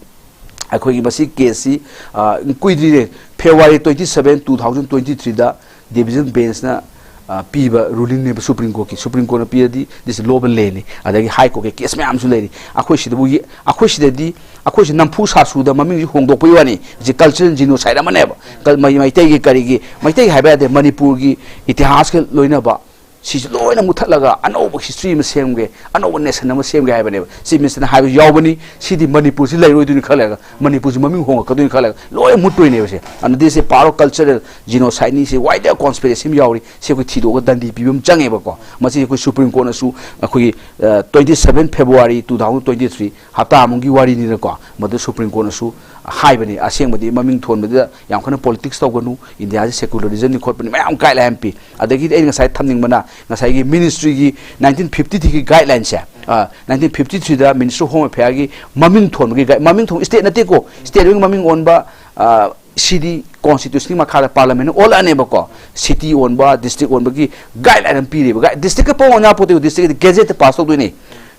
ꯑꯩꯈꯣꯏꯒꯤ ꯃꯁꯤ ꯀꯦꯁꯁꯤ, ꯑ, ꯀꯨꯏꯗ꯭ꯔꯤꯅꯦ, February twenty seven, two thousand twenty threeꯗ ꯗꯤꯕꯤꯖꯟ ꯕꯦꯟꯁꯅ, ꯑ, ꯄꯤꯕ ꯔꯨꯂꯤꯡꯅꯦꯕ ꯁꯨꯄ꯭ꯔꯤꯝ ꯀꯣꯔꯠꯀꯤ꯫ ꯁꯨꯄ꯭ꯔꯤꯝ ꯀꯣꯔꯠꯅ ꯄꯤꯔꯗꯤ this is law of land ꯅꯤ꯫ ꯑꯗꯒꯤ ꯍꯥꯏ ꯀꯣꯔꯠꯀꯤ ꯀꯦꯁ ꯃꯌꯥꯝꯁꯨ ꯂꯩꯔꯤ꯫ ꯑꯩꯈꯣꯏ ꯁꯤꯗꯕꯨ ꯌꯦ-, ꯑꯩꯈꯣꯏ ꯁꯤꯗꯗꯤ ꯑꯩꯈꯣꯏꯁꯦ ꯅꯝꯐꯨ ꯁꯥꯁꯨꯗ ꯃꯃꯤꯡꯁꯤ ꯍꯣꯡꯗꯣꯛꯄꯒꯤ ꯋꯥꯅꯤ꯫ ꯍꯧꯖꯤꯛ ꯀꯜꯆꯔꯦꯜ ꯖꯤꯅꯣꯁꯥꯏꯠ ꯑꯃꯅꯦꯕ꯫ ꯀꯜ-, ꯃꯩ-, ꯃꯩꯇꯩꯒꯤ ꯀꯔꯤꯒꯤ, ꯃꯩꯇꯩꯒꯤ ꯍꯥꯏꯕ ꯌꯥꯗꯦ, ꯃꯅꯤꯄꯨꯔꯒꯤ ꯏꯇꯤꯍꯥꯁꯀ ꯂꯣꯏꯅꯕ ꯁꯤꯁꯨ ꯂꯣꯏꯅ ꯃꯨꯠꯊꯠꯂꯒ ꯑꯅꯧꯕ ꯍꯤꯁꯇ꯭ꯔꯤ ꯑꯃ ꯁꯦꯝꯒꯦ, ꯑꯅꯧꯕ ꯅꯦꯁꯟ ꯑꯃ ꯁꯦꯝꯒꯦ ꯍꯥꯏꯕꯅꯦꯕ꯫ ꯆꯤꯐ ꯃꯤꯅꯤꯁꯇꯔꯅ ꯍꯥꯏꯕ ꯌꯥꯎꯕꯅꯤ꯫ ꯁꯤꯗꯤ ꯃꯅꯤꯄꯨꯔꯁꯤ ꯂꯩꯔꯣꯏꯗꯣꯏꯅꯤ ꯈꯜꯂꯒ, ꯃꯅꯤꯄꯨꯔꯁꯤ ꯃꯃꯤꯡ ꯍꯣꯡꯉꯛꯀꯗꯣꯏꯅꯤ ꯈꯜꯂꯒ ꯂꯣꯏꯅ ꯃꯨꯠꯇꯣꯏꯅꯦꯕ ꯁꯦ꯫ ꯑꯗꯨꯅ this is a part of cultural genocide ꯅꯤ꯫ ꯁꯤ ꯋꯥꯏꯗ ꯀꯣꯟꯁꯄꯤꯔꯦꯁꯤ ꯑꯃ ꯌꯥꯎꯔꯤ꯫ ꯁꯤ ꯑꯩꯈꯣꯏ ꯊꯤꯗꯣꯛꯑꯒ ꯗꯟꯗꯤ ꯄꯤꯕ ꯑꯃ ꯆꯪꯉꯦꯕꯀꯣ꯫ ꯃꯁꯤ ꯑꯩꯈꯣꯏ ꯁꯨꯄ꯭ꯔꯤꯝ ꯀꯣꯔꯠꯅꯁꯨ ꯑꯩꯈꯣꯏꯒꯤ, ꯑ, twenty seven February two thousand twenty three, ꯍꯞꯇꯥ ꯑꯃꯒꯤ ꯋꯥꯔꯤꯅꯤꯅꯀꯣ, ꯃꯗꯨ ꯁꯨꯄ꯭ꯔꯤꯝ ꯀꯣꯔꯠꯅꯁꯨ ꯍꯥꯏꯕꯅꯤ꯫ ꯑꯁꯦꯡꯕꯗꯤ ꯃꯃꯤꯡ ꯊꯣꯟꯕꯗꯨꯗ ꯌꯥꯝ ꯀꯟꯅ ꯄꯣꯂꯤꯇꯤꯛꯁ ꯇꯧꯒꯅꯨ, ꯏꯟꯗꯤꯌꯥꯁꯤ ꯁꯦꯀꯨꯂꯔꯤꯖꯝꯅꯤ ꯈꯣꯠꯄꯅꯤ, ꯃꯌꯥꯝ ꯒꯥꯏꯗꯂꯥꯏꯟ ꯄꯤ꯫ ꯑꯗꯒꯤꯗꯤ ꯑꯩꯅ ꯉꯁꯥꯏ ꯊꯝꯅꯤꯡꯕꯅ ꯉꯁꯥꯏꯒꯤ ꯃꯤꯅꯤꯁꯇ꯭ꯔꯤꯒꯤ nineteen fifty threeꯒꯤ ꯒꯥꯏꯗꯂꯥꯏꯟꯁꯦ, ꯑ, nineteen fifty threeꯗ Ministry of Home Affairꯒꯤ ꯃꯃꯤꯡ ꯊꯣꯟꯕꯒꯤ ꯒꯥꯏ-, ꯃꯃꯤꯡ ꯊꯣꯟ, ꯁ꯭ꯇꯦꯠ ꯅꯠꯇꯦꯀꯣ, ꯁ꯭ꯇꯦꯠ ꯑꯣꯏꯕꯒꯤ ꯃꯃꯤꯡ ꯑꯣꯟꯕ, ꯑ, ꯁꯤꯗꯤ ꯀꯣꯟꯁꯇꯤꯇ꯭ꯌꯨꯁꯟꯒꯤ ꯃꯈꯥꯗ ꯄꯥꯔꯂꯃꯦꯟꯅ ꯑꯣꯜꯂꯛꯑꯅꯦꯕꯀꯣ꯫ ꯁꯤꯇꯤ ꯑꯣꯟꯕ, ꯗꯤꯁꯇ꯭ꯔꯤꯛ ꯑꯣꯟꯕꯒꯤ ꯒꯥꯏꯗꯂꯥꯏꯟ ꯑꯃ ꯄꯤꯔꯤꯕ꯫ ꯒꯥꯏ-, ꯗꯤꯁꯇ꯭ꯔꯤꯛꯀ ꯄꯣꯛ ꯑꯣꯟ ꯌꯥꯄꯣꯠꯇꯦ, ꯗꯤꯁꯇ꯭ꯔꯤꯛꯀꯤꯗꯤ ꯒꯦꯖꯦꯠꯇ ꯄꯥꯁ ꯇꯧꯗꯣꯏꯅꯦ꯫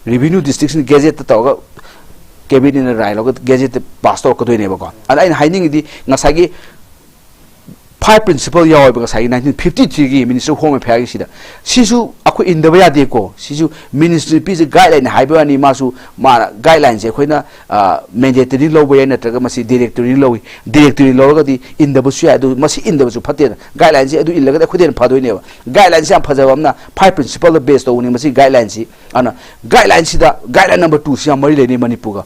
ꯔꯦꯚꯤꯅ꯭ꯌꯨ ꯗꯤꯁꯇ꯭ꯔꯤꯛꯁꯤꯅ ꯒꯦꯖꯦꯠꯇ ꯇꯧꯔꯒ ꯀꯦꯕꯤꯅꯦꯠꯅ ꯔꯥꯏ ꯂꯧꯔꯒ ꯒꯦꯖꯦꯠꯇ ꯄꯥꯁ ꯇꯧꯔꯛꯀꯗꯣꯏꯅꯦꯕꯀꯣ꯫ ꯑꯗ ꯑꯩꯅ ꯍꯥꯏꯅꯤꯡꯉꯤꯗꯤ ꯉꯁꯥꯏꯒꯤ five principle ꯌꯥꯎꯋꯦꯕ ꯉꯁꯥꯏꯒꯤ nineteen fifty threeꯒꯤ Ministry of Home Affairꯒꯤꯁꯤꯗ꯫ ꯁꯤꯁꯨ ꯑꯩꯈꯣꯏ ꯏꯟꯗꯕ ꯌꯥꯗꯦꯀꯣ꯫ ꯁꯤꯁꯨ ꯃꯤꯅꯤꯁꯇ꯭ꯔꯤ ꯄꯤꯁꯦ ꯒꯥꯏꯗꯂꯥꯏꯟ ꯍꯥꯏꯕ ꯋꯥꯅꯤ, ꯃꯥꯁꯨ, ꯃꯥꯅ ꯒꯥꯏꯗꯂꯥꯏꯟꯁꯦ ꯑꯩꯈꯣꯏꯅ, ꯑ, ꯃꯦꯟꯗꯦꯇꯔꯤ ꯂꯧꯕ ꯌꯥꯏ, ꯅꯠꯇ꯭ꯔꯒ ꯃꯁꯤ ꯗꯤꯔꯦꯛꯇꯔꯤ ꯂꯧꯏ꯫ ꯗꯤꯔꯦꯛꯇꯔꯤ ꯂꯧꯔꯒꯗꯤ ꯏꯟꯗꯕꯁꯨ ꯌꯥꯏ, ꯑꯗꯨ ꯃꯁꯤ ꯏꯟꯗꯕꯁꯨ ꯐꯠꯇꯦꯅ꯫ ꯒꯥꯏꯗꯂꯥꯏꯟꯁꯦ ꯑꯗꯨ ꯏꯜꯂꯒꯗꯤ ꯑꯩꯈꯣꯏꯗ ꯍꯦꯟꯅ ꯐꯗꯣꯏꯅꯦꯕ꯫ ꯒꯥꯏꯗꯂꯥꯏꯟꯁꯦ ꯌꯥꯝ ꯐꯖꯕ ꯑꯃꯅ five principleꯗ base ꯇꯧꯕꯅꯤ ꯃꯁꯤ ꯒꯥꯏꯗꯂꯥꯏꯟꯁꯤ꯫ ꯑꯗꯨꯅ ꯒꯥꯏꯗꯂꯥꯏꯟꯁꯤꯗ ꯒꯥꯏꯗꯂꯥꯏꯟ number twoꯁꯤ ꯌꯥꯝ ꯃꯔꯤ ꯂꯩꯅꯩ ꯃꯅꯤꯄꯨꯔꯒ꯫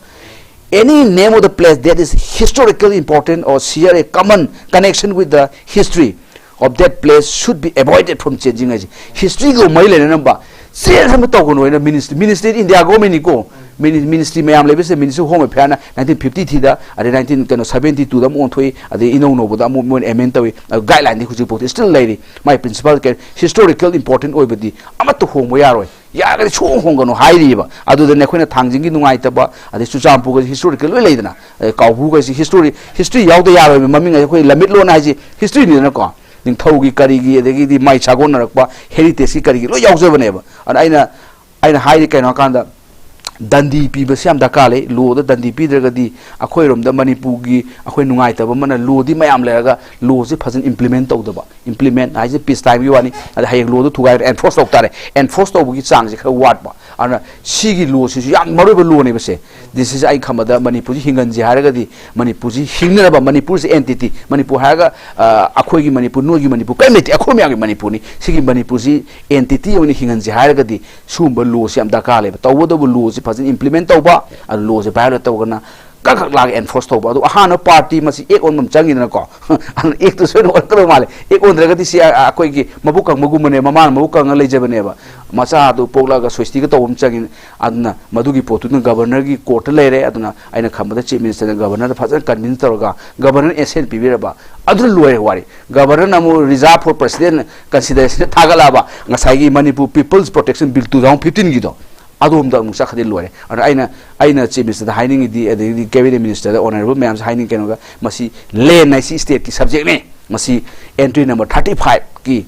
Any name of the place that is historically important or share a common connection with the history of that place should be avoided from changing ꯍꯥꯏꯁꯦ꯫ ꯍꯤꯁꯇ꯭ꯔꯤꯒ ꯃꯔꯤ ꯂꯩꯅꯅꯕ ꯆꯦꯟꯖ ꯑꯃ ꯇꯧꯒꯅꯨ ꯍꯥꯏꯅ ꯃꯤꯅꯤꯁꯇ꯭ꯔꯤ, ꯃꯤꯅꯤꯁꯇ꯭ꯔꯤ ꯏꯟꯗꯤꯌꯥ ꯒꯣꯔꯃꯦꯟꯅꯤꯀꯣ, ꯃꯤꯅꯤꯁꯇ꯭ꯔꯤ ꯃꯌꯥꯝ ꯂꯩꯕꯁꯦ ꯃꯤꯅꯤꯁꯇ꯭ꯔꯤ ꯍꯣꯝ ꯑꯦꯐꯤꯌꯥꯔꯅ ꯅꯥꯏꯟꯇꯤꯟ ꯐꯤꯐꯇꯤ ꯊ꯭ꯔꯤꯗ, ꯑꯗꯩ nineteen ꯀꯩꯅꯣ seventy ꯇꯨꯗ ꯑꯃꯨꯛ ꯑꯣꯟꯊꯣꯛꯏ, ꯑꯗꯩ ꯏꯅꯧ ꯅꯧꯕꯗ ꯑꯃꯨꯛ ꯃꯣꯏꯅ ꯑꯦꯃꯦꯟ ꯇꯧꯏ꯫ ꯒꯥꯏꯗꯂꯥꯏꯟꯗꯤ ꯍꯧꯖꯤꯛꯐꯥꯎꯗꯤ ꯁ꯭ꯇꯤꯜ ꯂꯩꯔꯤ꯫ ꯃꯥꯏ ꯄ꯭ꯔꯤꯟꯁꯤꯄꯜ ꯀꯩ ꯍꯤꯁꯇꯣꯔꯤꯀꯦꯜ ꯏꯝꯄꯣꯔꯇꯦꯟ ꯑꯣꯏꯕꯗꯤ ꯑꯃꯠꯇ ꯍꯣꯡꯕ ꯌꯥꯔꯣꯏ, ꯌꯥꯔꯒꯗꯤ ꯁꯨꯡꯍꯣꯡ ꯍꯣꯡꯒꯅꯨ ꯍꯥꯏꯔꯤꯕ꯫ ꯑꯗꯨꯗꯅꯦ ꯑꯩꯈꯣꯏꯅ ꯊꯥꯡꯖꯤꯡꯒꯤ ꯅꯨꯡꯉꯥꯏꯇꯕ, ꯑꯗꯩ ꯆꯨꯔꯆꯥꯟꯄꯨꯔꯒꯁꯤ ꯍꯤꯁꯇꯣꯔꯤꯀꯦꯜ ꯂꯣꯏ ꯂꯩꯗꯅ, ꯑꯗꯩ ꯀꯥꯎꯕꯨꯒꯁꯤ ꯍꯤꯁꯇꯣꯔꯤ, ꯍꯤꯁꯇ꯭ꯔꯤ ꯌꯥꯎꯗ ꯌꯥꯔꯣꯏꯕ꯫ ꯃꯃꯤꯡ ꯑꯩꯈꯣꯏ ꯂꯝꯃꯤꯠꯂꯣꯟ ꯍꯥꯏꯁꯤ ꯍꯤꯁꯇ꯭ꯔꯤꯅꯤꯗꯅꯀꯣ, ꯅꯤꯡꯊꯧꯒꯤ ꯀꯔꯤꯒꯤ ꯑꯗꯒꯤꯗꯤ ꯃꯥꯏ ꯆꯥꯒꯣꯟꯅꯔꯛꯄ ꯍꯦꯔꯤꯇꯦꯖꯀꯤ ꯀꯔꯤꯒꯤ ꯂꯣꯏ ꯌꯥꯎꯖꯕꯅꯦꯕ꯫ ꯑꯗꯨꯅ ꯑꯩꯅ, ꯑꯩꯅ ꯍꯥꯏꯔꯤ ꯀꯩꯅꯣ ꯍꯥꯏꯀꯥꯟꯗ, ꯗꯟꯗꯤ ꯄꯤꯕꯁꯤ ꯌꯥꯝ ꯗꯔꯀꯥꯔ ꯂꯩ꯫ ꯂꯣꯗ ꯗꯟꯗꯤ ꯄꯤꯗ꯭ꯔꯒꯗꯤ ꯑꯩꯈꯣꯏꯔꯣꯝꯗ ꯃꯅꯤꯄꯨꯔꯒꯤ ꯑꯩꯈꯣꯏ ꯅꯨꯡꯉꯥꯏꯇꯕ ꯑꯃꯅ ꯂꯣꯗꯤ ꯃꯌꯥꯝ ꯂꯩꯔꯒ ꯂꯣꯁꯤ ꯐꯖꯅ ꯏꯝꯄ꯭ꯂꯤꯃꯦꯟ ꯇꯧꯗꯕ꯫ ꯏꯝꯄ꯭ꯂꯤꯃꯦꯟ ꯍꯥꯏꯁꯦ ꯄꯤꯁ ꯇꯥꯏꯝꯒꯤ ꯋꯥꯅꯤ, ꯑꯗ ꯍꯌꯦꯡ ꯂꯣꯗꯣ ꯊꯨꯒꯥꯏꯔꯒ ꯑꯦꯟꯐꯣꯔꯁ ꯇꯧ ꯇꯥꯔꯦ꯫ ꯑꯦꯟꯐꯣꯔꯁ ꯇꯧꯕꯒꯤ ꯆꯥꯡꯁꯦ ꯈꯔ ꯋꯥꯠꯄ꯫ ꯑꯗꯨꯅ ꯁꯤꯒꯤ ꯂꯣꯁꯤꯁꯨ ꯌꯥꯝ ꯃꯔꯨ ꯑꯣꯏꯕ ꯂꯣꯅꯦꯕ ꯁꯦ꯫ ꯗꯤꯁ ꯏꯁ ꯑꯩ ꯈꯟꯕꯗ ꯃꯅꯤꯄꯨꯔꯁꯤ ꯍꯤꯡꯍꯟꯁꯦ ꯍꯥꯏꯔꯒꯗꯤ, ꯃꯅꯤꯄꯨꯔꯁꯤ ꯍꯤꯡꯅꯅꯕ, ꯃꯅꯤꯄꯨꯔꯁꯤ ꯑꯦꯟꯇꯤꯇꯤ, ꯃꯅꯤꯄꯨꯔ ꯍꯥꯏꯔꯒ, ꯑ, ꯑꯩꯈꯣꯏꯒꯤ ꯃꯅꯤꯄꯨꯔ, ꯅꯣꯏꯒꯤ ꯃꯅꯤꯄꯨꯔ ꯀꯔꯤꯝ ꯂꯩꯇꯦ, ꯑꯩꯈꯣꯏ ꯃꯌꯥꯝꯒꯤ ꯃꯅꯤꯄꯨꯔꯅꯤ꯫ ꯁꯤꯒꯤ ꯃꯅꯤꯄꯨꯔꯁꯤ ꯑꯦꯟꯇꯤꯇꯤ ꯑꯣꯏꯅ ꯍꯤꯡꯍꯟꯁꯦ ꯍꯥꯏꯔꯒꯗꯤ ꯁꯤꯒꯨꯝꯕ ꯂꯣꯁꯤ ꯌꯥꯝ ꯗꯔꯀꯥꯔ ꯂꯩꯕ꯫ ꯇꯧꯕꯇꯕꯨ ꯂꯣꯁꯤ ꯐꯖꯅ ꯏꯝꯄ꯭ꯂꯤꯃꯦꯟ ꯇꯧꯕ, ꯑꯗꯨ ꯂꯣꯁꯤ ꯚꯥꯏꯑꯣꯂꯦꯠ ꯇꯧꯔꯒꯅ ꯀꯛ ꯀꯛ ꯂꯥꯛꯑꯒ ꯑꯦꯟꯐꯣꯔꯁ ꯇꯧꯕ꯫ ꯑꯗꯨ ꯑꯍꯥꯟꯕ ꯄꯥꯔꯇꯤ ꯃꯁꯤ ꯑꯦꯛ ꯑꯣꯟꯕ ꯑꯃ ꯆꯪꯉꯤꯗꯅꯀꯣ, ꯑꯗꯨꯅ ꯑꯦꯛꯇꯨ ꯁꯣꯏꯅ ꯑꯣꯟꯀꯗꯧ ꯃꯥꯜꯂꯦ꯫ ꯑꯦꯛ ꯑꯣꯟꯗ꯭ꯔꯒꯗꯤ ꯁꯤ ꯑ-, ꯑ-, ꯑꯩꯈꯣꯏꯒꯤ ꯃꯕꯨꯛ ꯀꯪꯕꯒꯨꯝꯕꯅꯦ, ꯃꯃꯥꯅ ꯃꯕꯨꯛ ꯀꯪꯉ ꯂꯩꯖꯕꯅꯦꯕ꯫ ꯃꯆꯥꯗꯨ ꯄꯣꯛꯂꯛꯑꯒ ꯁꯣꯏꯁꯇꯤꯒ ꯇꯧꯕ ꯑꯃ ꯆꯪꯉꯤ꯫ ꯑꯗꯨꯅ ꯃꯗꯨꯒꯤ ꯄꯣꯠꯇꯨꯅ ꯒꯕꯔꯅꯔꯒꯤ ꯀꯣꯔꯠꯇ ꯂꯩꯔꯦ꯫ ꯑꯗꯨꯅ ꯑꯩꯅ ꯈꯟꯕꯗ ꯆꯤꯐ ꯃꯤꯅꯤꯁꯇꯔꯅ ꯒꯕꯔꯅꯔꯗ ꯐꯖꯅ ꯀꯟꯚꯤꯟꯁ ꯇꯧꯔꯒ ꯒꯕꯔꯅꯔ ꯑꯦꯁꯦꯟ ꯄꯤꯕꯤꯔꯕ, ꯑꯗꯨꯅ ꯂꯣꯏꯔꯦ ꯋꯥꯔꯤ꯫ ꯒꯕꯔꯅꯔꯅ ꯑꯃꯨꯛ reserve for president consideration ꯊꯥꯒꯠꯂꯛꯑꯕ, ꯉꯁꯥꯏꯒꯤ Manipur people's protection bill two thousand ꯐꯤꯐꯇꯤꯟꯒꯤꯗꯣ, ꯑꯗꯣꯝꯗ ꯑꯃꯨꯛ ꯆꯠꯈ꯭ꯔꯗꯤ ꯂꯣꯏꯔꯦ꯫ ꯑꯗꯨꯅ ꯑꯩꯅ, ꯑꯩꯅ ꯆꯤꯐ ꯃꯤꯅꯤꯁꯇꯔꯗ ꯍꯥꯏꯅꯤꯡꯉꯤꯗꯤ, ꯑꯗꯒꯤꯗꯤ ꯀꯦꯕꯤꯅꯦꯠ ꯃꯤꯅꯤꯁꯇꯔꯗ, ꯑꯣꯅꯔꯦꯕꯜ ꯃꯌꯥꯝꯁꯦ ꯍꯥꯏꯅꯤꯡꯉꯤ ꯀꯩꯅꯣꯒ, ꯃꯁꯤ ꯂꯦꯟ ꯍꯥꯏꯁꯤ ꯁ꯭ꯇꯦꯠꯀꯤ ꯁꯕꯖꯦꯛꯅꯦ꯫ ꯃꯁꯤ ꯑꯦꯟꯇ꯭ꯔꯤ ꯅꯝꯕꯔ ꯊꯥꯔꯇꯤ ꯐꯥꯏꯚꯀꯤ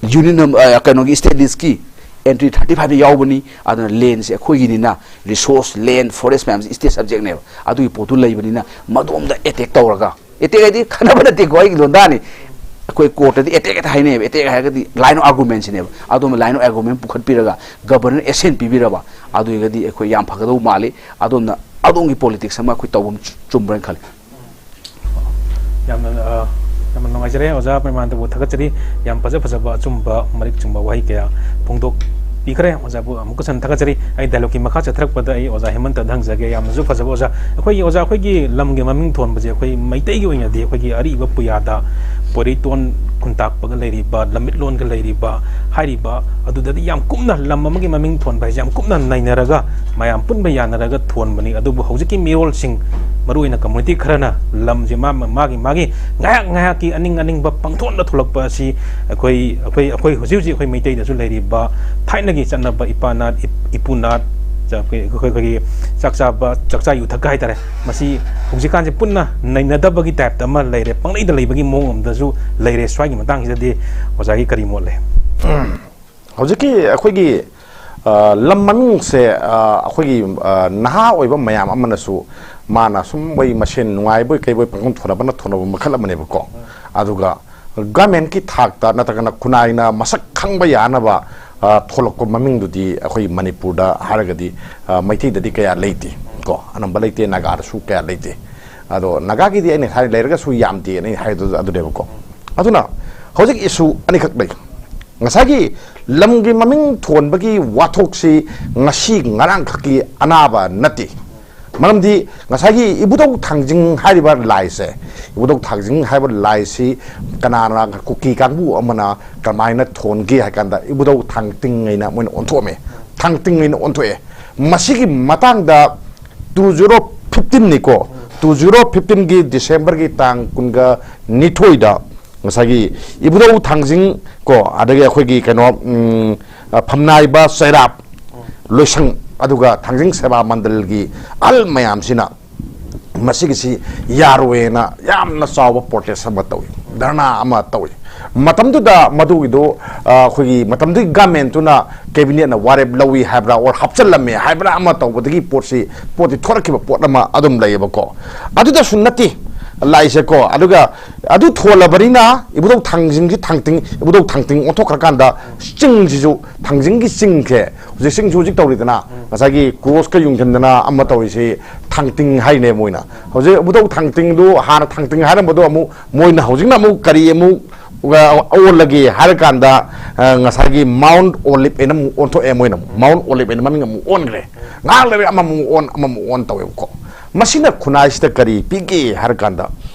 ꯌꯨꯅꯤꯌꯟ ꯅꯝ-, ꯑ, ꯀꯩꯅꯣꯒꯤ ꯁ꯭ꯇꯦꯠ ꯂꯤꯁꯀꯤ ꯑꯦꯟꯇ꯭ꯔꯤ ꯊꯥꯔꯇꯤ ꯐꯥꯏꯚꯇ ꯌꯥꯎꯕꯅꯤ꯫ ꯑꯗꯨꯅ ꯂꯦꯟꯁꯦ ꯑꯩꯈꯣꯏꯒꯤꯅꯤꯅ, ꯔꯤꯁꯣꯔꯁ, ꯂꯦꯟ, ꯐꯣꯔꯦꯁ ꯃꯌꯥꯝꯁꯦ ꯁ꯭ꯇꯦꯠ ꯁꯕꯖꯦꯛꯅꯦꯕ꯫ ꯑꯗꯨꯒꯤ ꯄꯣꯠꯇꯨ ꯂꯩꯕꯅꯤꯅ ꯃꯗꯣꯝꯗ ꯑꯦꯇꯦꯛ ꯇꯧꯔꯒ, ꯑꯦꯇꯦꯛ ꯍꯥꯏꯗꯤ ꯈꯠꯅꯕ ꯅꯠꯇꯦꯀꯣ, ꯑꯩꯒꯤ ꯂꯣꯟꯗꯥꯅꯤ꯫ ꯑꯩꯈꯣꯏ ꯀꯣꯔꯠꯇꯗꯤ ꯑꯦꯇꯦꯛ ꯍꯦꯛꯇ ꯍꯥꯏꯅꯩꯌꯦꯕ꯫ ꯑꯦꯇꯦꯛ ꯍꯥꯏꯔꯒꯗꯤ line of argument ꯁꯤꯅꯦꯕ꯫ ꯑꯗꯨꯝꯕ line of argument ꯄꯨꯈꯠꯄꯤꯔꯒ ꯒꯕꯔꯅꯔ ꯑꯦꯁꯦꯟ ꯄꯤꯕꯤꯔꯕ, ꯑꯗꯨ ꯑꯣꯏꯔꯒꯗꯤ ꯑꯩꯈꯣꯏ ꯌꯥꯝ ꯐꯒꯗꯧꯕ ꯃꯥꯜꯂꯤ꯫ ꯑꯗꯣꯝꯅ, ꯑꯗꯣꯝꯒꯤ ꯄꯣꯂꯤꯇꯤꯛꯁ ꯑꯃ ꯑꯩꯈꯣꯏ ꯇꯧꯕ ꯑꯃ ꯆꯨ-, ꯆꯨꯝꯕ꯭ꯔꯅ ꯈꯜꯂꯤ꯫ ꯌꯥꯝꯅ, ꯑ, ꯌꯥꯝꯅ ꯅꯨꯡꯉꯥꯏꯖꯔꯦ ꯑꯣꯖꯥ ꯃꯩꯃꯥꯟꯗꯕꯨ ꯊꯥꯒꯠꯆꯔꯤ꯫ ꯌꯥꯝ ꯐꯖ ꯐꯖꯕ ꯑꯆꯨꯝꯕ ꯃꯔꯤꯛ ꯆꯨꯝꯕ ꯋꯥꯍꯩ ꯀꯌꯥ ꯐꯣꯡꯗꯣꯛꯄꯤꯈ꯭ꯔꯦ꯫ ꯑꯣꯖꯥꯕꯨ ꯑꯃꯨꯛꯀꯁꯨ ꯍꯟꯅ ꯊꯥꯒꯠꯆꯔꯤ꯫ ꯑꯩ dialogue ꯀꯤ ꯃꯈꯥ ꯆꯠꯊꯔꯛꯄꯗ ꯑꯩ ꯑꯣꯖꯥ ꯍꯦꯃꯟꯇꯗ ꯍꯪꯖꯒꯦ꯫ ꯌꯥꯝꯅꯁꯨ ꯐꯖꯕ ꯑꯣꯖꯥ꯫ ꯑꯩꯈꯣꯏꯒꯤ ꯑꯣꯖꯥ, ꯑꯩꯈꯣꯏꯒꯤ ꯂꯝꯒꯤ ꯃꯃꯤꯡ ꯊꯣꯟꯕꯁꯦ ꯑꯩꯈꯣꯏ ꯃꯩꯇꯩꯒꯤ ꯑꯣꯏꯅꯗꯤ ꯑꯩꯈꯣꯏꯒꯤ ꯑꯔꯤꯕ ꯄꯨꯌꯥꯗ ꯄꯣꯏꯔꯩꯇꯣꯟ ꯈꯨꯟꯇꯥꯛꯄꯒ ꯂꯩꯔꯤꯕ, ꯂꯝꯃꯤꯠꯂꯣꯟꯒ ꯂꯩꯔꯤꯕ ꯍꯥꯏꯔꯤꯕ ꯑꯗꯨꯗꯗꯤ ꯌꯥꯝ ꯀꯨꯞꯅ, ꯂꯝ ꯑꯃꯒꯤ ꯃꯃꯤꯡ ꯊꯣꯟꯕ ꯍꯥꯏꯁꯦ ꯌꯥꯝ ꯀꯨꯞꯅ ꯅꯩꯅꯔꯒ, ꯃꯌꯥꯝ ꯄꯨꯟꯕ ꯌꯥꯅꯔꯒ ꯊꯣꯟꯕꯅꯤ꯫ ꯑꯗꯨꯕꯨ ꯍꯧꯖꯤꯛꯀꯤ ꯃꯤꯔꯣꯜꯁꯤꯡ, ꯃꯔꯨꯑꯣꯏꯅ ꯀꯝꯃꯨꯅꯤꯇꯤ ꯈꯔꯅ ꯂꯝꯁꯦ ꯃꯥ-, ꯃꯥꯒꯤ, ꯃꯥꯒꯤ ꯉꯥꯏꯍꯥꯛ ꯉꯥꯏꯍꯥꯛꯀꯤ ꯑꯅꯤꯡ ꯑꯅꯤꯡꯕ ꯄꯪꯊꯣꯟꯗ ꯊꯣꯛꯂꯛꯄ ꯑꯁꯤ ꯑꯩꯈꯣꯏ, ꯑꯩꯈꯣꯏ, ꯑꯩꯈꯣꯏ ꯍꯧꯖꯤꯛ ꯍꯧꯖꯤꯛ ꯑꯩꯈꯣꯏ ꯃꯩꯇꯩꯗꯁꯨ ꯂꯩꯔꯤꯕ ꯊꯥꯏꯅꯒꯤ ꯆꯠꯅꯕ ꯏꯄꯥ ꯅꯥꯠ, ꯏꯞ-, ꯏꯄꯨ ꯅꯥꯠ, ꯆ-, ꯑꯩꯈꯣꯏ, ꯑꯩꯈꯣꯏ, ꯑꯩꯈꯣꯏꯒꯤ ꯆꯥꯛ ꯆꯥꯕ, ꯆꯥꯛꯆꯥ ꯌꯨꯊꯛꯀ ꯍꯥꯏꯇꯥꯔꯦ, ꯃꯁꯤ ꯍꯧꯖꯤꯛꯀꯥꯟꯁꯦ ꯄꯨꯟꯅ ꯅꯩꯅꯗꯕꯒꯤ ꯇꯥꯏꯞꯇ ꯑꯃ ꯂꯩꯔꯦ, ꯄꯪꯂꯩꯗ ꯂꯩꯕꯒꯤ ꯃꯑꯣꯡ ꯑꯃꯗꯁꯨ ꯂꯩꯔꯦ꯫ ꯁ꯭ꯋꯥꯏꯒꯤ ꯃꯇꯥꯡꯁꯤꯗꯗꯤ ꯑꯣꯖꯥꯒꯤ ꯀꯔꯤ ꯃꯣꯠ ꯂꯩ? ꯍꯧꯖꯤꯛꯀꯤ ꯑꯩꯈꯣꯏꯒꯤ, ꯑ, ꯂꯝ ꯃꯃꯤꯡꯁꯦ, ꯑ, ꯑꯩꯈꯣꯏꯒꯤ, ꯑ, ꯅꯍꯥ ꯑꯣꯏꯕ ꯃꯌꯥꯝ ꯑꯃꯅꯁꯨ ꯃꯥꯅ ꯁꯨꯝ ꯃꯣꯏ ꯃꯁꯦꯟ ꯅꯨꯡꯉꯥꯏꯕꯣꯏ ꯀꯩꯕꯣꯏ ꯄꯪꯊꯣꯟ ꯊꯣꯟꯅꯕꯅ ꯊꯣꯟꯅꯕ ꯃꯈꯜ ꯑꯃꯅꯦꯕꯀꯣ꯫ ꯑꯗꯨꯒ ꯒꯃꯦꯟꯒꯤ ꯊꯥꯛꯇ ꯅꯠꯇ꯭ꯔꯒꯅ ꯈꯨꯟꯅꯥꯏꯅ ꯃꯁꯛ ꯈꯪꯕ ꯌꯥꯅꯕ, ꯑ, ꯊꯣꯛꯂꯛꯄ ꯃꯃꯤꯡꯗꯨꯗꯤ ꯑꯩꯈꯣꯏ ꯃꯅꯤꯄꯨꯔꯗ ꯍꯥꯏꯔꯒꯗꯤ, ꯑ, ꯃꯩꯇꯩꯗꯗꯤ ꯀꯌꯥ ꯂꯩꯇꯦ ꯀꯣ, ꯑꯅꯝꯕ ꯂꯩꯇꯦ, ꯅꯥꯒꯥꯗꯁꯨ ꯀꯌꯥ ꯂꯩꯇꯦ꯫ ꯑꯗꯣ ꯅꯥꯒꯥꯒꯤꯗꯤ ꯑꯩꯅ ꯍꯥꯏ ꯂꯩꯔꯒꯁꯨ ꯌꯥꯝꯗꯦꯅ ꯑꯩꯅ ꯍꯥꯏꯗꯣ ꯑꯗꯨꯅꯦꯕꯀꯣ꯫ ꯑꯗꯨꯅ ꯍꯧꯖꯤꯛ issue ꯑꯅꯤꯈꯛ ꯂꯩ꯫ ꯉꯁꯥꯏꯒꯤ ꯂꯝꯒꯤ ꯃꯃꯤꯡ ꯊꯣꯟꯕꯒꯤ ꯋꯥꯊꯣꯛꯁꯤ ꯉꯁꯤ ꯉꯔꯥꯡꯈꯛꯀꯤ ꯑꯅꯥꯕ ꯅꯠꯇꯦ꯫ ꯃꯔꯝꯗꯤ ꯉꯁꯥꯏꯒꯤ ꯏꯕꯨꯙꯧ ꯊꯥꯡꯖꯤꯡ ꯍꯥꯏꯔꯤꯕ ꯂꯥꯏꯁꯦ, ꯏꯕꯨꯙꯧ ꯊꯥꯡꯖꯤꯡ ꯍꯥꯏꯕ ꯂꯥꯏꯁꯤ ꯀꯅꯥꯅ, ꯀꯨꯀꯤ ꯀꯥꯡꯕꯨ ꯑꯃꯅ ꯀꯃꯥꯏꯅ ꯊꯣꯟꯒꯦ ꯍꯥꯏ ꯀꯥꯟꯗ ꯏꯕꯨꯙꯧ ꯊꯥꯡꯇꯤꯡ ꯍꯥꯏꯅ ꯃꯣꯏꯅ ꯑꯣꯟꯊꯣꯛꯑꯝꯃꯦ, ꯊꯥꯡꯇꯤꯡ ꯍꯥꯏꯅ ꯑꯣꯟꯊꯣꯛꯑꯦ꯫ ꯃꯁꯤꯒꯤ ꯃꯇꯥꯡꯗ two zero fifteen ꯅꯤꯀꯣ, two zero fifteen ꯒꯤ December ꯒꯤ ꯇꯥꯡ ꯀꯨꯟꯒ ꯅꯤꯊꯣꯏꯗ ꯉꯁꯥꯏꯒꯤ ꯏꯕꯨꯙꯧ ꯊꯥꯡꯖꯤꯡ ꯀꯣ, ꯑꯗꯒꯤ ꯑꯩꯈꯣꯏꯒꯤ ꯀꯩꯅꯣ, ꯎꯝ, ꯑ, ꯐꯝꯅꯥꯏꯕ ꯆꯩꯔꯥꯞ ꯂꯣꯏꯁꯪ, ꯑꯗꯨꯒ ꯊꯥꯡꯖꯤꯡ ꯁꯦꯕꯥ ꯃꯟꯗꯜꯒꯤ ꯑꯍꯜ ꯃꯌꯥꯝꯁꯤꯅ ꯃꯁꯤꯒꯤꯁꯤ ꯌꯥꯔꯣꯏꯅ ꯌꯥꯝꯅ ꯆꯥꯎꯕ protest ꯑꯃ ꯇꯧꯏ, ꯙꯔꯅꯥ ꯑꯃ ꯇꯧꯏ꯫ ꯃꯇꯝꯗꯨꯗ ꯃꯗꯨꯒꯤꯗꯨ, ꯑ, ꯑꯩꯈꯣꯏꯒꯤ ꯃꯇꯝꯗꯨꯒꯤ government ꯇꯨꯅ cabinet ꯅ ꯋꯥꯔꯦꯞ ꯂꯧꯏ ꯍꯥꯏꯕ꯭ꯔꯥ, or ꯍꯥꯞꯆꯤꯜꯂꯝꯃꯦ ꯍꯥꯏꯕ꯭ꯔꯥ ꯑꯃ ꯇꯧꯕꯗꯒꯤ ꯄꯣꯠꯁꯤ, ꯄꯣꯠꯇꯤ ꯊꯣꯔꯛꯈꯤꯕ ꯄꯣꯠ ꯑꯃ ꯑꯗꯨꯝ ꯂꯩꯌꯦꯕꯀꯣ꯫ ꯑꯗꯨꯗꯁꯨ ꯅꯠꯇꯦ ꯂꯥꯛꯏꯁꯦꯀꯣ꯫ ꯑꯗꯨꯒ ꯑꯗꯨ ꯊꯣꯜꯂꯕꯅꯤꯅ ꯏꯕꯨꯙꯧ ꯊꯥꯡꯖꯤꯡꯁꯤ ꯊꯥꯡꯇꯤꯡ, ꯏꯕꯨꯙꯧ ꯊꯥꯡꯇꯤꯡ ꯑꯣꯟꯊꯣꯛꯈ꯭ꯔꯀꯥꯟꯗ ꯆꯤꯡꯁꯤꯁꯨ, ꯊꯥꯡꯖꯤꯡꯒꯤ ꯆꯤꯡꯁꯦ ꯍꯧꯖꯤꯛ ꯆꯤꯡꯁꯨ ꯍꯧꯖꯤꯛ ꯇꯧꯔꯤꯗꯅ, ꯉꯁꯥꯏꯒꯤ cross ꯀ ꯌꯨꯡꯁꯤꯟꯗꯅ ꯑꯃ ꯇꯧꯔꯤꯁꯤ ꯊꯥꯡꯇꯤꯡ ꯍꯥꯏꯅꯦ ꯃꯣꯏꯅ꯫ ꯍꯧꯖꯤꯛ ꯏꯕꯨꯙꯧ ꯊꯥꯡꯇꯤꯡꯗꯨ ꯍꯥꯟꯅ ꯊꯥꯡꯇꯤꯡ ꯍꯥꯏꯔꯝꯕꯗꯣ ꯑꯃꯨꯛ ꯃꯣꯏꯅ ꯍꯧꯖꯤꯛꯅ ꯑꯃꯨꯛ ꯀꯔꯤ ꯑꯃꯨꯛ ꯑꯣꯜꯂꯒꯦ ꯍꯥꯏꯔ ꯀꯥꯟꯗ, ꯑ, ꯉꯁꯥꯏꯒꯤ Mount Olive ꯍꯥꯏꯅ ꯑꯃꯨꯛ ꯑꯣꯟꯊꯣꯛꯑꯦ ꯃꯣꯏꯅ ꯑꯃꯨꯛ꯫ Mount Olive ꯍꯥꯏꯅ ꯃꯃꯤꯡ ꯑꯃꯨꯛ ꯑꯣꯟꯈ꯭ꯔꯦ꯫ ꯉꯥꯏꯍꯥꯛ ꯂꯩꯔꯒ ꯑꯃꯃꯨꯛ ꯑꯣꯟ, ꯑꯃꯃꯨꯛ ꯑꯣꯟ ꯇꯧꯋꯦꯕꯀꯣ꯫ ꯃꯁꯤꯅ ꯈꯨꯟꯅꯥꯏꯁꯤꯗ ꯀꯔꯤ ꯄꯤꯒꯦ ꯍꯥꯏꯔ ꯀꯥꯟꯗ,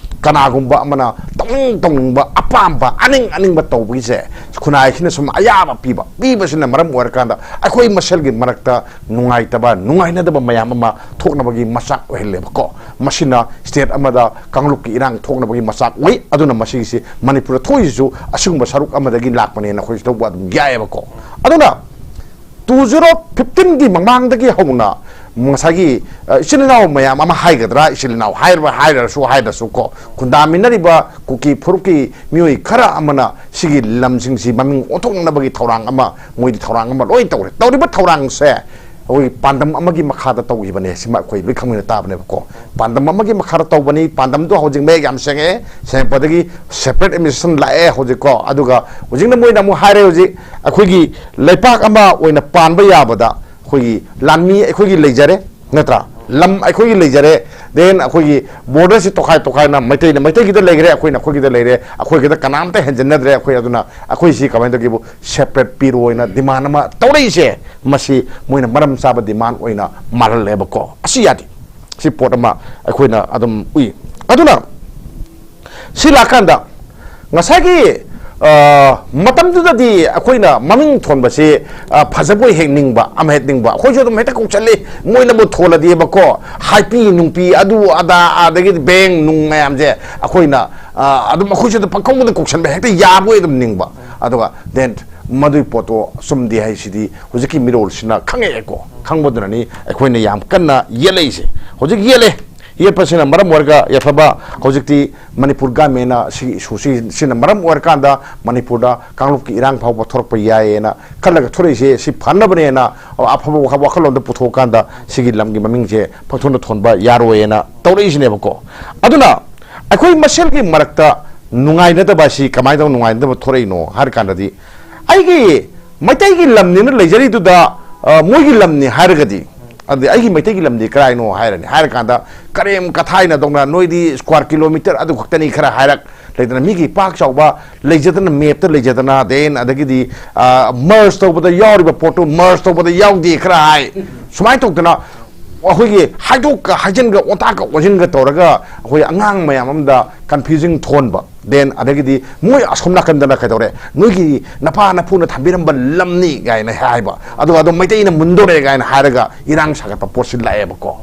ꯀꯅꯥꯒꯨꯝꯕ ꯑꯃꯅ ꯇꯧꯅꯤꯡ ꯇꯧꯅꯤꯡꯕ, ꯑꯄꯥꯝꯕ, ꯑꯅꯤꯡ ꯑꯅꯤꯡꯕ ꯇꯧꯕꯒꯤꯁꯦ ꯈꯨꯟꯅꯥꯏꯁꯤꯅ ꯁꯨꯝ ꯑꯌꯥꯕ ꯄꯤꯕ, ꯄꯤꯕꯁꯤꯅ ꯃꯔꯝ ꯑꯣꯏꯔꯀꯥꯟꯗ ꯑꯩꯈꯣꯏ ꯃꯁꯦꯜꯒꯤ ꯃꯔꯛꯇ ꯅꯨꯡꯉꯥꯏꯇꯕ, ꯅꯨꯡꯉꯥꯏꯅꯗꯕ ꯃꯌꯥꯝ ꯑꯃ ꯊꯣꯛꯅꯕꯒꯤ ꯃꯆꯥꯛ ꯑꯣꯏꯍꯜꯂꯦꯕꯀꯣ꯫ ꯃꯁꯤꯅ state ꯑꯃꯗ ꯀꯥꯡꯂꯨꯞꯀꯤ ꯏꯔꯥꯡ ꯊꯣꯛꯅꯕꯒꯤ ꯃꯆꯥꯛ ꯑꯣꯏ꯫ ꯑꯗꯨꯅ ꯃꯁꯤꯒꯤꯁꯤ ꯃꯅꯤꯄꯨꯔꯗ ꯊꯣꯛꯏꯁꯤꯁꯨ ꯑꯁꯤꯒꯨꯝꯕ ꯁꯔꯨꯛ ꯑꯃꯗꯒꯤ ꯂꯥꯛꯄꯅꯦꯅ ꯑꯩꯈꯣꯏꯁꯨ ꯂꯧꯕ ꯑꯗꯨꯝ ꯌꯥꯏꯑꯕꯀꯣ꯫ ꯑꯗꯨꯅ two zero fifteen ꯒꯤ ꯃꯃꯥꯡꯗꯒꯤ ꯍꯧꯅ ꯉꯁꯥꯏꯒꯤ, ꯑ, ꯏꯆꯤꯜ ꯏꯅꯥꯎ ꯃꯌꯥꯝ ꯑꯃ ꯍꯥꯏꯒꯗ꯭ꯔꯥ, ꯏꯆꯤꯜ ꯏꯅꯥꯎ ꯍꯥꯏꯔꯕ ꯍꯥꯏꯔꯁꯨ, ꯍꯥꯏꯗ꯭ꯔꯁꯨ ꯀꯣ, ꯈꯨꯟꯗꯥꯃꯤꯟꯅꯔꯤꯕ ꯀꯨꯀꯤ ꯐꯨꯔꯨꯞꯀꯤ ꯃꯤꯑꯣꯏ ꯈꯔ ꯑꯃꯅ ꯁꯤꯒꯤ ꯂꯝꯁꯤꯡꯁꯤ ꯃꯃꯤꯡ ꯑꯣꯟꯊꯣꯛꯅꯕꯒꯤ ꯊꯧꯔꯥꯡ ꯑꯃ, ꯃꯣꯏꯗꯤ ꯊꯧꯔꯥꯡ ꯑꯃ ꯂꯣꯏ ꯇꯧꯔꯦ꯫ ꯇꯧꯔꯤꯕ ꯊꯧꯔꯥꯡꯁꯦ ꯑꯩꯈꯣꯏꯒꯤ ꯄꯥꯟꯗꯝ ꯑꯃꯒꯤ ꯃꯈꯥꯗ ꯇꯧꯈꯤꯕꯅꯦ, ꯁꯤꯃ ꯑꯩꯈꯣꯏ ꯂꯣꯏ ꯈꯪꯃꯤꯟꯅ ꯇꯥꯕꯅꯦꯕꯀꯣ꯫ ꯄꯥꯟꯗꯝ ꯑꯃꯒꯤ ꯃꯈꯥꯗ ꯇꯧꯕꯅꯤ꯫ ꯄꯥꯟꯗꯝꯗꯣ ꯍꯧꯖꯤꯛ ꯃꯌꯦꯛ ꯌꯥꯝ ꯁꯦꯡꯉꯦ, ꯁꯦꯡꯉꯛꯄꯗꯒꯤ separate administration ꯂꯥꯛꯑꯦ ꯍꯧꯖꯤꯛꯀꯣ꯫ ꯑꯗꯨꯒ ꯍꯧꯖꯤꯛꯅ ꯃꯣꯏꯅ ꯑꯃꯨꯛ ꯍꯥꯏꯔꯦ, ꯍꯧꯖꯤꯛ ꯑꯩꯈꯣꯏꯒꯤ ꯂꯩꯄꯥꯛ ꯑꯃ ꯑꯣꯏꯅ ꯄꯥꯟꯕ ꯌꯥꯕꯗ ꯑꯩꯈꯣꯏꯒꯤ ꯂꯥꯟꯃꯤ ꯑꯩꯈꯣꯏꯒꯤ ꯂꯩꯖꯔꯦ, ꯅꯠꯇ꯭ꯔꯥ? ꯂꯝ ꯑꯩꯈꯣꯏꯒꯤ ꯂꯩꯖꯔꯦ, then ꯑꯩꯈꯣꯏꯒꯤ border ꯁꯤ ꯇꯣꯈꯥꯏ ꯇꯣꯈꯥꯏꯅ ꯃꯩꯇꯩꯅ ꯃꯩꯇꯩꯒꯤꯗ ꯂꯩꯈ꯭ꯔꯦ, ꯑꯩꯈꯣꯏꯅ ꯑꯩꯈꯣꯏꯒꯤꯗ ꯂꯩꯔꯦ, ꯑꯩꯈꯣꯏꯒꯤꯗ ꯀꯅꯥꯝꯇ ꯍꯦꯟꯖꯤꯟꯅꯗ꯭ꯔꯦ꯫ ꯑꯩꯈꯣꯏ ꯑꯗꯨꯅ ꯑꯩꯈꯣꯏꯁꯤ ꯀꯃꯥꯏꯅ ꯇꯧꯒꯦꯕꯨ separate ꯄꯤꯔꯣꯅ demand ꯑꯃ ꯇꯧꯔꯛꯏꯁꯦ, ꯃꯁꯤ ꯃꯣꯏꯅ ꯃꯔꯝ ꯆꯥꯕ demand ꯑꯣꯏꯅ ꯃꯥꯜꯍꯜꯂꯦꯕꯀꯣ꯫ ꯑꯁꯤ ꯌꯥꯗꯦ꯫ ꯁꯤ ꯄꯣꯠ ꯑꯃ ꯑꯩꯈꯣꯏꯅ ꯑꯗꯨꯝ ꯎꯏ꯫ ꯑꯗꯨꯅ ꯁꯤ ꯂꯥꯛꯀꯥꯟꯗ ꯉꯁꯥꯏꯒꯤ, ꯑ, ꯃꯇꯝꯗꯨꯗꯗꯤ ꯑꯩꯈꯣꯏꯅ ꯃꯃꯤꯡ ꯊꯣꯟꯕꯁꯤ, ꯑ, ꯐꯖꯕꯣꯏ ꯍꯦꯛ ꯅꯤꯡꯕ, ꯑꯃ ꯍꯦꯛ ꯅꯤꯡꯕ, ꯑꯩꯈꯣꯏꯁꯨ ꯑꯗꯨꯝ ꯍꯦꯛꯇ ꯀꯧꯁꯜꯂꯤ, ꯃꯣꯏꯅꯕꯨ ꯊꯣꯜꯂꯗꯤꯕꯀꯣ, ꯍꯥꯏꯄꯤ ꯅꯨꯡꯄꯤ ꯑꯗꯨ ꯑꯗꯥ, ꯑꯗꯒꯤꯗꯤ ꯕꯦꯡ ꯅꯨꯡ ꯃꯌꯥꯝꯁꯦ ꯑꯩꯈꯣꯏꯅ, ꯑ, ꯑꯗꯨꯝ ꯑꯩꯈꯣꯏꯁꯨ ꯑꯗꯨꯝ ꯄꯪꯀꯧꯗ ꯀꯧꯁꯟꯕ ꯍꯦꯛꯇ ꯌꯥꯕꯣꯏ ꯑꯗꯨꯝ ꯅꯤꯡꯕ꯫ ꯑꯗꯨꯒ then ꯃꯗꯨꯏ ꯄꯣꯠꯇꯣ ꯆꯨꯝꯗꯦ ꯍꯥꯏꯁꯤꯗꯤ ꯍꯧꯖꯤꯛꯀꯤ ꯃꯤꯔꯣꯜꯁꯤꯅ ꯈꯪꯉꯛꯑꯦꯀꯣ꯫ ꯈꯪꯕꯗꯨꯅꯅꯤ ꯑꯩꯈꯣꯏꯅ ꯌꯥꯝ ꯀꯟꯅ ꯌꯦꯠꯂꯛꯏꯁꯦ꯫ ꯍꯧꯖꯤꯛ ꯌꯦꯠꯂꯦ, ꯌꯦꯠꯄꯁꯤꯅ ꯃꯔꯝ ꯑꯣꯏꯔꯒ ꯌꯥꯏꯐꯕ ꯍꯧꯖꯤꯛꯇꯤ ꯃꯅꯤꯄꯨꯔ government ꯁꯤꯒꯤ issue ꯁꯤ, ꯁꯤꯅ ꯃꯔꯝ ꯑꯣꯏꯔꯀꯥꯟꯗ ꯃꯅꯤꯄꯨꯔꯗ ꯀꯥꯡꯂꯨꯞꯀꯤ ꯏꯔꯥꯡ ꯐꯥꯎꯕ ꯊꯣꯔꯛꯄ ꯌꯥꯏꯌꯦꯅ ꯈꯜꯂꯒ ꯊꯣꯔꯛꯏꯁꯦ꯫ ꯁꯤ ꯐꯅꯕꯅꯦꯅ ꯑꯐꯕ ꯋꯥꯈꯜ-, ꯋꯥꯈꯜꯂꯣꯟꯗ ꯄꯨꯊꯣꯛꯑꯀꯥꯟꯗ ꯁꯤꯒꯤ ꯂꯝꯒꯤ ꯃꯃꯤꯡꯁꯦ ꯄꯪꯊꯣꯟꯗ ꯊꯣꯟꯕ ꯌꯥꯔꯣꯏꯅ ꯇꯧꯔꯛꯏꯁꯤꯅꯦꯕꯀꯣ꯫ ꯑꯗꯨꯅ ꯑꯩꯈꯣꯏ ꯃꯁꯦꯜꯒꯤ ꯃꯔꯛꯇ ꯅꯨꯡꯉꯥꯏꯅꯗꯕ ꯑꯁꯤ ꯀꯃꯥꯏꯅ ꯇꯧꯅ ꯅꯨꯡꯉꯥꯏꯅꯗꯕ ꯊꯣꯔꯛꯏꯅꯣ ꯍꯥꯏꯔ ꯀꯥꯟꯗꯗꯤ, ꯑꯩꯒꯤ ꯃꯩꯇꯩꯒꯤ ꯂꯝꯅꯤꯅ ꯂꯩꯖꯔꯤꯗꯨꯗ, ꯑ, ꯃꯣꯏꯒꯤ ꯂꯝꯅꯤ ꯍꯥꯏꯔꯒꯗꯤ, ꯑꯗꯨꯗꯤ ꯑꯩꯒꯤ ꯃꯩꯇꯩꯒꯤ ꯂꯝꯗꯤ ꯀꯔꯥꯏꯅꯣ ꯍꯥꯏꯔꯅꯤ꯫ ꯍꯥꯏꯔꯀꯥꯟꯗ ꯀꯔꯦꯝ ꯀꯊꯥꯏꯅꯗꯧꯅ ꯅꯣꯏꯗꯤ square kilometre ꯑꯗꯨ ꯈꯛꯇꯅꯤ ꯈꯔ ꯍꯥꯏꯔꯛ, ꯂꯩꯗꯅ ꯃꯤꯒꯤ ꯄꯥꯛ ꯆꯥꯎꯕ ꯂꯩꯖꯗꯅ, map ꯇ ꯂꯩꯖꯗꯅ, then ꯑꯗꯒꯤꯗꯤ, ꯑ, merge ꯇꯧꯕꯗ ꯌꯥꯎꯔꯤꯕ ꯄꯣꯠꯇꯨ merge ꯇꯧꯕꯗ ꯌꯥꯎꯗꯦ ꯈꯔ ꯍꯥꯏ꯫ ꯁꯨꯃꯥꯏꯅ ꯇꯧꯗꯅ ꯑꯩꯈꯣꯏꯒꯤ ꯍꯥꯏꯗꯣꯛꯀ ꯍꯥꯏꯖꯤꯟꯒ ꯑꯣꯟꯊꯥꯛꯀ ꯑꯣꯟꯁꯤꯟꯒ ꯇꯧꯔꯒ ꯑꯩꯈꯣꯏ ꯑꯉꯥꯡ ꯃꯌꯥꯝ ꯑꯃꯗ confusing ꯊꯣꯛꯍꯟꯕ꯫ Then ꯑꯗꯒꯤꯗꯤ ꯃꯣꯏ ꯑꯁꯣꯝ ꯅꯥꯀꯟꯗꯅ ꯀꯩꯗꯧꯔꯦ, ꯅꯣꯏꯒꯤ ꯅꯄꯥ ꯅꯄꯨꯅ ꯊꯝꯕꯤꯔꯝꯕ ꯂꯝꯅꯤ ꯀꯥꯏꯅ ꯍꯥꯏꯕ, ꯑꯗꯨꯒ ꯑꯗꯨꯝ ꯃꯩꯇꯩꯅ ꯃꯨꯟꯗꯧꯔꯦ ꯀꯥꯏꯅ ꯍꯥꯏꯔꯒ ꯏꯔꯥꯡ ꯁꯥꯒꯠꯄ ꯄꯣꯠꯁꯤ ꯂꯥꯛꯑꯦꯕꯀꯣ꯫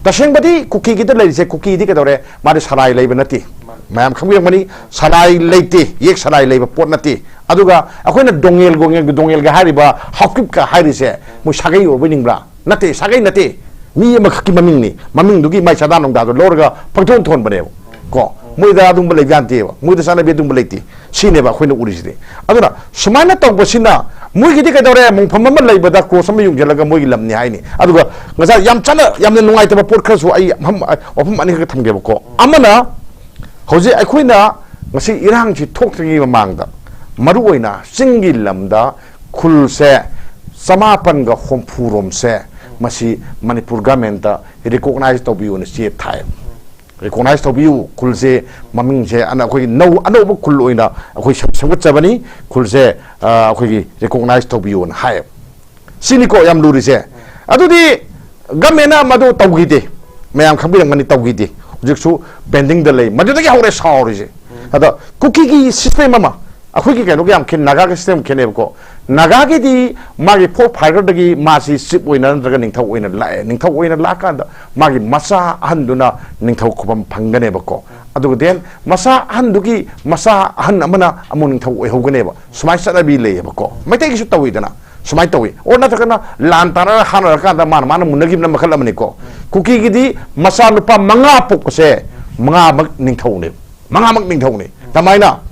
ꯇꯁꯦꯡꯕꯗꯤ ꯀꯨꯀꯤꯒꯤꯗ ꯂꯩꯔꯤꯁꯦ, ꯀꯨꯀꯤꯗꯤ ꯀꯩꯗꯧꯔꯦ, ꯃꯥꯗꯤ ꯁꯂꯥꯏ ꯂꯩꯕ ꯅꯠꯇꯦ꯫ ꯃꯌꯥꯝ ꯈꯪꯕꯤꯔꯝꯒꯅꯤ, ꯁꯂꯥꯏ ꯂꯩꯇꯦ, ꯌꯦꯛ ꯁꯂꯥꯏ ꯂꯩꯕ ꯄꯣꯠ ꯅꯠꯇꯦ꯫ ꯑꯗꯨꯒ ꯑꯩꯈꯣꯏꯅ ꯗꯣꯉꯦꯜ, ꯒꯣꯉꯦꯜ, ꯗꯣꯉꯦꯜꯒ ꯍꯥꯏꯔꯤꯕ ꯍꯥꯎꯀꯤꯞꯀ ꯍꯥꯏꯔꯤꯁꯦ ꯃꯣꯏ ꯁꯥꯒꯩ ꯑꯣꯏꯕ ꯅꯤꯡꯕ꯭ꯔꯥ? ꯅꯠꯇꯦ, ꯁꯥꯒꯩ ꯅꯠꯇꯦ꯫ ꯃꯤ ꯑꯃꯈꯛꯀꯤ ꯃꯃꯤꯡꯅꯤ꯫ ꯃꯃꯤꯡꯗꯨꯒꯤ ꯃꯥꯏ ꯆꯥꯗꯥ ꯅꯨꯡꯗꯥꯗꯣ ꯂꯧꯔꯒ ꯄꯪꯊꯣꯟ ꯊꯣꯟꯕꯅꯦꯕ꯫ ꯀꯣ, ꯃꯣꯏꯗ ꯑꯗꯨꯝꯕ ꯂꯩꯕ ꯌꯥꯟꯇꯦꯕ, ꯃꯣꯏꯗ ꯆꯠꯅꯕꯤ ꯑꯗꯨꯝꯕ ꯂꯩꯇꯦ꯫ ꯁꯤꯅꯦꯕ ꯑꯩꯈꯣꯏꯅ ꯎꯔꯤꯁꯤꯗꯤ꯫ ꯑꯗꯨꯅ ꯁꯨꯃꯥꯏꯅ ꯇꯧꯕꯁꯤꯅ ꯃꯣꯏꯒꯤꯗꯤ ꯀꯩꯗꯧꯔꯦ, ꯃꯣꯡꯐꯝ ꯑꯃ ꯂꯩꯕꯗ ꯀ꯭ꯔꯣꯁ ꯑꯃ ꯌꯨꯡꯁꯤꯜꯂꯒ ꯃꯣꯏꯒꯤ ꯂꯝꯅꯤ ꯍꯥꯏꯅꯤ꯫ ꯑꯗꯨꯒ ꯉꯁꯥꯏ ꯌꯥꯝ ꯆꯠꯅ, ꯌꯥꯝꯅ ꯅꯨꯡꯉꯥꯏꯇꯕ ꯄꯣꯠ ꯈꯔꯁꯨ ꯑꯩ ꯃꯐꯝ, ꯋꯥꯐꯝ ꯑꯅꯤꯈꯛ ꯊꯝꯒꯦꯕꯀꯣ꯫ ꯑꯃꯅ, ꯍꯧꯖꯤꯛ ꯑꯩꯈꯣꯏꯅ ꯉꯁꯤ ꯏꯔꯥꯡꯁꯤ ꯊꯣꯛꯇ꯭ꯔꯤꯉꯩ ꯃꯃꯥꯡꯗ ꯃꯔꯨꯑꯣꯏꯅ ꯆꯤꯡꯒꯤ ꯂꯝꯗ ꯈꯨꯜꯁꯦ ꯆꯃꯥꯄꯟꯒ ꯍꯨꯝꯐꯨ ꯔꯣꯝꯁꯦ ꯃꯁꯤ ꯃꯅꯤꯄꯨꯔ ꯒꯃꯦꯟꯇ ꯔꯤꯀꯣꯛꯅꯥꯏꯖ ꯇꯧꯕꯤꯌꯨꯅ ꯆꯦ ꯊꯥꯏ꯫ ꯔꯤꯀꯣꯛꯅꯥꯏꯖ ꯇꯧꯕꯤꯌꯨ, ꯈꯨꯜꯁꯦ ꯃꯃꯤꯡꯁꯦ ꯑꯅ-, ꯑꯩꯈꯣꯏꯒꯤ ꯅꯧ-, ꯑꯅꯧꯕ ꯈꯨꯜ ꯑꯣꯏꯅ ꯑꯩꯈꯣꯏ ꯁꯦꯝ-, ꯁꯦꯝꯒꯠꯆꯕꯅꯤ, ꯈꯨꯜꯁꯦ, ꯑ, ꯑꯩꯈꯣꯏꯒꯤ ꯔꯤꯀꯣꯛꯅꯥꯏꯖ ꯇꯧꯕꯤꯌꯨꯅ ꯍꯥꯏꯌꯦꯕ꯫ ꯁꯤꯅꯤꯀꯣ ꯌꯥꯝ ꯂꯨꯔꯤꯁꯦ꯫ ꯑꯗꯨꯗꯤ ꯒꯃꯦꯟꯅ ꯃꯗꯨ ꯇꯧꯈꯤꯗꯦ꯫ ꯃꯌꯥꯝ ꯈꯪꯕꯤꯔꯝꯒꯅꯤ, ꯇꯧꯈꯤꯗꯦ꯫ ꯍꯧꯖꯤꯛꯁꯨ ꯄꯦꯟꯗꯤꯡꯗ ꯂꯩ꯫ ꯃꯗꯨꯗꯒꯤ ꯍꯧꯔꯦ ꯁꯥꯎꯔꯤꯁꯦ꯫ ꯑꯗ ꯀꯨꯀꯤꯒꯤ ꯁꯤꯁꯇꯦꯝ ꯑꯃ, ꯑꯩꯈꯣꯏꯒꯤ ꯀꯩꯅꯣꯒ ꯌꯥꯝ ꯈꯦꯠꯅꯩ, ꯅꯥꯒꯥꯒꯤ ꯁꯤꯁꯇꯦꯝ ꯈꯦꯠꯅꯩꯕꯀꯣ꯫ ꯅꯥꯒꯥꯒꯤꯗꯤ ꯃꯥꯒꯤ ꯐꯣꯔ ꯐꯥꯏꯒꯔꯗꯒꯤ ꯃꯥꯁꯤ ꯆꯤꯞ ꯑꯣꯏꯅ ꯅꯠꯇ꯭ꯔꯒ ꯅꯤꯡꯊꯧ ꯑꯣꯏꯅ ꯂꯥꯛꯑꯦ꯫ ꯅꯤꯡꯊꯧ ꯑꯣꯏꯅ ꯂꯥꯛꯑꯀꯥꯟꯗ ꯃꯥꯒꯤ ꯃꯆꯥ ꯑꯍꯟꯗꯨꯅ ꯅꯤꯡꯊꯧ ꯈꯨꯕꯝ ꯐꯪꯒꯅꯦꯕꯀꯣ꯫ ꯑꯗꯨꯒ then ꯃꯆꯥ ꯑꯍꯟꯗꯨꯒꯤ ꯃꯆꯥ ꯑꯍꯟ ꯑꯃꯅ ꯑꯃꯨꯛ ꯅꯤꯡꯊꯧ ꯑꯣꯏꯍꯧꯒꯅꯦꯕ꯫ ꯁꯨꯃꯥꯏꯅ ꯆꯠꯅꯕꯤ ꯂꯩꯌꯦꯕꯀꯣ꯫ ꯃꯩꯇꯩꯒꯤꯁꯨ ꯇꯧꯋꯤꯗꯅ꯫ ꯁꯨꯃꯥꯏꯅ ꯇꯧꯋꯤ꯫ ꯑꯣꯔ ꯅꯠꯇ꯭ꯔꯒꯅ ꯂꯥꯟ ꯇꯥꯔꯒ ꯍꯥꯠꯅꯔꯀꯥꯟꯗ ꯃꯥꯅ, ꯃꯥꯅ ꯃꯨꯟꯅꯈꯤꯕꯅ ꯃꯈꯜ ꯑꯃꯅꯤꯀꯣ꯫ ꯀꯨꯀꯤꯒꯤꯗꯤ ꯃꯆꯥ ꯅꯨꯄꯥ ꯃꯉꯥ ꯄꯣꯛꯄꯁꯦ ꯃꯉꯥꯃꯛ ꯅꯤꯡꯊꯧꯅꯦꯕ꯫ ꯃꯉꯥꯃꯛ ꯅꯤꯡꯊꯧꯅꯤ꯫ ꯀꯃꯥꯏꯅ?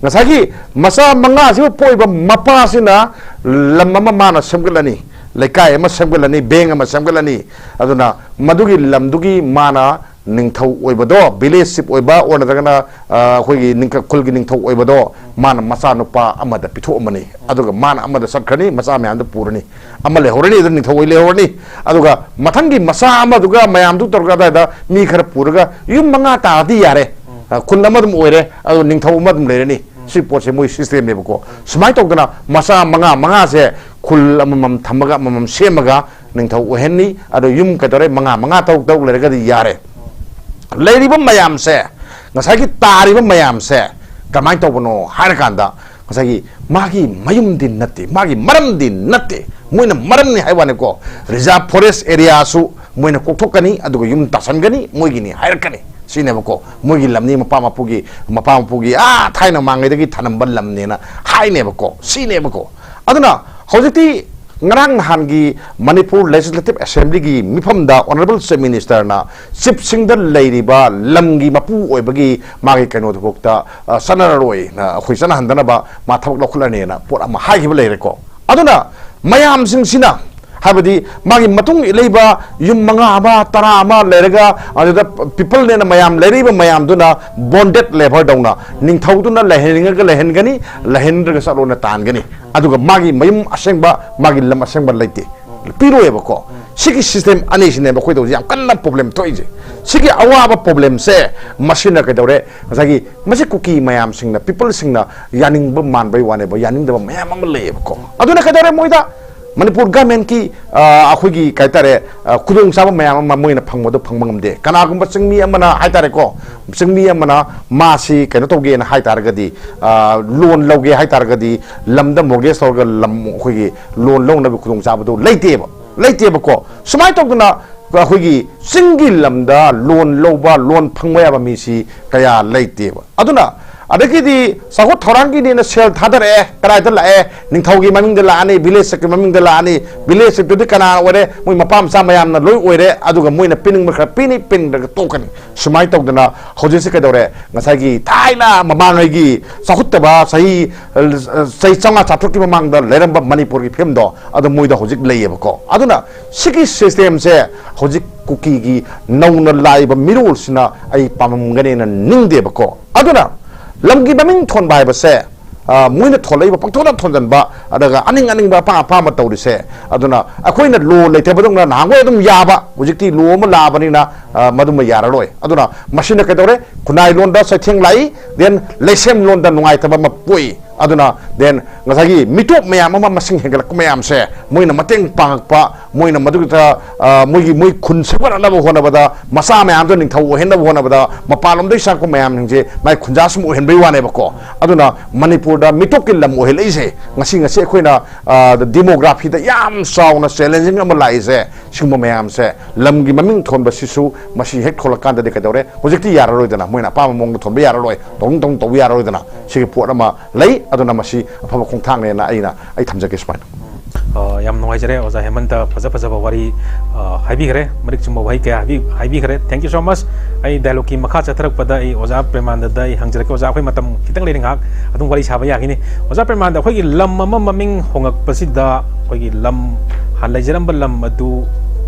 ꯉꯁꯥꯏꯒꯤ ꯃꯆꯥ ꯃꯉꯥꯁꯤꯕꯨ ꯄꯣꯛꯏꯕ ꯃꯄꯥꯁꯤꯅ ꯂꯝ ꯑꯃ ꯃꯥꯅ ꯁꯦꯝꯒꯠꯂꯅꯤ, ꯂꯩꯀꯥꯏ ꯑꯃ ꯁꯦꯝꯒꯠꯂꯅꯤ, ꯕꯦꯡ ꯑꯃ ꯁꯦꯝꯒꯠꯂꯅꯤ꯫ ꯑꯗꯨꯅ ꯃꯗꯨꯒꯤ ꯂꯝꯗꯨꯒꯤ ꯃꯥꯅ ꯅꯤꯡꯊꯧ ꯑꯣꯏꯕꯗꯣ, ꯚꯤꯂꯦꯖ ꯆꯤꯞ ꯑꯣꯏꯕ ꯑꯣꯔ ꯅꯠꯇ꯭ꯔꯒꯅ, ꯑ, ꯑꯩꯈꯣꯏꯒꯤ ꯅꯤꯡꯊ-, ꯈꯨꯜꯒꯤ ꯅꯤꯡꯊꯧ ꯑꯣꯏꯕꯗꯣ ꯃꯥꯅ ꯃꯆꯥꯅꯨꯄꯥ ꯑꯃꯗ ꯄꯤꯊꯣꯛꯑꯝꯃꯅꯤ꯫ ꯑꯗꯨꯒ ꯃꯥꯅ ꯑꯃꯗ ꯆꯠꯈ꯭ꯔꯅꯤ, ꯃꯆꯥ ꯃꯌꯥꯝꯗꯣ ꯄꯨꯔꯅꯤ꯫ ꯑꯃ ꯂꯩꯍꯧꯔꯅꯤ, ꯑꯗꯨ ꯅꯤꯡꯊꯧ ꯑꯣꯏ ꯂꯩꯍꯧꯔꯅꯤ꯫ ꯑꯗꯨꯒ ꯃꯊꯪꯒꯤ ꯃꯆꯥ ꯑꯃꯗꯨꯒ ꯃꯌꯥꯝꯗꯨ ꯇꯧꯔꯒ ꯑꯗꯨꯋꯥꯏꯗ ꯃꯤ ꯈꯔ ꯄꯨꯔꯒ ꯌꯨꯝ ꯃꯉꯥ ꯇꯥꯔꯗꯤ ꯌꯥꯔꯦ꯫ ꯑ, ꯈꯨꯜ ꯑꯃ ꯑꯗꯨꯝ ꯑꯣꯏꯔꯦ, ꯑꯗꯨ ꯅꯤꯡꯊꯧ ꯑꯃ ꯑꯗꯨꯝ ꯂꯩꯔꯅꯤ꯫ ꯁꯤ ꯄꯣꯠꯁꯦ ꯃꯣꯏ ꯁꯤꯁꯇꯦꯝꯅꯦꯕꯀꯣ꯫ ꯁꯨꯃꯥꯏꯅ ꯇꯧꯗꯅ ꯃꯆꯥ ꯃꯉꯥ, ꯃꯉꯥꯁꯦ ꯈꯨꯜ ꯑꯃꯃꯝ ꯊꯝꯃꯒ, ꯑꯃꯃꯝ ꯁꯦꯝꯃꯒ ꯅꯤꯡꯊꯧ ꯑꯣꯏꯍꯟꯅꯤ꯫ ꯑꯗꯣ ꯌꯨꯝ ꯀꯩꯗꯧꯔꯦ, ꯃꯉꯥ, ꯃꯉꯥ, ꯇꯔꯨꯛ, ꯇꯔꯨꯛ ꯂꯩꯔꯒꯗꯤ ꯌꯥꯔꯦ꯫ ꯂꯩꯔꯤꯕ ꯃꯌꯥꯝꯁꯦ, ꯉꯁꯥꯏꯒꯤ ꯇꯥꯔꯤꯕ ꯃꯌꯥꯝꯁꯦ ꯀꯃꯥꯏꯅ ꯇꯧꯕꯅꯣ ꯍꯥꯏꯔꯀꯥꯟꯗ, ꯉꯁꯥꯏꯒꯤ ꯃꯥꯒꯤ ꯃꯌꯨꯝꯗꯤ ꯅꯠꯇꯦ, ꯃꯥꯒꯤ ꯃꯔꯝꯗꯤ ꯅꯠꯇꯦ, ꯃꯣꯏꯅ ꯃꯔꯝꯅꯤ ꯍꯥꯏ ꯋꯥꯅꯤꯀꯣ꯫ Reserve forest areaꯁꯨ ꯃꯣꯏꯅ ꯀꯣꯛꯊꯣꯛꯀꯅꯤ, ꯑꯗꯨꯒ ꯌꯨꯝ ꯇꯥꯁꯟꯒꯅꯤ, ꯃꯣꯏꯒꯤꯅꯤ ꯍꯥꯏꯔꯛꯀꯅꯤ꯫ ꯁꯤꯅꯦꯕꯀꯣ, ꯃꯣꯏꯒꯤ ꯂꯝꯅꯤ, ꯃꯄꯥ ꯃꯄꯨꯒꯤ, ꯃꯄꯥ ꯃꯄꯨꯒꯤ ꯑꯥ ꯊꯥꯏꯅ ꯃꯥꯡꯉꯩꯗꯒꯤ ꯊꯅꯝꯕ ꯂꯝꯅꯦꯅ ꯍꯥꯏꯅꯦꯕꯀꯣ꯫ ꯁꯤꯅꯦꯕꯀꯣ꯫ ꯑꯗꯨꯅ ꯍꯧꯖꯤꯛꯇꯤ ꯉꯔꯥꯡ ꯅꯍꯥꯟꯒꯤ ꯃꯅꯤꯄꯨꯔ Legislative Assemblyꯒꯤ ꯃꯤꯐꯝꯗ Honourable Chief Ministerꯅ chiefꯁꯤꯡꯗ ꯂꯩꯔꯤꯕ ꯂꯝꯒꯤ ꯃꯄꯨ ꯑꯣꯏꯕꯒꯤ ꯃꯥꯒꯤ ꯀꯩꯅꯣꯗꯨꯐꯥꯎꯗ, ꯑ, ꯆꯠꯅꯔꯔꯣꯏꯅ, ꯑꯩꯈꯣꯏ ꯆꯠꯅꯍꯟꯗꯅꯕ ꯃꯥ ꯊꯕꯛ ꯂꯧꯈꯠꯂꯅꯤꯅ ꯄꯣꯠ ꯑꯃ ꯍꯥꯏꯈꯤꯕ ꯂꯩꯔꯦꯀꯣ꯫ ꯑꯗꯨꯅ ꯃꯌꯥꯝꯁꯤꯡꯁꯤꯅ, ꯍꯥꯏꯕꯗꯤ ꯃꯥꯒꯤ ꯃꯇꯨꯡ ꯏꯜꯂꯛꯏꯕ ꯌꯨꯝ ꯃꯉꯥ ꯑꯃ, ꯇꯔꯥ ꯑꯃ ꯂꯩꯔꯒ, ꯑꯗꯨꯗ peopleꯅꯦꯅ ꯃꯌꯥꯝ ꯂꯩꯔꯛꯏꯕ ꯃꯌꯥꯝꯗꯨꯅ bonded labourꯗꯧꯅ ꯅꯤꯡꯊꯧꯗꯨꯅ ꯂꯩꯍꯟꯅꯤꯡꯉꯒ ꯂꯩꯍꯟꯒꯅꯤ, ꯂꯩꯍꯟꯗ꯭ꯔꯒ ꯆꯠꯂꯣꯅ ꯇꯥꯟꯒꯅꯤ꯫ ꯑꯗꯨꯒ ꯃꯥꯒꯤ ꯃꯌꯨꯝ ꯑꯁꯦꯡꯕ, ꯃꯥꯒꯤ ꯂꯝ ꯑꯁꯦꯡꯕ ꯂꯩꯇꯦ, ꯄꯤꯔꯣꯏꯕꯀꯣ꯫ ꯁꯤꯒꯤ system ꯑꯅꯤꯁꯤꯅꯦꯕ ꯑꯩꯈꯣꯏꯗ ꯍꯧꯖꯤꯛ ꯌꯥꯝ ꯀꯟꯅ problem ꯊꯣꯛꯏꯁꯦ꯫ ꯁꯤꯒꯤ ꯑꯋꯥꯕ problemꯁꯦ ꯃꯁꯤꯅ ꯀꯩꯗꯧꯔꯦ? ꯉꯁꯥꯏꯒꯤ ꯃꯁꯤ ꯀꯨꯀꯤ ꯃꯌꯥꯝꯁꯤꯡꯅ, peopleꯁꯤꯡꯅ ꯌꯥꯅꯤꯡꯕ ꯃꯥꯟꯕꯩ ꯋꯥꯅꯦꯕ, ꯌꯥꯅꯤꯡꯗꯕ ꯃꯌꯥꯝ ꯑꯃ ꯂꯩꯌꯦꯕꯀꯣ꯫ ꯑꯗꯨꯅ ꯀꯩꯗꯧꯔꯦ? ꯃꯣꯏꯗ ꯃꯅꯤꯄꯨꯔ governmentꯀꯤ, ꯑ, ꯑꯩꯈꯣꯏꯒꯤ ꯀꯩ ꯍꯥꯏꯇꯥꯔꯦ, ꯑ, ꯈꯨꯗꯣꯡꯆꯥꯕ ꯃꯌꯥꯝ ꯑꯃ ꯃꯣꯏꯅ ꯐꯪꯕꯗꯣ ꯐꯪꯕ ꯉꯝꯗꯦ꯫ ꯀꯅꯥꯒꯨꯝꯕ ꯆꯤꯡꯃꯤ ꯑꯃꯅ ꯍꯥꯏꯇꯥꯔꯦꯀꯣ, ꯆꯤꯡꯃꯤ ꯑꯃꯅ ꯃꯥꯁꯤ ꯀꯩꯅꯣ ꯇꯧꯒꯦꯅ ꯍꯥꯏ ꯇꯥꯔꯒꯗꯤ, ꯑ, loan ꯂꯧꯒꯦ ꯍꯥꯏ ꯇꯥꯔꯒꯗꯤ, ꯂꯝꯗ mortgage ꯇꯧꯔꯒ ꯂꯝ ꯑꯩꯈꯣꯏꯒꯤ loan ꯂꯧꯅꯕ ꯈꯨꯗꯣꯡꯆꯥꯕꯗꯣ ꯂꯩꯇꯦꯕ, ꯂꯩꯇꯦꯕꯀꯣ꯫ ꯁꯨꯃꯥꯏꯅ ꯇꯧꯗꯅ ꯑꯩꯈꯣꯏꯒꯤ ꯆꯤꯡꯒꯤ ꯂꯝꯗ loan ꯂꯧꯕ, loan ꯐꯪꯕ ꯌꯥꯕ ꯃꯤꯁꯤ ꯀꯌꯥ ꯂꯩꯇꯦꯕ꯫ ꯑꯗꯨꯅ ꯑꯗꯒꯤꯗꯤ ꯆꯥꯎꯈꯠ ꯊꯧꯔꯥꯡꯒꯤꯅꯦꯅ ꯁꯦꯜ ꯊꯥꯗꯔꯛꯑꯦ, ꯀꯗꯥꯏꯗ ꯂꯥꯛꯑꯦ? ꯅꯤꯡꯊꯧꯒꯤ ꯃꯃꯤꯡꯗ ꯂꯥꯛꯑꯅꯤ, village ꯆꯤꯞꯀꯤ ꯃꯃꯤꯡꯗ ꯂꯥꯛꯑꯅꯤ꯫ Village ꯆꯤꯞꯇꯨꯗꯤ ꯀꯅꯥ ꯑꯣꯏꯔꯦ? ꯃꯣꯏ ꯃꯄꯥ ꯃꯆꯥ ꯃꯌꯥꯝꯅ ꯂꯣꯏ ꯑꯣꯏꯔꯦ꯫ ꯑꯗꯨꯒ ꯃꯣꯏꯅ ꯄꯤꯅꯤꯡꯕ ꯈꯔ ꯄꯤꯅꯤ, ꯄꯤꯅꯤꯡꯗ꯭ꯔꯒ ꯇꯣꯛꯀꯅꯤ꯫ ꯁꯨꯃꯥꯏꯅ ꯇꯧꯗꯅ ꯍꯧꯖꯤꯛꯁꯤ ꯀꯩꯗꯧꯔꯦ? ꯉꯁꯥꯏꯒꯤ ꯊꯥꯏꯅ ꯃꯃꯥꯡꯉꯩꯒꯤ ꯆꯥꯎꯈꯠꯇꯕ ꯆꯍꯤ, ꯆꯍꯤ ꯆꯥꯝꯃꯉꯥ ꯆꯥꯇ꯭ꯔꯨꯛꯀꯤ ꯃꯃꯥꯡꯗ ꯂꯩꯔꯝꯕ ꯃꯅꯤꯄꯨꯔꯒꯤ ꯐꯤꯕꯝꯗꯣ ꯑꯗꯨ ꯃꯣꯏꯗ ꯍꯧꯖꯤꯛ ꯂꯩꯌꯦꯕꯀꯣ꯫ ꯑꯗꯨꯅ ꯁꯤꯒꯤ systemꯁꯦ ꯍꯧꯖꯤꯛ ꯀꯨꯀꯤꯒꯤ ꯅꯧꯅ ꯂꯥꯛꯏꯕ ꯃꯤꯔꯣꯜꯁꯤꯅ ꯑꯩ ꯄꯥꯝꯃꯝꯒꯅꯦꯅ ꯅꯤꯡꯗꯦꯕꯀꯣ꯫ ꯑꯗꯨꯅ ꯂꯝꯒꯤ ꯃꯃꯤꯡ ꯊꯣꯟꯕ ꯍꯥꯏꯕꯁꯦ, ꯑ, ꯃꯣꯏꯅ ꯊꯣꯜꯂꯛꯏꯕ ꯄꯪꯊꯣꯟꯗ ꯊꯣꯟꯖꯟꯕ, ꯑꯗꯨꯒ ꯑꯅꯤꯡ ꯑꯅꯤꯡꯕ ꯑꯄꯥꯝ ꯑꯄꯥꯝꯕ ꯇꯧꯔꯤꯁꯦ꯫ ꯑꯗꯨꯅ ꯑꯩꯈꯣꯏꯅ law ꯂꯩꯇꯕꯗꯧꯅ ꯅꯍꯥꯟꯈꯣꯏ ꯑꯗꯨꯝ ꯌꯥꯕ, ꯍꯧꯖꯤꯛꯇꯤ ꯂꯣ ꯑꯃ ꯂꯥꯛꯑꯕꯅꯤꯅ, ꯑ, ꯃꯗꯨꯃ ꯌꯥꯔꯔꯣꯏ꯫ ꯑꯗꯨꯅ ꯃꯁꯤꯅ ꯀꯩꯗꯧꯔꯦ? ꯈꯨꯟꯅꯥꯏ ꯂꯣꯟꯗ ꯆꯩꯊꯦꯡ ꯂꯥꯛꯏ, then ꯂꯩꯁꯦꯝ ꯂꯣꯟꯗ ꯅꯨꯡꯉꯥꯏꯇꯕ ꯑꯃ ꯄꯣꯛꯏ꯫ ꯑꯗꯨꯅ then ꯉꯁꯥꯏꯒꯤ ꯃꯤꯇꯣꯞ ꯃꯌꯥꯝ ꯑꯃ ꯃꯁꯤꯡ ꯍꯦꯟꯒꯠꯂꯛꯄ ꯃꯌꯥꯝꯁꯦ, ꯃꯣꯏꯅ ꯃꯇꯦꯡ ꯄꯥꯡꯉꯛꯄ, ꯃꯣꯏꯅ ꯃꯗꯨꯒꯤꯗ, ꯑ, ꯃꯣꯏꯒꯤ, ꯃꯣꯏ ꯈꯨꯟ ꯁꯦꯝꯒꯠꯅꯕ ꯍꯣꯠꯅꯕꯗ, ꯃꯆꯥ ꯃꯌꯥꯝꯗꯣ ꯅꯤꯡꯊꯧ ꯑꯣꯏꯍꯟꯅꯕ ꯍꯣꯠꯅꯕꯗ, ꯃꯄꯥꯟꯂꯣꯝꯗꯒꯤ ꯆꯪꯉꯛꯄ ꯃꯌꯥꯝꯁꯤꯡꯁꯦ ꯃꯥꯏ ꯈꯨꯟꯖꯥ ꯁꯨꯝ ꯑꯣꯏꯍꯟꯕꯩ ꯋꯥꯅꯦꯕꯀꯣ꯫ ꯑꯗꯨꯅ ꯃꯅꯤꯄꯨꯔꯗ ꯃꯤꯇꯣꯞꯀꯤ ꯂꯝ ꯑꯣꯏꯍꯜꯂꯛꯏꯁꯦ, ꯉꯁꯤ, ꯉꯁꯤ ꯑꯩꯈꯣꯏꯅ, ꯑ, demographyꯗ ꯌꯥꯝ ꯆꯥꯎꯅ challenging ꯑꯃ ꯂꯥꯛꯏꯁꯦ, ꯁꯤꯒꯨꯝꯕ ꯃꯌꯥꯝꯁꯦ, ꯂꯝꯒꯤ ꯃꯃꯤꯡ ꯊꯣꯟꯕꯁꯤꯁꯨ ꯃꯁꯤ ꯍꯦꯛ ꯊꯣꯜꯂꯀꯥꯟꯗꯗꯤ ꯀꯩꯗꯧꯔꯦ? ꯍꯧꯖꯤꯛꯇꯤ ꯌꯥꯔꯔꯣꯏꯗꯅ, ꯃꯣꯏꯅ ꯑꯄꯥꯝꯕ ꯃꯑꯣꯡꯗ ꯊꯣꯟꯕ ꯌꯥꯔꯔꯣꯏ, ꯇꯧꯅꯤꯡ ꯇꯧꯅꯤꯡ ꯇꯧꯕ ꯌꯥꯔꯔꯣꯏꯗꯅ, ꯁꯤꯒꯤ ꯄꯣꯠ ꯑꯃ ꯂꯩ꯫ ꯑꯗꯨꯅ ꯃꯁꯤ ꯑꯐꯕ ꯈꯣꯡꯊꯥꯡꯅꯦꯅ ꯑꯩꯅ, ꯑꯩ ꯊꯝꯖꯒꯦ ꯁꯨꯃꯥꯏꯅ꯫ ꯑ, ꯌꯥꯝ ꯅꯨꯡꯉꯥꯏꯖꯔꯦ, ꯑꯣꯖꯥ ꯍꯦꯃꯟꯇ ꯐꯖ ꯐꯖꯕ ꯋꯥꯔꯤ, ꯑ, ꯍꯥꯏꯕꯤꯈ꯭ꯔꯦ, ꯃꯔꯤꯛ ꯆꯨꯝꯕ ꯋꯥꯍꯩ ꯀꯌꯥ ꯍꯥꯏꯕꯤ-, ꯍꯥꯏꯕꯤꯈ꯭ꯔꯦ꯫ Thank you so much꯫ ꯑꯩ dialogueꯀꯤ ꯃꯈꯥ ꯆꯠꯊꯔꯛꯄꯗ ꯑꯩ ꯑꯣꯖꯥ ꯄ꯭ꯔꯦꯃꯥꯅꯟꯗꯗ ꯑꯩ ꯍꯪꯖꯔꯛꯀꯦ꯫ ꯑꯣꯖꯥ, ꯑꯩꯈꯣꯏ ꯃꯇꯝ ꯈꯤꯇꯪ ꯂꯩꯔꯤ, ꯉꯥꯏꯍꯥꯛ ꯑꯗꯨꯝ ꯋꯥꯔꯤ ꯁꯥꯕ ꯌꯥꯈꯤꯅꯤ꯫ ꯑꯣꯖꯥ ꯄ꯭ꯔꯦꯃꯥꯅꯟꯗ, ꯑꯩꯈꯣꯏꯒꯤ ꯂꯝ ꯑꯃ ꯃꯃꯤꯡ ꯍꯣꯡꯉꯛꯄꯁꯤꯗ ꯑꯩꯈꯣꯏꯒꯤ ꯂꯝ, ꯍꯥꯟꯅ ꯂꯩꯖꯔꯝꯕ ꯂꯝ ꯑꯗꯨ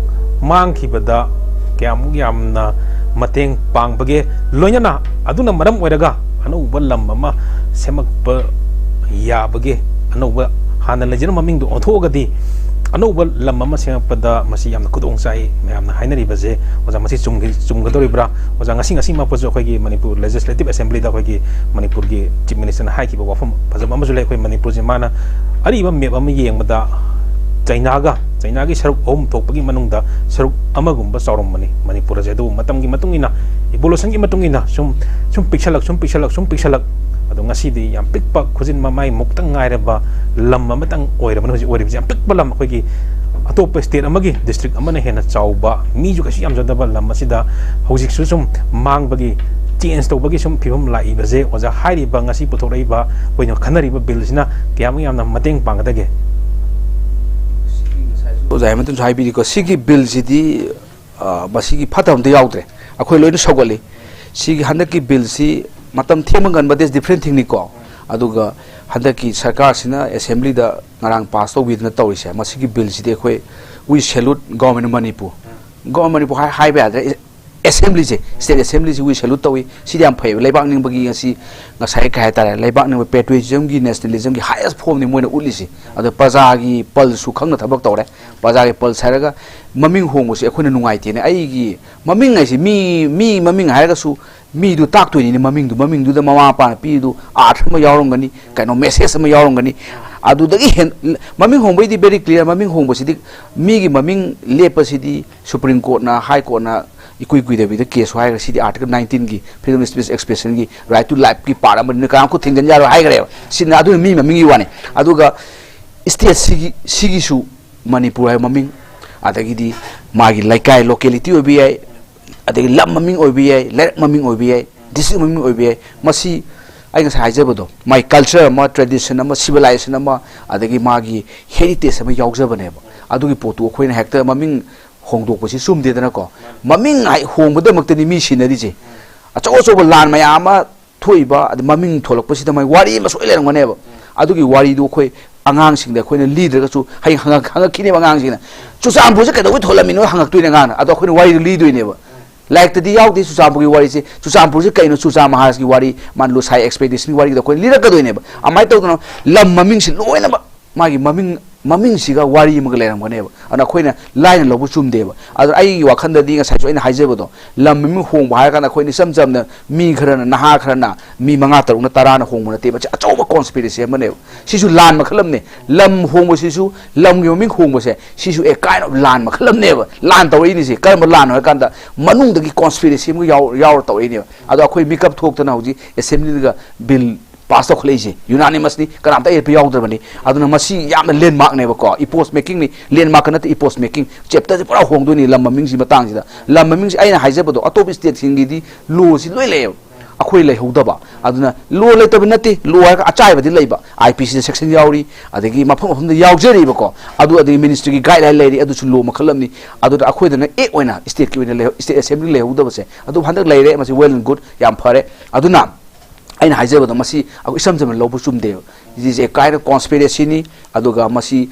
ꯃꯥꯡꯈꯤꯕꯗ ꯀꯌꯥꯃꯨꯛ ꯌꯥꯝꯅ ꯃꯇꯦꯡ ꯄꯥꯡꯕꯒꯦ? ꯂꯣꯏꯅꯅ ꯑꯗꯨꯅ ꯃꯔꯝ ꯑꯣꯏꯔꯒ ꯑꯅꯧꯕ ꯂꯝ ꯑꯃ ꯁꯦꯝꯃꯛꯄ ꯌꯥꯕꯒꯦ? ꯑꯅꯧꯕ, ꯍꯥꯟꯅ ꯂꯩꯖꯔꯝꯕ ꯃꯃꯤꯡꯗꯨ ꯑꯣꯟꯊꯣꯛꯑꯒꯗꯤ ꯑꯅꯧꯕ ꯂꯝ ꯑꯃ ꯁꯦꯝꯃꯛꯄꯗ ꯃꯁꯤ ꯌꯥꯝꯅ ꯈꯨꯗꯣꯡ ꯆꯥꯏ ꯃꯌꯥꯝꯅ ꯍꯥꯏꯅꯔꯤꯕꯁꯦ, ꯑꯣꯖꯥ, ꯃꯁꯤ ꯆꯨꯝꯒ-, ꯆꯨꯝꯒꯗꯧꯔꯤꯕ꯭ꯔꯥ? ꯑꯣꯖꯥ, ꯉꯁꯤ, ꯉꯁꯤꯃꯛꯄꯁꯨ ꯑꯩꯈꯣꯏꯒꯤ ꯃꯅꯤꯄꯨꯔ Legislative Assemblyꯗ ꯑꯩꯈꯣꯏꯒꯤ ꯃꯅꯤꯄꯨꯔꯒꯤ Chief Ministerꯅ ꯍꯥꯏꯈꯤꯕ ꯋꯥꯐꯝ ꯐꯖꯕ ꯑꯃꯁꯨ ꯂꯩ꯫ ꯑꯩꯈꯣꯏ ꯃꯅꯤꯄꯨꯔꯁꯦ ꯃꯥꯅ ꯑꯔꯤꯕ map ꯑꯃ ꯌꯦꯡꯕꯗ ꯆꯩꯅꯥꯒ, ꯆꯩꯅꯥꯒꯤ ꯁꯔꯨꯛ ꯑꯍꯨꯝ ꯊꯣꯛꯄꯒꯤ ꯃꯅꯨꯡꯗ ꯁꯔꯨꯛ ꯑꯃꯒꯨꯝꯕ ꯆꯥꯎꯔꯝꯕꯅꯤ ꯃꯅꯤꯄꯨꯔ ꯑꯁꯦ꯫ ꯑꯗꯨꯕꯨ ꯃꯇꯝꯒꯤ ꯃꯇꯨꯡ ꯏꯟꯅ, evolutionꯒꯤ ꯃꯇꯨꯡ ꯏꯟꯅ ꯁꯨꯝ, ꯁꯨꯝ ꯄꯤꯛꯁꯜꯂꯛ, ꯁꯨꯝ ꯄꯤꯛꯁꯜꯂꯛ, ꯁꯨꯝ ꯄꯤꯛꯁꯜꯂꯛ, ꯑꯗꯣ ꯉꯁꯤꯗꯤ ꯌꯥꯝ ꯄꯤꯛꯄ, ꯈꯨꯖꯤꯟ ꯃꯃꯥꯏ ꯃꯨꯛꯇ ꯉꯥꯏꯔꯕ ꯂꯝ ꯑꯃꯇꯪ ꯑꯣꯏꯔꯕꯅꯤ ꯍꯧꯖꯤꯛ ꯑꯣꯏꯔꯤꯕꯁꯤ꯫ ꯌꯥꯝ ꯄꯤꯛꯄ ꯂꯝ, ꯑꯩꯈꯣꯏꯒꯤ ꯑꯇꯣꯞꯄ state ꯑꯃꯒꯤ district ꯑꯃꯅ ꯍꯦꯟꯅ ꯆꯥꯎꯕ, ꯃꯤꯁꯨ ꯀꯩꯁꯨ ꯌꯥꯝꯖꯗꯕ ꯂꯝ ꯑꯁꯤꯗ ꯍꯧꯖꯤꯛꯁꯨ ꯁꯨꯝ ꯃꯥꯡꯕꯒꯤ, change ꯇꯧꯕꯒꯤ ꯁꯨꯝ ꯐꯤꯕꯝ ꯂꯥꯛꯏꯕꯁꯦ, ꯑꯣꯖꯥ, ꯍꯥꯏꯔꯤꯕ ꯉꯁꯤ ꯄꯨꯊꯣꯔꯛꯏꯕ, ꯑꯩꯈꯣꯏꯅ ꯈꯟꯅꯔꯤꯕ billꯁꯤꯅ ꯀꯌꯥꯃꯨꯛ ꯌꯥꯝꯅ ꯃꯇꯦꯡ ꯄꯥꯡꯒꯗꯒꯦ? ꯑꯣꯖꯥ ꯍꯦꯃꯟꯇꯅꯁꯨ ꯍꯥꯏꯕꯤꯔꯤꯀꯣ, ꯁꯤꯒꯤ billꯁꯤꯗꯤ, ꯑ, ꯃꯁꯤꯒꯤ ꯐꯠꯇꯕ ꯑꯝꯇ ꯌꯥꯎꯗ꯭ꯔꯦ꯫ ꯑꯩꯈꯣꯏ ꯂꯣꯏꯅ ꯁꯧꯒꯠꯂꯤ꯫ ꯁꯤꯒꯤ ꯍꯟꯗꯛꯀꯤ billꯁꯤ ꯃꯇꯝ ꯊꯦꯡꯕ ꯉꯟꯕ, that's different thingꯅꯤꯀꯣ꯫ ꯑꯗꯨꯒ ꯍꯟꯗꯛꯀꯤ ꯁꯔꯀꯥꯔꯁꯤꯅ assemblyꯗ ꯉꯔꯥꯡ pass ꯇꯧꯕꯤꯗꯅ ꯇꯧꯔꯤꯁꯦ, ꯃꯁꯤꯒꯤ billꯁꯤꯗꯤ ꯑꯩꯈꯣꯏ, we salute Government of Manipur꯫ Government of Manipur ꯍꯥꯏ-, ꯍꯥꯏꯕ ꯌꯥꯗ꯭ꯔꯦ꯫ ꯑꯦꯁꯦꯝꯕ꯭ꯂꯤꯁꯦ, ꯁ꯭ꯇꯦꯠ ꯑꯦꯁꯦꯝꯕ꯭ꯂꯤꯁꯦ we salute ꯇꯧꯏ꯫ ꯁꯤꯗꯤ ꯌꯥꯝ ꯐꯩꯕ, ꯂꯩꯕꯥꯛ ꯅꯤꯡꯕꯒꯤ ꯉꯁꯤ, ꯉꯁꯥꯏ ꯀꯩ ꯍꯥꯏꯇꯥꯔꯦ, ꯂꯩꯕꯥꯛ ꯅꯤꯡꯕ patriotism ꯒꯤ, nationalism ꯒꯤ highest form ꯅꯤ ꯃꯣꯏꯅ ꯎꯠꯂꯤꯁꯦ꯫ ꯑꯗꯣ ꯄ꯭ꯔꯖꯥꯒꯤ ꯄꯜꯁꯁꯨ ꯈꯪꯅ ꯊꯕꯛ ꯇꯧꯔꯦ꯫ ꯄ꯭ꯔꯖꯥꯒꯤ ꯄꯜꯁ ꯍꯥꯏꯔꯒ ꯃꯃꯤꯡ ꯍꯣꯡꯕꯁꯦ ꯑꯩꯈꯣꯏꯅ ꯅꯨꯡꯉꯥꯏꯇꯦꯅꯦ꯫ ꯑꯩꯒꯤ ꯃꯃꯤꯡ ꯍꯥꯏꯁꯦ ꯃꯤ, ꯃꯤ ꯃꯃꯤꯡ ꯍꯥꯏꯔꯒꯁꯨ ꯃꯤꯗꯨ ꯇꯥꯛꯇꯣꯏꯅꯤꯅꯦ꯫ ꯃꯃꯤꯡꯗꯨ, ꯃꯃꯤꯡꯗꯨꯗ ꯃꯃꯥ ꯃꯄꯥꯅ ꯄꯤꯔꯤꯗꯨ ꯑꯥꯔꯊ ꯑꯃ ꯌꯥꯎꯔꯝꯒꯅꯤ, ꯀꯩꯅꯣ message ꯑꯃ ꯌꯥꯎꯔꯝꯒꯅꯤ꯫ ꯑꯗꯨꯗꯒꯤ ꯍꯦꯟ-, ꯃꯃꯤꯡ ꯍꯣꯡꯕꯩꯗꯤ very clear꯫ ꯃꯃꯤꯡ ꯍꯣꯡꯕꯁꯤꯗꯤ, ꯃꯤꯒꯤ ꯃꯃꯤꯡ ꯂꯦꯞꯄꯁꯤꯗꯤ Supreme Court ꯅ, High Court ꯅ ꯏꯀꯨꯏ ꯀꯨꯏꯗꯕꯤꯗ case ꯁꯨ ꯍꯥꯏꯈ꯭ꯔꯦ꯫ ꯁꯤꯗꯤ Article nineteen ꯒꯤ freedom of speech expression ꯒꯤ right to life ꯀꯤ part ꯑꯃꯅꯤꯅ ꯀꯅꯥꯝ ꯈꯨꯠ ꯊꯤꯡꯖꯤꯟ ꯌꯥꯔꯣꯏ ꯍꯥꯏꯈ꯭ꯔꯦꯕ꯫ ꯁꯤꯅ ꯑꯗꯨꯅ ꯃꯤ ꯃꯃꯤꯡꯒꯤ ꯋꯥꯅꯤ꯫ ꯑꯗꯨꯒ state ꯁꯤꯒꯤ, ꯁꯤꯒꯤꯁꯨ ꯃꯅꯤꯄꯨꯔ ꯍꯥꯏꯕ ꯃꯃꯤꯡ, ꯑꯗꯒꯤꯗꯤ ꯃꯥꯒꯤ ꯂꯩꯀꯥꯏ, locality ꯑꯣꯏꯕ ꯌꯥꯏ, ꯑꯗꯒꯤ ꯂꯝ ꯃꯃꯤꯡ ꯑꯣꯏꯕ ꯌꯥꯏ, ꯂꯩꯔꯛ ꯃꯃꯤꯡ ꯑꯣꯏꯕ ꯌꯥꯏ, district ꯃꯃꯤꯡ ꯑꯣꯏꯕ ꯌꯥꯏ꯫ ꯃꯁꯤ ꯑꯩ ꯉꯁꯥꯏ ꯍꯥꯏꯖꯕꯗꯣ, ꯃꯥꯒꯤ culture ꯑꯃ, tradition ꯑꯃ, civilization ꯑꯃ, ꯑꯗꯒꯤ ꯃꯥꯒꯤ heritage ꯑꯃ ꯌꯥꯎꯖꯕꯅꯦꯕ꯫ ꯑꯗꯨꯒꯤ ꯄꯣꯠꯇꯨ ꯑꯩꯈꯣꯏꯅ ꯍꯦꯛꯇ ꯃꯃꯤꯡ ꯍꯣꯡꯗꯣꯛꯄꯁꯤ ꯆꯨꯝꯗꯦꯗꯅꯀꯣ꯫ ꯃꯃꯤꯡ ꯍꯥꯏ-, ꯍꯣꯡꯕꯗꯃꯛꯇꯅꯤ ꯃꯤ ꯁꯤꯟꯅꯔꯤꯁꯦ꯫ ꯑꯆꯧ ꯑꯆꯧꯕ ꯂꯥꯟ ꯃꯌꯥꯝ ꯑꯃ ꯊꯣꯛꯏꯕ, ꯑꯗ ꯃꯃꯤꯡ ꯊꯣꯛꯂꯛꯄꯁꯤꯗ ꯃꯥꯒꯤ ꯋꯥꯔꯤ ꯑꯃ ꯁꯣꯏ ꯂꯩꯔꯝꯒꯅꯦꯕ꯫ ꯑꯗꯨꯒꯤ ꯋꯥꯔꯤꯗꯨ ꯑꯩꯈꯣꯏ ꯑꯉꯥꯡꯁꯤꯡꯗ ꯑꯩꯈꯣꯏꯅ ꯂꯤꯗ꯭ꯔꯒꯁꯨ ꯍꯌꯦꯡ ꯍꯪꯉꯛ-, ꯍꯪꯉꯛꯈꯤꯅꯦꯕ ꯑꯉꯥꯡꯁꯤꯡꯅ, "ꯆꯨꯔꯆꯥꯟꯄꯨꯔꯁꯦ ꯀꯩꯗꯧꯕꯩ ꯊꯣꯛꯂꯝꯃꯤꯅꯣ?" ꯍꯪꯉꯛꯇꯣꯏꯅꯦ ꯑꯉꯥꯡꯅ꯫ ꯑꯗꯣ ꯑꯩꯈꯣꯏꯅ ꯋꯥꯔꯤꯗꯨ ꯂꯤꯗꯣꯏꯅꯦꯕ꯫ ꯂꯥꯏꯔꯤꯛꯇꯗꯤ ꯌꯥꯎꯗꯦ ꯆꯨꯔꯆꯥꯟꯄꯨꯔꯒꯤ ꯋꯥꯔꯤꯁꯦ꯫ ꯆꯨꯔꯆꯥꯟꯄꯨꯔꯁꯦ ꯀꯩꯅꯣ? ꯆꯨꯔꯆꯥꯟ ꯃꯍꯥꯔꯥꯖꯀꯤ ꯋꯥꯔꯤ, ꯃꯥꯅ ꯂꯨꯁꯥꯏ expedition ꯒꯤ ꯋꯥꯔꯤꯗ ꯑꯩꯈꯣꯏꯅ ꯂꯤꯔꯛꯀꯗꯣꯏꯅꯦꯕ꯫ ꯑꯗꯨꯃꯥꯏꯅ ꯇꯧꯗꯅ ꯂꯝ ꯃꯃꯤꯡꯁꯤ ꯂꯣꯏꯅꯃꯛ ꯃꯥꯒꯤ ꯃꯃꯤꯡ, ꯃꯃꯤꯡꯁꯤꯒ ꯋꯥꯔꯤ ꯑꯃꯒ ꯂꯩꯔꯝꯒꯅꯦꯕ꯫ ꯑꯗꯨꯅ ꯑꯩꯈꯣꯏꯅ ꯂꯥꯏꯅ ꯂꯧꯕ ꯆꯨꯝꯗꯦꯕ꯫ ꯑꯗꯨꯅ ꯑꯩꯒꯤ ꯋꯥꯈꯜꯗꯗꯤ ꯉꯁꯥꯏꯁꯨ ꯑꯩꯅ ꯍꯥꯏꯖꯕꯗꯣ, ꯂꯝ ꯃꯃꯤꯡ ꯍꯣꯡꯕ ꯍꯥꯏꯔ ꯀꯥꯟꯗ ꯑꯩꯈꯣꯏꯅ ꯏꯆꯝ ꯆꯝꯅ ꯃꯤ ꯈꯔꯅ, ꯅꯍꯥ ꯈꯔꯅ, ꯃꯤ ꯃꯉꯥ ꯇꯔꯨꯛꯅ ꯇꯔꯥꯅ ꯍꯣꯡꯕ ꯅꯠꯇꯦ꯫ ꯃꯁꯤ ꯑꯆꯧꯕ conspiracy ꯑꯃꯅꯦꯕ꯫ ꯁꯤꯁꯨ ꯂꯥꯟ ꯃꯈꯜ ꯑꯃꯅꯦ꯫ ꯂꯝ ꯍꯣꯡꯕꯁꯤꯁꯨ, ꯂꯝꯒꯤ ꯃꯃꯤꯡ ꯍꯣꯡꯕꯁꯦ, ꯁꯤꯁꯨ a kind of ꯂꯥꯟ ꯃꯈꯜ ꯑꯃꯅꯦꯕ꯫ ꯂꯥꯟ ꯇꯧꯔꯛꯏꯅꯤꯁꯦ꯫ ꯀꯔꯝꯕ ꯂꯥꯟꯅꯣ ꯍꯥꯏ ꯀꯥꯟꯗ ꯃꯅꯨꯡꯗꯒꯤ conspiracy ꯑꯃꯒ ꯌꯥꯎ-, ꯌꯥꯎꯔ ꯇꯧꯔꯛꯏꯅꯦꯕ꯫ ꯑꯗꯣ ꯑꯩꯈꯣꯏ ꯃꯤꯀꯞ ꯊꯣꯛꯇꯅ ꯍꯧꯖꯤꯛ assembly ꯗꯒ bill pass ꯇꯧꯈꯠꯂꯛꯏꯁꯦ unanimous ꯅꯤ, ꯀꯅꯥꯝꯇ ꯑꯌꯦꯠꯄ ꯌꯥꯎꯗ꯭ꯔꯕꯅꯤ꯫ ꯑꯗꯨꯅ ꯃꯁꯤ ꯌꯥꯝꯅ landmark ꯅꯦꯕꯀꯣ, epoch making ꯅꯤ꯫ Landmark ꯀ ꯅꯠꯇꯦ, epoch making꯫ Chapter ꯁꯦ ꯄꯨꯔꯥ ꯍꯣꯡꯗꯣꯏꯅꯤ ꯂꯝ ꯃꯃꯤꯡꯁꯤ ꯃꯇꯥꯡꯁꯤꯗ꯫ ꯂꯝ ꯃꯃꯤꯡꯁꯤ ꯑꯩꯅ ꯍꯥꯏꯖꯕꯗꯣ, ꯑꯇꯣꯞꯄ state ꯁꯤꯡꯒꯤꯗꯤ law ꯁꯤ ꯂꯣꯏ ꯂꯩꯌꯦꯕ, ꯑꯩꯈꯣꯏ ꯂꯩꯍꯧꯗꯕ꯫ ꯑꯗꯨꯅ law ꯂꯩꯇꯕ ꯅꯠꯇꯦ, law ꯍꯥꯏꯔꯒ ꯑꯆꯥꯏꯕꯗꯤ ꯂꯩꯕ, I P C the section ꯌꯥꯎꯔꯤ, ꯑꯗꯒꯤ ꯃꯐꯝ ꯃꯐꯝꯗ ꯌꯥꯎꯖꯔꯤꯕꯀꯣ꯫ ꯑꯗꯨ ꯑꯗꯒꯤ ministry ꯒꯤ guideline ꯂꯩꯔꯤ, ꯑꯗꯨꯁꯨ law ꯃꯈꯜ ꯑꯃꯅꯤ꯫ ꯑꯗꯨꯗ ꯑꯩꯈꯣꯏꯗꯅ act ꯑꯣꯏꯅ state ꯀꯤ ꯑꯣꯏꯅ ꯂꯩꯍꯧ-, state assembly ꯂꯩꯍꯧꯗꯕꯁꯦ, ꯑꯗꯨ ꯍꯟꯗꯛ ꯂꯩꯔꯦ, ꯃꯁꯤ well and good, ꯌꯥꯝ ꯐꯔꯦ꯫ ꯑꯗꯨꯅ ꯑꯩꯅ ꯍꯥꯏꯖꯕꯗꯣ, ꯃꯁꯤ ꯑꯩꯈꯣꯏ ꯏꯆꯝ ꯆꯝꯅ ꯂꯧꯕ ꯆꯨꯝꯗꯦꯕ꯫ It is a kind of conspiracy ꯅꯤ꯫ ꯑꯗꯨꯒ ꯃꯁꯤ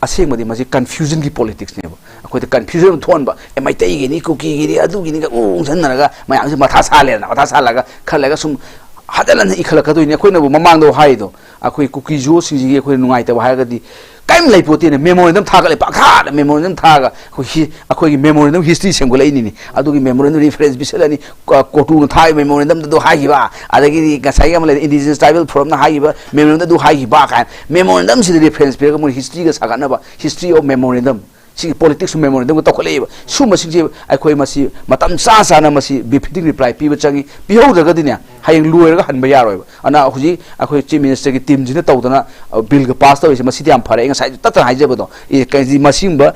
ꯑꯁꯦꯡꯕꯗꯤ ꯃꯁꯤ confusion ꯒꯤ politics ꯅꯦꯕ꯫ ꯑꯩꯈꯣꯏꯗ ꯀꯟꯐ꯭ꯌꯨꯖꯟ ꯑꯃ ꯊꯣꯛꯍꯟꯕ꯫ ꯑꯦ, ꯃꯩꯇꯩꯒꯤꯅꯤ, ꯀꯨꯀꯤꯒꯤꯅꯤ, ꯑꯗꯨꯒꯤꯅꯤ ꯎ ꯎ ꯁꯟꯅꯔꯒ ꯃꯌꯥꯝꯁꯦ ꯃꯊꯥ ꯁꯥꯍꯜꯂꯦꯗꯅ꯫ ꯃꯊꯥ ꯁꯥꯍꯜꯂꯒ ꯈꯔ ꯂꯩꯔꯒ ꯁꯨꯝ ꯍꯟꯖꯤꯟ ꯍꯟꯖꯤꯟ ꯏꯈꯠꯂꯛꯀꯗꯣꯏꯅꯤ꯫ ꯑꯩꯈꯣꯏꯅꯕꯨ ꯃꯃꯥꯡꯗ ꯍꯥꯏꯗꯣ, ꯑꯩꯈꯣꯏ ꯀꯨꯀꯤ ꯖꯨꯁꯤꯡꯁꯤꯒꯤ ꯑꯩꯈꯣꯏ ꯅꯨꯡꯉꯥꯏꯇꯕ ꯍꯥꯏꯔꯒꯗꯤ ꯀꯔꯤꯝ ꯂꯩꯄꯣꯠꯇꯦꯅ꯫ ꯃꯦꯃꯣꯔꯦꯟꯗꯝ ꯊꯥꯒꯠꯂꯦ, ꯄꯪꯊꯥꯗ ꯃꯦꯃꯣꯔꯦꯟꯗꯝ ꯊꯥꯔꯒ ꯑꯩꯈꯣꯏ ꯍꯤ-, ꯑꯩꯈꯣꯏꯒꯤ ꯃꯦꯃꯣꯔꯦꯟꯗꯝ ꯍꯤꯁꯇ꯭ꯔꯤ ꯁꯦꯝꯒꯠꯂꯛꯏꯅꯤꯅꯦ꯫ ꯑꯗꯨꯒꯤ ꯃꯦꯃꯣꯔꯦꯟꯗꯝ ꯔꯤꯐꯔꯦꯟꯁ ꯄꯤꯁꯜꯂꯅꯤ꯫ ꯀ-, ꯀꯣꯇꯨꯅ ꯊꯥꯔꯤꯕ ꯃꯦꯃꯣꯔꯦꯟꯗꯝꯗ ꯑꯗꯨ ꯍꯥꯏꯈꯤꯕ, ꯑꯗꯒꯤꯗꯤ ꯉꯁꯥꯏꯒꯤ ꯑꯃ ꯂꯩꯔꯦ, ꯏꯟꯗꯤꯖꯤꯅꯁ ꯇ꯭ꯔꯥꯏꯕꯦꯜ ꯐꯣꯔꯝꯅ ꯍꯥꯏꯈꯤꯕ ꯃꯦꯃꯣꯔꯦꯟꯗꯝꯗ ꯑꯗꯨ ꯍꯥꯏꯈꯤꯕ ꯀꯥꯏꯅ꯫ ꯃꯦꯃꯣꯔꯦꯟꯗꯝꯁꯤꯗ ꯔꯤꯐꯔꯦꯟꯁ ꯄꯤꯔꯒ ꯃꯣꯏ ꯍꯤꯁꯇ꯭ꯔꯤꯒ ꯁꯥꯒꯠꯅꯕ, history of memorandum꯫ ꯁꯤꯒꯤ ꯄꯣꯂꯤꯇꯤꯛꯁ ꯃꯦꯃꯣꯔꯦꯟꯗꯝꯒ ꯇꯧꯈꯠꯂꯛꯏꯕ꯫ ꯁꯨꯝꯕꯁꯤꯡꯁꯦ ꯑꯩꯈꯣꯏ ꯃꯁꯤ ꯃꯇꯝ ꯆꯥ ꯆꯥꯅ ꯃꯁꯤ befitting reply ꯄꯤꯕ ꯆꯪꯉꯤ꯫ ꯄꯤꯍꯧꯗ꯭ꯔꯒꯗꯤꯅꯦ, ꯍꯌꯦꯡ ꯂꯣꯏꯔꯒ ꯍꯟꯕ ꯌꯥꯔꯣꯏꯕ꯫ ꯑꯗꯨꯅ ꯍꯧꯖꯤꯛ ꯑꯩꯈꯣꯏ ꯆꯤꯐ ꯃꯤꯅꯤꯁꯇꯔꯒꯤ ꯇꯤꯝꯁꯤꯅ ꯇꯧꯗꯅ, ꯑ, ꯕꯤꯜꯒ ꯄꯥꯁ ꯇꯧꯔꯤꯁꯦ ꯃꯁꯤꯗꯤ ꯌꯥꯝ ꯐꯔꯦ꯫ ꯑꯩ ꯉꯁꯥꯏ ꯇꯠꯇꯅ ꯍꯥꯏꯖꯕꯗꯣ, ꯑꯦ, ꯀꯩ-, ꯃꯁꯤꯒꯨꯝꯕ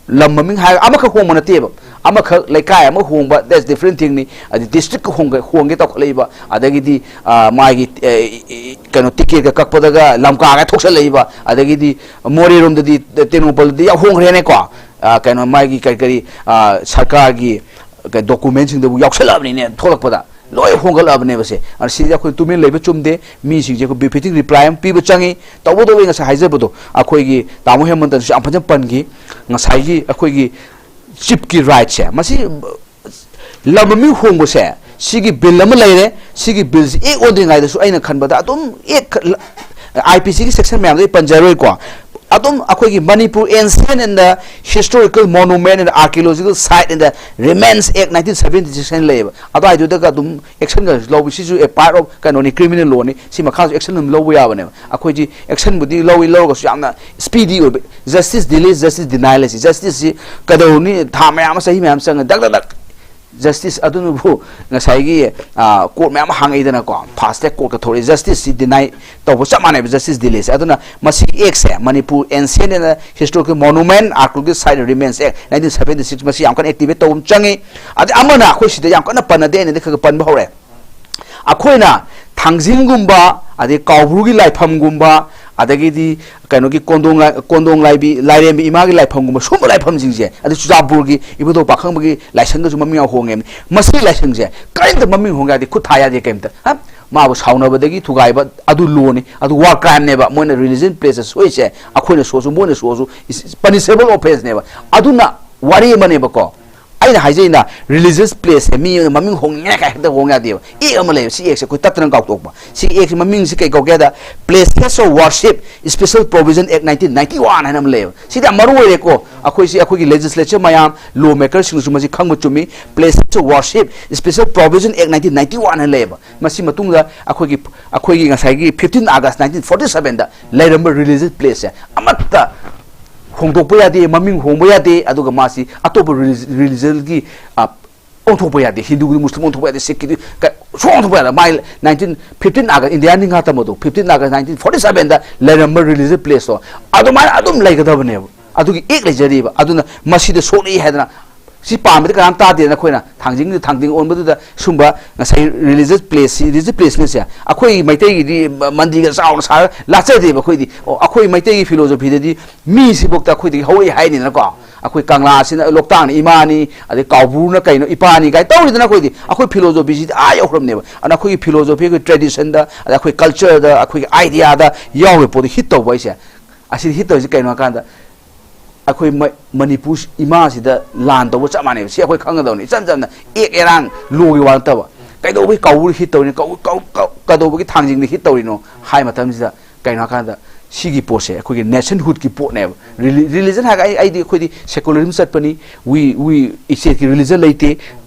ꯂꯝ ꯃꯃꯤꯡ ꯍꯥꯏꯔꯒ ꯑꯃꯈꯛ ꯍꯣꯡꯕ ꯅꯠꯇꯦꯕ, ꯑꯃꯈꯛ ꯂꯩꯀꯥꯏ ꯑꯃ ꯍꯣꯡꯕ, that's different thingꯅꯤ꯫ ꯑꯗꯩ ꯗꯤꯁꯇ꯭ꯔꯤꯛꯀ ꯍꯣꯡꯒꯦ, ꯍꯣꯡꯒꯦ ꯇꯧꯈꯠꯂꯛꯏꯕ, ꯑꯗꯒꯤꯗꯤ, ꯑ, ꯃꯥꯒꯤ, ꯑ, ꯏ-, ꯏ-, ꯀꯩꯅꯣ, ꯇꯤꯀꯦꯠꯀ ꯀꯛꯄꯗꯒ ꯂꯝꯀꯥꯒ ꯊꯣꯛꯆꯜꯂꯛꯏꯕ, ꯑꯗꯒꯤꯗꯤ ꯃꯣꯔꯦꯔꯣꯝꯗꯗꯤ, ꯇꯦꯡꯅꯧꯄꯜꯗꯗꯤ ꯌꯥꯝ ꯍꯣꯡꯈ꯭ꯔꯦꯅꯦꯀꯣ꯫ ꯑ, ꯀꯩꯅꯣ, ꯃꯥꯒꯤ ꯀꯔꯤ ꯀꯔꯤ, ꯑ, ꯁꯔꯀꯥꯔꯒꯤ ꯀꯩ-, ꯗꯣꯀꯨꯃꯦꯟꯁꯤꯡꯗꯕꯨ ꯌꯥꯎꯁꯜꯂꯛꯑꯕꯅꯤꯅꯦ, ꯊꯣꯛꯂꯛꯄꯗ ꯂꯣꯏ ꯍꯣꯡꯒꯠꯂꯛꯑꯕꯅꯦꯕ ꯁꯦ꯫ ꯑꯗꯨꯅ ꯁꯤꯗꯤ ꯑꯩꯈꯣꯏ ꯇꯨꯃꯤꯟ ꯂꯩꯕ ꯆꯨꯝꯗꯦ꯫ ꯃꯤꯁꯤꯡꯁꯦ ꯑꯩꯈꯣꯏ befitting reply ꯑꯃ ꯄꯤꯕ ꯆꯪꯉꯤ꯫ ꯇꯧꯕꯇꯕꯨ ꯑꯩ ꯉꯁꯥꯏ ꯍꯥꯏꯖꯕꯗꯣ, ꯑꯩꯈꯣꯏꯒꯤ ꯇꯥꯃꯣ ꯍꯦꯃꯟꯇꯅꯁꯨ ꯌꯥꯝ ꯐꯖꯅ ꯄꯟꯈꯤ꯫ ꯉꯁꯥꯏꯒꯤ ꯑꯩꯈꯣꯏꯒꯤ ꯆꯤꯞꯀꯤ ꯔꯥꯏꯠꯁꯦ, ꯃꯁꯤ ꯂꯝ ꯃꯃꯤꯡ ꯍꯣꯡꯕꯁꯦ, ꯁꯤꯒꯤ ꯕꯤꯜ ꯑꯃ ꯂꯩꯔꯦ꯫ ꯁꯤꯒꯤ ꯕꯤꯜꯁꯤ ꯑꯦꯛ ꯑꯣꯟꯗ꯭ꯔꯤꯉꯩꯗꯁꯨ ꯑꯩꯅ ꯈꯟꯕꯗ ꯑꯗꯨꯝ ꯑꯦꯛ, ꯑꯥꯏ ꯄꯤ ꯁꯤꯒꯤ ꯁꯦꯛꯁꯟ ꯃꯌꯥꯝꯗꯣ ꯑꯩ ꯄꯟꯖꯔꯣꯏꯀꯣ꯫ ꯑꯗꯨꯝ ꯑꯩꯈꯣꯏꯒꯤ Manipur Ancient and the Historical Monument and Archaeological Site and the Remains Act nineteen seventy six ꯍꯥꯏꯅ ꯂꯩꯌꯦꯕ꯫ ꯑꯗꯨꯋꯥꯏꯗꯨꯗꯒ ꯑꯗꯨꯝ ꯑꯦꯛꯁꯟꯒ ꯂꯧꯕ, ꯁꯤꯁꯨ a part of ꯀꯩꯅꯣꯅꯤ, criminal lawꯅꯤ꯫ ꯁꯤ ꯃꯈꯥꯁꯨ ꯑꯦꯛꯁꯟ ꯑꯗꯨꯝ ꯂꯧꯕ ꯌꯥꯕꯅꯦꯕ꯫ ꯑꯩꯈꯣꯏꯗꯤ ꯑꯦꯛꯁꯟꯕꯨꯗꯤ ꯂꯧꯏ, ꯂꯧꯔꯒꯁꯨ ꯌꯥꯝꯅ speedy ꯑꯣꯏꯕ꯫ Justice delay, justice denial ꯍꯥꯏꯁꯤ꯫ Justiceꯁꯤ ꯀꯩꯗꯧꯅꯤ? ꯊꯥ ꯃꯌꯥꯝ ꯑꯃ, ꯆꯍꯤ ꯃꯌꯥꯝ ꯆꯪꯉ ꯗꯛ ꯗꯛ ꯗꯛ꯫ Justice ꯑꯗꯨꯅꯕꯨ ꯉꯁꯥꯏꯒꯤ, ꯑ, court ꯃꯌꯥꯝ ꯑꯃ ꯍꯥꯡꯉꯛꯏꯗꯅꯀꯣ, fast track courtꯀ ꯊꯣꯛꯂꯛꯏ꯫ Justiceꯁꯤ deny ꯇꯧꯕ ꯆꯞ ꯃꯥꯟꯅꯩꯕ, justice delayꯁꯦ꯫ ꯑꯗꯨꯅ ꯃꯁꯤꯒꯤ actꯁꯦ, Manipur Ancient and Historical Monument, Archaeological Site Remains Act nineteen seventy six, ꯃꯁꯤ ꯌꯥꯝ ꯀꯟꯅ activate ꯇꯧꯕ ꯑꯃ ꯆꯪꯉꯤ꯫ ꯑꯗꯩ ꯑꯃꯅ ꯑꯩꯈꯣꯏ ꯁꯤꯗ ꯌꯥꯝ ꯀꯟꯅ ꯄꯟꯅꯗꯦ, ꯑꯩꯅꯗꯤ ꯈꯔ ꯈꯔ ꯄꯟꯕ ꯍꯧꯔꯦ꯫ ꯑꯩꯈꯣꯏꯅ ꯊꯥꯡꯖꯤꯡꯒꯨꯝꯕ, ꯑꯗꯩ ꯀꯥꯎꯕ꯭ꯔꯨꯒꯤ ꯂꯥꯏꯐꯝꯒꯨꯝꯕ, ꯑꯗꯒꯤꯗꯤ ꯀꯩꯅꯣꯒꯤ ꯀꯣꯟꯗꯣꯡ ꯂꯥꯏ-, ꯀꯣꯟꯗꯣꯡ ꯂꯥꯏꯕꯤ, ꯂꯥꯏꯔꯦꯝꯕꯤ ꯏꯃꯥꯒꯤ ꯂꯥꯏꯐꯝꯒꯨꯝꯕ, ꯁꯨꯝꯕ ꯂꯥꯏꯐꯝꯁꯤꯡꯁꯦ, ꯑꯗꯩ ꯆꯨꯔꯆꯥꯟꯄꯨꯔꯒꯤ ꯏꯕꯨꯙꯧ ꯄꯥꯈꯪꯕꯒꯤ ꯂꯥꯏꯁꯪꯒꯁꯨ ꯃꯃꯤꯡ ꯌꯥꯝ ꯍꯣꯡꯉꯦ꯫ ꯃꯁꯤꯒꯤ ꯂꯥꯏꯁꯪꯁꯦ ꯀꯔꯤꯝꯇ ꯃꯃꯤꯡ ꯍꯣꯡ ꯌꯥꯗꯦ, ꯈꯨꯠ ꯊꯥ ꯌꯥꯗꯦ ꯀꯩꯝꯇ꯫ ꯍꯥ? ꯃꯥꯕꯨ ꯁꯥꯎꯅꯕꯗꯒꯤ ꯊꯨꯒꯥꯏꯕ ꯑꯗꯨ ꯂꯣꯅꯤ꯫ ꯑꯗꯨ ꯋꯥꯔ ꯀ꯭ꯔꯥꯏꯝꯅꯦꯕ꯫ ꯃꯣꯏꯅ ꯔꯤꯂꯤꯖꯟ ꯄ꯭ꯂꯦꯁꯇ ꯁꯣꯛꯏꯁꯦ, ꯑꯩꯈꯣꯏꯅ ꯁꯣꯛꯑꯁꯨ ꯃꯣꯏꯅ ꯁꯣꯛꯑꯁꯨ ꯄꯅꯤꯁꯦꯕꯜ ꯑꯣꯐꯦꯟꯁꯅꯦꯕ꯫ ꯑꯗꯨꯅ ꯋꯥꯔꯤ ꯑꯃꯅꯦꯕꯀꯣ꯫ ꯑꯩꯅ ꯍꯥꯏꯖꯩꯅ, ꯔꯤꯂꯤꯖꯤꯌꯁ ꯄ꯭ꯂꯦꯁꯁꯦ ꯃꯤ ꯑꯃꯅ ꯃꯃꯤꯡ ꯍꯣꯡꯅꯤꯡꯉꯦ ꯀꯥꯏ ꯍꯦꯛꯇ ꯍꯣꯡ ꯌꯥꯗꯦꯕ꯫ ꯑꯦꯛ ꯑꯃ ꯂꯩꯌꯦꯕ, ꯁꯤ ꯑꯦꯛꯁꯦ ꯑꯩꯈꯣꯏ ꯇꯠꯇꯅ ꯀꯥꯎꯊꯣꯛꯄ꯫ ꯁꯤ ꯑꯦꯛꯁꯦ ꯃꯃꯤꯡꯁꯤ ꯀꯩ ꯀꯧꯒꯦ ꯍꯥꯏꯗ, Places of Worship Special Provision Act nineteen ninety one ꯍꯥꯏꯅ ꯑꯃ ꯂꯩꯌꯦꯕ꯫ ꯁꯤꯗꯤ ꯌꯥꯝ ꯃꯔꯨ ꯑꯣꯏꯔꯦꯀꯣ꯫ ꯑꯩꯈꯣꯏꯁꯤ, ꯑꯩꯈꯣꯏꯒꯤ ꯂꯦꯖꯤꯁꯂꯦꯆꯔ ꯃꯌꯥꯝ, ꯂꯣ ꯃꯦꯀꯔꯁꯤꯡꯅꯁꯨ ꯃꯁꯤ ꯈꯪꯕ ꯆꯨꯝꯃꯤ꯫ Places of Worship Special Provision Act nineteen ninety one ꯍꯥꯏꯅ ꯂꯩꯌꯦꯕ꯫ ꯃꯁꯤ ꯃꯇꯨꯡꯗ ꯑꯩꯈꯣꯏꯒꯤ, ꯑꯩꯈꯣꯏꯒꯤ ꯉꯁꯥꯏꯒꯤ fifteen August nineteen forty sevenꯗ ꯂꯩꯔꯝꯕ ꯔꯤꯂꯤꯖꯤꯌꯁ ꯄ꯭ꯂꯦꯁꯁꯦ ꯑꯃꯠꯇ ꯍꯣꯡꯗꯣꯛꯄ ꯌꯥꯗꯦ, ꯃꯃꯤꯡ ꯍꯣꯡꯕ ꯌꯥꯗꯦ, ꯑꯗꯨꯒ ꯃꯥꯁꯤ ꯑꯇꯣꯞꯄ ꯔꯤꯂꯤ-, ꯔꯤꯂꯤꯖꯟꯒꯤ, ꯑ, ꯑꯣꯟꯊꯣꯛꯄ ꯌꯥꯗꯦ, ꯍꯤꯟꯗꯨꯒꯤ ꯃꯨꯁꯂꯤꯝ ꯑꯣꯟꯊꯣꯛꯄ ꯌꯥꯗꯦ, ꯁꯤꯈꯀꯤꯗꯤ ꯀ-, ꯁꯨꯡ ꯑꯣꯟꯊꯣꯛꯄ ꯌꯥꯗꯦ꯫ ꯃꯥꯏ nineteen fifteen August, ꯏꯟꯗꯤꯌꯥ ꯅꯤꯡ ꯇꯝꯕꯗꯣ, fifteen August nineteen forty sevenꯗ ꯂꯩꯔꯝꯕ ꯔꯤꯂꯤꯖꯟ ꯄ꯭ꯂꯦꯁꯇꯣ ꯑꯗꯨꯃꯥꯏꯅ ꯑꯗꯨꯝ ꯂꯩꯒꯗꯕꯅꯦꯕ꯫ ꯑꯗꯨꯒꯤ ꯑꯦꯛ ꯂꯩꯖꯔꯤꯕ꯫ ꯑꯗꯨꯅ ꯃꯁꯤꯗ ꯁꯣꯛꯂꯛꯏ ꯍꯥꯏꯗꯅ ꯁꯤ ꯄꯥꯝꯕꯗꯤ ꯀꯅꯥꯝ ꯇꯥꯗꯦꯗꯅ ꯑꯩꯈꯣꯏꯅ ꯊꯥꯡꯖꯤꯡꯗ ꯊꯥꯡꯖꯤꯡ ꯑꯣꯟꯕꯗꯨꯗ ꯁꯨꯝꯕ ꯉꯁꯥꯏ ꯔꯤꯂꯤꯖꯁ ꯄ꯭ꯂꯦꯁꯁꯤ, ꯔꯤꯂꯤꯖꯁ ꯄ꯭ꯂꯦꯁꯃꯦꯟꯁꯦ ꯑꯩꯈꯣꯏ ꯃꯩꯇꯩꯒꯤꯗꯤ ꯃ-, ꯃꯟꯗꯤꯔꯒ ꯆꯥꯎꯅ ꯁꯥꯔꯒ ꯂꯥꯠꯆꯗꯦꯕ ꯑꯩꯈꯣꯏꯗꯤ꯫ ꯑꯣ, ꯑꯩꯈꯣꯏ ꯃꯩꯇꯩꯒꯤ ꯐꯤꯂꯣꯁꯣꯐꯤꯗꯗꯤ ꯃꯤꯁꯤꯐꯧꯗ ꯑꯩꯈꯣꯏꯗꯒꯤ ꯍꯧꯔꯛꯏ ꯍꯥꯏꯅꯤꯗꯅꯀꯣ꯫ ꯑꯩꯈꯣꯏ ꯀꯪꯂꯥꯁꯤꯅ, ꯂꯣꯛꯇꯥꯛꯅ ꯏꯃꯥꯅꯤ, ꯑꯗꯩ ꯀꯥꯎꯕ꯭ꯔꯨꯅ ꯀꯩꯅꯣ ꯏꯄꯥꯅꯤ ꯀꯥꯏ ꯇꯧꯔꯤꯗꯅ ꯑꯩꯈꯣꯏꯗꯤ꯫ ꯑꯩꯈꯣꯏ ꯐꯤꯂꯣꯁꯣꯐꯤꯁꯤꯗꯤ ꯑꯥ ꯌꯧꯈ꯭ꯔꯕꯅꯦꯕ꯫ ꯑꯗꯨꯅ ꯑꯩꯈꯣꯏꯒꯤ ꯐꯤꯂꯣꯁꯣꯐꯤ, ꯑꯩꯈꯣꯏ ꯇ꯭ꯔꯦꯗꯤꯁꯟꯗ, ꯑꯗꯩ ꯑꯩꯈꯣꯏ ꯀꯜꯆꯔꯗ, ꯑꯩꯈꯣꯏꯒꯤ ꯑꯥꯏꯗꯤꯌꯥꯗ ꯌꯥꯎꯔꯤꯕ ꯄꯣꯠꯇꯣ ꯍꯤꯠ ꯇꯧꯕ ꯍꯥꯏꯁꯦ꯫ ꯑꯁꯤꯗꯤ ꯍꯤꯠ ꯇꯧꯔꯤꯁꯤ ꯀꯩꯅꯣ ꯍꯥꯏꯀꯥꯟꯗ, ꯑꯩꯈꯣꯏ ꯃ-, ꯃꯅꯤꯄꯨꯔ ꯏꯃꯥꯁꯤꯗ ꯂꯥꯟ ꯇꯧꯕ ꯆꯞ ꯃꯥꯟꯅꯩꯕ꯫ ꯁꯤ ꯑꯩꯈꯣꯏ ꯈꯪꯒꯗꯕꯅꯤ꯫ ꯏꯆꯝ ꯆꯝꯅ ꯑꯦꯛ ꯑꯦꯔꯥꯡ ꯂꯣꯒꯤ ꯋꯥ ꯅꯠꯇꯕ꯫ ꯀꯩꯗꯧꯕꯩ ꯀꯥꯎꯕ꯭ꯔꯨ ꯍꯤꯠ ꯇꯧꯔꯤꯅꯣ? ꯀꯧ-, ꯀꯧ-, ꯀꯧ-, ꯀꯩꯗꯧꯕꯒꯤ ꯊꯥꯡꯖꯤꯡꯗ ꯍꯤꯠ ꯇꯧꯔꯤꯅꯣ ꯍꯥꯏ ꯃꯇꯝꯁꯤꯗ, ꯀꯩꯅꯣ ꯍꯥꯏꯀꯥꯟꯗ, ꯁꯤꯒꯤ ꯄꯣꯠꯁꯦ ꯑꯩꯈꯣꯏꯒꯤ ꯅꯦꯁꯟꯍꯨꯗꯀꯤ ꯄꯣꯠꯅꯦꯕ꯫ ꯔꯤꯂꯤ-, ꯔꯤꯂꯤꯖꯟ ꯍꯥꯏꯔꯒ ꯑꯩ, ꯑꯩꯗꯤ, ꯑꯩꯈꯣꯏꯗꯤ ꯁꯦꯀꯨꯂꯔꯤꯖꯝ ꯆꯠꯄꯅꯤ, ꯋꯤ, ꯋꯤ ꯏꯁꯇꯦꯠꯀꯤ ꯔꯤꯂꯤꯖꯟ ꯂꯩꯇꯦ꯫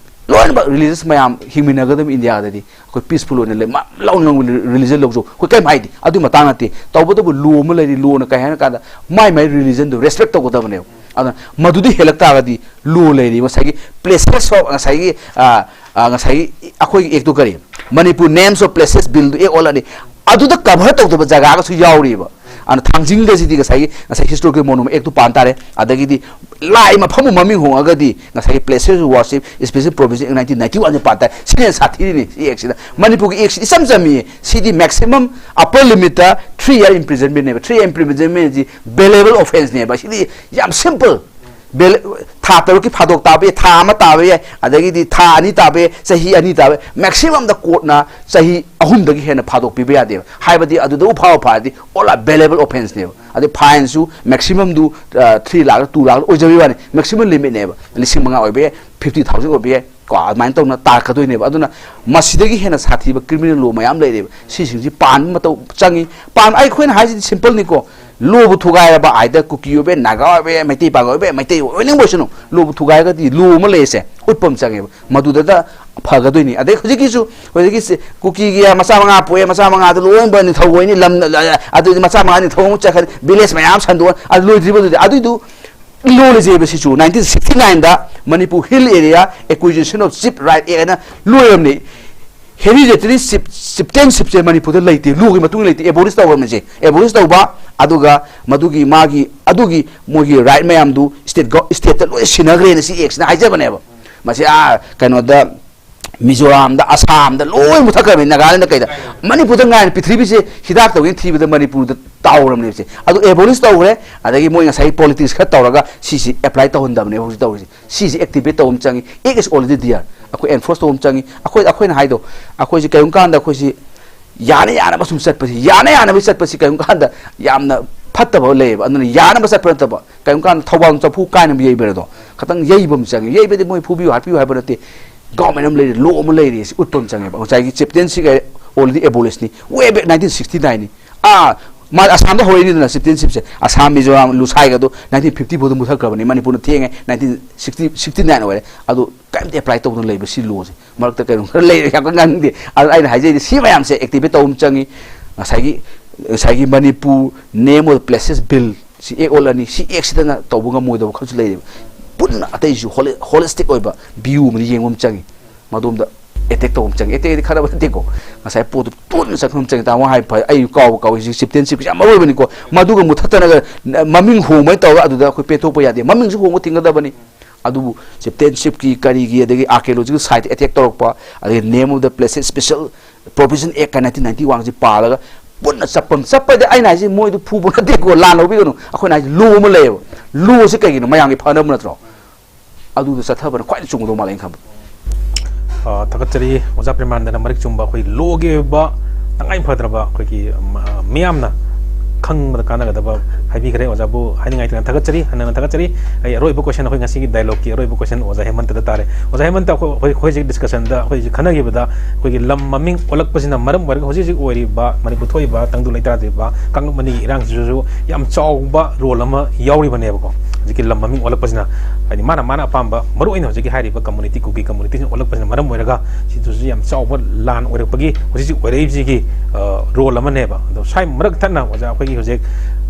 ꯂꯣꯏꯅꯃꯛ ꯔꯤꯂꯤꯖꯟꯁ ꯃꯌꯥꯝ ꯍꯤꯡꯃꯤꯟꯅꯒꯗꯕ ꯏꯟꯗꯤꯌꯥꯗꯗꯤ꯫ ꯑꯩꯈꯣꯏ ꯄꯤꯁꯐꯨꯜ ꯑꯣꯏꯅ ꯂꯩ, ꯃ-, ꯂꯥꯎꯅ ꯉꯥꯡꯕ ꯔꯤꯂꯤꯖꯟ ꯂꯧꯖꯧ, ꯑꯩꯈꯣꯏ ꯀꯔꯤꯝ ꯍꯥꯏꯗꯦ꯫ ꯑꯗꯨ ꯃꯇꯥꯡ ꯅꯠꯇꯦ꯫ ꯇꯧꯕꯇꯕꯨ ꯂꯣ ꯑꯃ ꯂꯩꯔꯤ꯫ ꯂꯣꯅ ꯀꯩ ꯍꯥꯏꯅ ꯀꯥꯟꯗ, ꯃꯥꯏ ꯃꯥꯏ ꯔꯤꯂꯤꯖꯟꯗꯨ ꯔꯦꯁꯄꯦꯛ ꯇꯧꯒꯗꯕꯅꯦꯕ꯫ ꯑꯗꯨꯅ ꯃꯗꯨꯗꯤ ꯍꯦꯜꯂꯛ ꯇꯥꯔꯒꯗꯤ ꯂꯣ ꯂꯩꯔꯤ, ꯉꯁꯥꯏꯒꯤ ꯄ꯭ꯂꯦꯁꯦꯁ ꯑꯣꯐ, ꯉꯁꯥꯏꯒꯤ, ꯑ, ꯑ, ꯉꯁꯥꯏꯒꯤ ꯑꯩꯈꯣꯏꯒꯤ ꯑꯦꯛꯇꯨ ꯀꯔꯤ, Manipur Names of Places Billꯗꯨ ꯑꯦꯛ ꯑꯣꯜꯂꯅꯤ꯫ ꯑꯗꯨꯗ ꯀꯚꯔ ꯇꯧꯗꯕ ꯖꯒꯥꯒꯁꯨ ꯌꯥꯎꯔꯤꯕ꯫ ꯑꯗꯨꯅ ꯊꯥꯡꯖꯤꯡꯒꯁꯤꯗꯤ ꯉꯁꯥꯏꯒꯤ, ꯉꯁꯥꯏ ꯍꯤꯁꯇꯣꯔꯤꯀꯦꯜ ꯃꯣꯅꯨꯃꯦꯟ ꯑꯦꯛꯇꯨ ꯄꯥꯟ ꯇꯥꯔꯦ꯫ ꯑꯗꯒꯤꯗꯤ ꯂꯥꯏ ꯃꯐꯝ ꯑꯃ ꯃꯃꯤꯡ ꯍꯣꯡꯉꯒꯗꯤ ꯉꯁꯥꯏꯒꯤ Places of Worship Special Provision Act nineteen ninety oneꯁꯦ ꯄꯥꯟ ꯇꯥꯔꯦ꯫ ꯁꯤꯅ ꯍꯦꯟꯅ ꯁꯥꯊꯤꯔꯤꯅꯤ꯫ ꯁꯤ ꯑꯦꯛꯁꯤꯗ, ꯃꯅꯤꯄꯨꯔꯒꯤ ꯑꯦꯛꯁꯤꯗꯤ ꯏꯆꯝ ꯆꯝꯃꯤꯌꯦ꯫ ꯁꯤꯗꯤ maximum upper limitꯇ three year imprisonmentꯅꯦꯕ꯫ Three year imprisonmentꯁꯤ bailable offenceꯅꯦꯕ꯫ ꯁꯤꯗꯤ ꯌꯥꯝ simple꯫ ꯕꯦꯜ-, ꯊꯥ ꯇꯔꯨꯛꯀꯤ ꯐꯥꯗꯣꯛ ꯇꯥꯕ ꯌꯥꯏ, ꯊꯥ ꯑꯃ ꯇꯥꯕ ꯌꯥꯏ, ꯑꯗꯒꯤꯗꯤ ꯊꯥ ꯑꯅꯤ ꯇꯥꯕ ꯌꯥꯏ, ꯆꯍꯤ ꯑꯅꯤ ꯇꯥꯕ ꯌꯥꯏ, ꯃꯦꯛꯁꯤꯃꯝꯗ ꯀꯣꯔꯠꯅ ꯆꯍꯤ ꯑꯍꯨꯝꯗꯒꯤ ꯍꯦꯟꯅ ꯐꯥꯗꯣꯛ ꯄꯤꯕ ꯌꯥꯗꯦꯕ꯫ ꯍꯥꯏꯕꯗꯤ ꯑꯗꯨꯗꯕꯨ ꯐꯥꯕ ꯐꯥꯔꯗꯤ all available offenceꯅꯦꯕ꯫ ꯑꯗꯩ ꯐꯥꯏꯟꯁꯨ ꯃꯦꯛꯁꯤꯃꯝꯗꯨ ꯊ꯭ꯔꯤ ꯂꯥꯛ ꯇꯨ ꯂꯥꯛ ꯑꯣꯏꯖꯕꯒꯤ ꯋꯥꯅꯤ, ꯃꯦꯛꯁꯤꯃꯝ ꯂꯤꯃꯤꯠꯅꯦꯕ꯫ ꯂꯤꯁꯤꯡ ꯃꯉꯥ ꯑꯣꯏꯕ ꯌꯥꯏ, ꯐꯤꯐꯇꯤ ꯊꯥꯎꯖꯟ ꯑꯣꯏꯕ ꯌꯥꯏ, ꯀꯣ, ꯑꯗꯨꯃꯥꯏꯅ ꯇꯧꯅ ꯇꯥꯔꯛꯀꯗꯣꯏꯅꯦꯕ꯫ ꯑꯗꯨꯅ ꯃꯁꯤꯗꯒꯤ ꯍꯦꯟꯅ ꯁꯥꯊꯤꯕ criminal law ꯃꯌꯥꯝ ꯂꯩꯔꯦꯕ꯫ ꯁꯤꯁꯤꯡꯁꯤ ꯄꯥꯟꯕ ꯃꯇꯧ ꯆꯪꯉꯤ꯫ ꯄꯥꯟ-, ꯑꯩꯈꯣꯏꯅ ꯍꯥꯏꯁꯤꯗꯤ simpleꯅꯤꯀꯣ, ꯂꯣꯕꯨ ꯊꯨꯒꯥꯏꯔꯕ, either ꯀꯨꯀꯤ ꯑꯣꯏꯕ ꯌꯥꯏ, ꯅꯥꯒꯥ ꯑꯣꯏꯕ ꯌꯥꯏ, ꯃꯩꯇꯩ ꯄꯥꯉꯜ ꯑꯣꯏꯕ ꯌꯥꯏ, ꯃꯩꯇꯩ ꯑꯣꯏꯅꯤꯡꯕ ꯑꯣꯏꯁꯅꯨ, ꯂꯣꯕꯨ ꯊꯨꯒꯥꯏꯔꯒꯗꯤ law ꯑꯃ ꯂꯩꯔꯤꯁꯦ ꯎꯠꯄ ꯑꯃ ꯆꯪꯉꯦꯕ꯫ ꯃꯗꯨꯗ ꯐꯒꯗꯣꯏꯅꯤ꯫ ꯑꯗꯩ ꯍꯧꯖꯤꯛꯀꯤꯁꯨ, ꯍꯧꯖꯤꯛꯀꯤ ꯁꯤ ꯀꯨꯀꯤꯒꯤ ꯃꯆꯥ ꯃꯉꯥ ꯄꯣꯛꯑꯦ, ꯃꯆꯥ ꯃꯉꯥꯗꯨ ꯂꯣꯏꯅꯃꯛ ꯅꯤꯡꯊꯧ ꯑꯣꯏꯅꯤ, ꯂꯝ, ꯑꯗꯨꯗꯤ ꯃꯆꯥ ꯃꯉꯥ ꯅꯤꯡꯊꯧ ꯑꯃꯨꯛ ꯆꯠꯈ꯭ꯔꯅꯤ, village ꯃꯌꯥꯝ ꯁꯟꯗꯣꯛꯑꯅꯤ, ꯑꯗꯨ ꯂꯣꯏꯗ꯭ꯔꯤꯕꯗꯨꯗꯤ꯫ ꯑꯗꯨꯏꯗꯨ ꯂꯣ ꯂꯩꯖꯩꯕ ꯁꯤꯁꯨ nineteen sixty nineꯗ Manipur Hill Area Acquisition of Chief Right Act ꯍꯥꯏꯅ ꯂꯣ ꯂꯩꯔꯝꯅꯤ꯫ Hereditary chief, chieftainshipꯁꯦ ꯃꯅꯤꯄꯨꯔꯗ ꯂꯩꯇꯦ, ꯂꯣꯒꯤ ꯃꯇꯨꯡ ꯏꯟꯅ ꯂꯩꯇꯦ꯫ Abolish ꯇꯧꯔꯕꯅꯤꯁꯦ, abolish ꯇꯧꯕ, ꯑꯗꯨꯒ ꯃꯗꯨꯒꯤ ꯃꯥꯒꯤ, ꯑꯗꯨꯒꯤ ꯃꯣꯏꯒꯤ right ꯃꯌꯥꯝꯗꯨ state gov-, stateꯇ ꯂꯣꯏ ꯁꯤꯟꯅꯈ꯭ꯔꯦꯅ ꯁꯤ actꯁꯤꯅ ꯍꯥꯏꯖꯕꯅꯦꯕ꯫ ꯃꯁꯤ, ꯑꯥ, ꯀꯩꯅꯣꯗ, ꯃꯤꯖꯣꯔꯥꯝꯗ, ꯑꯁꯥꯝꯗ ꯂꯣꯏ ꯃꯨꯊꯠꯈ꯭ꯔꯕꯅꯤ, ꯅꯥꯒꯥꯂꯦꯟꯗ ꯀꯩꯗ꯫ ꯃꯅꯤꯄꯨꯔꯗ ꯉꯥꯏꯅ ꯄ꯭ꯔꯤꯊꯤꯕꯤꯁꯦ ꯍꯤꯗꯥꯛ ꯇꯧꯒꯦꯅ ꯊꯤꯕꯗ ꯃꯅꯤꯄꯨꯔꯗ ꯇꯥꯎꯔꯕꯅꯦꯕꯁꯦ꯫ ꯑꯗꯨ abolish ꯇꯧꯈ꯭ꯔꯦ, ꯑꯗꯒꯤ ꯃꯣꯏ ꯉꯁꯥꯏ politics ꯈꯔ ꯇꯧꯔꯒ ꯁꯤꯁꯤ apply ꯇꯧꯍꯟꯗꯕꯅꯦ ꯍꯧꯖꯤꯛ ꯇꯧꯔꯤꯁꯦ꯫ ꯁꯤꯁꯤ activate ꯇꯧꯕ ꯑꯃ ꯆꯪꯉꯤ꯫ Act is already there꯫ ꯑꯩꯈꯣꯏ enforce ꯇꯧꯕ ꯑꯃ ꯆꯪꯉꯤ꯫ ꯑꯩꯈꯣꯏ, ꯑꯩꯈꯣꯏꯅ ꯍꯥꯏꯗꯣ, ꯑꯩꯈꯣꯏꯁꯤ ꯀꯔꯤꯒꯨꯝꯕ ꯀꯥꯟꯗ ꯑꯩꯈꯣꯏꯁꯤ ꯌꯥꯅ ꯌꯥꯅꯕ ꯁꯨꯝ ꯆꯠꯄꯁꯤ, ꯌꯥꯅ ꯌꯥꯅꯕ ꯆꯠꯄꯁꯤ ꯀꯔꯤꯒꯨꯝꯕ ꯀꯥꯟꯗ ꯌꯥꯝꯅ ꯐꯠꯇꯕ ꯂꯩꯌꯦꯕ꯫ ꯑꯗꯨꯅ ꯌꯥꯅꯕ ꯆꯠꯄ ꯅꯠꯇꯕ, ꯀꯔꯤꯒꯨꯝꯕ ꯀꯥꯟꯗ ꯊꯧꯕꯥꯜ ꯆꯐꯨ ꯀꯥꯏꯅꯕ ꯌꯩꯕꯗꯣ ꯈꯤꯇꯪ ꯌꯩꯕ ꯑꯃ ꯆꯪꯉꯤ꯫ ꯌꯩꯕꯗꯤ ꯃꯣꯏ ꯐꯨꯕꯤꯌꯨ ꯍꯥꯠꯄꯤꯌꯨ ꯍꯥꯏꯕ ꯅꯠꯇꯦ, government ꯑꯃ ꯂꯩꯔꯤ, law ꯑꯃ ꯂꯩꯔꯤ, ꯁꯤ ꯎꯠꯄ ꯑꯃ ꯆꯪꯉꯦꯕ꯫ ꯉꯁꯥꯏꯒꯤ chieftainship already abolishꯅꯤ, way back nineteen sixty nineꯅꯤ꯫ ꯑꯥ, ꯃꯥ ꯑꯁꯥꯝꯗ ꯍꯧꯔꯛꯏꯅꯤꯗꯅ chieftainshipꯁꯦ, ꯑꯁꯥꯝ, ꯃꯤꯖꯣꯔꯥꯝ, ꯂꯨꯁꯥꯏꯒ ꯑꯗꯨ nineteen fifty fourꯗ ꯃꯨꯊꯠꯈ꯭ꯔꯕꯅꯤ, ꯃꯅꯤꯄꯨꯔꯅ ꯊꯦꯡꯉꯦ, nineteen sixty, sixty nine ꯑꯣꯏꯔꯦ꯫ ꯑꯗꯨ ꯀꯔꯤꯝꯇ apply ꯇꯧꯗꯅ ꯂꯩꯕ ꯁꯤ lawꯁꯦ꯫ ꯃꯔꯛꯇ ꯀꯩꯅꯣ ꯈꯔ ꯂꯩꯔꯦ, ꯌꯥꯝ ꯀꯟꯅ ꯉꯥꯡꯅꯤꯡꯗꯦ꯫ ꯑꯗꯨ ꯑꯩꯅ ꯍꯥꯏꯖꯩꯁꯦ ꯁꯤ ꯃꯌꯥꯝꯁꯦ activate ꯇꯧꯕ ꯑꯃ ꯆꯪꯉꯤ꯫ ꯉꯁꯥꯏꯒꯤ, ꯉꯁꯥꯏꯒꯤ Manipur Name of the Places Bill, ꯁꯤ act ꯑꯣꯜꯂꯅꯤ, ꯁꯤ actꯁꯤꯗꯅ ꯇꯧꯕ ꯉꯝꯃꯣꯏꯗꯕ ꯈꯔꯁꯨ ꯂꯩꯔꯦꯕ꯫ ꯄꯨꯟꯅ ꯑꯇꯩꯁꯨ holi-, holistic ꯑꯣꯏꯕ view ꯑꯃꯗ ꯌꯦꯡꯕ ꯑꯃ ꯆꯪꯉꯤ꯫ ꯃꯗꯣꯝꯗ attack ꯇꯧꯕ ꯑꯃ ꯆꯪꯉꯤ꯫ Attackꯗꯤ ꯈꯠꯅꯕ ꯅꯠꯇꯦꯀꯣ, ꯉꯁꯥꯏ ꯄꯣꯠꯇꯨ ꯄꯨꯟꯅ ꯆꯪꯕ ꯑꯃ ꯆꯪꯉꯤ꯫ ꯇꯥꯃꯣ ꯍꯥꯏ ꯐ-, ꯑꯩ ꯀꯥꯎꯕ ꯀꯥꯎꯏ, ꯍꯧꯖꯤꯛ chieftainshipꯀꯤꯁꯦ ꯌꯥꯝ ꯃꯔꯨ ꯑꯣꯏꯕꯅꯤꯀꯣ꯫ ꯃꯗꯨꯒ ꯃꯨꯊꯠꯇꯅꯒ ꯃꯃꯤꯡ ꯍꯣꯡꯕ ꯍꯥꯏꯅ ꯇꯧꯔꯒ ꯑꯗꯨꯗ ꯑꯩꯈꯣꯏ ꯄꯦꯟꯊꯣꯛꯄ ꯌꯥꯗꯦ꯫ ꯃꯃꯤꯡꯁꯨ ꯍꯣꯡꯕ ꯊꯤꯡꯒꯗꯕꯅꯤ꯫ ꯑꯗꯨꯕꯨ chieftainshipꯀꯤ ꯀꯔꯤꯒꯤ ꯑꯗꯒꯤ archaeological site attack ꯇꯧꯔꯛꯄ, ꯑꯗꯒꯤ Name of the Places Special Provision Act ꯀꯥꯏꯅ nineteen ninety oneꯁꯤ ꯄꯥꯜꯂꯒ ꯄꯨꯟꯅ ꯆꯠꯐꯝ ꯆꯠꯄꯗꯤ ꯑꯩꯅ ꯍꯥꯏꯁꯤ ꯃꯣꯏꯗꯨ ꯐꯨꯕ ꯅꯠꯇꯦꯀꯣ, ꯂꯥꯟ ꯂꯧꯕꯤꯒꯅꯨ꯫ ꯑꯩꯈꯣꯏꯅ ꯍꯥꯏꯁꯤ ꯂꯣ ꯑꯃ ꯂꯩꯌꯦꯕ꯫ ꯂꯣꯁꯤ ꯀꯩꯒꯤꯅꯣ? ꯃꯌꯥꯝꯒꯤ ꯐꯅꯕ ꯅꯠꯇ꯭ꯔꯣ? ꯑꯗꯨꯗ ꯆꯠꯊꯕꯅ ꯈ꯭ꯋꯥꯏꯗꯒꯤ ꯆꯨꯝꯒꯗꯧ ꯃꯥꯜꯂꯦ ꯑꯩꯅ ꯈꯟꯕꯗ꯫ ꯑ, ꯊꯥꯒꯠꯆꯔꯤ ꯑꯣꯖꯥ ꯄ꯭ꯔꯦꯃꯥꯅꯟꯗꯅ ꯃꯔꯤꯛ ꯆꯨꯝꯕ ꯑꯩꯈꯣꯏ ꯂꯣꯒꯤ ꯑꯣꯏꯕ ꯇꯉꯥꯏ ꯐꯗ꯭ꯔꯕ ꯑꯩꯈꯣꯏꯒꯤ, ꯃ-, ꯃꯤꯌꯥꯝꯅ ꯈꯪꯕꯗ ꯀꯥꯟꯅꯒꯗꯕ ꯍꯥꯏꯕꯤꯈ꯭ꯔꯦ꯫ ꯑꯣꯖꯥꯕꯨ ꯍꯥꯏꯅꯤꯡꯉꯥꯏ ꯂꯩꯇꯅ ꯊꯥꯒꯠꯆꯔꯤ, ꯍꯟꯅ ꯍꯟꯅ ꯊꯥꯒꯠꯆꯔꯤ꯫ ꯑꯩ ꯑꯔꯣꯏꯕ question, ꯑꯩꯈꯣꯏ ꯉꯁꯤꯒꯤ dialogue ꯀꯤ ꯑꯔꯣꯏꯕ question ꯑꯣꯖꯥ ꯍꯦꯃꯟꯇꯗ ꯇꯥꯔꯦ꯫ ꯑꯣꯖꯥ ꯍꯦꯃꯟꯇ, ꯑꯩꯈꯣꯏ, ꯑꯩꯈꯣꯏ ꯍꯧꯖꯤꯛ discussion ꯗ ꯑꯩꯈꯣꯏ ꯍꯧꯖꯤꯛ ꯈꯟꯅꯈꯤꯕꯗ ꯑꯩꯈꯣꯏꯒꯤ ꯂꯝ ꯃꯃꯤꯡ ꯑꯣꯜꯂꯛꯄꯁꯤꯅ ꯃꯔꯝ ꯑꯣꯏꯔꯒ ꯍꯧꯖꯤꯛ ꯍꯧꯖꯤꯛ ꯑꯣꯏꯔꯤꯕ ꯃꯅꯤꯄꯨꯔ ꯊꯣꯛꯏꯕ ꯇꯪꯗꯨ ꯂꯩꯇꯥꯗ꯭ꯔꯤꯕ ꯀꯥꯡꯂꯨꯞ ꯑꯅꯤꯒꯤ ꯏꯔꯥꯡꯁꯤꯁꯨ ꯌꯥꯝ ꯆꯥꯎꯕ role ꯑꯃ ꯌꯥꯎꯔꯤꯕꯅꯦꯕꯀꯣ꯫ ꯍꯧꯖꯤꯛꯀꯤ ꯂꯝ ꯃꯃꯤꯡ ꯑꯣꯜꯂꯛꯄꯁꯤꯅ, ꯍꯥꯏꯗꯤ ꯃꯥꯅ, ꯃꯥꯅ ꯑꯄꯥꯝꯕ, ꯃꯔꯨ ꯑꯣꯏꯅ ꯍꯧꯖꯤꯛꯀꯤ ꯍꯥꯏꯔꯤꯕ community, ꯀꯨꯀꯤ community ꯁꯤꯅ ꯑꯣꯜꯂꯛꯄꯁꯤꯅ ꯃꯔꯝ ꯑꯣꯏꯔꯒ ꯁꯤꯗꯁꯨ ꯌꯥꯝ ꯆꯥꯎꯕ ꯂꯥꯟ ꯑꯣꯏꯔꯛꯄꯒꯤ ꯍꯧꯖꯤꯛ ꯍꯧꯖꯤꯛ ꯑꯣꯏꯔꯛꯏꯕꯁꯤꯒꯤ, ꯑ, role ꯑꯃꯅꯦꯕ꯫ ꯑꯗꯣ ꯁ꯭ꯋꯥꯏ ꯃꯔꯛ ꯊꯠꯅ ꯑꯣꯖꯥ ꯑꯩꯈꯣꯏꯒꯤ ꯍꯧꯖꯤꯛ,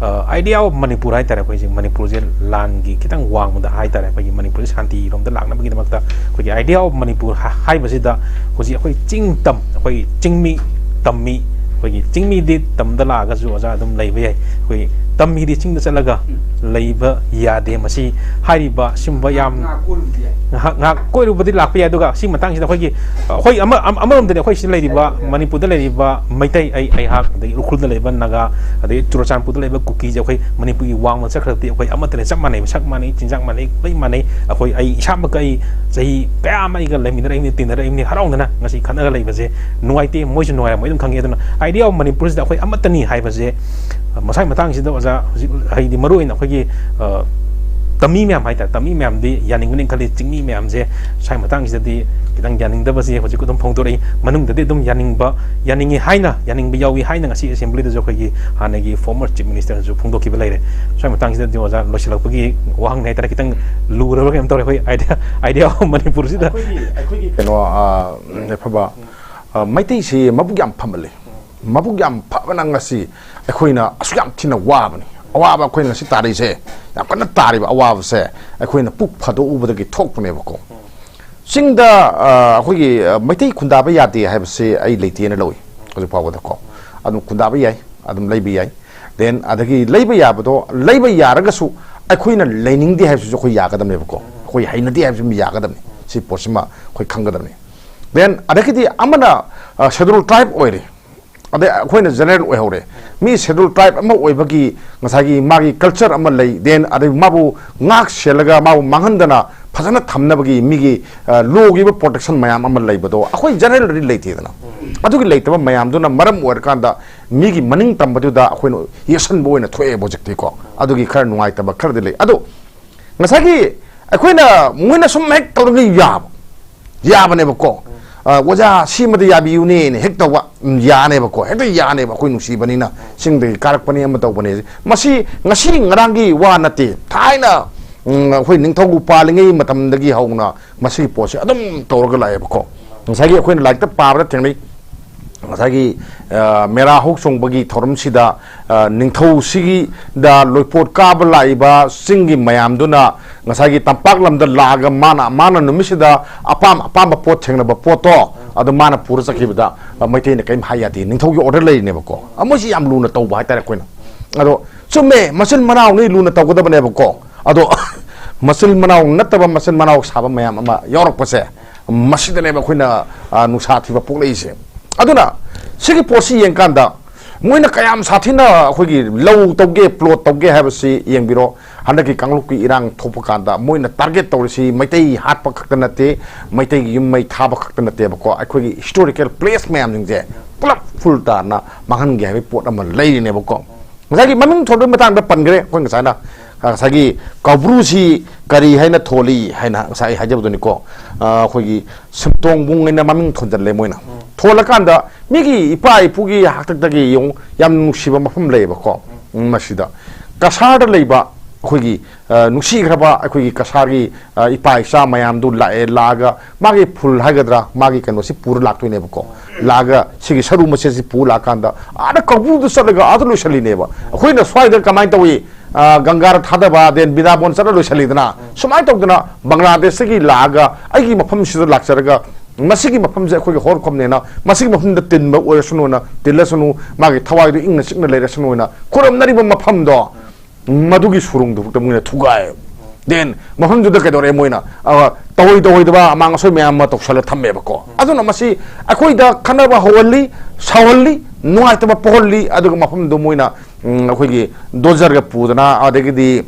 ꯑ, idea of ꯃꯅꯤꯄꯨꯔ ꯍꯥꯏꯇꯥꯔꯦ, ꯑꯩꯈꯣꯏ ꯍꯧꯖꯤꯛ ꯃꯅꯤꯄꯨꯔꯁꯦ ꯂꯥꯟꯒꯤ ꯈꯤꯇꯪ ꯋꯥꯡꯃꯗ ꯍꯥꯏꯇꯥꯔꯦ, ꯑꯩꯈꯣꯏꯒꯤ ꯃꯅꯤꯄꯨꯔꯁꯦ ꯁꯥꯟꯇꯤꯔꯣꯝꯗ ꯂꯥꯛꯅꯕꯒꯤꯗꯃꯛꯇ ꯑꯩꯈꯣꯏꯒꯤ idea of ꯃꯅꯤꯄꯨꯔ ꯍꯥ-, ꯍꯥꯏꯕꯁꯤꯗ ꯍꯧꯖꯤꯛ ꯑꯩꯈꯣꯏ ꯆꯤꯡ ꯇꯝ, ꯑꯩꯈꯣꯏ ꯆꯤꯡꯃꯤ ꯇꯝꯃꯤ, ꯑꯩꯈꯣꯏꯒꯤ ꯆꯤꯡꯃꯤꯗꯤ ꯇꯝꯗ ꯂꯥꯛꯑꯒꯁꯨ ꯑꯣꯖꯥ ꯑꯗꯨꯝ ꯂꯩꯕ ꯌꯥꯏ꯫ ꯑꯩꯈꯣꯏꯒꯤ ꯇꯝꯃꯤꯗꯤ ꯆꯤꯡꯗ ꯆꯠꯂꯒ ꯂꯩꯕ ꯌꯥꯗꯦ꯫ ꯃꯁꯤ ꯍꯥꯏꯔꯤꯕ ꯁꯤꯒꯨꯝꯕ ꯌꯥꯝ ꯉꯥꯏꯍꯥꯛ, ꯉꯥꯏꯍꯥꯛ ꯀꯣꯏꯔꯨꯕꯗꯤ ꯂꯥꯛꯄ ꯌꯥꯏ꯫ ꯑꯗꯨꯒ ꯁꯤ ꯃꯇꯥꯡꯁꯤꯗ ꯑꯩꯈꯣꯏꯒꯤ, ꯑꯩꯈꯣꯏ ꯑꯃ-, ꯑꯃ-, ꯑꯃꯔꯣꯝꯗꯗꯤ ꯑꯩꯈꯣꯏ ꯁꯤꯗ ꯂꯩꯔꯤꯕ ꯃꯅꯤꯄꯨꯔꯗ ꯂꯩꯔꯤꯕ ꯃꯩꯇꯩ, ꯑꯩ, ꯑꯩꯍꯥꯛ, ꯑꯗꯒꯤ ꯎꯈ꯭ꯔꯨꯜꯗ ꯂꯩꯕ ꯅꯥꯒꯥ, ꯑꯗꯒꯤ ꯆꯨꯔꯆꯥꯟꯄꯨꯔꯗ ꯂꯩꯕ ꯀꯨꯀꯤꯁꯦ ꯑꯩꯈꯣꯏ ꯃꯅꯤꯄꯨꯔꯒꯤ ꯋꯥꯡꯃ ꯆꯠꯈ꯭ꯔꯗꯤ ꯑꯩꯈꯣꯏ ꯑꯃꯠꯇꯅꯦ, ꯆꯞ ꯃꯥꯟꯅꯩ, ꯁꯛ ꯃꯥꯟꯅꯩ, ꯂꯣꯏ ꯃꯥꯟꯅꯩ꯫ ꯑꯩꯈꯣꯏ, ꯑꯩ ꯏꯁꯥꯃꯛꯀ ꯑꯩ ꯆꯍꯤ ꯀꯌꯥ ꯑꯃ ꯑꯩꯒ ꯂꯩꯃꯤꯟꯅꯔꯛꯏꯕꯅꯤ, ꯇꯤꯟꯅꯔꯛꯏꯕꯅꯤ, ꯍꯔꯥꯎꯅꯅ ꯉꯁꯤ ꯈꯠꯅꯔꯒ ꯂꯩꯕꯁꯦ ꯅꯨꯡꯉꯥꯏꯇꯦ, ꯃꯣꯏꯁꯨ ꯅꯨꯡꯉꯥꯏꯔꯝꯃꯣꯏ ꯑꯗꯨꯝ ꯈꯪꯉꯤ꯫ ꯑꯗꯨꯅ idea of ꯃꯅꯤꯄꯨꯔꯁꯤꯗ ꯑꯩꯈꯣꯏ ꯑꯃꯠꯇꯅꯤ ꯍꯥꯏꯕꯁꯦ, ꯃꯁꯥꯒꯤ ꯃꯇꯥꯡꯁꯤꯗ ꯑꯣꯖꯥ ꯍꯧꯖꯤꯛ ꯍꯥꯏꯗꯤ ꯃꯔꯨ ꯑꯣꯏꯅ ꯑꯩꯈꯣꯏꯒꯤ, ꯑ, ꯇꯝꯃꯤ ꯃꯌꯥꯝ ꯍꯥꯏꯇꯥꯔꯦ, ꯇꯝꯃꯤ ꯃꯌꯥꯝꯗꯤ ꯌꯥꯅꯤꯡꯒꯅꯤ ꯈꯜꯂꯤ꯫ ꯆꯤꯡꯃꯤ ꯃꯌꯥꯝꯁꯦ ꯁ꯭ꯋꯥꯏ ꯃꯇꯥꯡꯁꯤꯗꯗꯤ ꯈꯤꯇꯪ ꯌꯥꯅꯤꯡꯗꯕꯁꯦ ꯍꯧꯖꯤꯛ ꯑꯗꯨꯝ ꯐꯣꯡꯗꯣꯔꯛꯏ꯫ ꯃꯅꯨꯡꯗꯗꯤ ꯑꯗꯨꯝ ꯌꯥꯅꯤꯡꯕ, ꯌꯥꯅꯤꯡꯉꯤ ꯍꯥꯏꯅ, ꯌꯥꯅꯤꯡꯕ ꯌꯥꯎꯏ ꯍꯥꯏꯅ ꯉꯁꯤ assembly ꯗꯁꯨ ꯑꯩꯈꯣꯏꯒꯤ ꯍꯥꯟꯅꯒꯤ former Chief Minister ꯁꯨ ꯐꯣꯡꯗꯣꯛꯈꯤꯕ ꯂꯩꯔꯦ꯫ ꯁ꯭ꯋꯥꯏ ꯃꯇꯥꯡꯁꯤꯗꯗꯤ ꯑꯣꯖꯥ ꯂꯣꯏꯁꯤꯜꯂꯛꯄꯒꯤ ꯋꯥꯍꯪꯅꯤ ꯍꯥꯏꯇꯥꯔꯦ, ꯈꯤꯇꯪ ꯂꯨꯔꯕ꯭ꯔꯥ ꯀꯩꯅꯣꯝ ꯇꯧꯔꯦ꯫ ꯑꯩꯈꯣꯏ idea, idea of ꯃꯅꯤꯄꯨꯔꯁꯤꯗ ꯑꯩꯈꯣꯏꯒꯤ, ꯑꯩꯈꯣꯏꯒꯤ ꯀꯩꯅꯣ, ꯑ, ꯌꯥꯏꯐꯕ, ꯑ, ꯃꯩꯇꯩꯁꯤ ꯃꯕꯨꯛ ꯌꯥꯝ ꯐꯃꯜꯂꯤ꯫ ꯃꯕꯨꯛ ꯌꯥꯝ ꯐꯕꯅ ꯉꯁꯤ ꯑꯩꯈꯣꯏꯅ ꯑꯁꯨꯛ ꯌꯥꯝ ꯊꯤꯅ ꯋꯥꯕꯅꯤ꯫ ꯑꯋꯥꯕ ꯑꯩꯈꯣꯏꯅ ꯉꯁꯤ ꯇꯥꯔꯤꯁꯦ, ꯌꯥꯝ ꯀꯟꯅ ꯇꯥꯔꯤꯕ ꯑꯋꯥꯕꯁꯦ ꯑꯩꯈꯣꯏꯅ ꯄꯨꯛ ꯐꯥꯗꯣꯛꯎꯕꯗꯒꯤ ꯊꯣꯛꯄꯅꯦꯕꯀꯣ꯫ ꯆꯤꯡꯗ, ꯑ, ꯑꯩꯈꯣꯏꯒꯤ, ꯑ, ꯃꯩꯇꯩ ꯈꯨꯟꯗꯥꯕ ꯌꯥꯗꯦ ꯍꯥꯏꯕꯁꯦ ꯑꯩ ꯂꯩꯇꯦꯅ ꯂꯧꯏ ꯍꯧꯖꯤꯛ ꯐꯥꯎꯕꯗꯀꯣ꯫ ꯑꯗꯨꯝ ꯈꯨꯟꯗꯥꯕ ꯌꯥꯏ, ꯑꯗꯨꯝ ꯂꯩꯕ ꯌꯥꯏ꯫ Then ꯑꯗꯒꯤ ꯂꯩꯕ ꯌꯥꯕꯗꯣ, ꯂꯩꯕ ꯌꯥꯔꯒꯁꯨ ꯑꯩꯈꯣꯏꯅ ꯂꯩꯅꯤꯡꯗꯦ ꯍꯥꯏꯕꯁꯤꯁꯨ ꯑꯩꯈꯣꯏ ꯌꯥꯒꯗꯕꯅꯦꯕꯀꯣ꯫ ꯑꯩꯈꯣꯏ ꯍꯩꯅꯗꯦ ꯍꯥꯏꯕꯁꯤ ꯑꯃ ꯌꯥꯒꯗꯕꯅꯤ꯫ ꯁꯤ ꯄꯣꯠꯁꯤꯃ ꯑꯩꯈꯣꯏ ꯈꯪꯒꯗꯕꯅꯤ꯫ Then ꯑꯗꯒꯤꯗꯤ ꯑꯃꯅ, ꯑ, schedule tribe ꯑꯣꯏꯔꯦ꯫ ꯑꯗꯩ ꯑꯩꯈꯣꯏꯅ ꯖꯦꯅꯔꯦꯜ ꯑꯣꯏꯍꯧꯔꯦ꯫ ꯃꯤ ꯁꯦꯗꯨꯜ ꯇ꯭ꯔꯥꯏꯕ ꯑꯃ ꯑꯣꯏꯕꯒꯤ ꯉꯁꯥꯏꯒꯤ ꯃꯥꯒꯤ ꯀꯜꯆꯔ ꯑꯃ ꯂꯩ, ꯗꯦꯟ ꯑꯗꯩ ꯃꯥꯕꯨ ꯉꯥꯛ ꯁꯦꯜꯂꯒ ꯃꯥꯕꯨ ꯃꯥꯡꯍꯟꯗꯅ ꯐꯖꯅ ꯊꯝꯅꯕꯒꯤ ꯃꯤꯒꯤ ꯂꯣꯒꯤ ꯑꯣꯏꯕ ꯄ꯭ꯔꯣꯇꯦꯛꯁꯟ ꯃꯌꯥꯝ ꯑꯃ ꯂꯩꯕꯗꯣ ꯑꯩꯈꯣꯏ ꯖꯦꯅꯔꯦꯜꯗꯗꯤ ꯂꯩꯇꯦꯗꯅ꯫ ꯑꯗꯨꯒꯤ ꯂꯩꯇꯕ ꯃꯌꯥꯝꯗꯨꯅ ꯃꯔꯝ ꯑꯣꯏꯔꯀꯥꯟꯗ ꯃꯤꯒꯤ ꯃꯅꯤꯡ ꯇꯝꯕꯗꯨꯗ ꯑꯩꯈꯣꯏꯅ ꯌꯦꯠꯁꯟꯕ ꯑꯣꯏꯅ ꯊꯣꯛꯑꯦꯕ ꯍꯧꯖꯤꯛꯇꯤꯀꯣ꯫ ꯑꯗꯨꯒꯤ ꯈꯔ ꯅꯨꯡꯉꯥꯏꯇꯕ ꯈꯔꯗꯤ ꯂꯩ꯫ ꯑꯗꯣ ꯉꯁꯥꯏꯒꯤ ꯑꯩꯈꯣꯏꯅ ꯃꯣꯏꯅ ꯁꯨꯝ ꯍꯦꯛ ꯇꯧꯔꯒ ꯌꯥꯕ ꯌꯥꯕꯅꯦꯕꯀꯣ꯫ ꯑ, "ꯑꯣꯖꯥ, ꯁꯤꯃꯗ ꯌꯥꯕꯤꯌꯨꯅꯦꯅ" ꯍꯦꯛ ꯇꯧꯕ, ꯎꯝ, ꯌꯥꯅꯦꯕꯀꯣ, ꯍꯦꯛꯇ ꯌꯥꯅꯦꯕ꯫ ꯑꯩꯈꯣꯏ ꯅꯨꯡꯁꯤꯕꯅꯤꯅ ꯆꯤꯡꯗꯒꯤ ꯀꯥꯔꯛꯄꯅꯤ ꯑꯃ ꯇꯧꯕꯅꯦ꯫ ꯃꯁꯤ ꯉꯁꯤ ꯉꯔꯥꯡꯒꯤ ꯋꯥ ꯅꯠꯇꯦ꯫ ꯊꯥꯏꯅ, ꯎꯝ, ꯑꯩꯈꯣꯏ ꯅꯤꯡꯊꯧ ꯄꯥꯜꯂꯤꯉꯩ ꯃꯇꯝꯗꯒꯤ ꯍꯧꯅ ꯃꯁꯤꯒꯤ ꯄꯣꯠꯁꯦ ꯑꯗꯨꯝ ꯇꯧꯔꯒ ꯂꯥꯛꯑꯦꯕꯀꯣ꯫ ꯉꯁꯥꯏꯒꯤ ꯑꯩꯈꯣꯏꯅ ꯂꯥꯏꯔꯤꯛꯇ ꯄꯥꯕꯗ ꯊꯦꯡꯅꯩ, ꯉꯁꯥꯏꯒꯤ, ꯑ, ꯃꯦꯔꯥ ꯍꯧ ꯆꯣꯡꯕꯒꯤ ꯊꯧꯔꯝꯁꯤꯗ, ꯑ, ꯅꯤꯡꯊꯧꯁꯤꯒꯤꯗ ꯂꯣꯏꯄꯣꯠ ꯀꯥꯕ ꯂꯥꯛꯏꯕ ꯆꯤꯡꯒꯤ ꯃꯌꯥꯝꯗꯨꯅ ꯉꯁꯥꯏꯒꯤ ꯇꯝꯄꯥꯛ ꯂꯝꯗ ꯂꯥꯛꯑꯒ ꯃꯥꯅ, ꯃꯥꯅ ꯅꯨꯃꯤꯠꯁꯤꯗ ꯑꯄꯥꯝ ꯑꯄꯥꯝꯕ ꯄꯣꯠ ꯊꯦꯡꯅꯕ ꯄꯣꯠꯇꯣ ꯑꯗꯨ ꯃꯥꯅ ꯄꯨꯔ ꯆꯠꯈꯤꯕꯗ, ꯑ, ꯃꯩꯇꯩꯅ ꯀꯔꯤꯝ ꯍꯥꯏ ꯌꯥꯗꯦ꯫ ꯅꯤꯡꯊꯧꯒꯤ ꯑꯣꯔꯗꯔ ꯂꯩꯔꯤꯅꯦꯕꯀꯣ꯫ ꯑ, ꯃꯣꯏꯁꯤ ꯌꯥꯝ ꯂꯨꯅ ꯇꯧꯕ ꯍꯥꯏꯇꯥꯔꯦ ꯑꯩꯈꯣꯏꯅ꯫ ꯑꯗꯣ ꯆꯨꯝꯃꯦ, ꯃꯆꯤꯟ ꯃꯅꯥꯎꯅꯤ ꯂꯨꯅ ꯇꯧꯒꯗꯕꯅꯦꯕꯀꯣ꯫ ꯑꯗꯣ ꯃꯆꯤꯟ ꯃꯅꯥꯎ ꯅꯠꯇꯕ ꯃꯆꯤꯟ ꯃꯅꯥꯎ ꯁꯥꯕ ꯃꯌꯥꯝ ꯑꯃ ꯌꯥꯎꯔꯛꯄꯁꯦ, ꯃꯁꯤꯗꯅꯦꯕ ꯑꯩꯈꯣꯏꯅ, ꯑ, ꯅꯨꯡꯁꯥ ꯊꯤꯕ ꯄꯣꯛꯂꯛꯏꯁꯦ꯫ ꯑꯗꯨꯅ ꯁꯤꯒꯤ ꯄꯣꯠꯁꯤ ꯌꯦꯡꯀꯥꯟꯗ ꯃꯣꯏꯅ ꯀꯌꯥꯝ ꯁꯥꯊꯤꯅ ꯑꯩꯈꯣꯏꯒꯤ ꯂꯧ ꯇꯧꯒꯦ, ꯄ꯭ꯂꯣꯠ ꯇꯧꯒꯦ ꯍꯥꯏꯕꯁꯤ ꯌꯦꯡꯕꯤꯔꯣ꯫ ꯍꯟꯗꯛꯀꯤ ꯀꯥꯡꯂꯨꯞꯀꯤ ꯏꯔꯥꯡ ꯊꯣꯛꯄ ꯀꯥꯟꯗ ꯃꯣꯏꯅ ꯇꯥꯔꯒꯦꯠ ꯇꯧꯔꯤꯁꯤ ꯃꯩꯇꯩ ꯍꯥꯠꯄ ꯈꯛꯇ ꯅꯠꯇꯦ, ꯃꯩꯇꯩꯒꯤ ꯌꯨꯝ ꯃꯩ ꯊꯥꯕ ꯈꯛꯇ ꯅꯠꯇꯦꯕꯀꯣ, ꯑꯩꯈꯣꯏꯒꯤ ꯍꯤꯁꯇꯣꯔꯤꯀꯦꯜ ꯄ꯭ꯂꯦꯁ ꯃꯌꯥꯝꯁꯤꯡꯁꯦ ꯄꯨꯂꯞ ꯐꯨꯜ ꯇꯥꯅ ꯃꯥꯡꯍꯟꯒꯦ ꯍꯥꯏꯕꯒꯤ ꯄꯣꯠ ꯑꯃ ꯂꯩꯔꯤꯅꯦꯕꯀꯣ꯫ ꯉꯁꯥꯏꯒꯤ ꯃꯃꯤꯡ ꯊꯣꯟꯕꯒꯤ ꯃꯇꯥꯡꯗ ꯄꯟꯈ꯭ꯔꯦ ꯑꯩꯈꯣꯏ ꯉꯁꯥꯏꯅ꯫ ꯑ, ꯉꯁꯥꯏꯒꯤ ꯀꯧꯕ꯭ꯔꯨꯁꯤ ꯀꯔꯤ ꯍꯥꯏꯅ ꯊꯣꯜꯂꯤ ꯍꯥꯏꯅ ꯉꯁꯥꯏ ꯑꯩ ꯍꯥꯏꯖꯕꯗꯨꯅꯤꯀꯣ꯫ ꯑ, ꯑꯩꯈꯣꯏꯒꯤ ꯁꯤꯝꯇꯣꯡꯕꯨꯡ ꯍꯥꯏꯅ ꯃꯃꯤꯡ ꯊꯣꯟꯖꯜꯂꯦ ꯃꯣꯏꯅ꯫ ꯊꯣꯜꯂꯀꯥꯟꯗ ꯃꯤꯒꯤ ꯏꯄꯥ ꯏꯄꯨꯒꯤ ꯍꯥꯛꯇꯛꯇꯒꯤ ꯌꯦꯡꯉꯨ, ꯌꯥꯝ ꯅꯨꯡꯁꯤꯕ ꯃꯐꯝ ꯂꯩꯌꯦꯕꯀꯣ꯫ ꯎꯝ, ꯃꯁꯤꯗ ꯀꯁꯥꯔꯗ ꯂꯩꯕ ꯑꯩꯈꯣꯏꯒꯤ, ꯑ, ꯅꯨꯡꯁꯤꯈ꯭ꯔꯕ ꯑꯩꯈꯣꯏꯒꯤ ꯀꯁꯥꯔꯒꯤ, ꯑ, ꯏꯄꯥ ꯏꯆꯥ ꯃꯌꯥꯝꯗꯨ ꯂꯥꯛꯑꯦ, ꯂꯥꯛꯑꯒ ꯃꯥꯒꯤ ꯐꯨꯜ ꯍꯥꯏꯒꯗ꯭ꯔꯥ, ꯃꯥꯒꯤ ꯀꯩꯅꯣꯁꯤ ꯄꯨꯔ ꯂꯥꯛꯇꯣꯏꯅꯦꯕꯀꯣ꯫ ꯂꯥꯛꯑꯒ ꯁꯤꯒꯤ ꯁꯔꯨ ꯃꯆꯦꯠꯁꯤ ꯄꯨ ꯂꯥꯛꯑꯀꯥꯟꯗ ꯑꯥꯗ ꯀꯧꯕ꯭ꯔꯨꯗ ꯆꯠꯂꯒ ꯑꯥꯗ ꯂꯣꯏꯁꯜꯂꯤꯅꯦꯕ꯫ ꯑꯩꯈꯣꯏꯅ ꯁ꯭ꯋꯥꯏꯗ ꯀꯃꯥꯏꯅ ꯇꯧꯏ? ꯑ, ꯒꯪꯒꯥꯗ ꯊꯥꯗꯕ, then ꯕꯤꯗꯥꯕꯣꯟ ꯆꯠꯂ ꯂꯣꯏꯁꯜꯂꯤꯗꯅ꯫ ꯁꯨꯃꯥꯏꯅ ꯇꯧꯗꯅ ꯕꯪꯒ꯭ꯂꯥꯗꯦꯁꯇꯒꯤ ꯂꯥꯛꯑꯒ ꯑꯩꯒꯤ ꯃꯐꯝꯁꯤꯗ ꯂꯥꯛꯆꯔꯒ ꯃꯁꯤꯒꯤ ꯃꯐꯝꯁꯦ ꯑꯩꯈꯣꯏꯒꯤ ꯍꯧꯔꯛꯐꯝꯅꯦꯅ, ꯃꯁꯤꯒꯤ ꯃꯐꯝꯗ ꯇꯤꯟꯕ ꯑꯣꯏꯔꯁꯅꯨꯅ, ꯇꯤꯜꯂꯁꯅꯨ, ꯃꯥꯒꯤ ꯊꯋꯥꯏꯗꯨ ꯏꯪꯅ ꯆꯤꯛꯅ ꯂꯩꯔꯁꯅꯨꯅ ꯈꯨꯔꯨꯝꯅꯔꯤꯕ ꯃꯐꯝꯗꯣ, ꯃꯗꯨꯒꯤ ꯁꯨꯔꯨꯡꯗꯨꯐꯥꯎꯗ ꯃꯣꯏꯅ ꯊꯨꯒꯥꯏ꯫ ꯗꯦꯟ ꯃꯐꯝꯗꯨꯗ ꯀꯩꯗꯧꯔꯦ? ꯃꯣꯏꯅ, ꯑ, ꯇꯧꯍꯣꯏ ꯇꯧꯍꯣꯏꯗꯕ ꯑꯃꯥꯡ ꯑꯁꯣꯏ ꯃꯌꯥꯝ ꯑꯃ ꯇꯧꯁꯜꯂ ꯊꯝꯃꯦꯕꯀꯣ꯫ ꯑꯗꯨꯅ ꯃꯁꯤ ꯑꯩꯈꯣꯏꯗ ꯈꯠꯅꯕ ꯍꯧꯍꯜꯂꯤ, ꯁꯥꯎꯍꯜꯂꯤ, ꯅꯨꯡꯉꯥꯏꯇꯕ ꯄꯣꯛꯍꯜꯂꯤ꯫ ꯑꯗꯨꯒ ꯃꯐꯝꯗꯨ ꯃꯣꯏꯅ, ꯎꯝ, ꯑꯩꯈꯣꯏꯒꯤ ꯗꯣꯖꯔꯒ ꯄꯨꯗꯅ, ꯑꯗꯒꯤꯗꯤ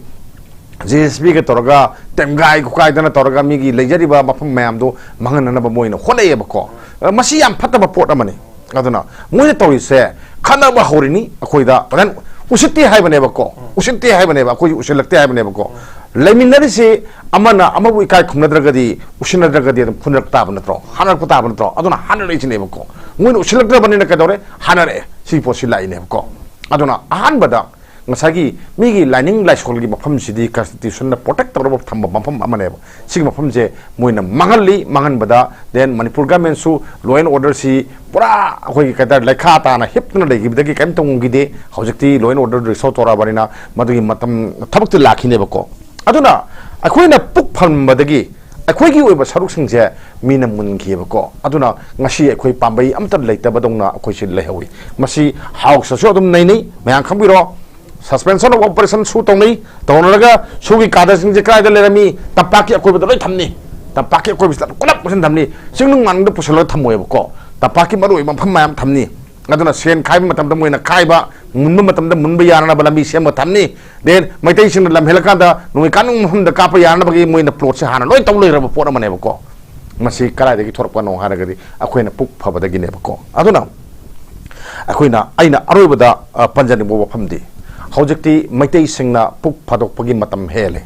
ꯖꯦ ꯁꯤ ꯕꯤꯒ ꯇꯧꯔꯒ ꯇꯦꯝꯒꯥꯏ ꯈꯣꯀꯥꯏꯗꯅ ꯇꯧꯔꯒ ꯃꯤꯒꯤ ꯂꯩꯖꯔꯤꯕ ꯃꯐꯝ ꯃꯌꯥꯝꯗꯣ ꯃꯥꯡꯍꯟꯅꯅꯕ ꯃꯣꯏꯅ ꯍꯣꯠꯅꯩꯌꯦꯕꯀꯣ꯫ ꯑ, ꯃꯁꯤ ꯌꯥꯝ ꯐꯠꯇꯕ ꯄꯣꯠ ꯑꯃꯅꯤ꯫ ꯑꯗꯨꯅ ꯃꯣꯏꯅ ꯇꯧꯔꯤꯁꯦ ꯈꯠꯅꯕ ꯍꯧꯔꯤꯅꯤ ꯑꯩꯈꯣꯏꯗ, ꯐꯖꯅ ꯎꯁꯤꯠꯇꯦ ꯍꯥꯏꯕꯅꯦꯕꯀꯣ, ꯎꯁꯤꯠꯇꯦ ꯍꯥꯏꯕꯅꯦꯕ, ꯑꯩꯈꯣꯏ ꯎꯁꯤꯜꯂꯛꯇꯦ ꯍꯥꯏꯕꯅꯦꯕꯀꯣ꯫ ꯂꯩꯃꯤꯟꯅꯔꯤꯁꯤ ꯑꯃꯅ ꯑꯃꯕꯨ ꯏꯀꯥꯏ ꯈꯨꯝꯅꯗ꯭ꯔꯒꯗꯤ, ꯎꯁꯤꯟꯅꯗ꯭ꯔꯒꯗꯤ ꯑꯗꯨꯝ ꯐꯨꯅꯔꯛ ꯇꯥꯕ ꯅꯠꯇ꯭ꯔꯣ? ꯍꯥꯠꯅꯔꯛꯄ ꯇꯥꯕ ꯅꯠꯇ꯭ꯔꯣ? ꯑꯗꯨꯅ ꯍꯥꯠꯅꯔꯛꯏꯁꯤꯅꯦꯕꯀꯣ꯫ ꯃꯣꯏꯅ ꯎꯁꯤꯜꯂꯛꯇ꯭ꯔꯕꯅꯤꯅ ꯀꯩꯗꯧꯔꯦ? ꯍꯥꯠꯅꯔꯛꯑꯦ꯫ ꯁꯤꯒꯤ ꯄꯣꯠꯁꯤ ꯂꯥꯛꯏꯅꯦꯕꯀꯣ꯫ ꯑꯗꯨꯅ ꯑꯍꯥꯟꯕꯗ ꯉꯁꯥꯏꯒꯤ ꯃꯤꯒꯤ ꯂꯥꯏꯅꯤꯡ ꯂꯥꯏꯁꯣꯜꯒꯤ ꯃꯐꯝꯁꯤꯗꯤ constitutionꯅ protect ꯇꯧꯔꯒ ꯊꯝꯕ ꯃꯐꯝ ꯑꯃꯅꯦꯕ꯫ ꯁꯤꯒꯤ ꯃꯐꯝꯁꯦ ꯃꯣꯏꯅ ꯃꯥꯡꯍꯜꯂꯤ꯫ ꯃꯥꯡꯍꯟꯕꯗ then ꯃꯅꯤꯄꯨꯔ governmentꯁꯨ law and orderꯁꯤ ꯄꯨꯔꯥ ꯑꯩꯈꯣꯏꯒꯤ ꯀꯩ ꯍꯥꯏꯇꯥꯔꯦ, ꯂꯩꯈꯥ ꯇꯥꯅ ꯍꯤꯞꯇꯨꯅ ꯂꯩꯈꯤꯕꯗꯒꯤ ꯀꯔꯤꯝ ꯇꯧꯉꯝꯈꯤꯗꯦ꯫ ꯍꯧꯖꯤꯛꯇꯤ law and order restore ꯇꯧꯔꯛꯑꯕꯅꯤꯅ ꯃꯗꯨꯒꯤ ꯃꯇꯝ, ꯊꯕꯛꯇꯤ ꯂꯥꯛꯈꯤꯅꯦꯕꯀꯣ꯫ ꯑꯗꯨꯅ ꯑꯩꯈꯣꯏꯅ ꯄꯨꯛ ꯐꯝꯕꯗꯒꯤ ꯑꯩꯈꯣꯏꯒꯤ ꯑꯣꯏꯕ ꯁꯔꯨꯛꯁꯤꯡꯁꯦ ꯃꯤꯅ ꯃꯨꯟꯈꯤꯑꯕꯀꯣ꯫ ꯑꯗꯨꯅ ꯉꯁꯤ ꯑꯩꯈꯣꯏ ꯄꯥꯝꯕꯩ ꯑꯝꯇ ꯂꯩꯇꯕꯗꯧꯅ ꯑꯩꯈꯣꯏꯁꯦ ꯂꯩꯍꯧꯋꯤ꯫ ꯃꯁꯤ ꯍꯥꯎꯁꯇꯁꯨ ꯑꯗꯨꯝ ꯅꯩꯅꯩ, ꯃꯌꯥꯝ ꯈꯪꯕꯤꯔꯣ꯫ Suspension of operation ꯁꯨ ꯇꯧꯅꯩ꯫ ꯇꯧꯅꯔꯒ ꯁꯨꯒꯤ ꯀꯥꯗꯁꯤꯡꯁꯦ ꯀꯗꯥꯏꯗ ꯂꯩꯔꯝꯃꯤ? ꯇꯝꯄꯥꯛꯀꯤ ꯑꯀꯣꯏꯕꯗ ꯂꯣꯏ ꯊꯝꯅꯤ꯫ ꯇꯝꯄꯥꯛꯀꯤ ꯑꯀꯣꯏꯕꯁꯤꯗ ꯄꯨꯂꯞ ꯄꯨꯁꯤꯟ ꯊꯝꯅꯤ꯫ ꯆꯤꯡꯅꯨꯡ ꯃꯥꯅꯨꯡꯗ ꯄꯨꯁꯤꯜꯂꯒ ꯊꯝꯃꯣꯏꯕꯀꯣ꯫ ꯇꯝꯄꯥꯛꯀꯤ ꯃꯔꯨꯑꯣꯏꯕ ꯃꯐꯝ ꯃꯌꯥꯝ ꯊꯝꯅꯤ꯫ ꯑꯗꯨꯅ ꯁꯦꯟ ꯈꯥꯏꯕ ꯃꯇꯝꯗ ꯃꯣꯏꯅ ꯈꯥꯏꯕ, ꯃꯨꯟꯕ ꯃꯇꯝꯗ ꯃꯨꯟꯕ ꯌꯥꯅꯅꯕ ꯂꯝꯕꯤ ꯁꯦꯝꯃ ꯊꯝꯅꯤ꯫ Then ꯃꯩꯇꯩꯁꯤꯡꯅ ꯂꯝ ꯍꯦꯜꯂꯀꯥꯟꯗ ꯅꯣꯡꯃꯩ ꯀꯥꯞꯅꯤꯡꯕ ꯃꯐꯝꯗ ꯀꯥꯞꯄ ꯌꯥꯅꯕꯒꯤ ꯃꯣꯏꯅ plotꯁꯦ ꯍꯥꯟꯅ ꯂꯣꯏ ꯇꯧ ꯂꯩꯔꯕ ꯄꯣꯠ ꯑꯃꯅꯦꯕꯀꯣ꯫ ꯃꯁꯤ ꯀꯗꯥꯏꯗꯒꯤ ꯊꯣꯔꯛꯄꯅꯣ ꯍꯥꯏꯔꯒꯗꯤ ꯑꯩꯈꯣꯏꯅ ꯄꯨꯛ ꯐꯕꯗꯒꯤꯅꯦꯕꯀꯣ꯫ ꯑꯗꯨꯅ ꯑꯩꯈꯣꯏꯅ, ꯑꯩꯅ ꯑꯔꯣꯏꯕꯗ, ꯑ, ꯄꯟꯖꯅꯤꯡꯕ ꯋꯥꯐꯝꯗꯤ, ꯍꯧꯖꯤꯛꯇꯤ ꯃꯩꯇꯩꯁꯤꯡꯅ ꯄꯨꯛ ꯐꯥꯗꯣꯛꯄꯒꯤ ꯃꯇꯝ ꯍꯦꯜꯂꯦ꯫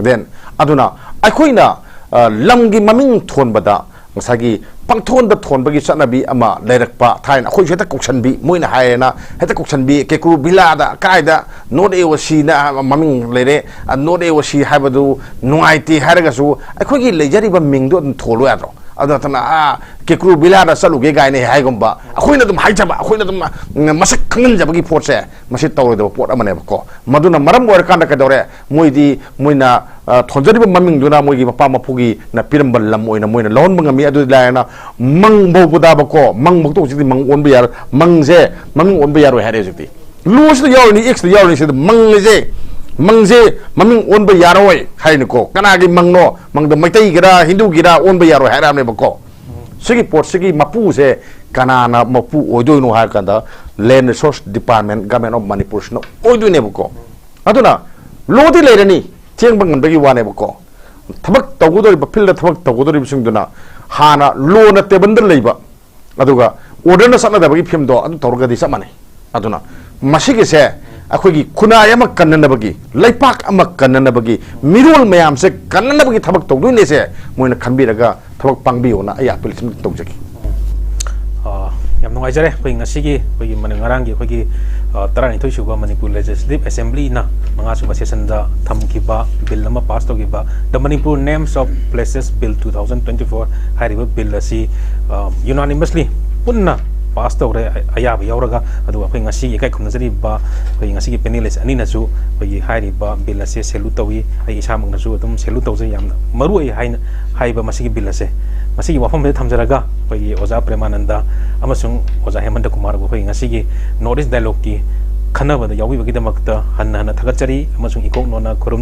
Then ꯑꯗꯨꯅ ꯑꯩꯈꯣꯏꯅ, ꯑ, ꯂꯝꯒꯤ ꯃꯃꯤꯡ ꯊꯣꯟꯕꯗ ꯉꯁꯥꯏꯒꯤ ꯄꯪꯊꯣꯟꯗ ꯊꯣꯟꯕꯒꯤ ꯆꯠꯅꯕꯤ ꯑꯃ ꯂꯩꯔꯛꯄ ꯊꯥꯏꯅ꯫ ꯑꯩꯈꯣꯏꯁꯨ ꯍꯦꯛꯇ ꯀꯧꯁꯟꯕꯤ, ꯃꯣꯏꯅ ꯍꯥꯏꯌꯦꯅ ꯍꯦꯛꯇ ꯀꯧꯁꯟꯕꯤ, ꯀꯦꯀ꯭ꯔꯨ ꯚꯤꯂꯥꯗ ꯀꯥꯏꯗ ꯅꯣꯔꯠ ꯑꯦ ꯑꯣ ꯁꯤꯅ ꯃꯃꯤꯡ ꯂꯩꯔꯦ, ꯅꯣꯔꯠ ꯑꯦ ꯑꯣ ꯁꯤ ꯍꯥꯏꯕꯗꯨ ꯅꯨꯡꯉꯥꯏꯇꯦ ꯍꯥꯏꯔꯒꯁꯨ ꯑꯩꯈꯣꯏꯒꯤ ꯂꯩꯖꯔꯤꯕ ꯃꯤꯡꯗꯣ ꯑꯗꯨꯝ ꯊꯣꯜꯂꯣ ꯌꯥꯗ꯭ꯔꯣ? ꯑꯗꯨ ꯅꯠꯇꯅ, "ꯑꯥ, ꯀꯦꯀ꯭ꯔꯨ ꯚꯤꯂꯥꯗ ꯆꯠꯂꯨꯒꯦ" ꯀꯥꯏꯅ ꯍꯥꯏꯒꯨꯝꯕ, ꯑꯩꯈꯣꯏꯅ ꯑꯗꯨꯝ ꯍꯥꯏꯖꯕ, ꯑꯩꯈꯣꯏꯅ ꯑꯗꯨꯝ, ꯎꯝ, ꯃꯁꯛ ꯈꯪꯍꯟꯖꯕꯒꯤ ꯄꯣꯠꯁꯦ, ꯃꯁꯤ ꯇꯧꯔꯣꯏꯗꯕ ꯄꯣꯠ ꯑꯃꯅꯦꯕꯀꯣ꯫ ꯃꯗꯨꯅ ꯃꯔꯝ ꯑꯣꯏꯔꯀꯥꯟꯗ ꯀꯩꯗꯧꯔꯦ? ꯃꯣꯏꯗꯤ, ꯃꯣꯏꯅ, ꯑ, ꯊꯣꯟꯖꯔꯤꯕ ꯃꯃꯤꯡꯗꯨꯅ ꯃꯣꯏꯒꯤ ꯃꯄꯥ ꯃꯄꯨꯒꯤꯅ ꯄꯤꯔꯝꯕ ꯂꯝ ꯑꯣꯏꯅ ꯃꯣꯏꯅ ꯂꯧꯍꯟꯕ ꯉꯝꯃꯤ꯫ ꯑꯗꯨꯗꯤ ꯂꯥꯏꯔꯅ ꯃꯪ ꯐꯥꯎꯕꯗꯕꯀꯣ, ꯃꯪ ꯐꯥꯎꯗ ꯍꯧꯖꯤꯛꯇꯤ ꯃꯪ ꯑꯣꯟꯕ ꯌꯥꯔꯣꯏ, ꯃꯪꯁꯦ ꯃꯃꯤꯡ ꯑꯣꯟꯕ ꯌꯥꯔꯣꯏ ꯍꯥꯏꯔꯦ ꯍꯧꯖꯤꯛꯇꯤ꯫ ꯂꯣꯁꯤꯗ ꯌꯥꯎꯔꯤꯅꯤ, ꯑꯦꯛꯁꯇ ꯌꯥꯎꯔꯤꯅꯤ, ꯁꯤꯗ ꯃꯪ ꯑꯁꯦ, ꯃꯪꯁꯦ ꯃꯃꯤꯡ ꯑꯣꯟꯕ ꯌꯥꯔꯣꯏ ꯍꯥꯏꯅꯤꯀꯣ꯫ ꯀꯅꯥꯒꯤ ꯃꯪꯅꯣ? ꯃꯪꯗ ꯃꯩꯇꯩꯒꯤꯔ ꯍꯤꯟꯗꯨꯒꯤꯔ ꯑꯣꯟꯕ ꯌꯥꯔꯣꯏ ꯍꯥꯏꯔꯛꯑꯕꯅꯦꯕꯀꯣ꯫ ꯁꯤꯒꯤ ꯄꯣꯠꯁꯤꯒꯤ ꯃꯄꯨꯁꯦ ꯀꯅꯥꯅ ꯃꯄꯨ ꯑꯣꯏꯗꯣꯏꯅꯣ ꯍꯥꯏꯔ ꯀꯥꯟꯗ, Land Resource Department, Government of Manipur ꯁꯤꯅ ꯑꯣꯏꯗꯣꯏꯅꯦꯕꯀꯣ꯫ ꯑꯗꯨꯅ ꯂꯣꯗꯤ ꯂꯩꯔꯅꯤ, ꯊꯦꯡꯕ ꯉꯟꯕꯒꯤ ꯋꯥꯅꯦꯕꯀꯣ꯫ ꯊꯕꯛ ꯇꯧꯒꯗꯧꯔꯤꯕ, ꯐꯤꯜꯗ ꯊꯕꯛ ꯇꯧꯒꯗꯧꯔꯤꯕꯁꯤꯡꯗꯨꯅ ꯍꯥꯟꯅ ꯂꯣꯅ ꯇꯦꯕꯜꯗ ꯂꯩꯕ, ꯑꯗꯨꯒ ꯑꯣꯔꯗꯔꯅ ꯆꯠꯅꯗꯕꯒꯤ ꯐꯤꯕꯝꯗꯣ ꯑꯗꯨ ꯇꯧꯔꯒꯗꯤ ꯆꯞ ꯃꯥꯟꯅꯩ꯫ ꯑꯗꯨꯅ ꯃꯁꯤꯒꯤꯁꯦ ꯑꯩꯈꯣꯏꯒꯤ ꯈꯨꯟꯅꯥꯏ ꯑꯃ ꯀꯟꯅꯅꯕꯒꯤ, ꯂꯩꯄꯥꯛ ꯑꯃ ꯀꯟꯅꯅꯕꯒꯤ, ꯃꯤꯔꯣꯜ ꯃꯌꯥꯝꯁꯦ ꯀꯟꯅꯅꯕꯒꯤ ꯊꯕꯛ ꯇꯧꯗꯣꯏꯅꯦꯁꯦ ꯃꯣꯏꯅ ꯈꯟꯕꯤꯔꯒ ꯊꯕꯛ ꯄꯥꯡꯕꯤꯌꯣꯅ ꯑꯩ ꯑꯥꯄꯤꯜ ꯁꯤꯃ ꯇꯧꯖꯒꯦ꯫ ꯑ, ꯌꯥꯝ ꯅꯨꯡꯉꯥꯏꯖꯔꯦ꯫ ꯑꯩꯈꯣꯏ ꯉꯁꯤꯒꯤ, ꯑꯩꯈꯣꯏꯒꯤ ꯃꯅꯤ-, ꯉꯔꯥꯡꯒꯤ ꯑꯩꯈꯣꯏꯒꯤ, ꯑ, ꯇꯔꯥꯅꯤꯊꯣꯏ ꯁꯨꯕ ꯃꯅꯤꯄꯨꯔ Legislative Assemblyꯅ ꯃꯉꯥ ꯁꯨꯕ sessionꯗ ꯊꯝꯈꯤꯕ ꯕꯤꯜ ꯑꯃ ꯄꯥꯁ ꯇꯧꯈꯤꯕ, The Manipur Names of Places Bill two thousand twenty-four ꯍꯥꯏꯔꯤꯕ ꯕꯤꯜ ꯑꯁꯤ, ꯑ, unanimously ꯄꯨꯟꯅ ꯄꯥꯁ ꯇꯧꯔꯦ, ꯑ-, ꯑꯌꯥꯕ ꯌꯥꯎꯔꯒ꯫ ꯑꯗꯨꯒ ꯑꯩꯈꯣꯏ ꯉꯁꯤꯒꯤ ꯏꯀꯥꯏ ꯈꯨꯝꯅꯖꯔꯤꯕ ꯑꯩꯈꯣꯏ ꯉꯁꯤꯒꯤ panelist ꯑꯅꯤꯅꯁꯨ ꯑꯩꯈꯣꯏꯒꯤ ꯍꯥꯏꯔꯤꯕ ꯕꯤꯜ ꯑꯁꯦ salute ꯇꯧꯏ꯫ ꯑꯩ ꯏꯁꯥꯃꯛꯅꯁꯨ ꯑꯗꯨꯝ salute ꯇꯧꯖꯩ꯫ ꯌꯥꯝꯅ ꯃꯔꯨ ꯑꯣꯏ ꯍꯥꯏꯅ ꯍꯥꯏꯕ ꯃꯁꯤꯒꯤ ꯕꯤꯜ ꯑꯁꯦ, ꯃꯁꯤꯒꯤ ꯋꯥꯐꯝꯁꯤꯗ ꯊꯝꯖꯔꯒ, ꯑꯩꯈꯣꯏꯒꯤ ꯑꯣꯖꯥ ꯄ꯭ꯔꯦꯃꯥꯅꯟꯗ ꯑꯃꯁꯨꯡ ꯑꯣꯖꯥ ꯍꯦꯃꯟꯇ ꯀꯨꯃꯥꯔꯕꯨ ꯑꯩꯈꯣꯏ ꯉꯁꯤꯒꯤ North East Dialogueꯀꯤ ꯈꯟꯅꯕꯗ ꯌꯥꯎꯕꯤꯕꯒꯤꯗꯃꯛꯇ ꯍꯟꯅ ꯍꯟꯅ ꯊꯥꯒꯠꯆꯔꯤ ꯑꯃꯁꯨꯡ ꯏꯀꯣꯛ ꯅꯣꯟꯅ ꯈꯨꯔꯨꯝ